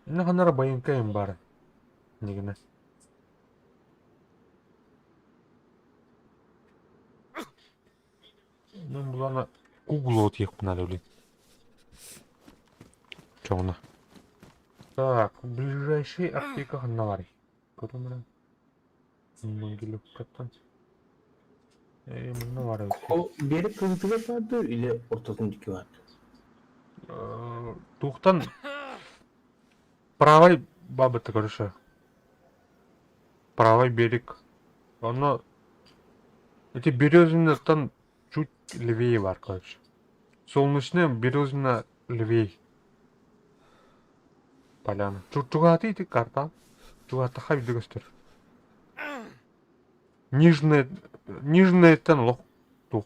Инна ханна эрэ байыҥка эҥин баара. Иннигинэ. Ну, булана Гуглу тиэхпин наада блин. Чоҕуна. Так, ближайший аптека ханна баарый? Көрүм Могилевкаттан. Э, манна баар эбит. Ол берег кырыытыгар баар дуо или ортотун диэки баар Э, Туохтан правай бабыта, короче. Правый берег. Оно эти Березинаттан чуть левее бар, короче. Солнечная Березина левее. Поляна. Чугааты ити карта. Чугаатахха билdi көстөр. Нижняя Нижняяттан олох туох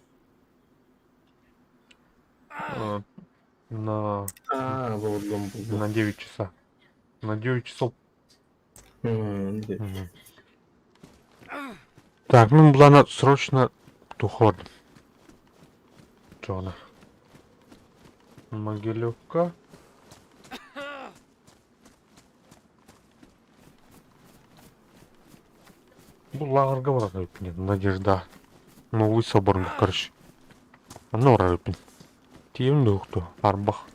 на Аа, булдум, булдум. на 9 часа. На 9 часов. М, Так, ну булана срочно тухордум. Джона. Могилевка. Бу лааҕырга барар эбиппин Надежда. Новый соборга, короче. Онно барар эбиппин. Тиийэбин да уһукту, арбах.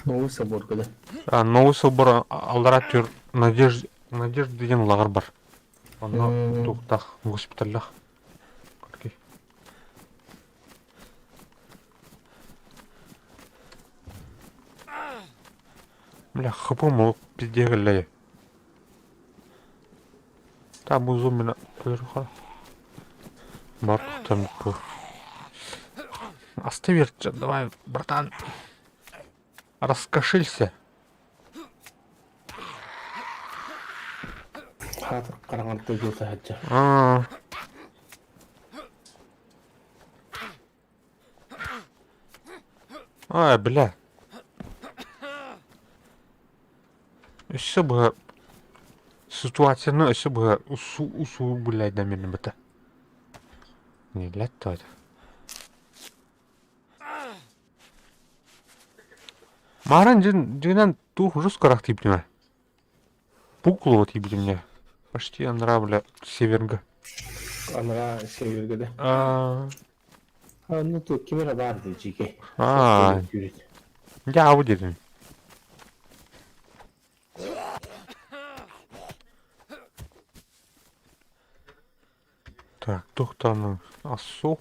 Новый соборга да? А, Новый собор аллараа түр Надежда, Надежда диэн лааҕыр бар. Онно туохтаах госпиталлаах. Окей. Бля, хп ол пиздец кэллэ. Та бу зомбина көрүөххэ. Бар тохтон бу. Оставь, давай, братан. Раскошелься. Хаатыр хараҥарда дьуота сылдьар. Аа. А, бля. Өссө быһа ситуацияны өссө быһа усу усу блядь намерен Не лет это. Мааран дьин дьиҥинэн туох жестко тиийбитимэ. Пукулова тиийбитим мне. Почти анараа бля северга. Анараа севергэ да. Аа. А, ну тут ким эрэ баар дии дьиикэй. Аа. Дьаабы диэтим. Так, туохтааны ассу.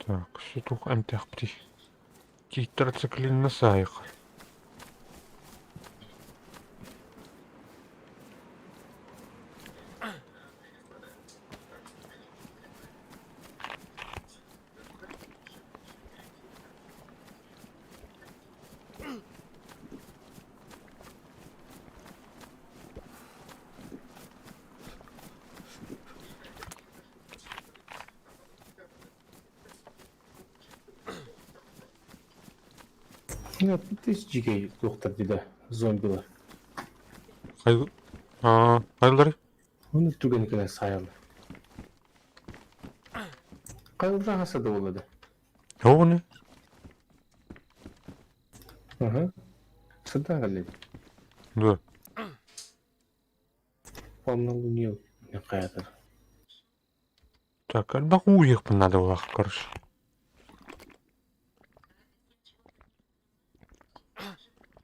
Так, сүтүк эмтээхпитий. Тетрациклинна саайык. Нет, ты дьиикэй туохтар дии да, зомбилар. Хай... Аа, хайлары? Оны түргэн кэлэн саайаллар. Хайылда хаса да буолла да. Оҕону? Аха. Сырдаан кэллэ. Да. Полнолуние хайатар. Так, элбэх уу иһиэхпин наада буоллах, короче.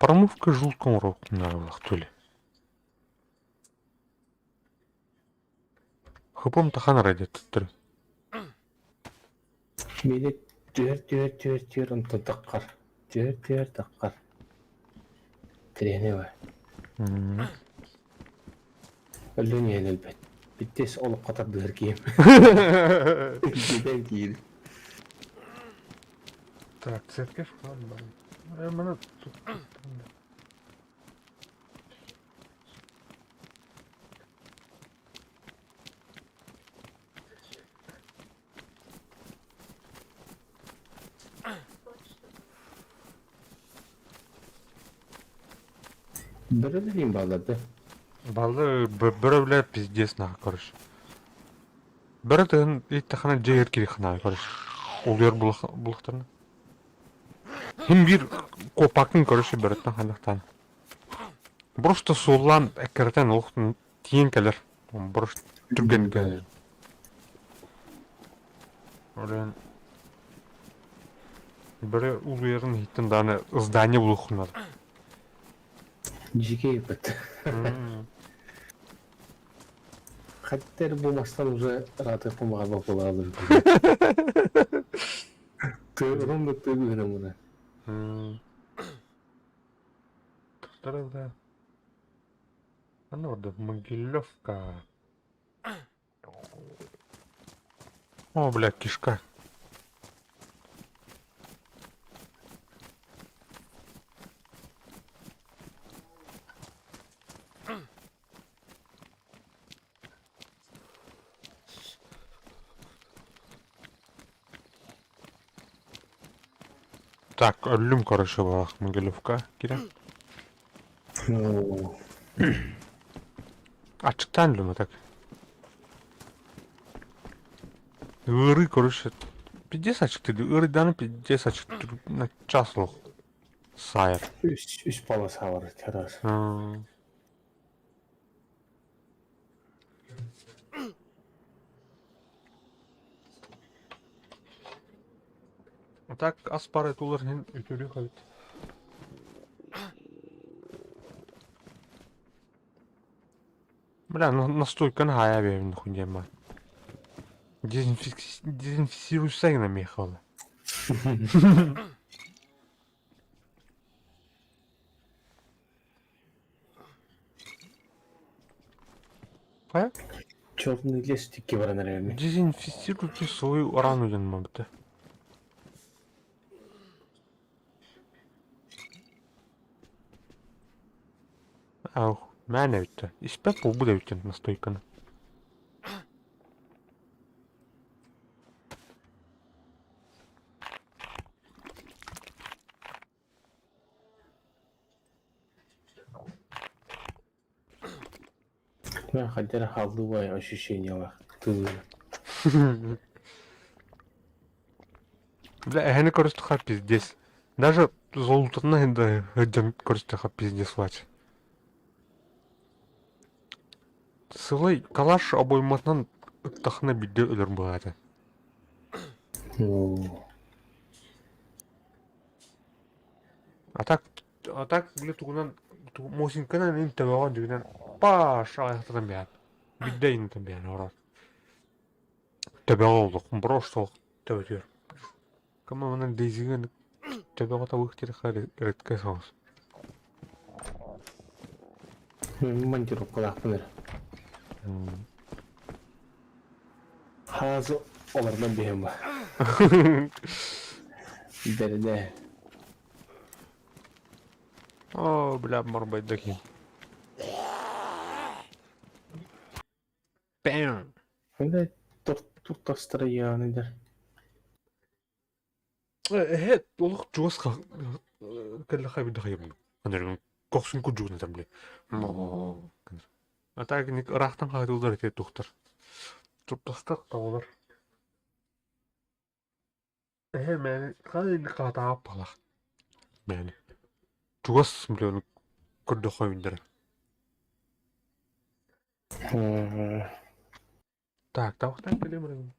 Промывка желудка оҥоруохпун наада буоллах түлэ. Хыпым тахан эрэ диэттэр. Миэнэ түһэр түһэр түһэр түһэр онтон таххар. Түһэр түһэр таххар. Тирэһинэ бар. Өлөн иһэн өлбөт. Бүттээс олоххо тардыһар киһим. Дьиэтэн киир. Так, церковь Маны Бөрөлөрүн бааллар да. Баллы бөрө пиздец нахуй, короче. Бөрө тыгын иттахана дьиэ кири хана, короче. Улуйар булахтарына. Хим биир копакын, короче, бөрөттөн ханахтан. Просто суоллаан эккирэтэн олох тиийэн кэлэр. Просто түргэн кэлэр. Орен бөрө улуйарын иһиттэн даҕаны здание булуоххун наада. Дьиикэй ыппыт. Хаттер бу мастан уже ыраатыахпын баҕарбат буолаалым. Тыырым да тыгыһына муна. Да. Аны орда Могилевка. О, бля, кишка. Так, өллүм, короче, балах Могилевка кирэ. Ачыктаан өллүм, а так. Ыарыы, короче, пиздец ачыктыыр. Ыарыйдааны пиздец ачыктыыр. На час лох. Сайар. Үс полоса бар террас. А так ас пара тулар хин үтүрү хабит. Бля, ну настойканы хая берин хуйня. Дезинфицируйся на мехала. Хайа? Черный лес тикки баран эрэ. Дезинфицируйте свою рану диэн мабыта. Ау, мээнэ эбиттэ. Испэт буолбут эбиттэн настойканы. Мен хайдах хааллыбай ощущениелаах тылы. Бля, эһэни көрүстэххэ пиздец. Даже золототунан да сылдьан көрүстэххэ пиздец лач. Сылай калаш обойматынан ыттахына биирдэ өлөр быһаата. А так, били тугунан Мосинканан ин төбөҕө дьүгүнэн паш аҕайахтатан биһэн. Биирдэ иннитэн биһэн орор. Төбөҕө олох, брош суох төбөтүгэр. Кама манан Дейзиген төбөҕө табык диэтэххэ редкэ соҕус. Монтировкалаахпын эрэ. Хаазы олордон биһэн ба. Дэрдэ. О, бля, марбайдаки. Бэм! Бля, туртастара дэр. Эһэ олох чугас кэллэхэ биирдэ хайабын. Анарым кохсун курдугун этем бile. А так ыраахтан хаайтылдар ити тухтар. Туртастар таҕалар. Эһэ мээнэ хай хаатаап палах. Мээнэ. Чугас бile көрдөххө үүннэрэ. Так, тавахтан кэлем.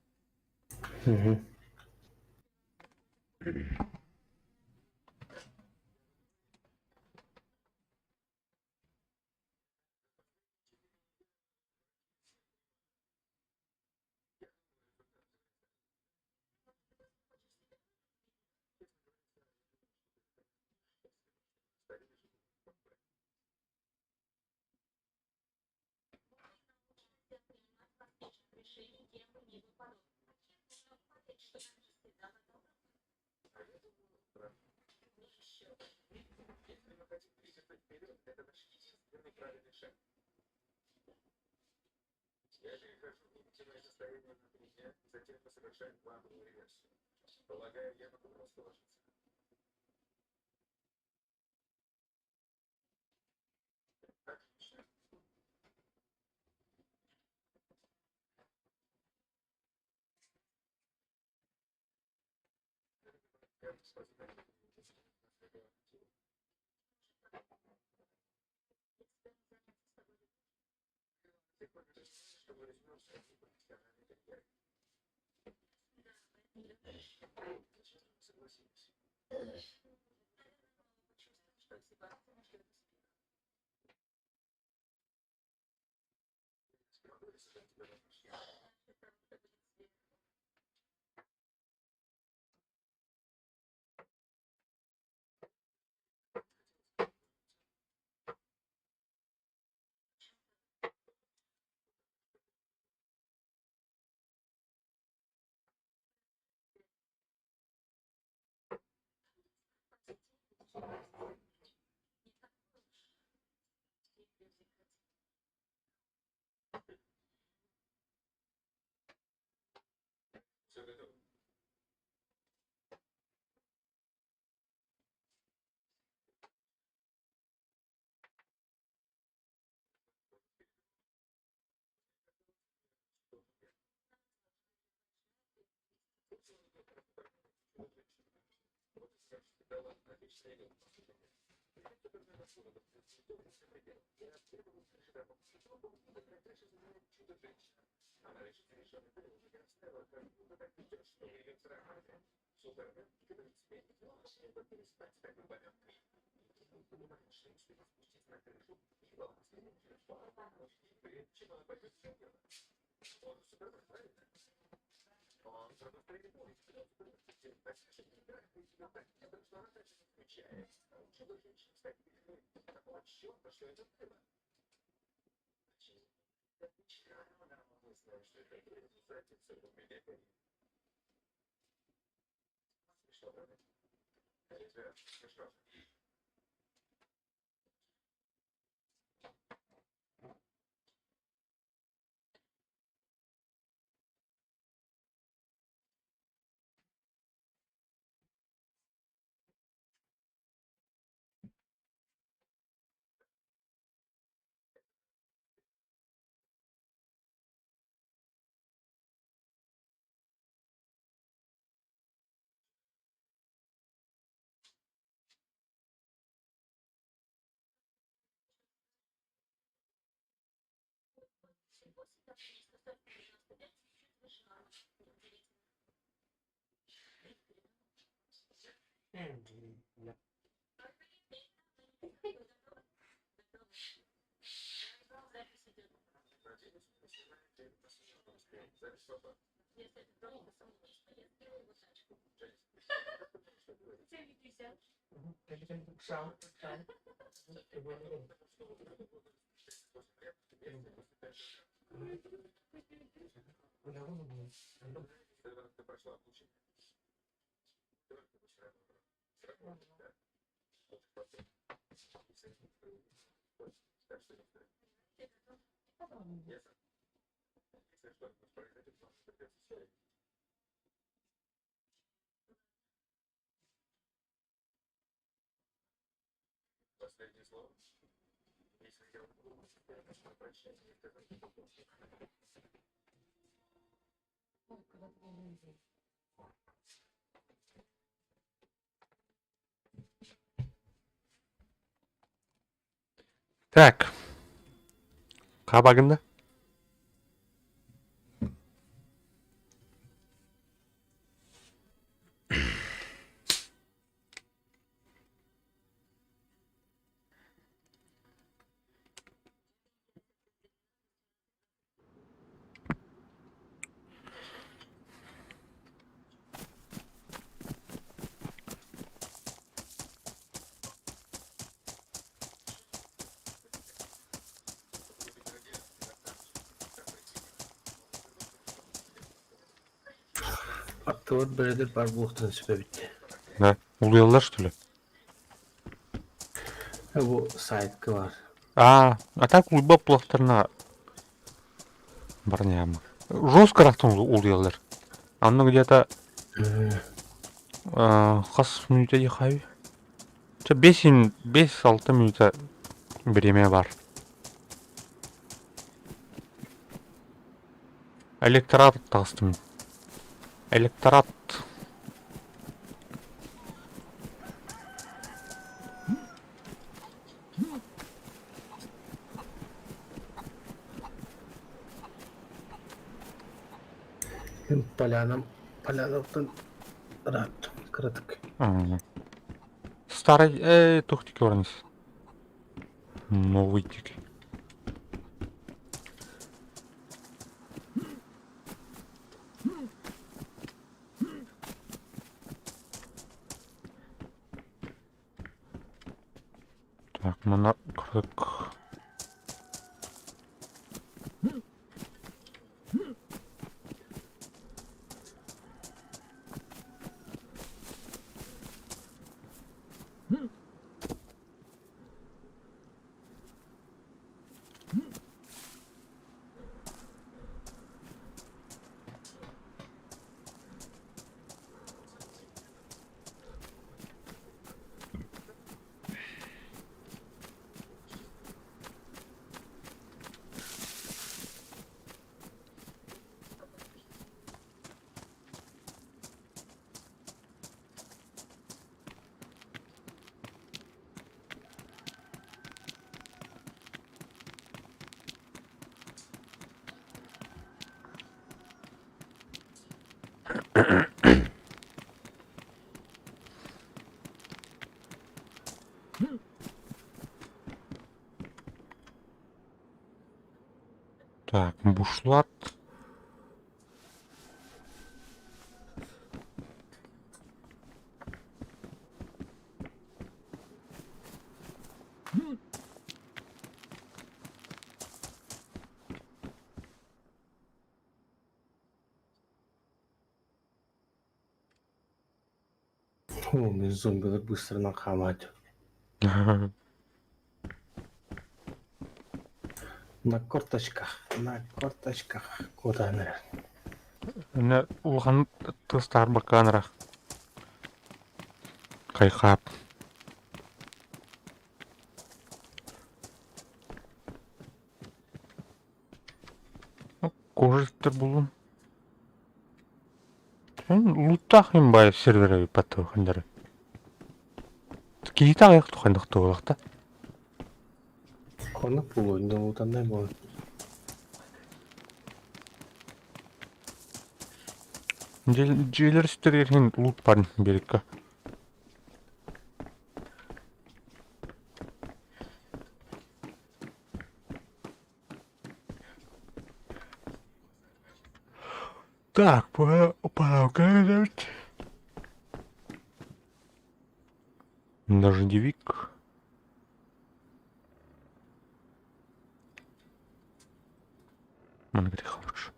Так. Хабагында. Аттыбар бэрэлэр баар буолуохтарын сөп эбит. Да. Улуйаллар что ли? Бу сайтка бар. А, а так уйба плохтарына барняма. Жестко рахтан улуйаллар. Анна где-то хас минута ехаю. Ча 5-6 минута время бар. Электорат таҕыстым. Электорат. Полянам, Поляновтан ырааттым, кыратык. Старый, туох диэки баран ис. Новый диэки. Так, манна кырык. Так, бушлат. О, мин зомбилар быстарынан хаамаат. На корточках, на корточках куотаан эрэр. Иннэ улахан тыастаах бакаан ыраах. Хайхаап. Кожа булун. Луттаах им бай сервері патты хандары. Киһитэ аҕыйах тухайдах туолахта. Оннук буолуо, долутаннай буолуо. Дьиэлэр үстэригэр иһин лут барын биэриккэ. Так, пора эбит. Дождевик. Маны греха лучше.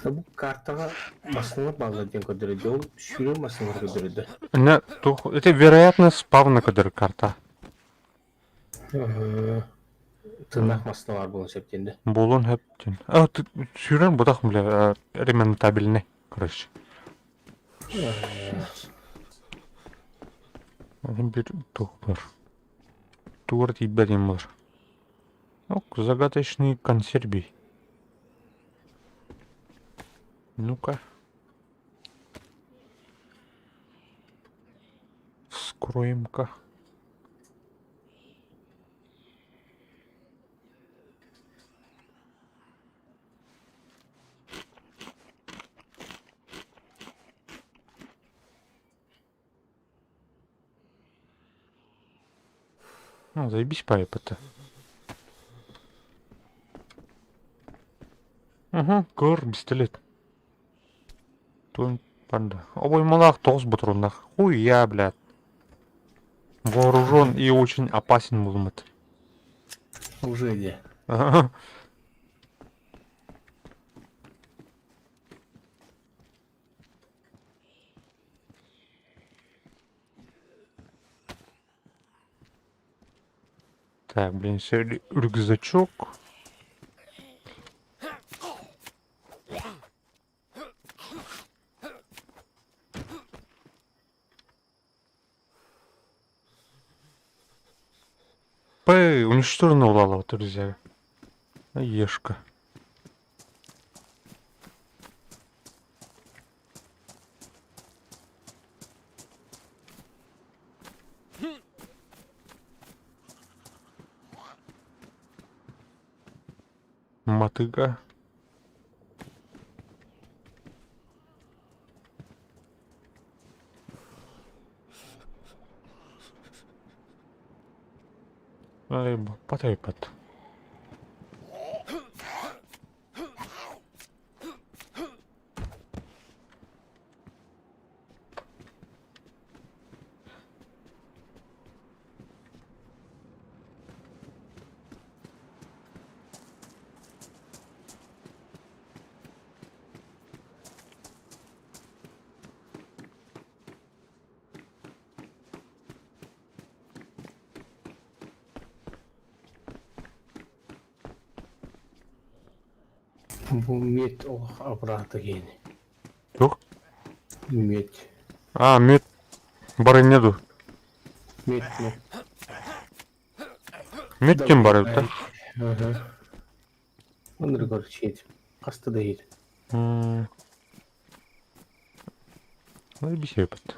Бу картаҕа массыыналар бааллар диэн көрдөрөдө, ол сүүрэр массыыналар көрдөрөдө. Не, тух, это вероятно спавна көдөр карта. Тыыннаах массыыналар буолан сөп диэн да. Буолуон сөп диэн. А, сүүрэн бутах бля ремонтабельный, короче. Bir тух бар. Тугар тиийбэт диэн буолар. Ок, загадочный консервий. Ну-ка. Вскроем-ка. Ну, заебись пайпа-то. Угу, көр, пистолет. Туон панда. Обоймалаах тоҕус ботуруоннаах. Хуя, блядь. Вооружен и очень опасен буолуммут. Уже де. Ага. Так, блин, все рюкзачок. П, уничтожена улала, друзья. Ешка. Мотыга. Ай, патай пат. Бу мед олох абыраата киһини. Туох? Мед. А, мед барынньа дуу? Мед, мед. Мед диэн бар эбит да? Ага. Оннук короче, хаста да иһит. Ну, бисепит.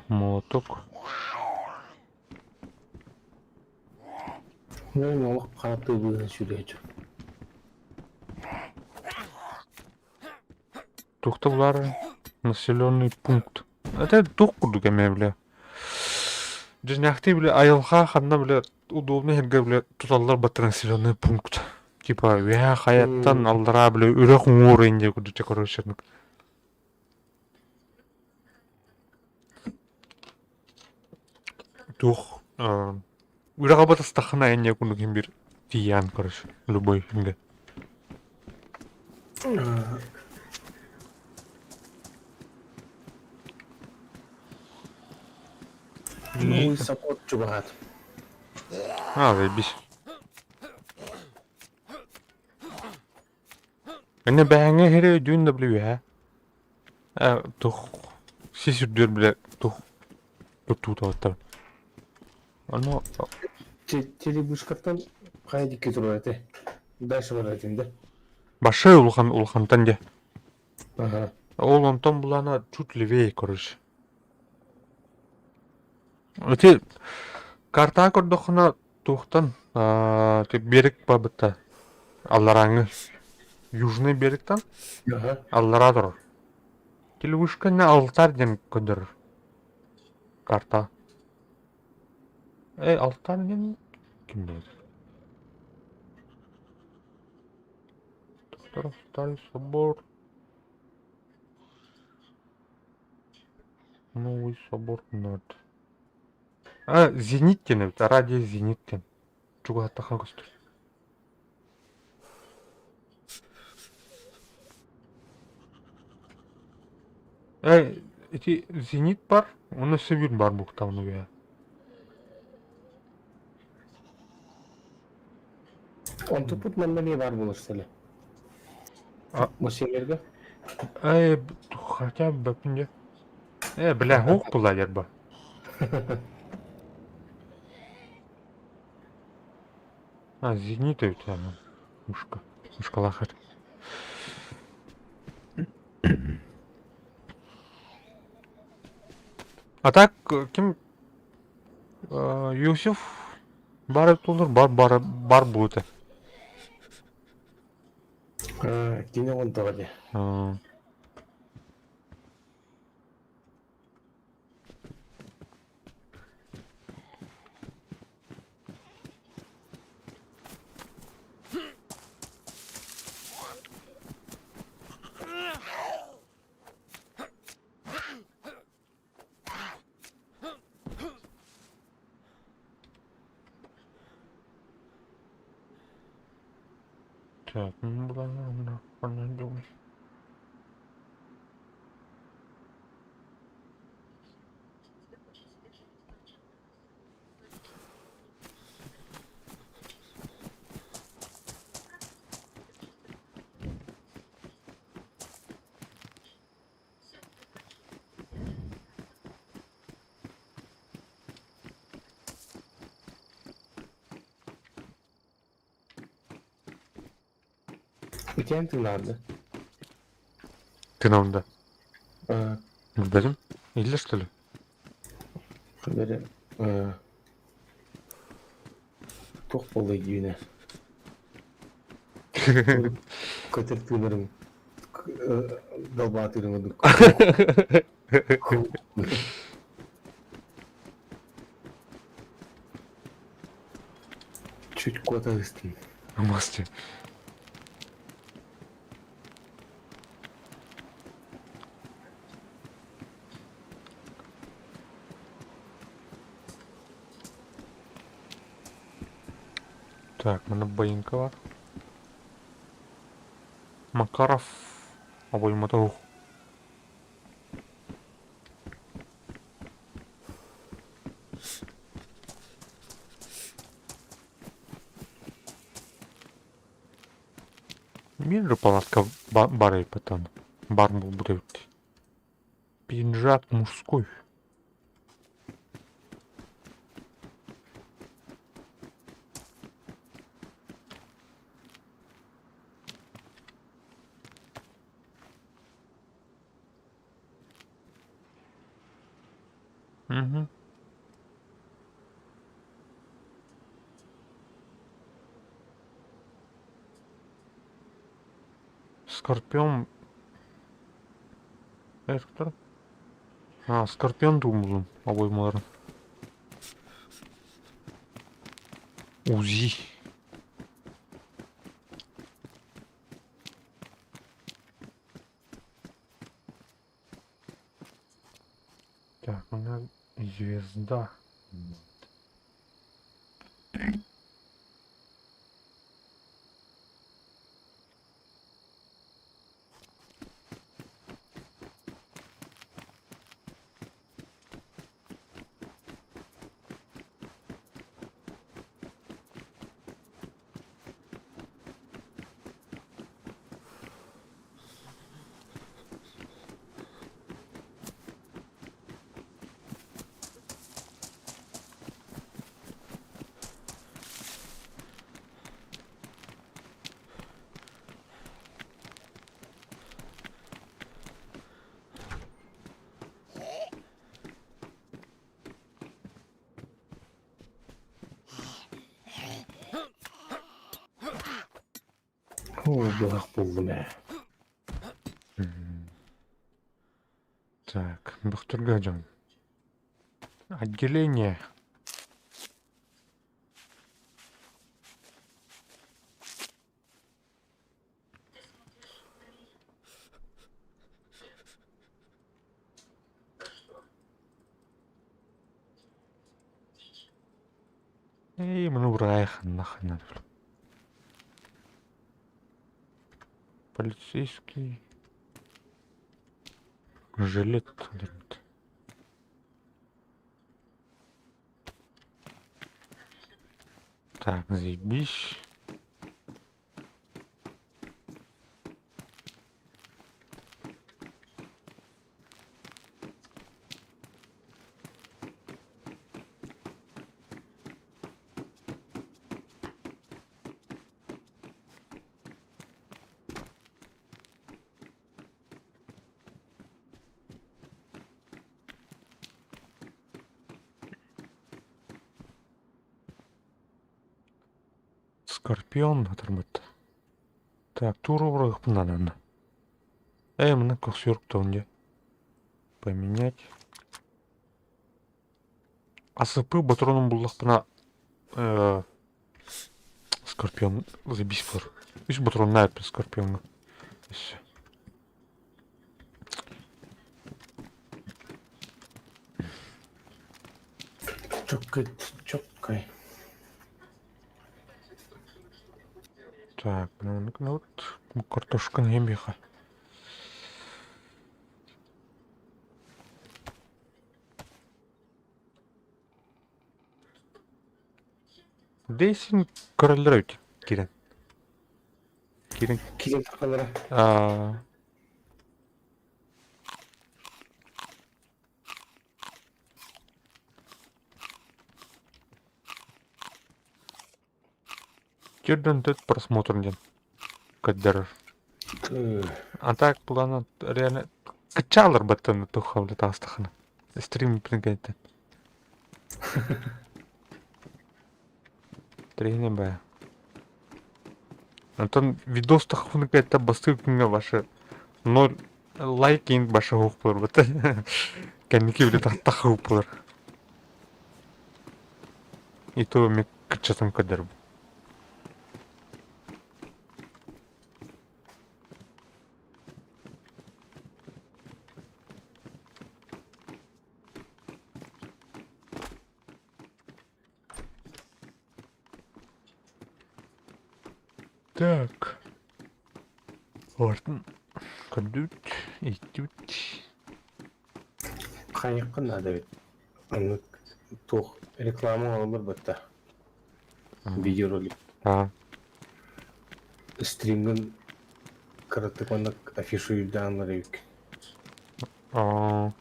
Молоток. Ну, олох хара тыыбыһын сүлүөт. Туохта булар населенный пункт. Это туох курдук эмиэ бile. Дьиҥнээхтии бile айылҕа ханна бile удобный сиргэ бile туталлар баттар населенный пункт. Типа үөһээ хайаттан аллараа бile үрэх уҥуор инде курдук короче туох үрэҕэ батыстаххына инде курдук иһин бир тиийээн короче любой инде. Новый саппорт чугаһаат. А, заебись. Эмне бэһэҥҥэ иһири өйдүүн да били үөһэ. Э, тух сис үрдүөр билэ тух туттууталаттар. Ону Телевышкаттан хайа диэки турар этэ? Дальше барар этим да? Большой улахан улахантан дьэ. Ага. Ол онтон булана чуть левее, короче. Ити картаҕа көрдөххүнэ туохтан берег барбыта алларааҥҥы южный берегтан аллараа турар. Телевышканы алтарь диэн көрдөрөр карта. Э, алтарь диэн ким билэр? Алтарь собор. Новый собор над. А, Зенит диэн эбит, радио Зенит диэн. Чугаһаттаха көстөр. Э, ити Зенит бар, уонна Сибирь бар буктаҕына үөһэ. Онтуппут манна эмиэ баар буолар сэлэ. А- Бу сиэлэргэ? Э, хотя бы бэппин Э, бля, хук була ба. А, Зенит эбит аны. Мушка. Мушкалаахар. А так, ким Юсиф бар эбит буоллар, бар бар бар буолуо этэ. Кини оҕонтоҕо дии. Так, ну, Итиэн тыынаарда. Ты на да? А, Билбэтим. Иллэ что ли? бere туох буолла дьиэнэ көтөр тыынарым далбаатыырым курдук чуть куота ыстым Мости. Так, манна Баинка бар. Макаров. Обоймата суох. Мин же палатка бар эбит Бар буолбут эбит. Пинжак мужской. Угу. Скорпион. Это А, Скорпион думал, обоймаларын. УЗИ. Так, у меня звезда. Вот. Оо, быһах буллум ээ. Так, бөхтөргө дьон. Отделение. Эй, маны ураайах нахрен. Полицейский жилет. Так, заебись. Скорпион атырбыт. Так, туруору надо. Эй, мына көхсүөрк де. Поменять. АСП батроном буллахпына Скорпион заебись бар. Үс патрон на Скорпионга. Все. Чоккай, чоккай. Так, ну, ну вот картошка не меха. Дейсин короллер кирен. Кирен. Кирен тақалара. А. Кирден тет просмотр ден. Каддер. А так плана реально качалар баттан тухавля тастахана. Стрим прыгает. Тренер б. Антон видос тахуны это басты күнгө башы ноль лайк ин башы хук болар бата. Кәнеки биле тахта хук болар. И то мен кычатым кадер. Так. Ортын. Көрдүбүт, иһиттибит. Хайыахха наада эбит. Оннук туох реклама оҥороллор батта. Видеоролик. Аа. Стримҥын кыратык оннук афиша үрдээн эбиккин. Аа.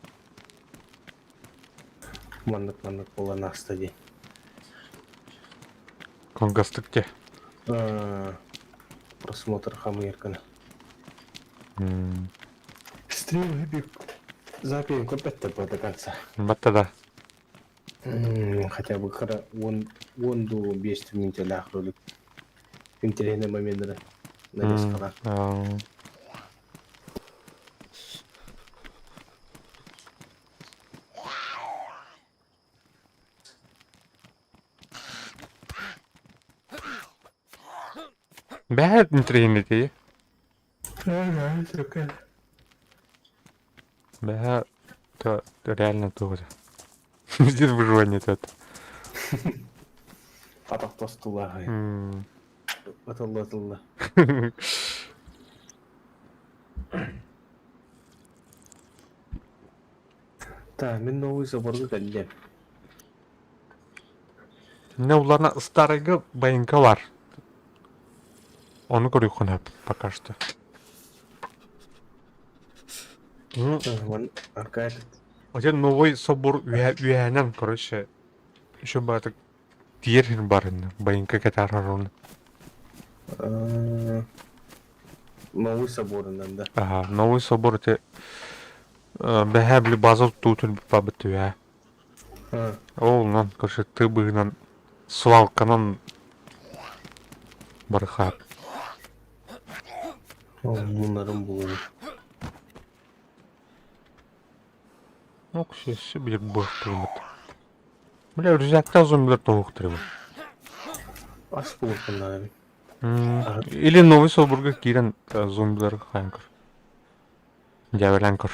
Маннык-маннык буолан ааста дии. Кылгастык дьэ. Просмотр хамыйар гына. Стрим бик запись көрбөттөр до конца. Батта да. Хотя бы кыра уон уон дуу биэс мүнүүтэлээх ролик интэриэһинэй моменнары нарезкалаан. Бэһэт интэриэһинэй Бэһэ то реально тоже. Здесь выживание это. Атах тостулааһай. Атылла атылла. Та, мин новый заборга кэллим. Не уларна старыйга байынка бар. Ону көрүөххүн сөп пока что. Аркадий. Один новый собор үөһэнэн, короче, еще баатык тиер барын, байынка кэтаарар оны. Новый соборунан да. Ага, новый собор те бэһээ били база туутун баппабыт үһэ. Ол онон, короче, ты быһынан свалканан барыхаап. Bunların bulunur. Ок, сесси билир буохтугумут. Бля, рюкзакта зомбилар тоһуохтар Ас булуоххун эбит. Или новый соборга киирэн зомбилары хаайан көр. Дьээбэлээн көр.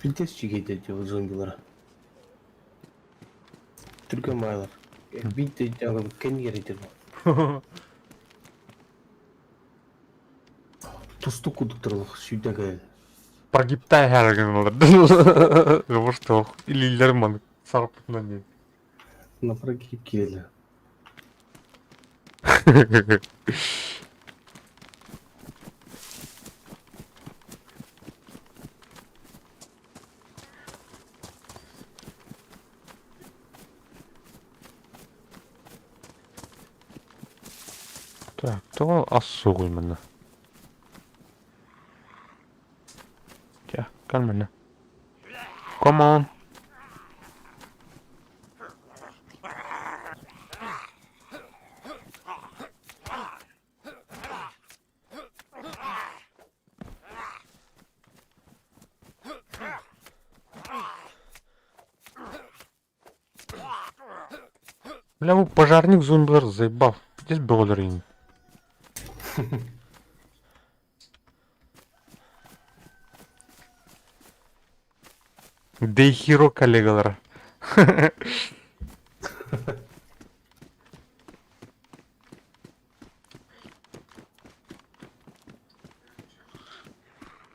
Пиздец чигейдер дии зомбилара. Түргэн баайлар. Биир да кэннигэр этэр Тустук курдуктар олох сүүрдэн кэлэн. Прогибтай һээр гыналар. Потому что илиилэрим маннык сарпытынан диэн. На прогиб киирэллэр. Так, тоҕо ас суоҕуй манна? Чэ, кэл манна. Come on. Бля, бу пожарник зомбилар заебал. Здесь бөҕөлөр иҥин. Дейхиро коллегалара.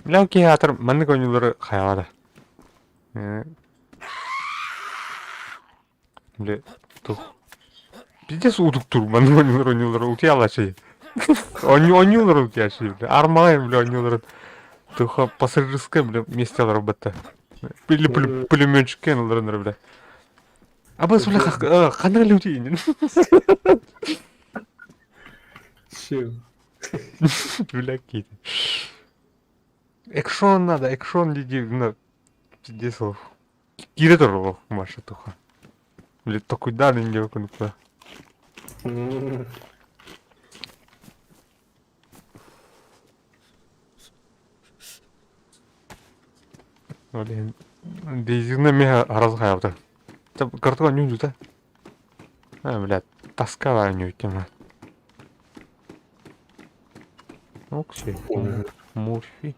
Бля, киһи аатыр маннык оонньуулары хайаҕа да. Бля, тух. Пиздец утуктуур маннык оонньуулар оонньуулар утуйалааччы. Оонньуулар утуйааччы, бля. Армаҕай, бля, оонньууларын. Туха пассажирская, бля, месте олорбатта. Или пулеметчикке ылларынар, бля. Абас, бля, ханна люди Все. Бля, какие-то. Экшон надо, экшон диди, на, пиздец, киирэ турар Маша туха. Бля, токуйдаан инде кунукта. Ол иһин Дейзина миэхэ араас хайаабыта. Картуга ньуудута. А, блядь, тоска баар ньүүтүм. Окси, морфий.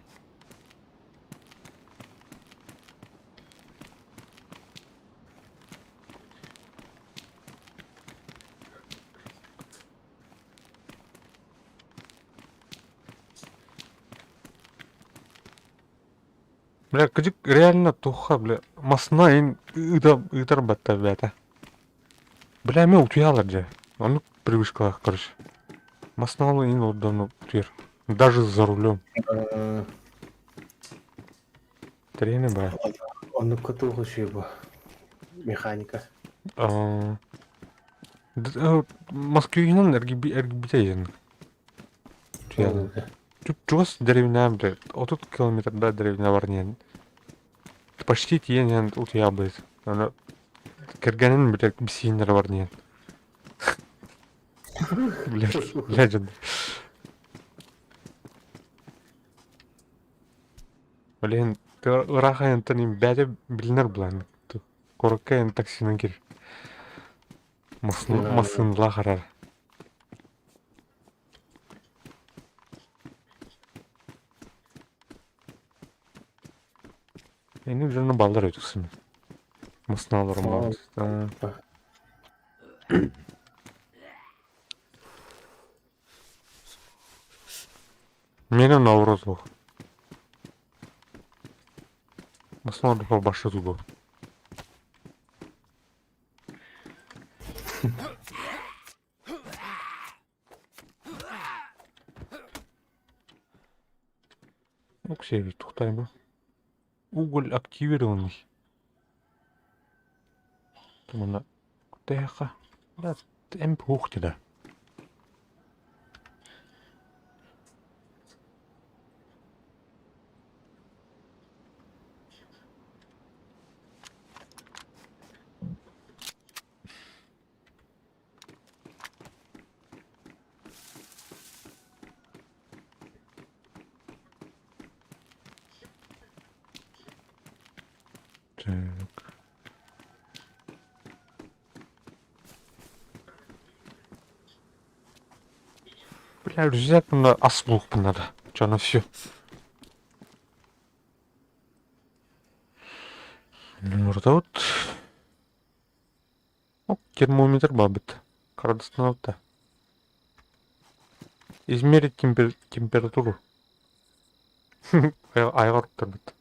Бля, кыдьык реально туха, бля, масына ин ыыта ыытар батта бээтэ. Бля, эмиэ утуйалар дьэ. Оннук привычкалаах, короче. Масыналар ин ордону утуйар. Даже за рулем. Тренер баар. Оннукка туох үчүгэй бу? Механика. Аа, Москвинан эргийбитэ иһин. Чугас дэриэбинэм да 30 километрда дэриэбинэ бар диэн почти тиийэн иһэн утуйаабыт. Аны кэргэнин билэр бисииннэрэ бар диэн. Блядь, блядь, дьон. Блин, ыраах айантан бэйэтэ билинэр былаан. Куоракка эн таксинан кир. Массыыналаах арар. Эни дьоно баллар өтүксүн. Массыыналарым баар. Миэнэ наоборот суох. Массыына ордук башы тугу. Оксевич, тухтайбы. Уголь активированный. Тумана кутайха. Да, эмп хух да. Так. Бля, рюкзак на ас булуохпун надо. Чё, на все. Вот. О, термометр бабыт. Крадосновта. Измерить температуру. Айҕар уктарбыт.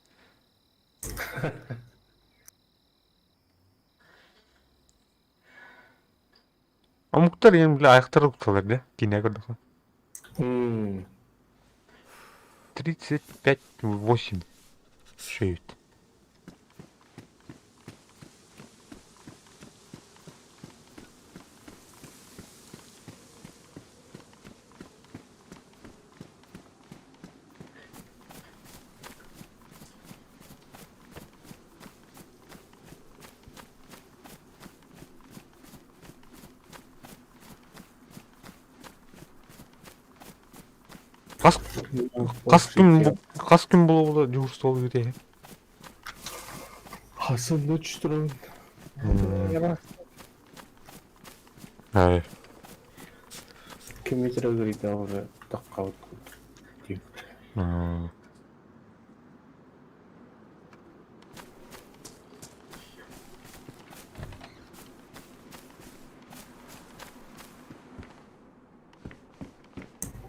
Омуктар ийэм бile айахтара укталар да киинэ көрдөххө. 35,8 шеют. Хас хас күн хас күн буола дежурство үтэ? Хасан ночь туран. Ай. Километр говорит, уже такка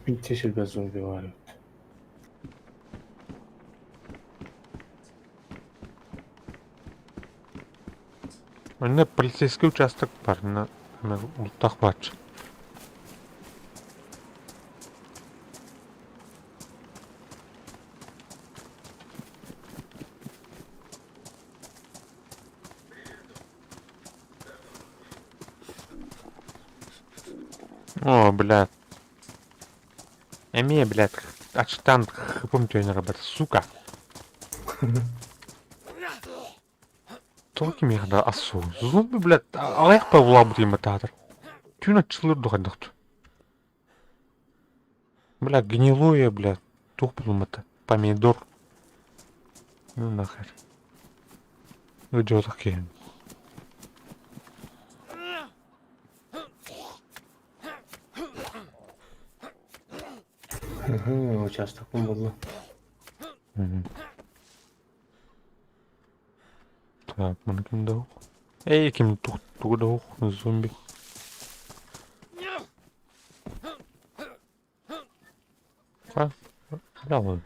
Бинтеш элбэх зомби баар эбит. Манна полицейский участок бар, на ултах бааччы. О, блядь. Эмиэ, блядь, ачтан хыпым төнөр бар, сука. Тоҕо кимиэхэ да ас суоҕун. Зомби, блядь, аҕыйах павлабыт диэн Түүн аччылыр дуо хайдах Бля, гнилое, бля, туох булуммата. Помидор. Ну нахер. Ыдьотох киһим. Участокпун булла. Так, маны ким да Эй, ким тугу да зомби. А, бля, ладно.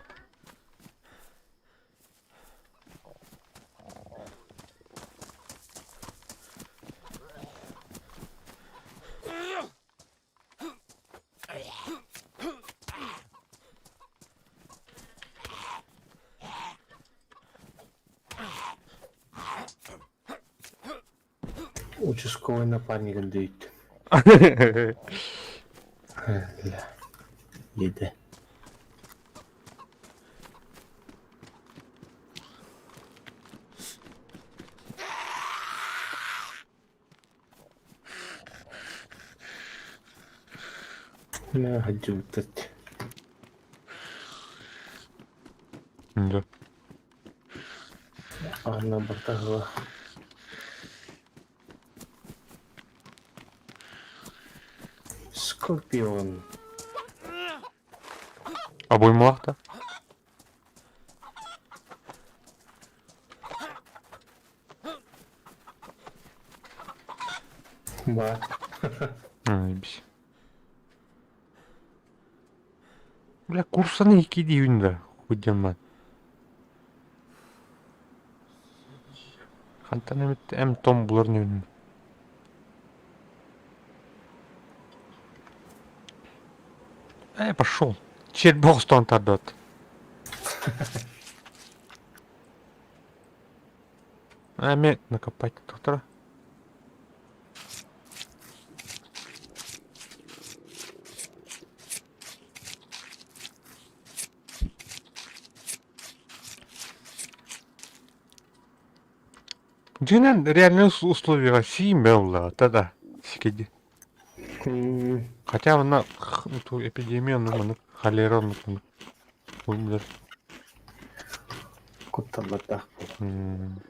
Участковай напарнигын дөйүттүм. Диэтэ. Сылдьыбыттар. Да. Анна Бартаһыла. Скорпион. Обоймалаах да? Ба. Ай, Бля, курсаны икки диибин да, худьаммат. Хантан эмит эм-том булар инибин. Э, пошел. Черт бог тардат. Эми накопать доктора. Дьиҥинэн реальнай условияҕа сиим буоллаҕа да сикэйди. Хотя манна эпидемия оннук маннык холера оннук маннык булар. Кутталлардаах буолар.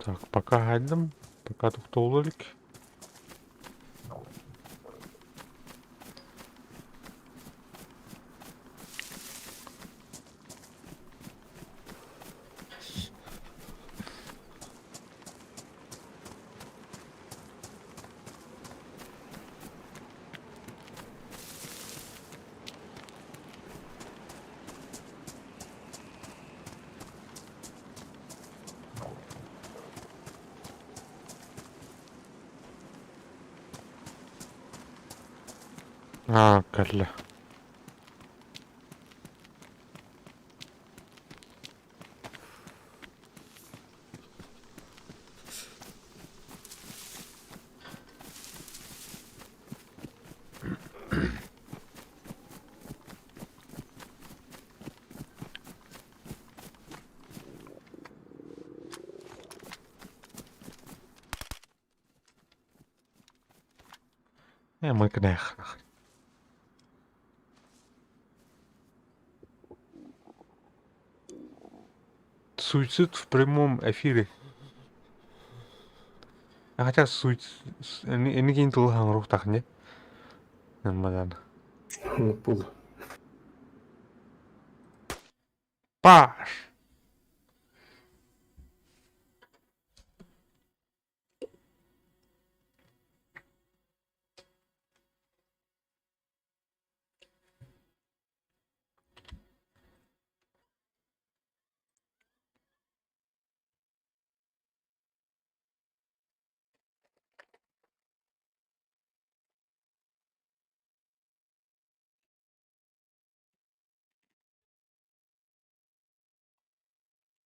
Так, пока хайдым, пока тохтоло илик. Аа, кэллэ. Ээ, мыкнэх. Суицид в прямом эфире. А хотя суицид... Эми тылы хаҥыруохтаах не? Намадан. Пул. Паш!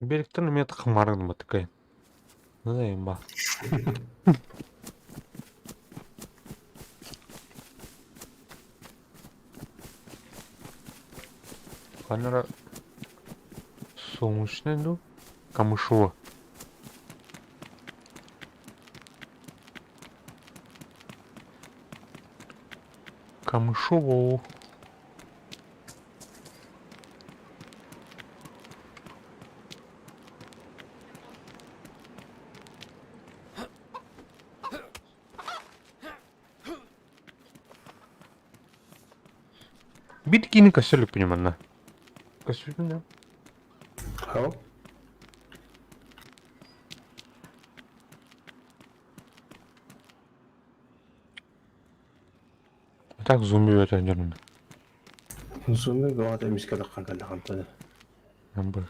Беріктен үміт қымарың бытыкай. Ну ба. Камера солнечная, ну, Камышева. Камышово. Биткини косөлүк манна. Косөлүк да. Хау? Так зомби өтөн дьонун. Зомби бөҕөтө эмискэ таххан кэллэхантан. Амбыр.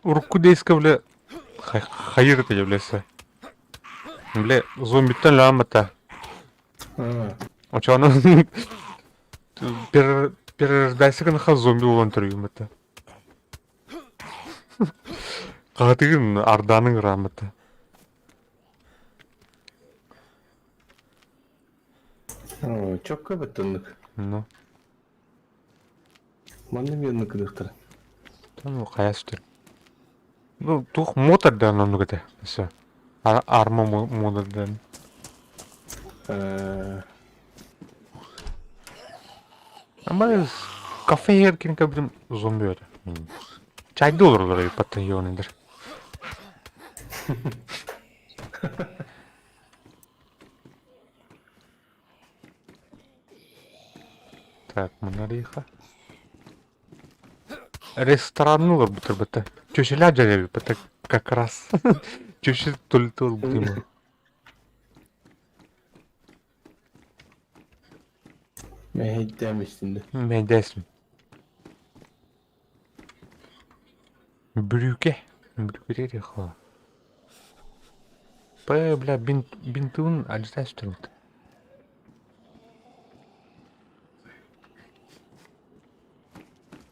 Урукку дейскэ бля хайыр это является. Бля, зомбиттан лаамата. Очону перерождайся гына зомби болан төрүгүм это. Хаатыгын арданың ыраамата. Чокка бөттөннүк. Ну. Манна мирно кыдыхтара. Ну, хайа сүтэр. Ну, туох мотордаан оннук этэ. Все. Арма мотордаан. Ама кафе еркин кабдым зомби өтө. Чайды олоролор эбит паттан Так, Монариха. Ресторанны олорбуттар бата. Чөчелää дьарыйбыт бата как раз. Чөчө төлтө олбут Мэһэйдээм истинде. Мэһэйдээсмин. Бүрүүкэ. Бүрүүкэ диэх П, бля, бинт, бинтуун алдьата сүтэрбит.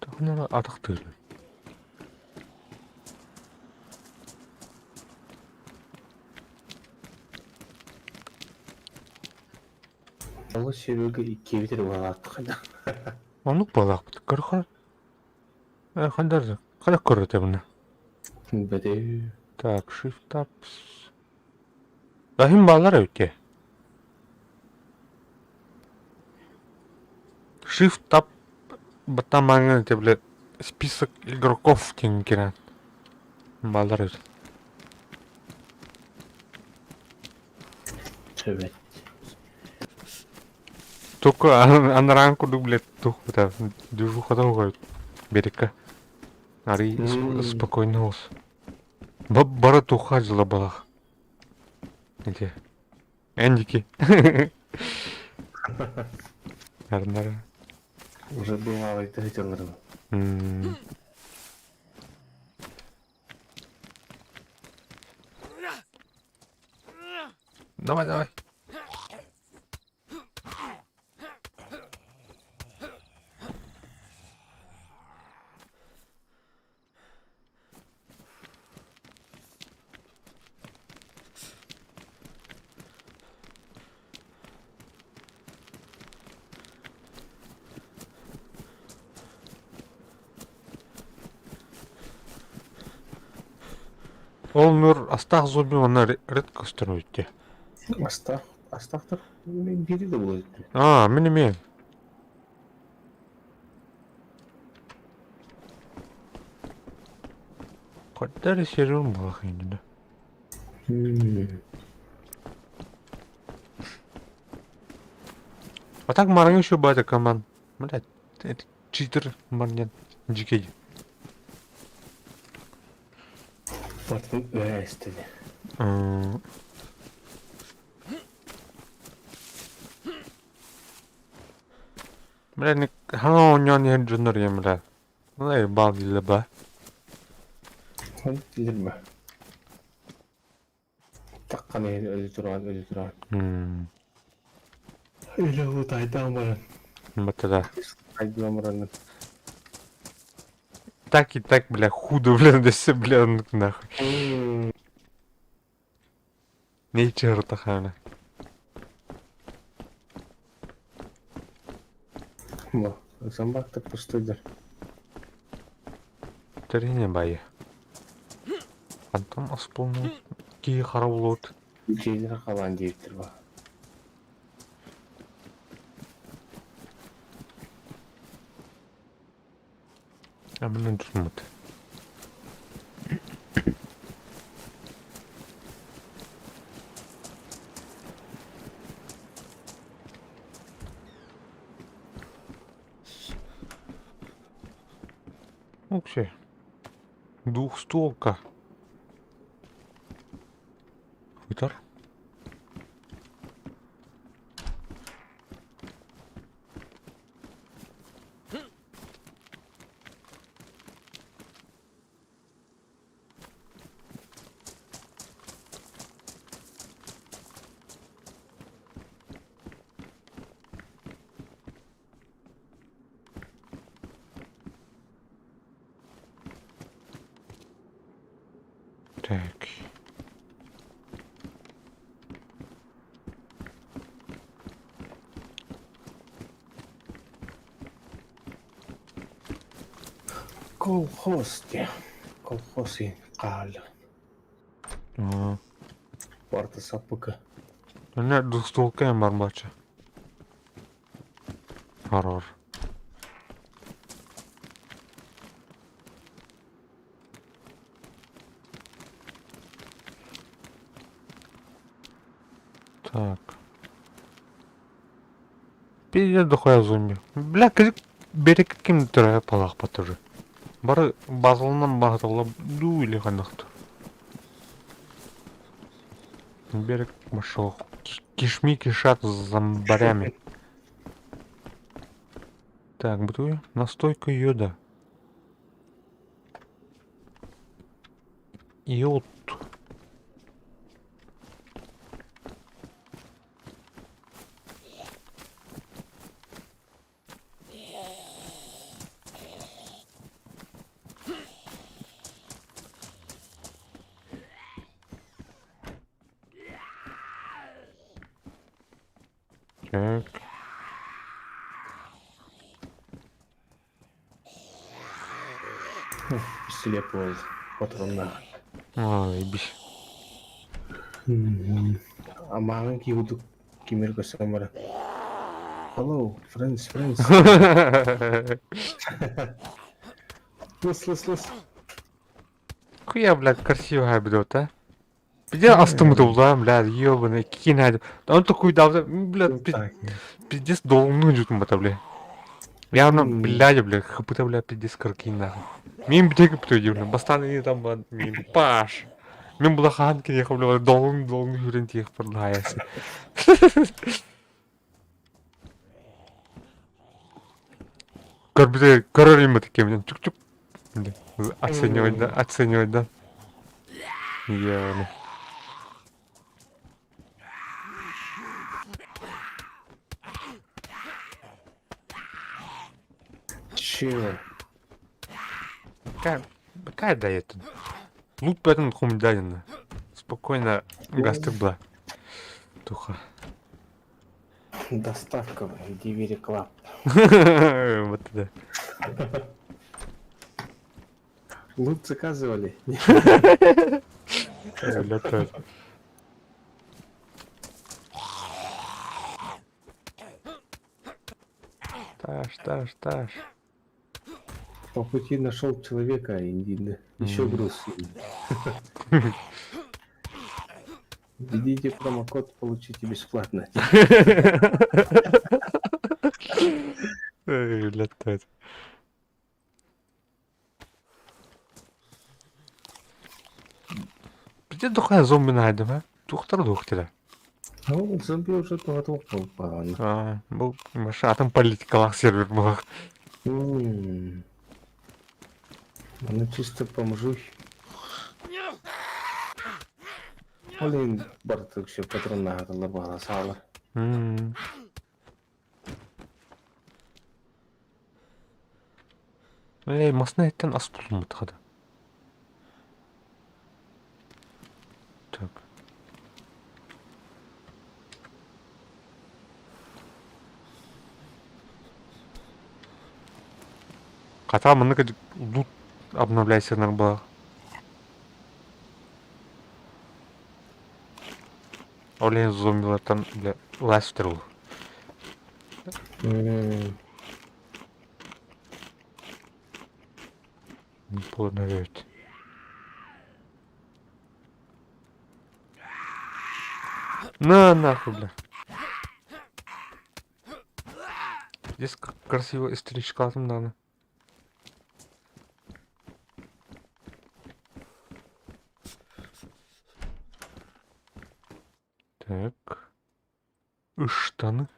Тоҕо атахтыыр. Ол серверге иккиэбит эрэ буолааттахына. Оннук буолаахпыт. Көрөхөр. Хандар хайдах көрөтө мына. Бэдэ. Так, shift tabs. Дахин баалар эбит Shift tab баттамаңын это, бля, список игроков диэн киирэн баалар эбит. Төбөт. Только анараан курдук, блядь, тух, это, движуха угают. Берекка. Ари спокойно ос. Бара туха дьыла балах. Эти. Эндики. Арнара. Уже бывало это хотел. Давай, давай. Ол мөр астаах зомби манна редко көстөр өттө. Астах, астахтар бири да болот. А, мин эмиэ. Каттар сериум балах инде. А так мараң еще батя команд. Блядь, это читер марнен. Дикий. Батын өстүдө. Бля, не хана оñон иһэр дьоннор ийэм, бля. Ну, бал диле ба. Он дилерме. Таккан өлү туран, өлү туран. Өлө тайдан баран. Батада. Айдан баран. Так и так, бля, худо, бля, десе, бля, ну нахуй. Nature тахана. Бо, зомбактар пустойдар. Тэрине байы. Антон асполну ки харабулот. Жейлер калан дейиптир ба. А мына тутмут. Вообще. Двухстволка. Хутор. Так. Колхоз диye. Колхоз и хаалла. Аа. Барыта саппыкы. Эмне двухстволка эм бар бачы. Хоррор. Так. Пиздец дохуя зомби. Бля, кырдьык берекке ким төрөөбүт буолаахпат уже. Бары базалынан баһыталла дуу или ханныктыр. Берег пошел. Кишми кишат с зомбарями. Так, бытую. Настойка йода. Йод. Так. Пистолет буолла. Патроннаах. Ой, ебись. Амааҕын киһи кимир көрсөн баран Hello, friends, friends. Лыс, лыс, лыс. Хуя, блядь, красивая блядь, а? Где астымы блядь, ебаный, кинь Он такой дал, блядь, пиздец долгую жутун бата, бля. Явно, блядь, бля, хпта, бля, пиздец каркин, нахуй. Мин битеги бүтөйдү, бля, бастан и там, мин паш. Мин була хаан кинеха, бля, долгун долгун хүрен тиэх парлаясы. Көрбүтэ көрөр им таким, чук-чук. Оценивать, да, оценивать, да. Ебаный. Чего? Какая, какая дает? Лут поэтому хум даден. Спокойно гасты бла. Туха. Доставка Delivery Club. Вот это. Лут заказывали? Бля, то. Таш, таш, таш. По пути нашел человека и еще груз. Введите промокод, получите бесплатно. Эй, бля, то это. Где духая зомби найдем, а? Тухтар духтера. Ну, зомби уже готов был. А, был маша, там политикалах сервер был. Ну, чисто бомжуй. Блин, бартык все патронна бала сала. Эй, масна эттен ас булмут хада. Так. Ката мыныка лут обновляйся была. Олень зомбилар там, бля, ластерл. Плодновет. На нахуй, бля. Здесь красиво историческая там надо. Так. Штаны.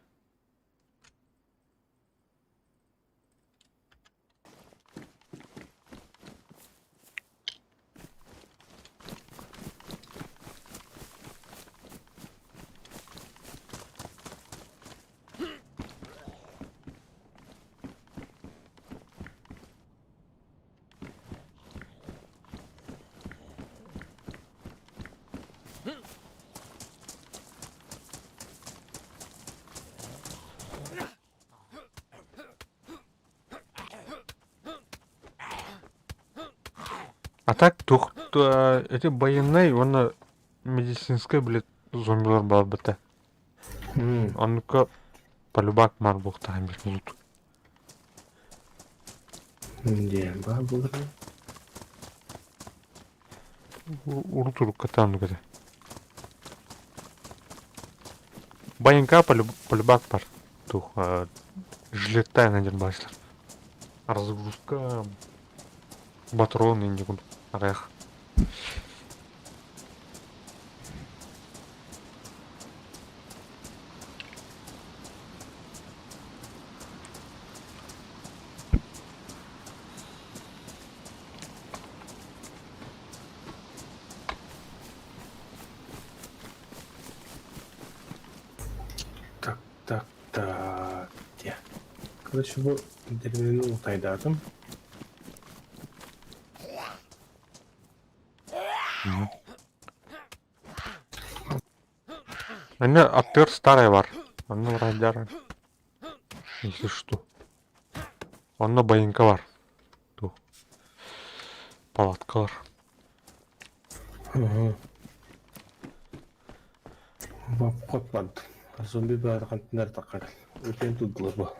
А так туох эти байыаннай уонна медицинскэй блядь зомбилар баарбыта. Оннукка полюбак маар буолуохтаах бир лут. Диэн баар буолар. Урут урукката оннук этэ. Байыҥка полюбак бар. Туох жилеттаах диэн баайсылар. Разгрузка Патрон инде курдук аҕыйах. Так, так, так. Где? Короче, бу деревню утайдаатым. Аны аттыгар старая бар. Онно барайдар. Если что. Онно байыҥка бар. Туох. Палаткалар. Ага. Бапкот бардым. Зомби бары хантынар таққар. Өтен туддулар бу.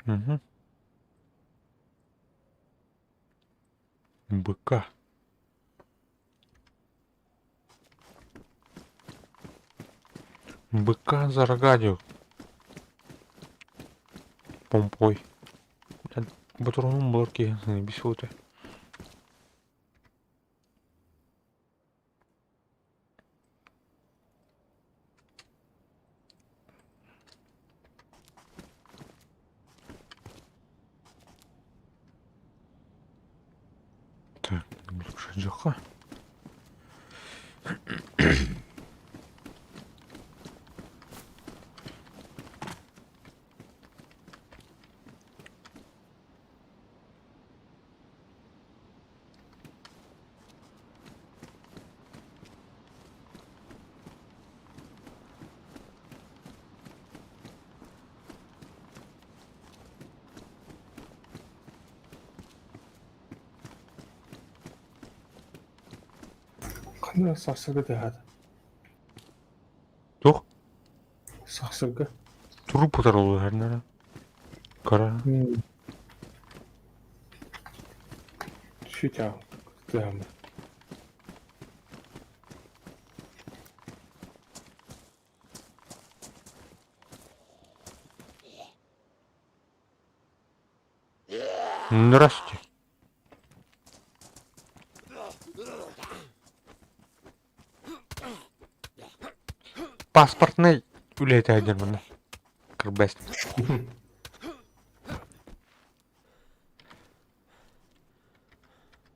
Угу. Быка. Быка зарогадил. Помпой. Батронум булар киһи бисуота. Так, жакка. Ханна сахсырга тыаһаата? Туох? Сахсырга. Туруп утарылыһарнара. Кара. Шүтэ тыаһаммыт. Здрасте. Паспортнай үлэһитэ сылдьар манна. Кырбэс.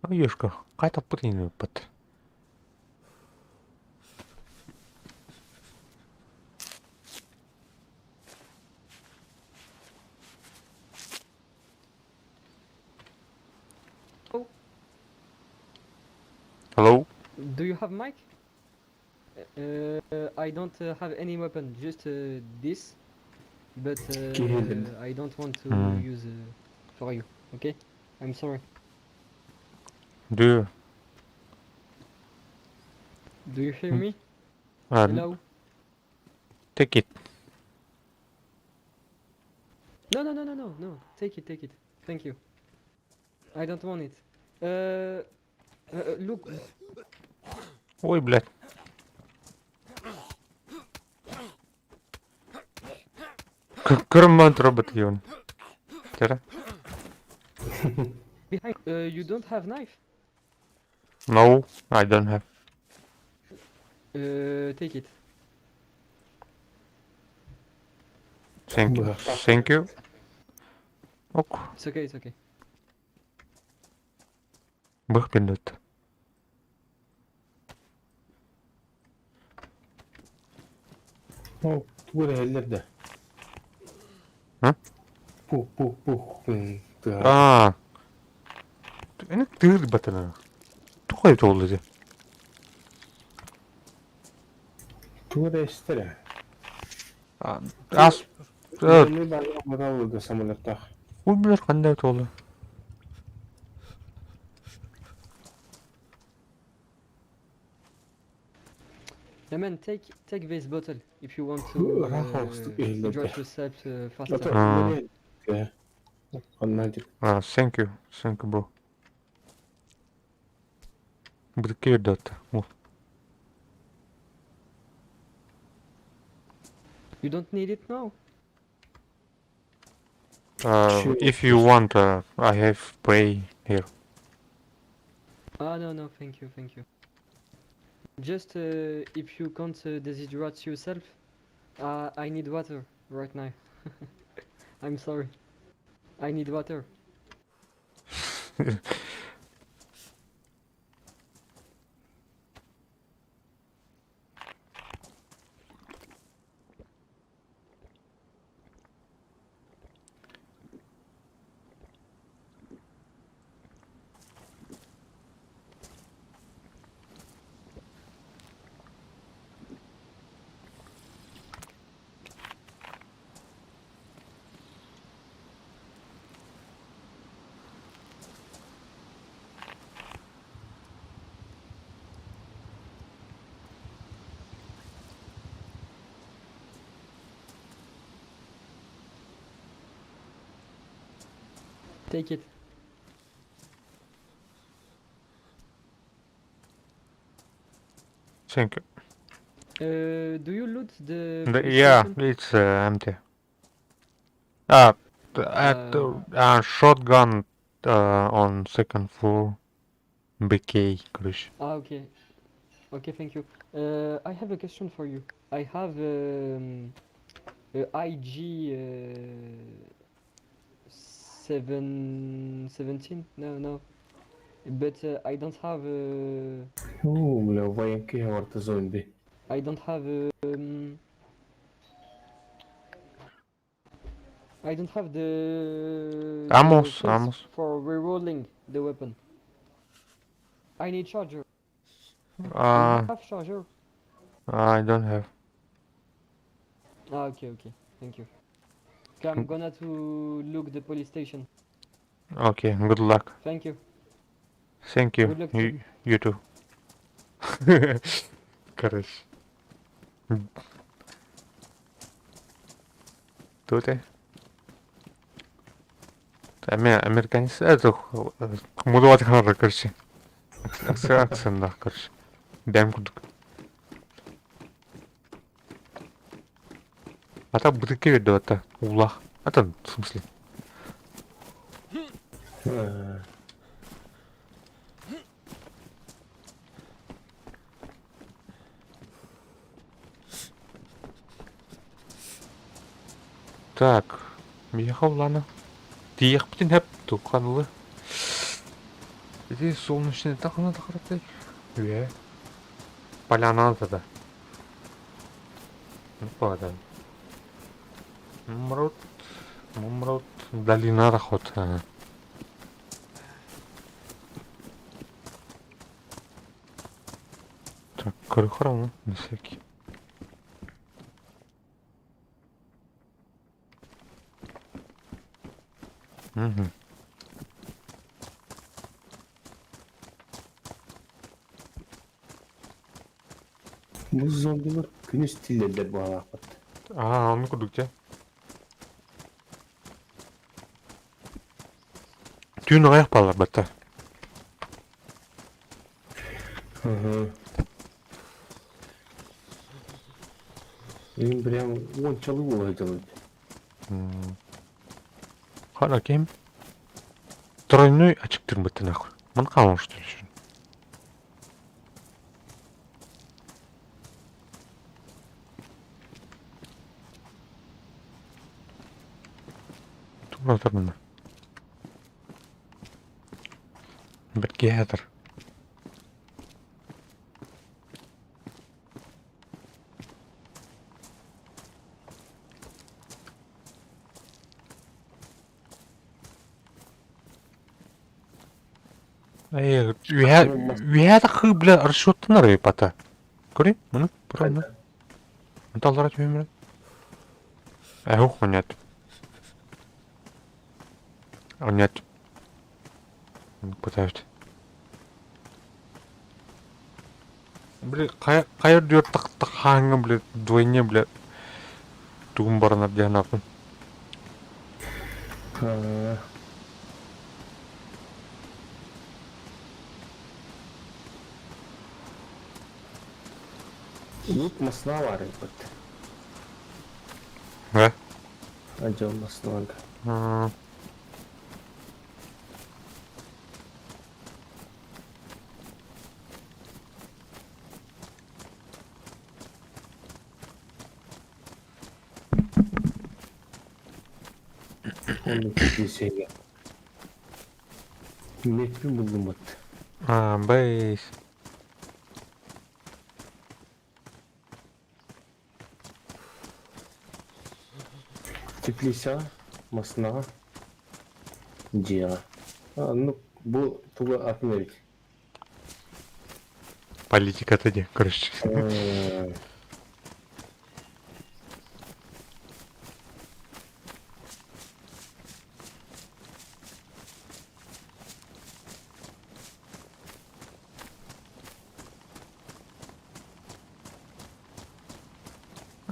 Ой, хайа таппыт иһин ыыппыт. Hello? Do you have mic? I don't have any weapon, just this. But Киһилин. I don't want to use for you. Okay? I'm sorry. Do you? Do you hear me? Hello? Take it. No, no, no, no, no, no. Take it, take it. Thank you. I don't want it. Look. Ой, блядь. Кырман робот ён. Тера? Behind. You don't have knife? No, I don't have. Take it. Thank you. Thank you. Ок. It's okay, it's okay. Бых билет. Ол тугу эрэ иһэллэр да. А? Пух пух пух тыаһа. Аа. Эн тыыр батана. Туох эбит ол дии? Тугу эрэ истэрэ. Ас Дьону бары самолеттаах. Ол билэр ханна эбит ол? Yeah, man, take this bottle if you want to Ыраах оҕустук иһиллэрдэ. hydrate yourself faster. Аа. Thank you. Thank you, bro. Бытыкка үрдэ О. You don't need it now. If you want, I have spray here. Ah no no, thank you, thank you. Just if you can't dehydrate yourself, I need water right now. I'm sorry. I need water. Take it. Thank you. Do you loot the police Yeah, station? it's empty. At shotgun on second floor. BK, короче. Ah, okay. Okay, thank you. I have a question for you. I have a IG 717. No. But I don't have. Оо, бля, военки барта зомби. I don't have. I don't have the Amos, case Amos. for rerolling the weapon. I need charger. Do you have charger? I don't have. Ah, okay, okay. Thank you. Okay, I'm gonna to look the police station. Okay, good luck. Thank you. Thank you. Good luck You too. Короче. Тут Американец, это мудовать ханара, короче. Акцент, короче. Бэм кудук. А так бутыки веду, это улах. Это в смысле. Так, ехал, ладно. Ты ехал, хеп, туканлы. Иди солнечный так надо храпеть. Поляна тогда. Ну, падай. Мрот, мрот, долина рахот. Так, корохран, на всякий. Угу. Бу зомбилар күнүс тиллэллэр буолаахпыт. Аа, ону курдук дьэ. Түүн аҕыйах бааллар батта. Им прям уончалыы буола сылдьаллар. Хара ким? Тройной ачыктырын бытты нахуй. Ман хаалан что ли? Тура турмана. Бергетер. Ээ, үөһээ үөһээ тахыы бля расчеттанар пата. Көрүй, маны, правильно. Онталлара түһүмрэ. Эһух нет. Нет. Пытают. Бля, хайа хайа үрдүгэр тах тахааҥҥа бля двойне бля тугум баранар диэн ааппын. Лук масла баар эбит. Э? Отдел маслага. Оннук киирсэйгэ. Меппин буллум бат. А, бейс. Теплицаҕа, массыынаҕа, дьиэҕэ. Оннук бу тугу атын эбит. Политиката диэн короче.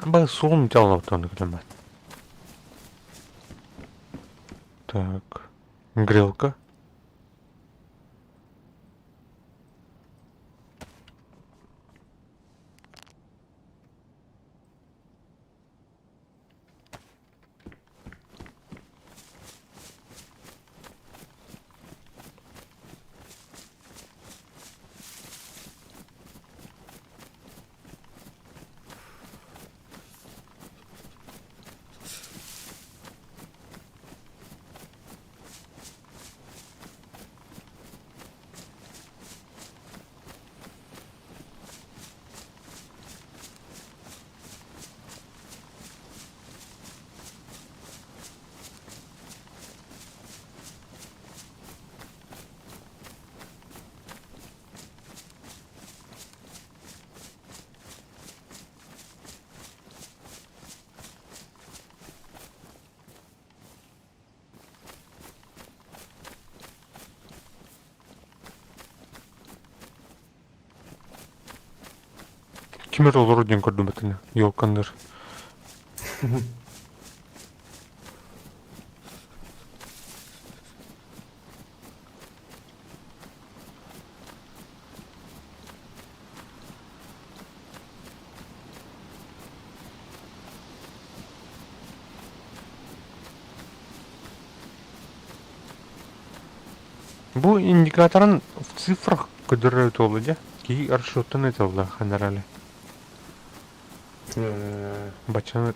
Бары суолун дьаалабытын кэлэммэт. Так, грелка. Ким эрэ олорор диэн көрдүм этини, елканнар. Бу индикаторын в цифрах көрдөрөр буолла дьэ. Киһи расчеттан ыыталлар ханарали. Баччаны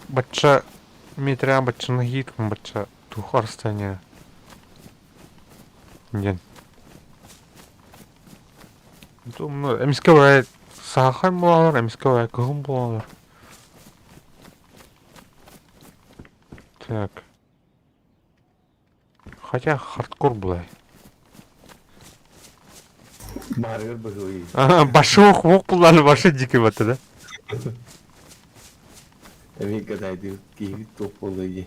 бачча метря баччаны хиит бачча тух расстояние диэн. Эмискэ бывает саахар буолалар, эмискэ бывает кыһын буолалар. Так. Хотя хардкор была. Баарыгар быһыы. Башок ох булланы башы дикий бата да. Эмиэ гадайды киһи туох буолла дии.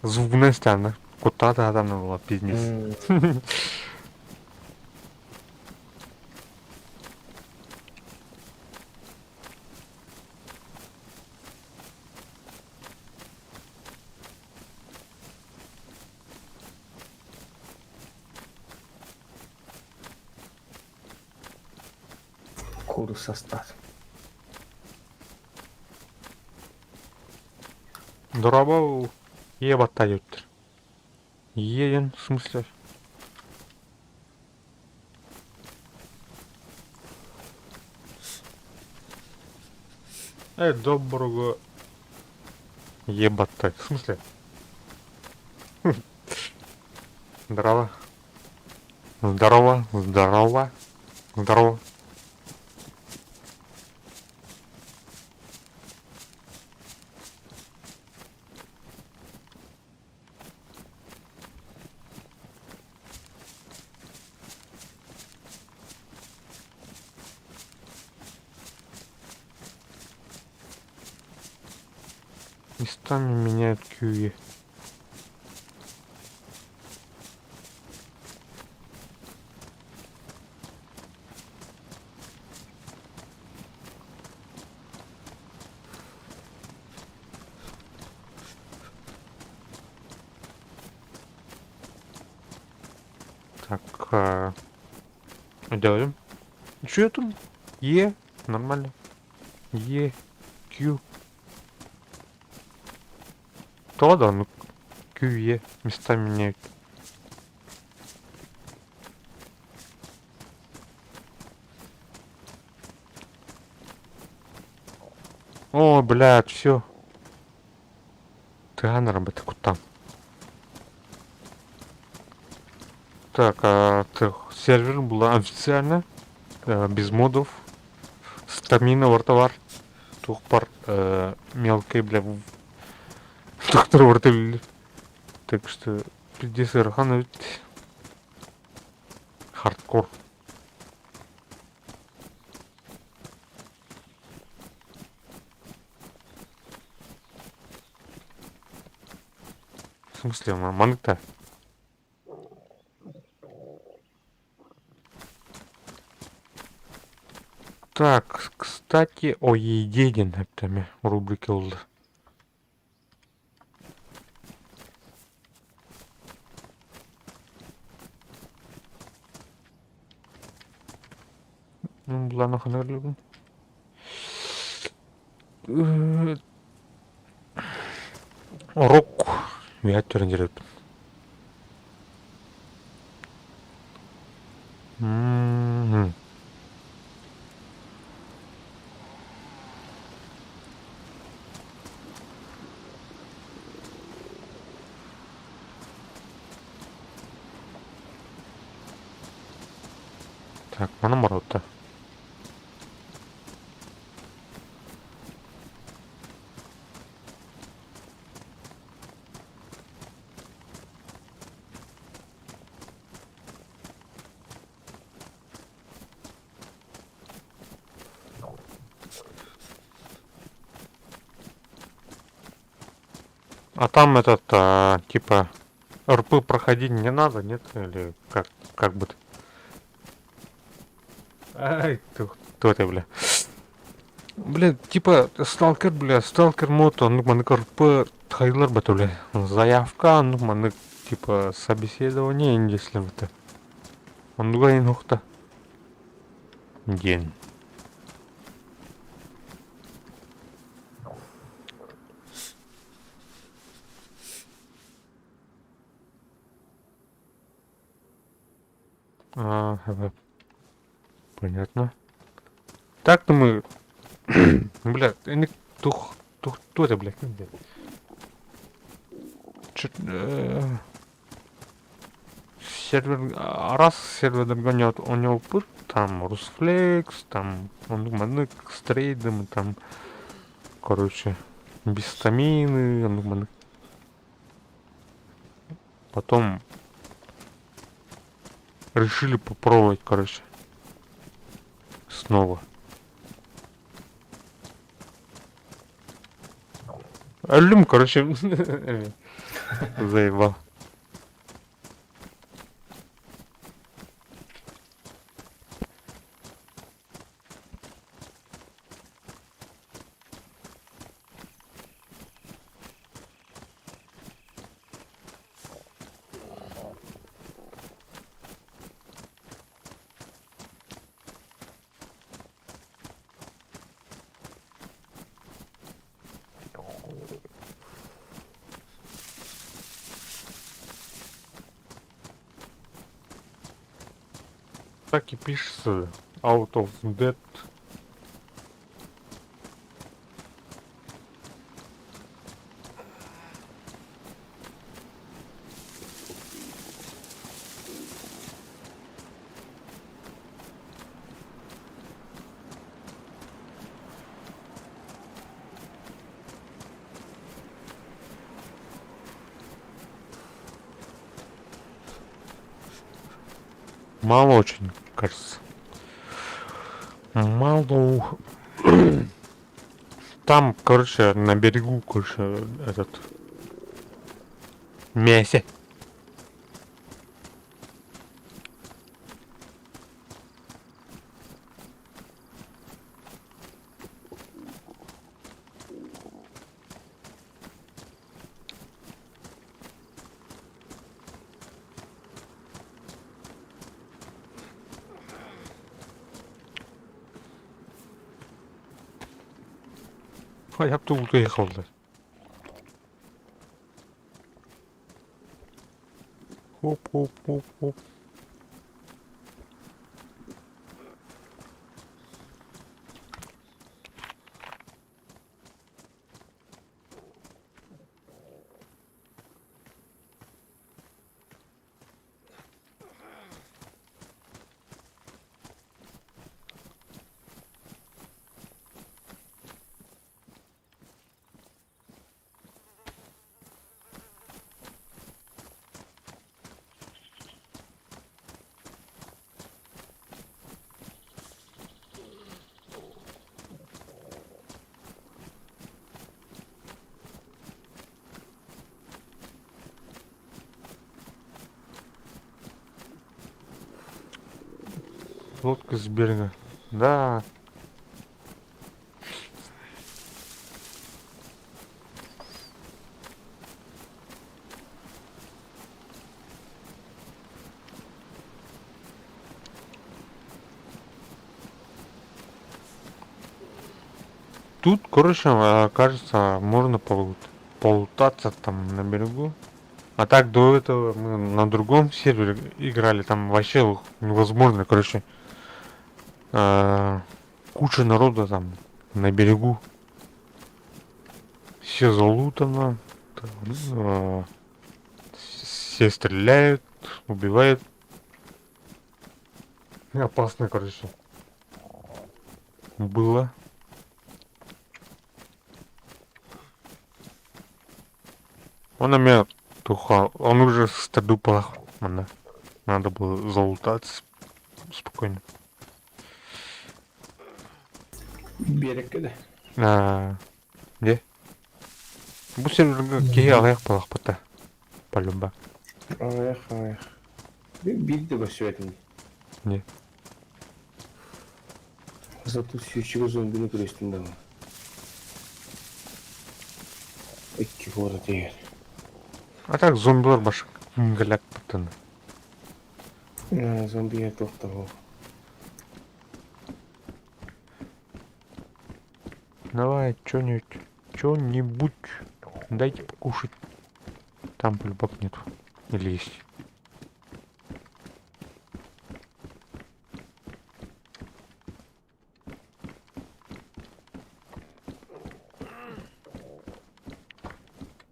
Звугунан истэҕинэ куттаата адамна була пиздец. Куурусса астаат. Дорообо, ийэ баттаа диэбиттэр. Ийэ диэн в смысле? Доброго ебать В смысле? Здорово. Здорово, здорово, здорово. Местами меняют QE. Так, делаем. Че там? Е, нормально. Е, Q. То да, ну Q, Е местами меняют. О, блядь, все. Ты работа там. Так, а, так, сервер была официально, без модов. Стамина вартовар. Тухпар мелкий, бля, доктор вартовар. Так что, пиздец, Ирхан ведь хардкор. В смысле, манта? Так, кстати, о еде диэн рубрика буолла. Ну, булан ханарлыбын. Рок. Үөһэ туран дьарыппын. Мм. Так, манан барбыта. А там этот, типа, РП проходить не надо, нет? Или как бы? Ай, ты, кто ты, бля? Бля, типа, сталкер, бля, сталкер мод, он, маннык РП хайлар бата, бля. Заявка, ну, маннык, типа, собеседование, если это. Оннуга инухта. День. А, понятно. Так-то мы... Бля, не тух, тух, кто это, бля, где? Чё, сервер, раз сервер гонят, у него пыр, там Русфлекс, там он маннык с трейдом, там, короче, без стамины, он маннык. Потом решили попробовать, короче, снова. Алюм, короче, заебал. Так и пишется Out of Dead. Мало очень, кажется. Мало. Там, короче, на берегу, короче, этот... Мясо. Я бы тут уехал, да. Хоп-хоп-хоп-хоп. Лодка с берега. Да. Тут, короче, кажется, можно полутаться там на берегу. А так до этого мы на другом сервере играли, там вообще невозможно, короче. Куча народа там на берегу. Все залутано. Там, все стреляют, убивают. Опасно, короче. Было. Он на меня туха, он уже стаду плох. Надо было залутаться спокойно. Берег да. А, где? Бу серверге киһи аҕыйах буоллахпыт по-любому. Аҕыйах, аҕыйах. Биир да көрсүбэтим. Не. Зато сүүсчүкэ зомбины көрүстүм даҕаны. Икки куорат иһэр. А так зомбилар баш галят паттан. Зомби туохтар Давай, что-нибудь, что-нибудь. Дайте покушать. Там полюбак нету. Или есть?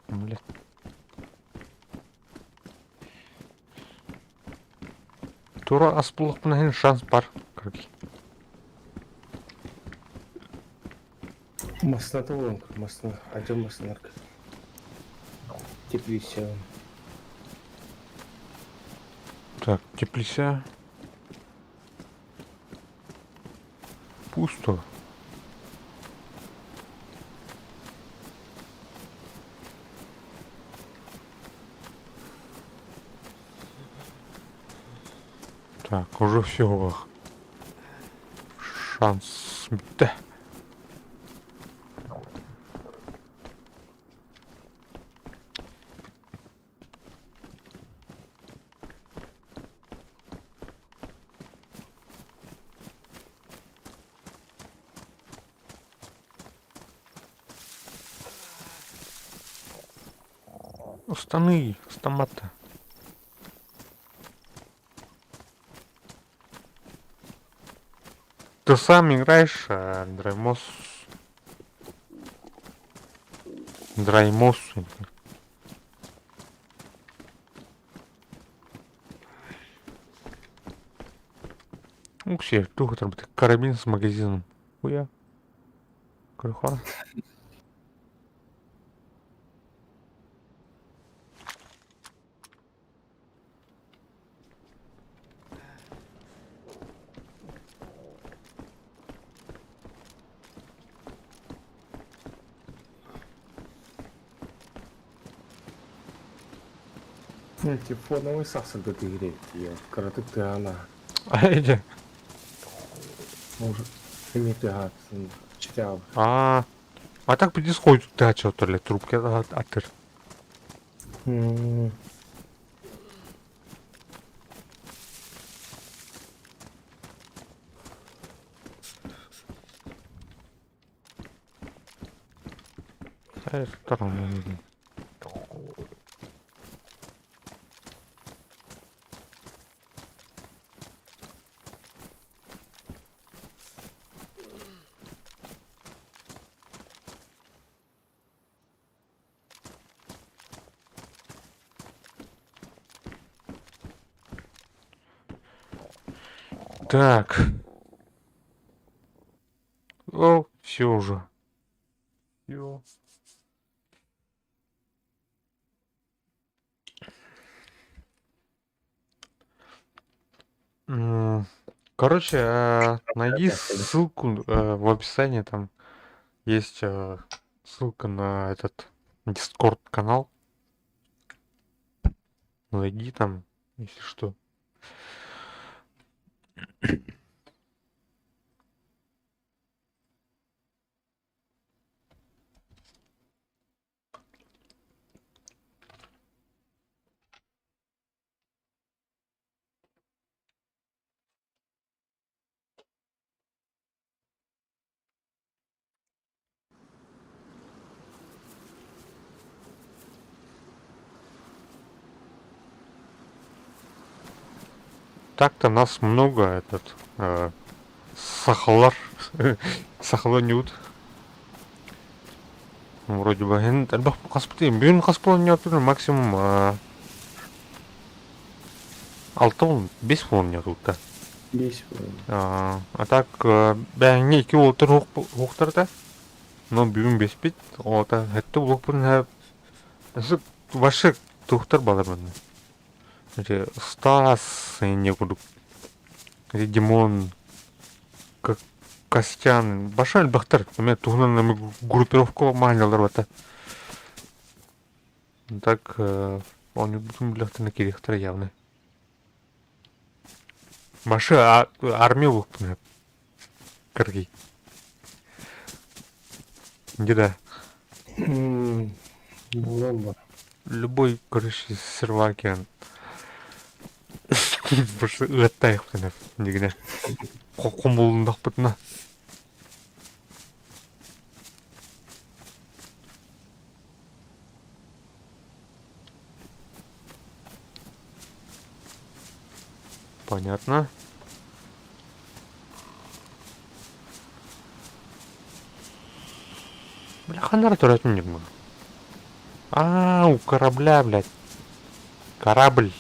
Блядь. Тура аспулықпын шанс бар. Короче. Массыната буолан массына, адьыр массыналарга. Теплица. Так, теплица. Пусто. Так, уже все. Шанс. Да. Штаны, автомата. Ты сам играешь, Драймос? Драймос. Ух, все, тух, там карабин с магазином. Хуя. Крыха. Телефоновый сахсырда тигирэйдии, кыратык тыаһаан Айдэ. Может, эмиэ тыаһаатын читал. А, а так бүдис хойдук тыһааччы отторле трубка аттыр. Так. О, все уже. Все. Короче, найди ссылку в описании, там есть ссылка на этот Discord канал. Найди там, если что. Так-то нас много, этот, сахалар, сахалонют. Вроде бы, элбэх хаспытын, бүгүн хаспылан максимум 6 5 буолан. Бес. А так, бэҥҥэ икки уолтар уохтарда, но бүгүн беспит, ота хэтте улуохпун вообще туохтар балар манна. Эти Стас, не курдук, Димон, Костян, баша элбэхтэр, эме туһунан эме группировка маанньалар бата. Так, оонньуурбутун билэхтэринэ киириэхтэрэ явно. Башы армия буолуохпун кыргый. Где-то Буолан бар. Любой, короче, сервакиан. Башы ыаттайыхпын дигинэ. Хомулундахпытына. Понятно. Бля, ханара туратын не А, у корабля, блядь. Корабль.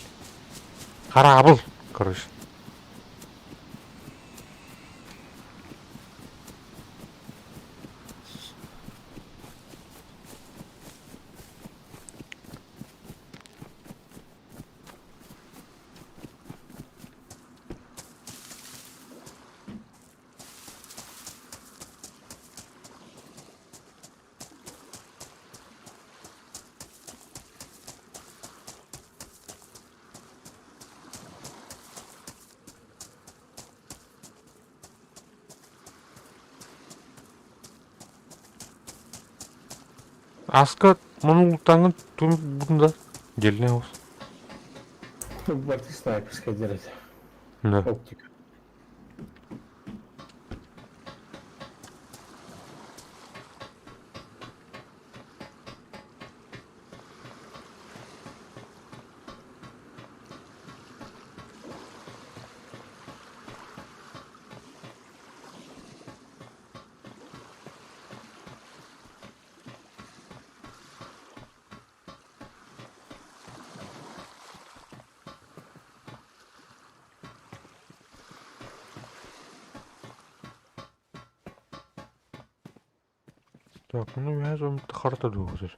Корабль, короче. Аска муну тун бунда Дельный ос. Барты снайперская делать. Да. Оптика. Так, ну я там харта двухсот.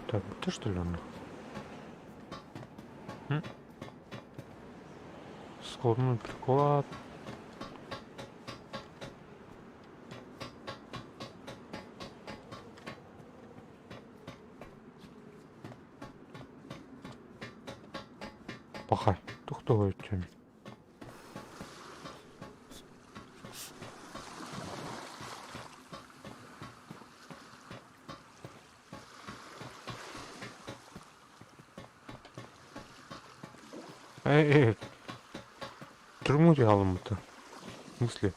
Так, ты что ли он? М? Складной приклад. Пахай, тухтовой теме. Эй, эй, тюрьму это. В смысле?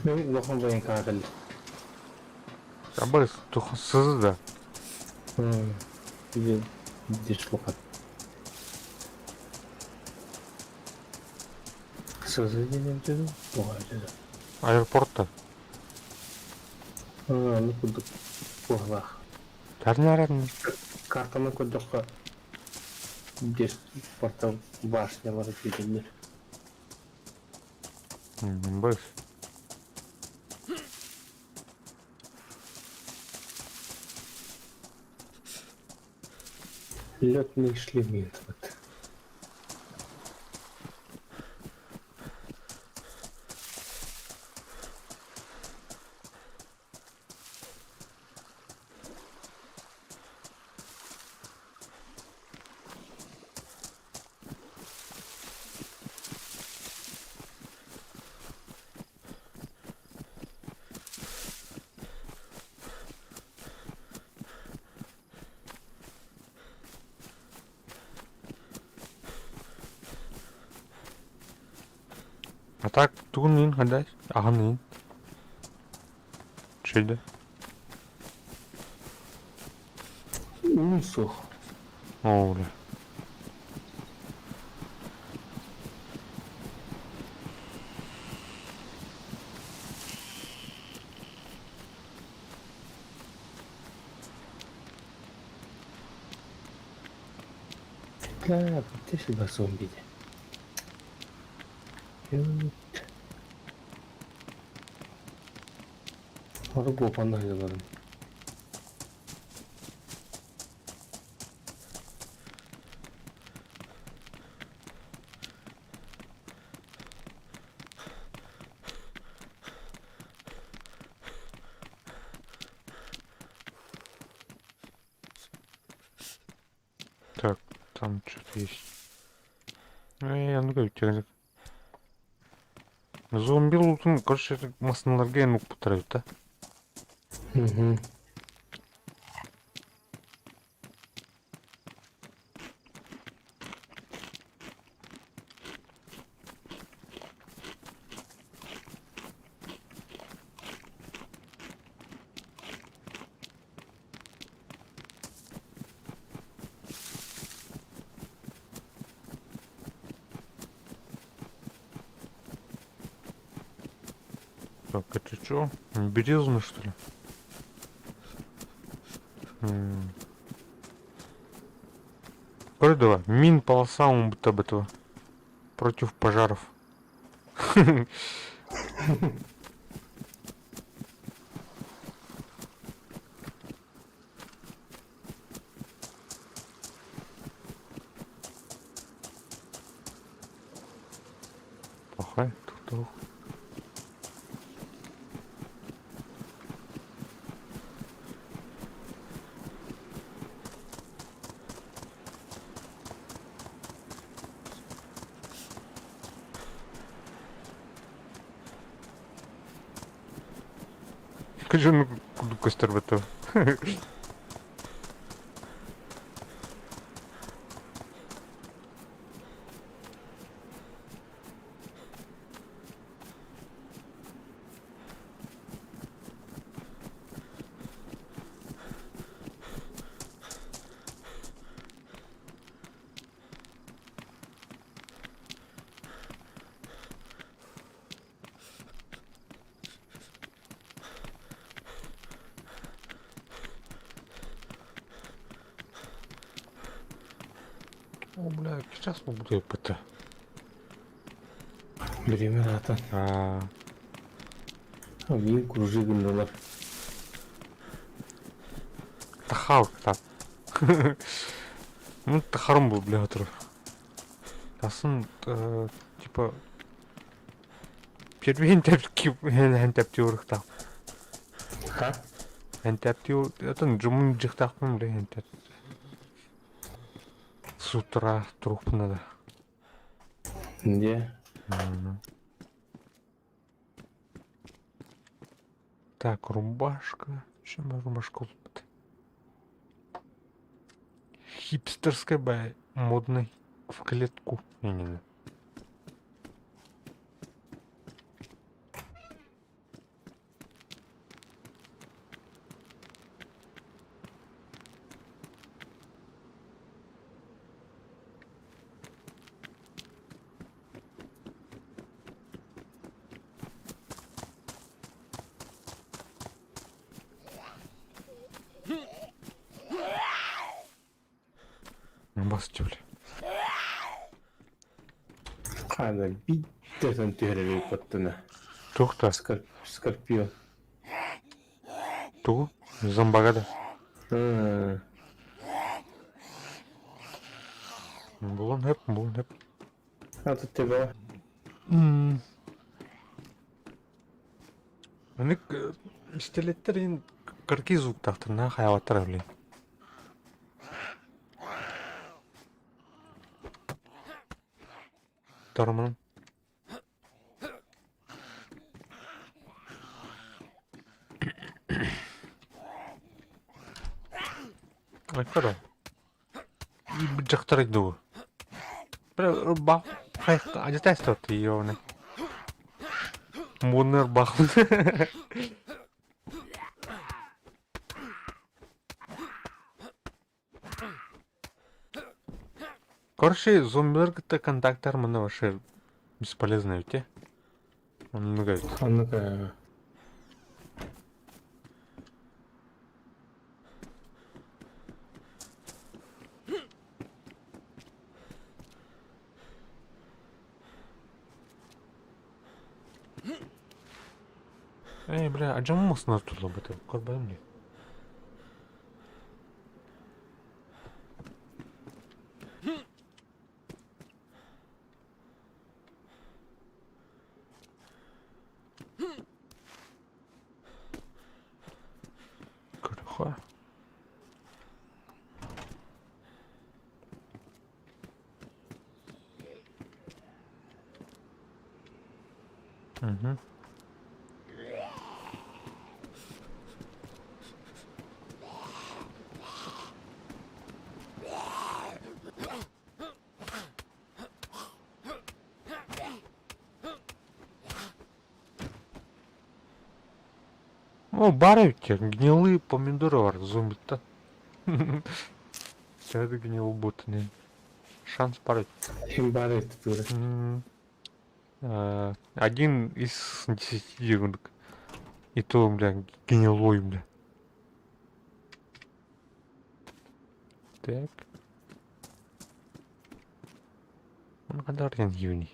Мен улахан военкаҕа кэллим. Абыс, тух сызы да. Или дислокат. Сызы диэн дуу, тоҕо дуу. Аэропортта. Аны курдук куһалаах. Тарнаран. Картаны көрдөххө дес порта башнялары киирэллэр. Быс. Летный шлемент вот. А так тугун хадаш, ахан Чейде. Уун суох. Оо, бля. Бля, ты сюда зомби. Арго панелларын. Так, там что-то есть. Эй, а ну-ка, тягнек. Зомби лутун, короче, масналарга энук путарают, да? Угу. Так, это что? Березный, что ли? Кордова, мин полоса он будто бы этого. Против пожаров. Плохая тут. Кажу, костер бето. О, бля, сейчас мы буду ПТ. Бириэмэ аата. Аа, Мин кружи гыннылар. тахал так. Ну, тахарым был, бля, отыр. Тасын, типа, первый тәпки, хән тәпти урыхтақ. Ха? Хән тәпти, это жумун жықтақпын, бля, хән тәп. С утра труп надо. Где? Так, рубашка. Чем рубашка тут? Хипстерская, бля, модный. В клетку. Не-не-не. Басты, бля. Хана биттен түһэрэр паттына. Тухта. Скорпион. Тугу? Зомбагада. А, Булан хэп, булан хэп. А тут тебя. Аны пистолеттер ин кырки звуктахтарна хаяваттар блин. Тормон. Ай, кара. Жақтар иду. Бля, ба, хай, ажитайсто ты ёбаный. Мунер бах. Короче, зомбилар кытта контакттар мына вообще бесполезно ведь, э? Оннуга ведь. А ну-ка. Эй, бля, а джаму маснар тула быты, корбайм ли? Көрөхө. Угу. О, бар ведь, гнилые помидоры бар, зомби-то. Это гнилый бот, не. Шанс бар ведь. Им бар тура. 1 из 10 деревнок. И то, бля, гнилой, бля. Так. Он кадарген юни.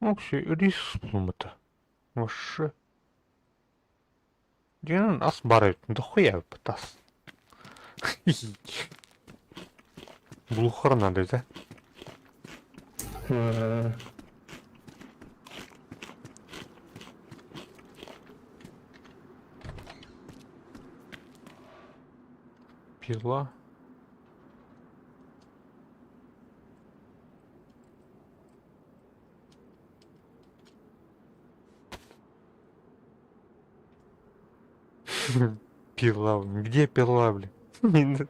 Вообще, рис булмата. Вообще. Дин ас бар дохуя тас. Булухар надо, да? А, Пила. Пила, где пила, блин?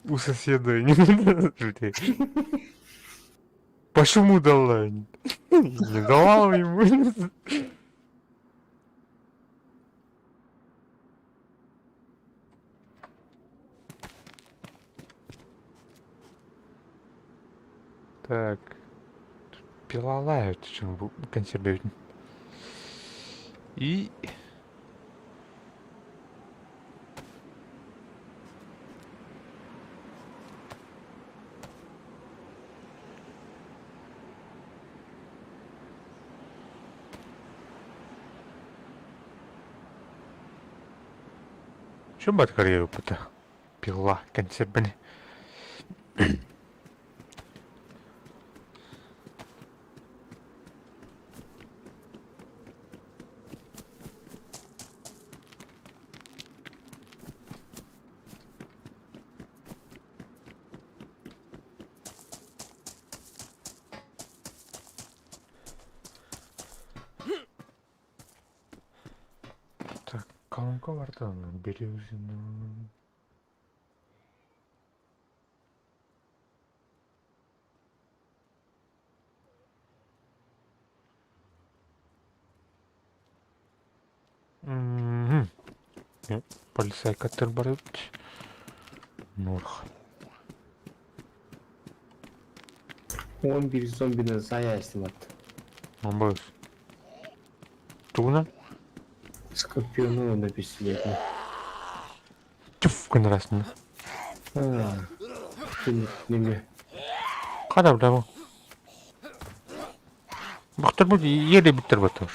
У соседа не Почему дала? Не давал ему. Так. Пила лают, чем консервирует. И... Чем бат карьеру Пила консервбани. Так, колонка барда, Березина. Мгм. Полицайкаттар бар эбит. Норх. 11 зомбины зая истимат. Амбас. Тугунан? Скорпиону на пистолетный. Тюф, гынырасың. А, неме. Қара бля бу. Бахтар бу еле биттер батыр.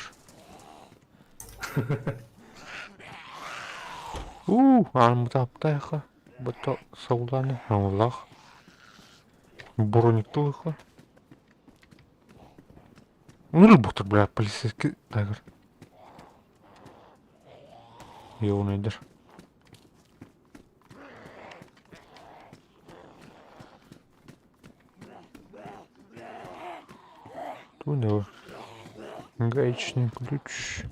У, армытаптайха. Бато сауланы, Аллах. Брониктылыха. Ну, бухтар, бля, полицейский тагыр. Йоунайдыр. Тунел. Гаечный ключ.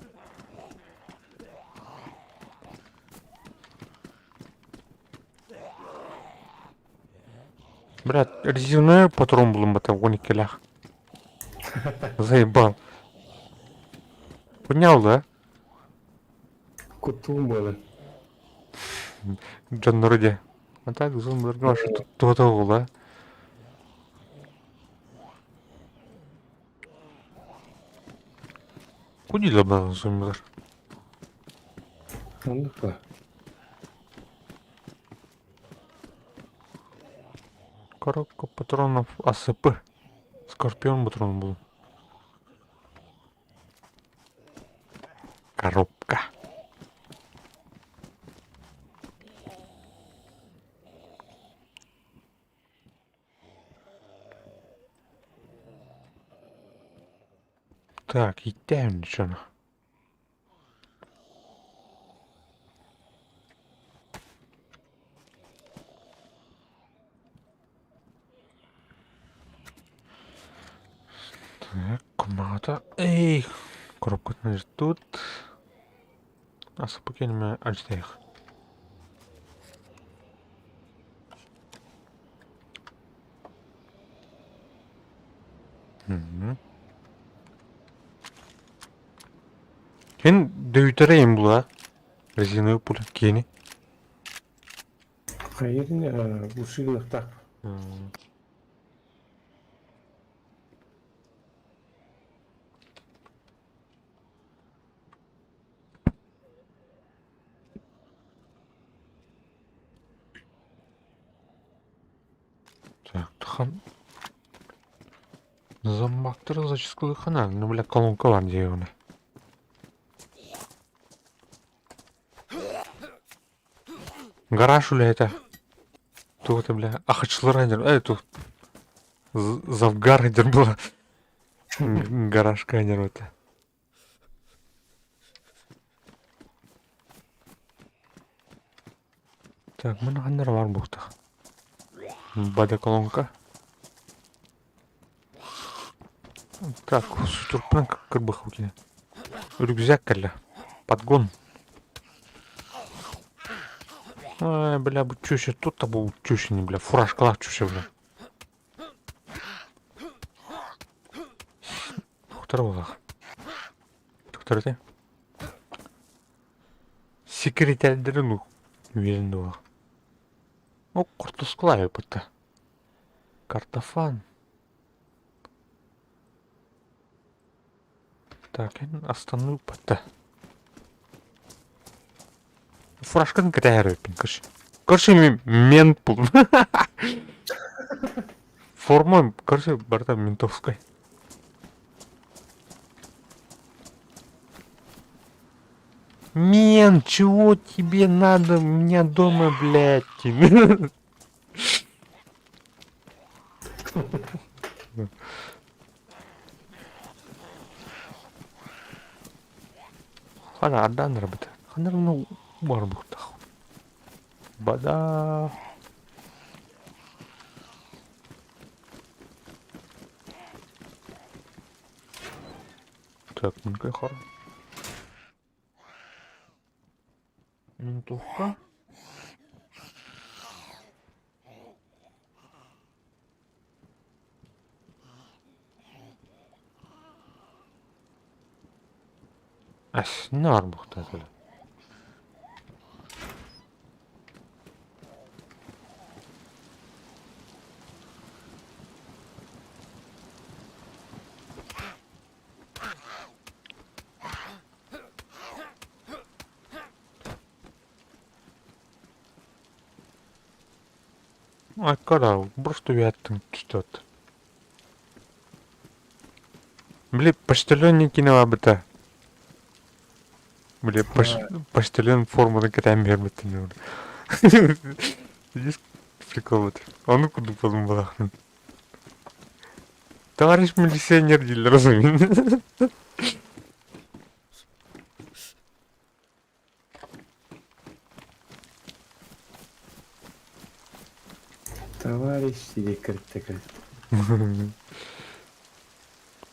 Брат, резиновый патрон был бы там в Заебал. Понял, да? Кутум было. Джон Нороде. А так, зомбиларга тута да? Кудила баар зомбилар? Оннук ба. Коробка патронов АСП. Скорпион патрон был. Коробка. Так, иттään дьоно. Так, комната. Эй, коробка значит тут. А сапогами альтех. Угу. Эн дөйтөрөйм була. Резиновый пуля киэни. Хайырын ушигылыктаах. Так, тухан. Зомбактар зачискылыхана, ну бля колонка бар диэҕинэ. Гараж үлэһитэ. Туох это бля ахачылар диэн э туох завгар диэн була. Гаражка диэн это. Так, маны ханна эрэ баар буолуохтаах. Бодоколонка. Так, сутурпунан кырбых кини. Рюкзак кэллэ. Подгон. Ай, бля, бу чүще тут та бу чүще не, бля, фуражкалаах чүще, бля. Доктор буолах. Доктор этэ. Секретарьдарын үөрэн дуо. Ну, кортускалаах бытта. Картофан. Так, астаны уппатта. Фуражкатын кэтэһэр эбиппин, короче. Короче, мент был. Форма, короче, барыта ментовскай. Мент, чего тебе надо у меня дома, блядь? Хана ардаан барбыта. Ханна эрэ барбыттах. Бада. Так, мынкай хор. Ментовка. Ас, наар буохтаатылар. Айкара, просто үөһэттэн түстэ. Били почтальон киинэ баабыта. Били почтальон форматын кэтээн биэрбиттэн. Видишь, прикол вот. Ону курдук буоллум балахтын. Товарищ милиционер дииллэр разумеется. Товарищ секретарь.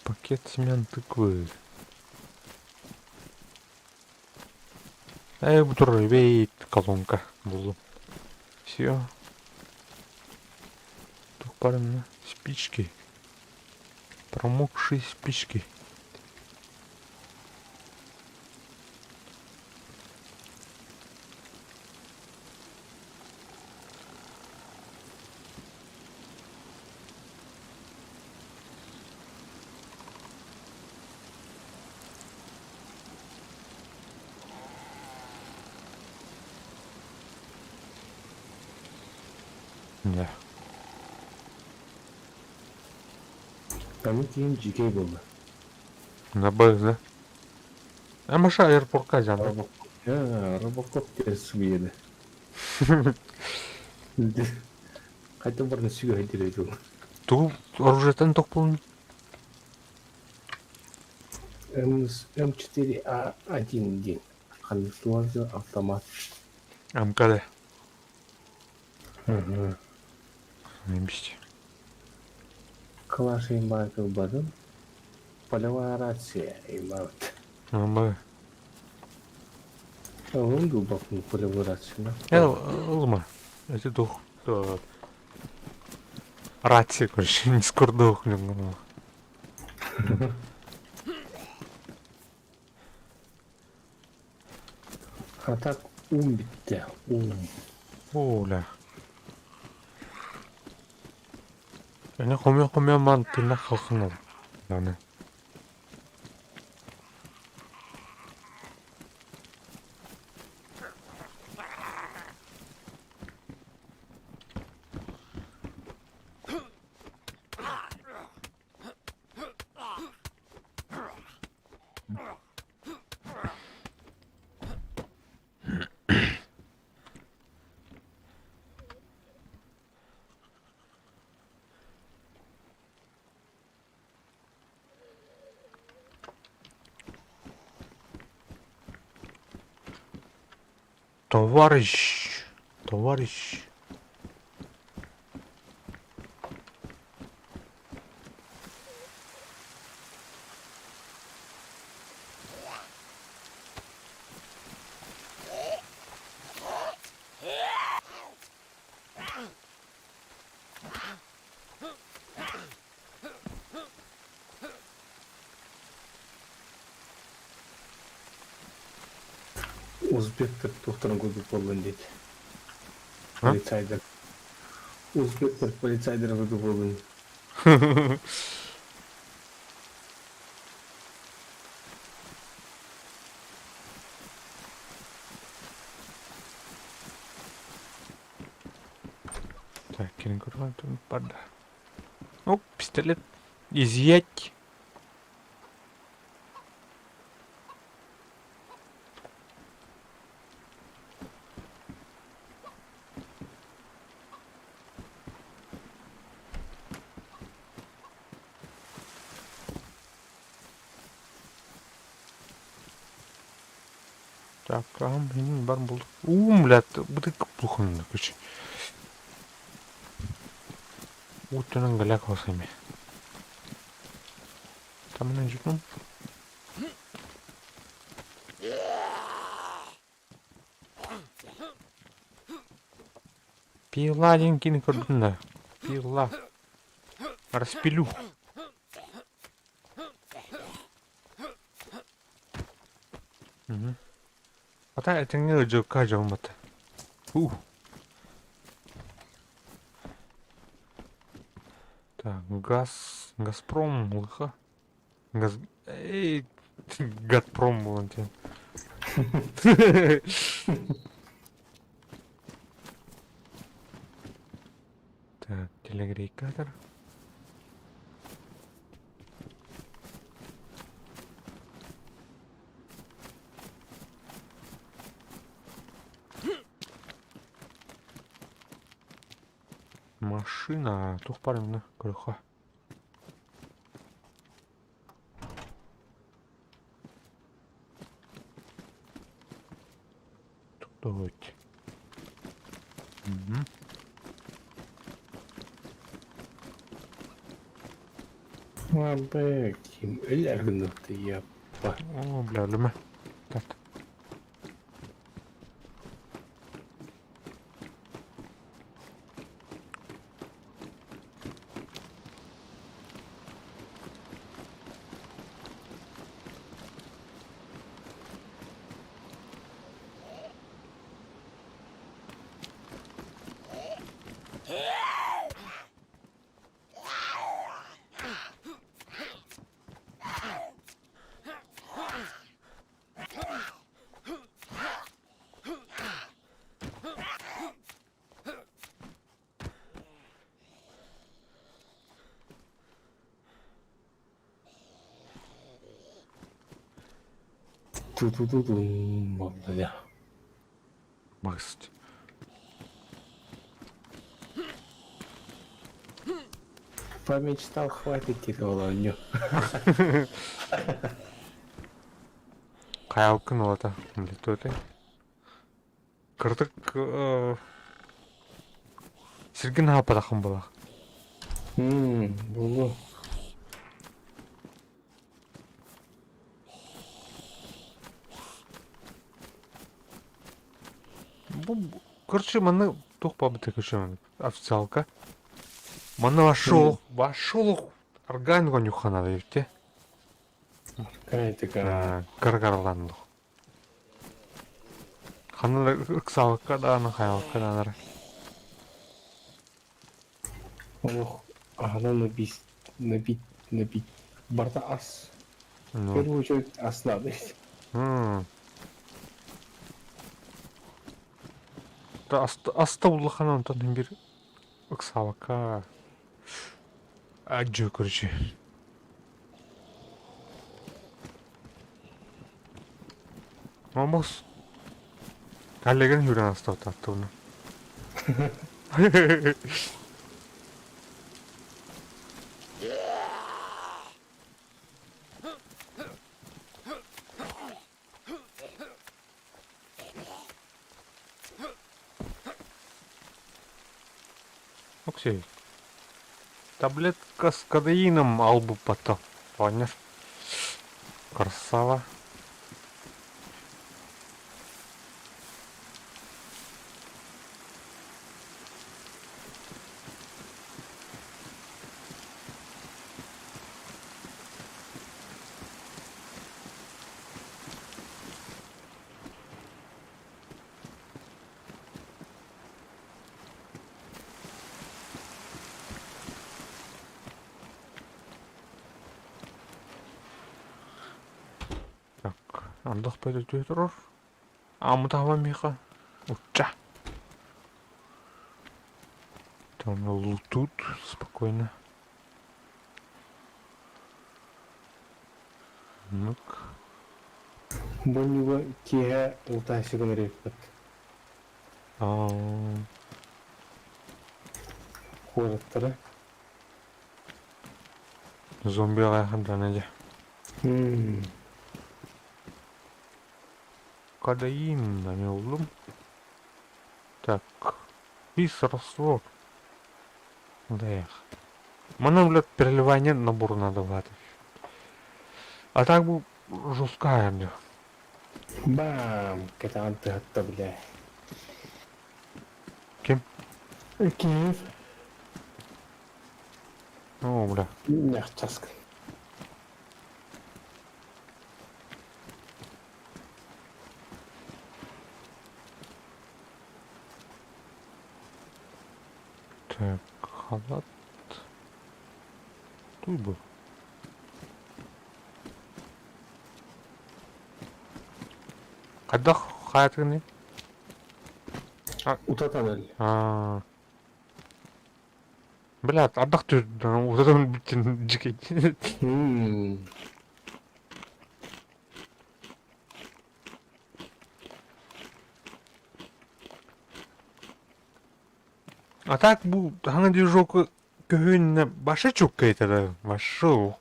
Пакет семян тыквы. Эй, бу турар бейт колонка буллум. Все. Тух барымна спички. Промокшие спички. Да. Аны кийин дьиикэй буолла. На Б, да? А Маша аэропортка дьаҥна. Робокоп диэн сымыйаны. Хайдах баран сүгэһэйдиир эбит ол. Тугу оружиетын тохпулун? М4А1 диэн ханнык суолга автомат. МКД. Мгм. Эмбисти. Калаш имбаат ылбатым. Полевая рация имбаат. Ама. Ылым дуу полевую рацияны? Ылма. Эти дух. Рация, короче, не скордух. А так ум бүттэ, ум. Оля. Эне хомуйа-хомуйа маан тыыннаах халханар даҕаны. Товарищ! Товарищ. Узбектар туохтарын курдук буоллун диэт. А? Полицайдар. Узбектар полицайдары курдук буоллун. Так, кирин көргөн барда. Ну, пистолет изъять. Так, ам, бар булдuk. Уум, блядь, бытык плохо, короче. Уттанан галяк хосами. Там на жутум. Пила один кин көрдүн Пила. Распилю. Угу. Ата этеңе жокка жолмат. Ух. Так, газ, Газпром, лыха. Газ... Эй, Газпром буолан диэн. Так, телегрейкатор. Машина, туох баар эмне көрүөххэ. Давайте. Угу. Абэ, ким өлөр гынныхты яппа. О, бля, өлүмэ. Так. Ту-ту-ту-тум, буолла Макс. Помечтал, хватит тебе олонню. Хайалкын олата. Блин, Кырдык сиргин хаапатахын булах. Булу. Бу короче манна туох баабыта короче официалка. Манна вошел, вошел орган конюхана эбит Кайтыка. Каргарланды. Ханна да ыксалыкка дааны хайалыкка даанара. Олох аһынан набить, набить, набить. Барта ас. В Ну. первую очередь ас надо. Аста улахан онтон бир ыксалыкка Адьё, короче. Vamos. Коллеган хүрэн астаатааттуна. Все. Таблетка с кодеином албу потом. Понял? Красава. Так, андах пойдет турар. Амытаба миха. Уча. Там лутут спокойно. Ну-ка. Бонньуга киэһэ ултаайсы гынар эбиппит. Аа. Куораттара. Зомби аҕайахын дьэ. Кодеин намеллум. Так. Бис раствор. Да. Манна, блядь, переливание набор надо ватать. А так бы жесткая, бля. Бам! Кэтэҕин тыһатта бля. Ким? Киев. О, бля. Нехчаска. Так, халат. Тут был. Хайдах хаятыгыный? Утатан өл. Аа. Блядь, ардах утатан бүтүн дьикэй. А так бу хаҥа движок көһүннэ баша чукка этэ башы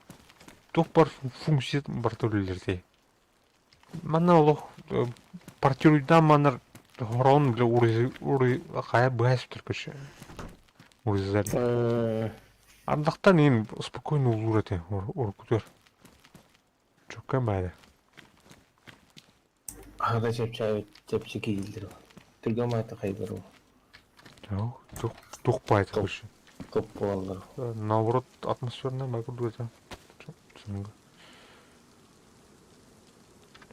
туох бар функция барыта үлэлиир Манна олох партируйдаан манар хороон бile ури хайа быһа сүтэр көрсө уризар. Ардахтан иин спокойно улуур этэ уруккутугар. Чукка баада. Аһада чэпчээбит чэпчэки дииллэр. Түргэн маайта хайдар ол. Туох туох баайта көрсө. Топ буолаллар. Наоборот атмосферная бай курдук этэ.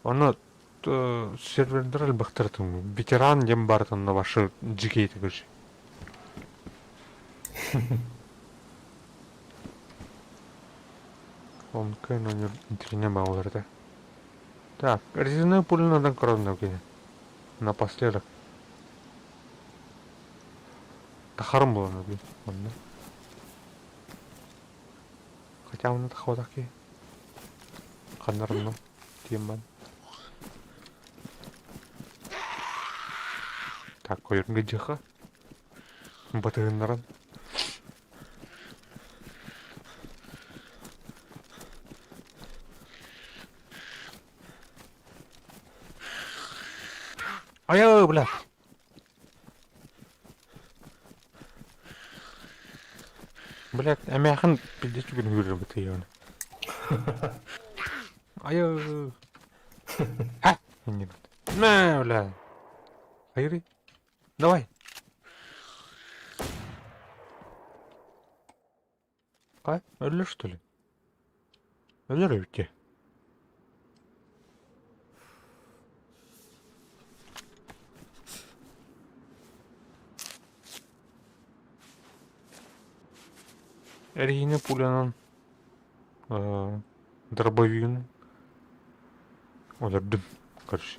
Аны сервердер элбэхтэр ветеран диэн баартанна башы дьикейти көрсө. Он кэн интернет баалар этэ. Так, резиновую пулю надо коронную кине. Напоследок. Тахарым буолан блин. Онно. Хотя он тахватаки. Ханнарымна. Тиэммэн. Так, ойорга дьыха. Батыһыннаран. Айа, бля. Блядь, эмээхин пиздец үгүн үүрэр бытыйыаны. Айа. Ха! Мэ, бля. Хайры. Давай. Хай, өлөр что ли? Өлөр эбит Эриһиинэ пулянан дробовигын өлөрдүм, короче.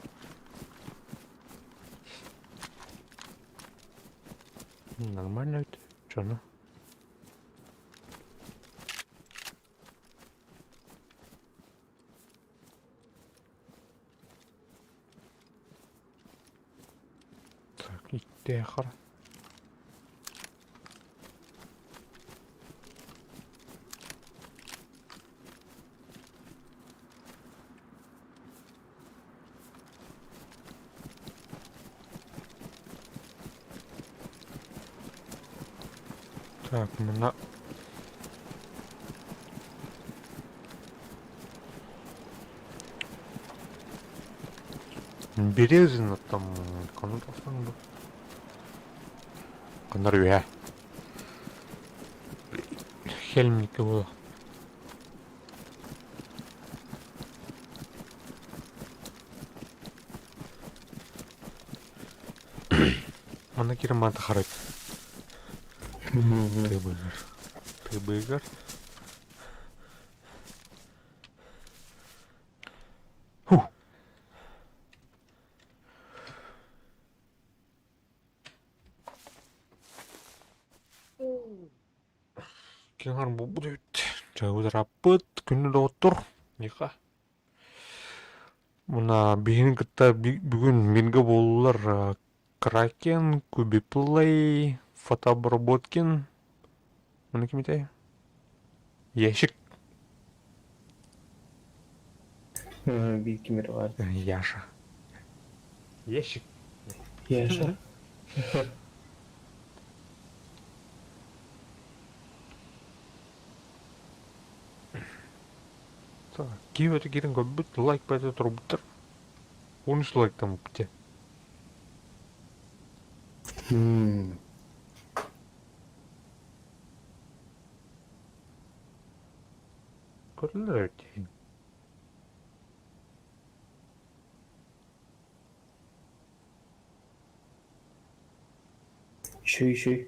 Нормально ведь, чё ну? Так, иттээхэр. Так, мына Березина там ханна тахсан бу? Ханнар үһэ. Хельмники буолуох. Манна киирэн маата харайт. Тыбыгар. Тыбыгар. Ху. Киҥар булбут эбит. Чабыдыраппыт, күнү доҕоттор. Ника. Мына биһигини кытта бүгүн миргэ буоллулар Кракен, Кубиплей, Фотобработкин. Маны ким этэй? Ящик. Биир ким эрэ баар. Яша. Ящик. Яша. Так, киһи өтө киирэн көрбүт, лайк бөтө турбуттар. 13 лайктаммыт дьэ. Көрөллөр эбит дии. Үчүгэй үчүгэй.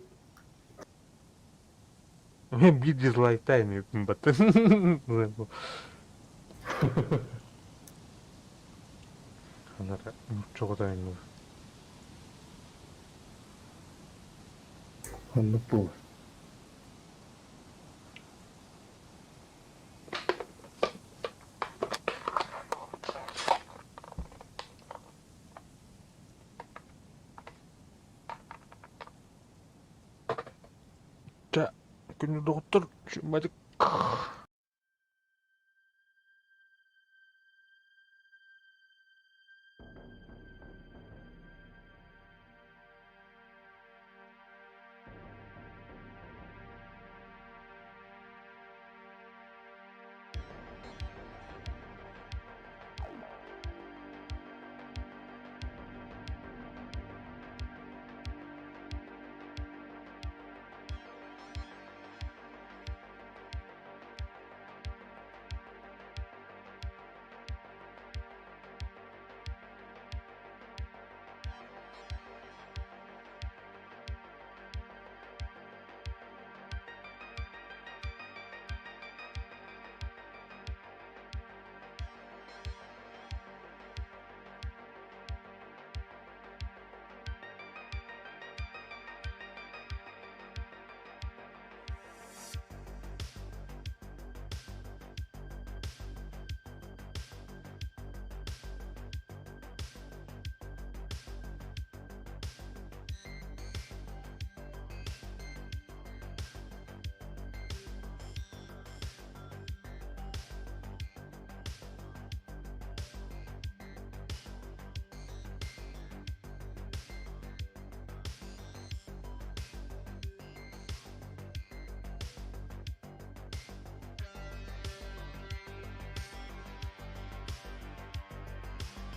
Биир дизлайктаан баттын. Ханара нуучча Оннук буолар. Чэ, күндү доҕоттор, сүммэтик.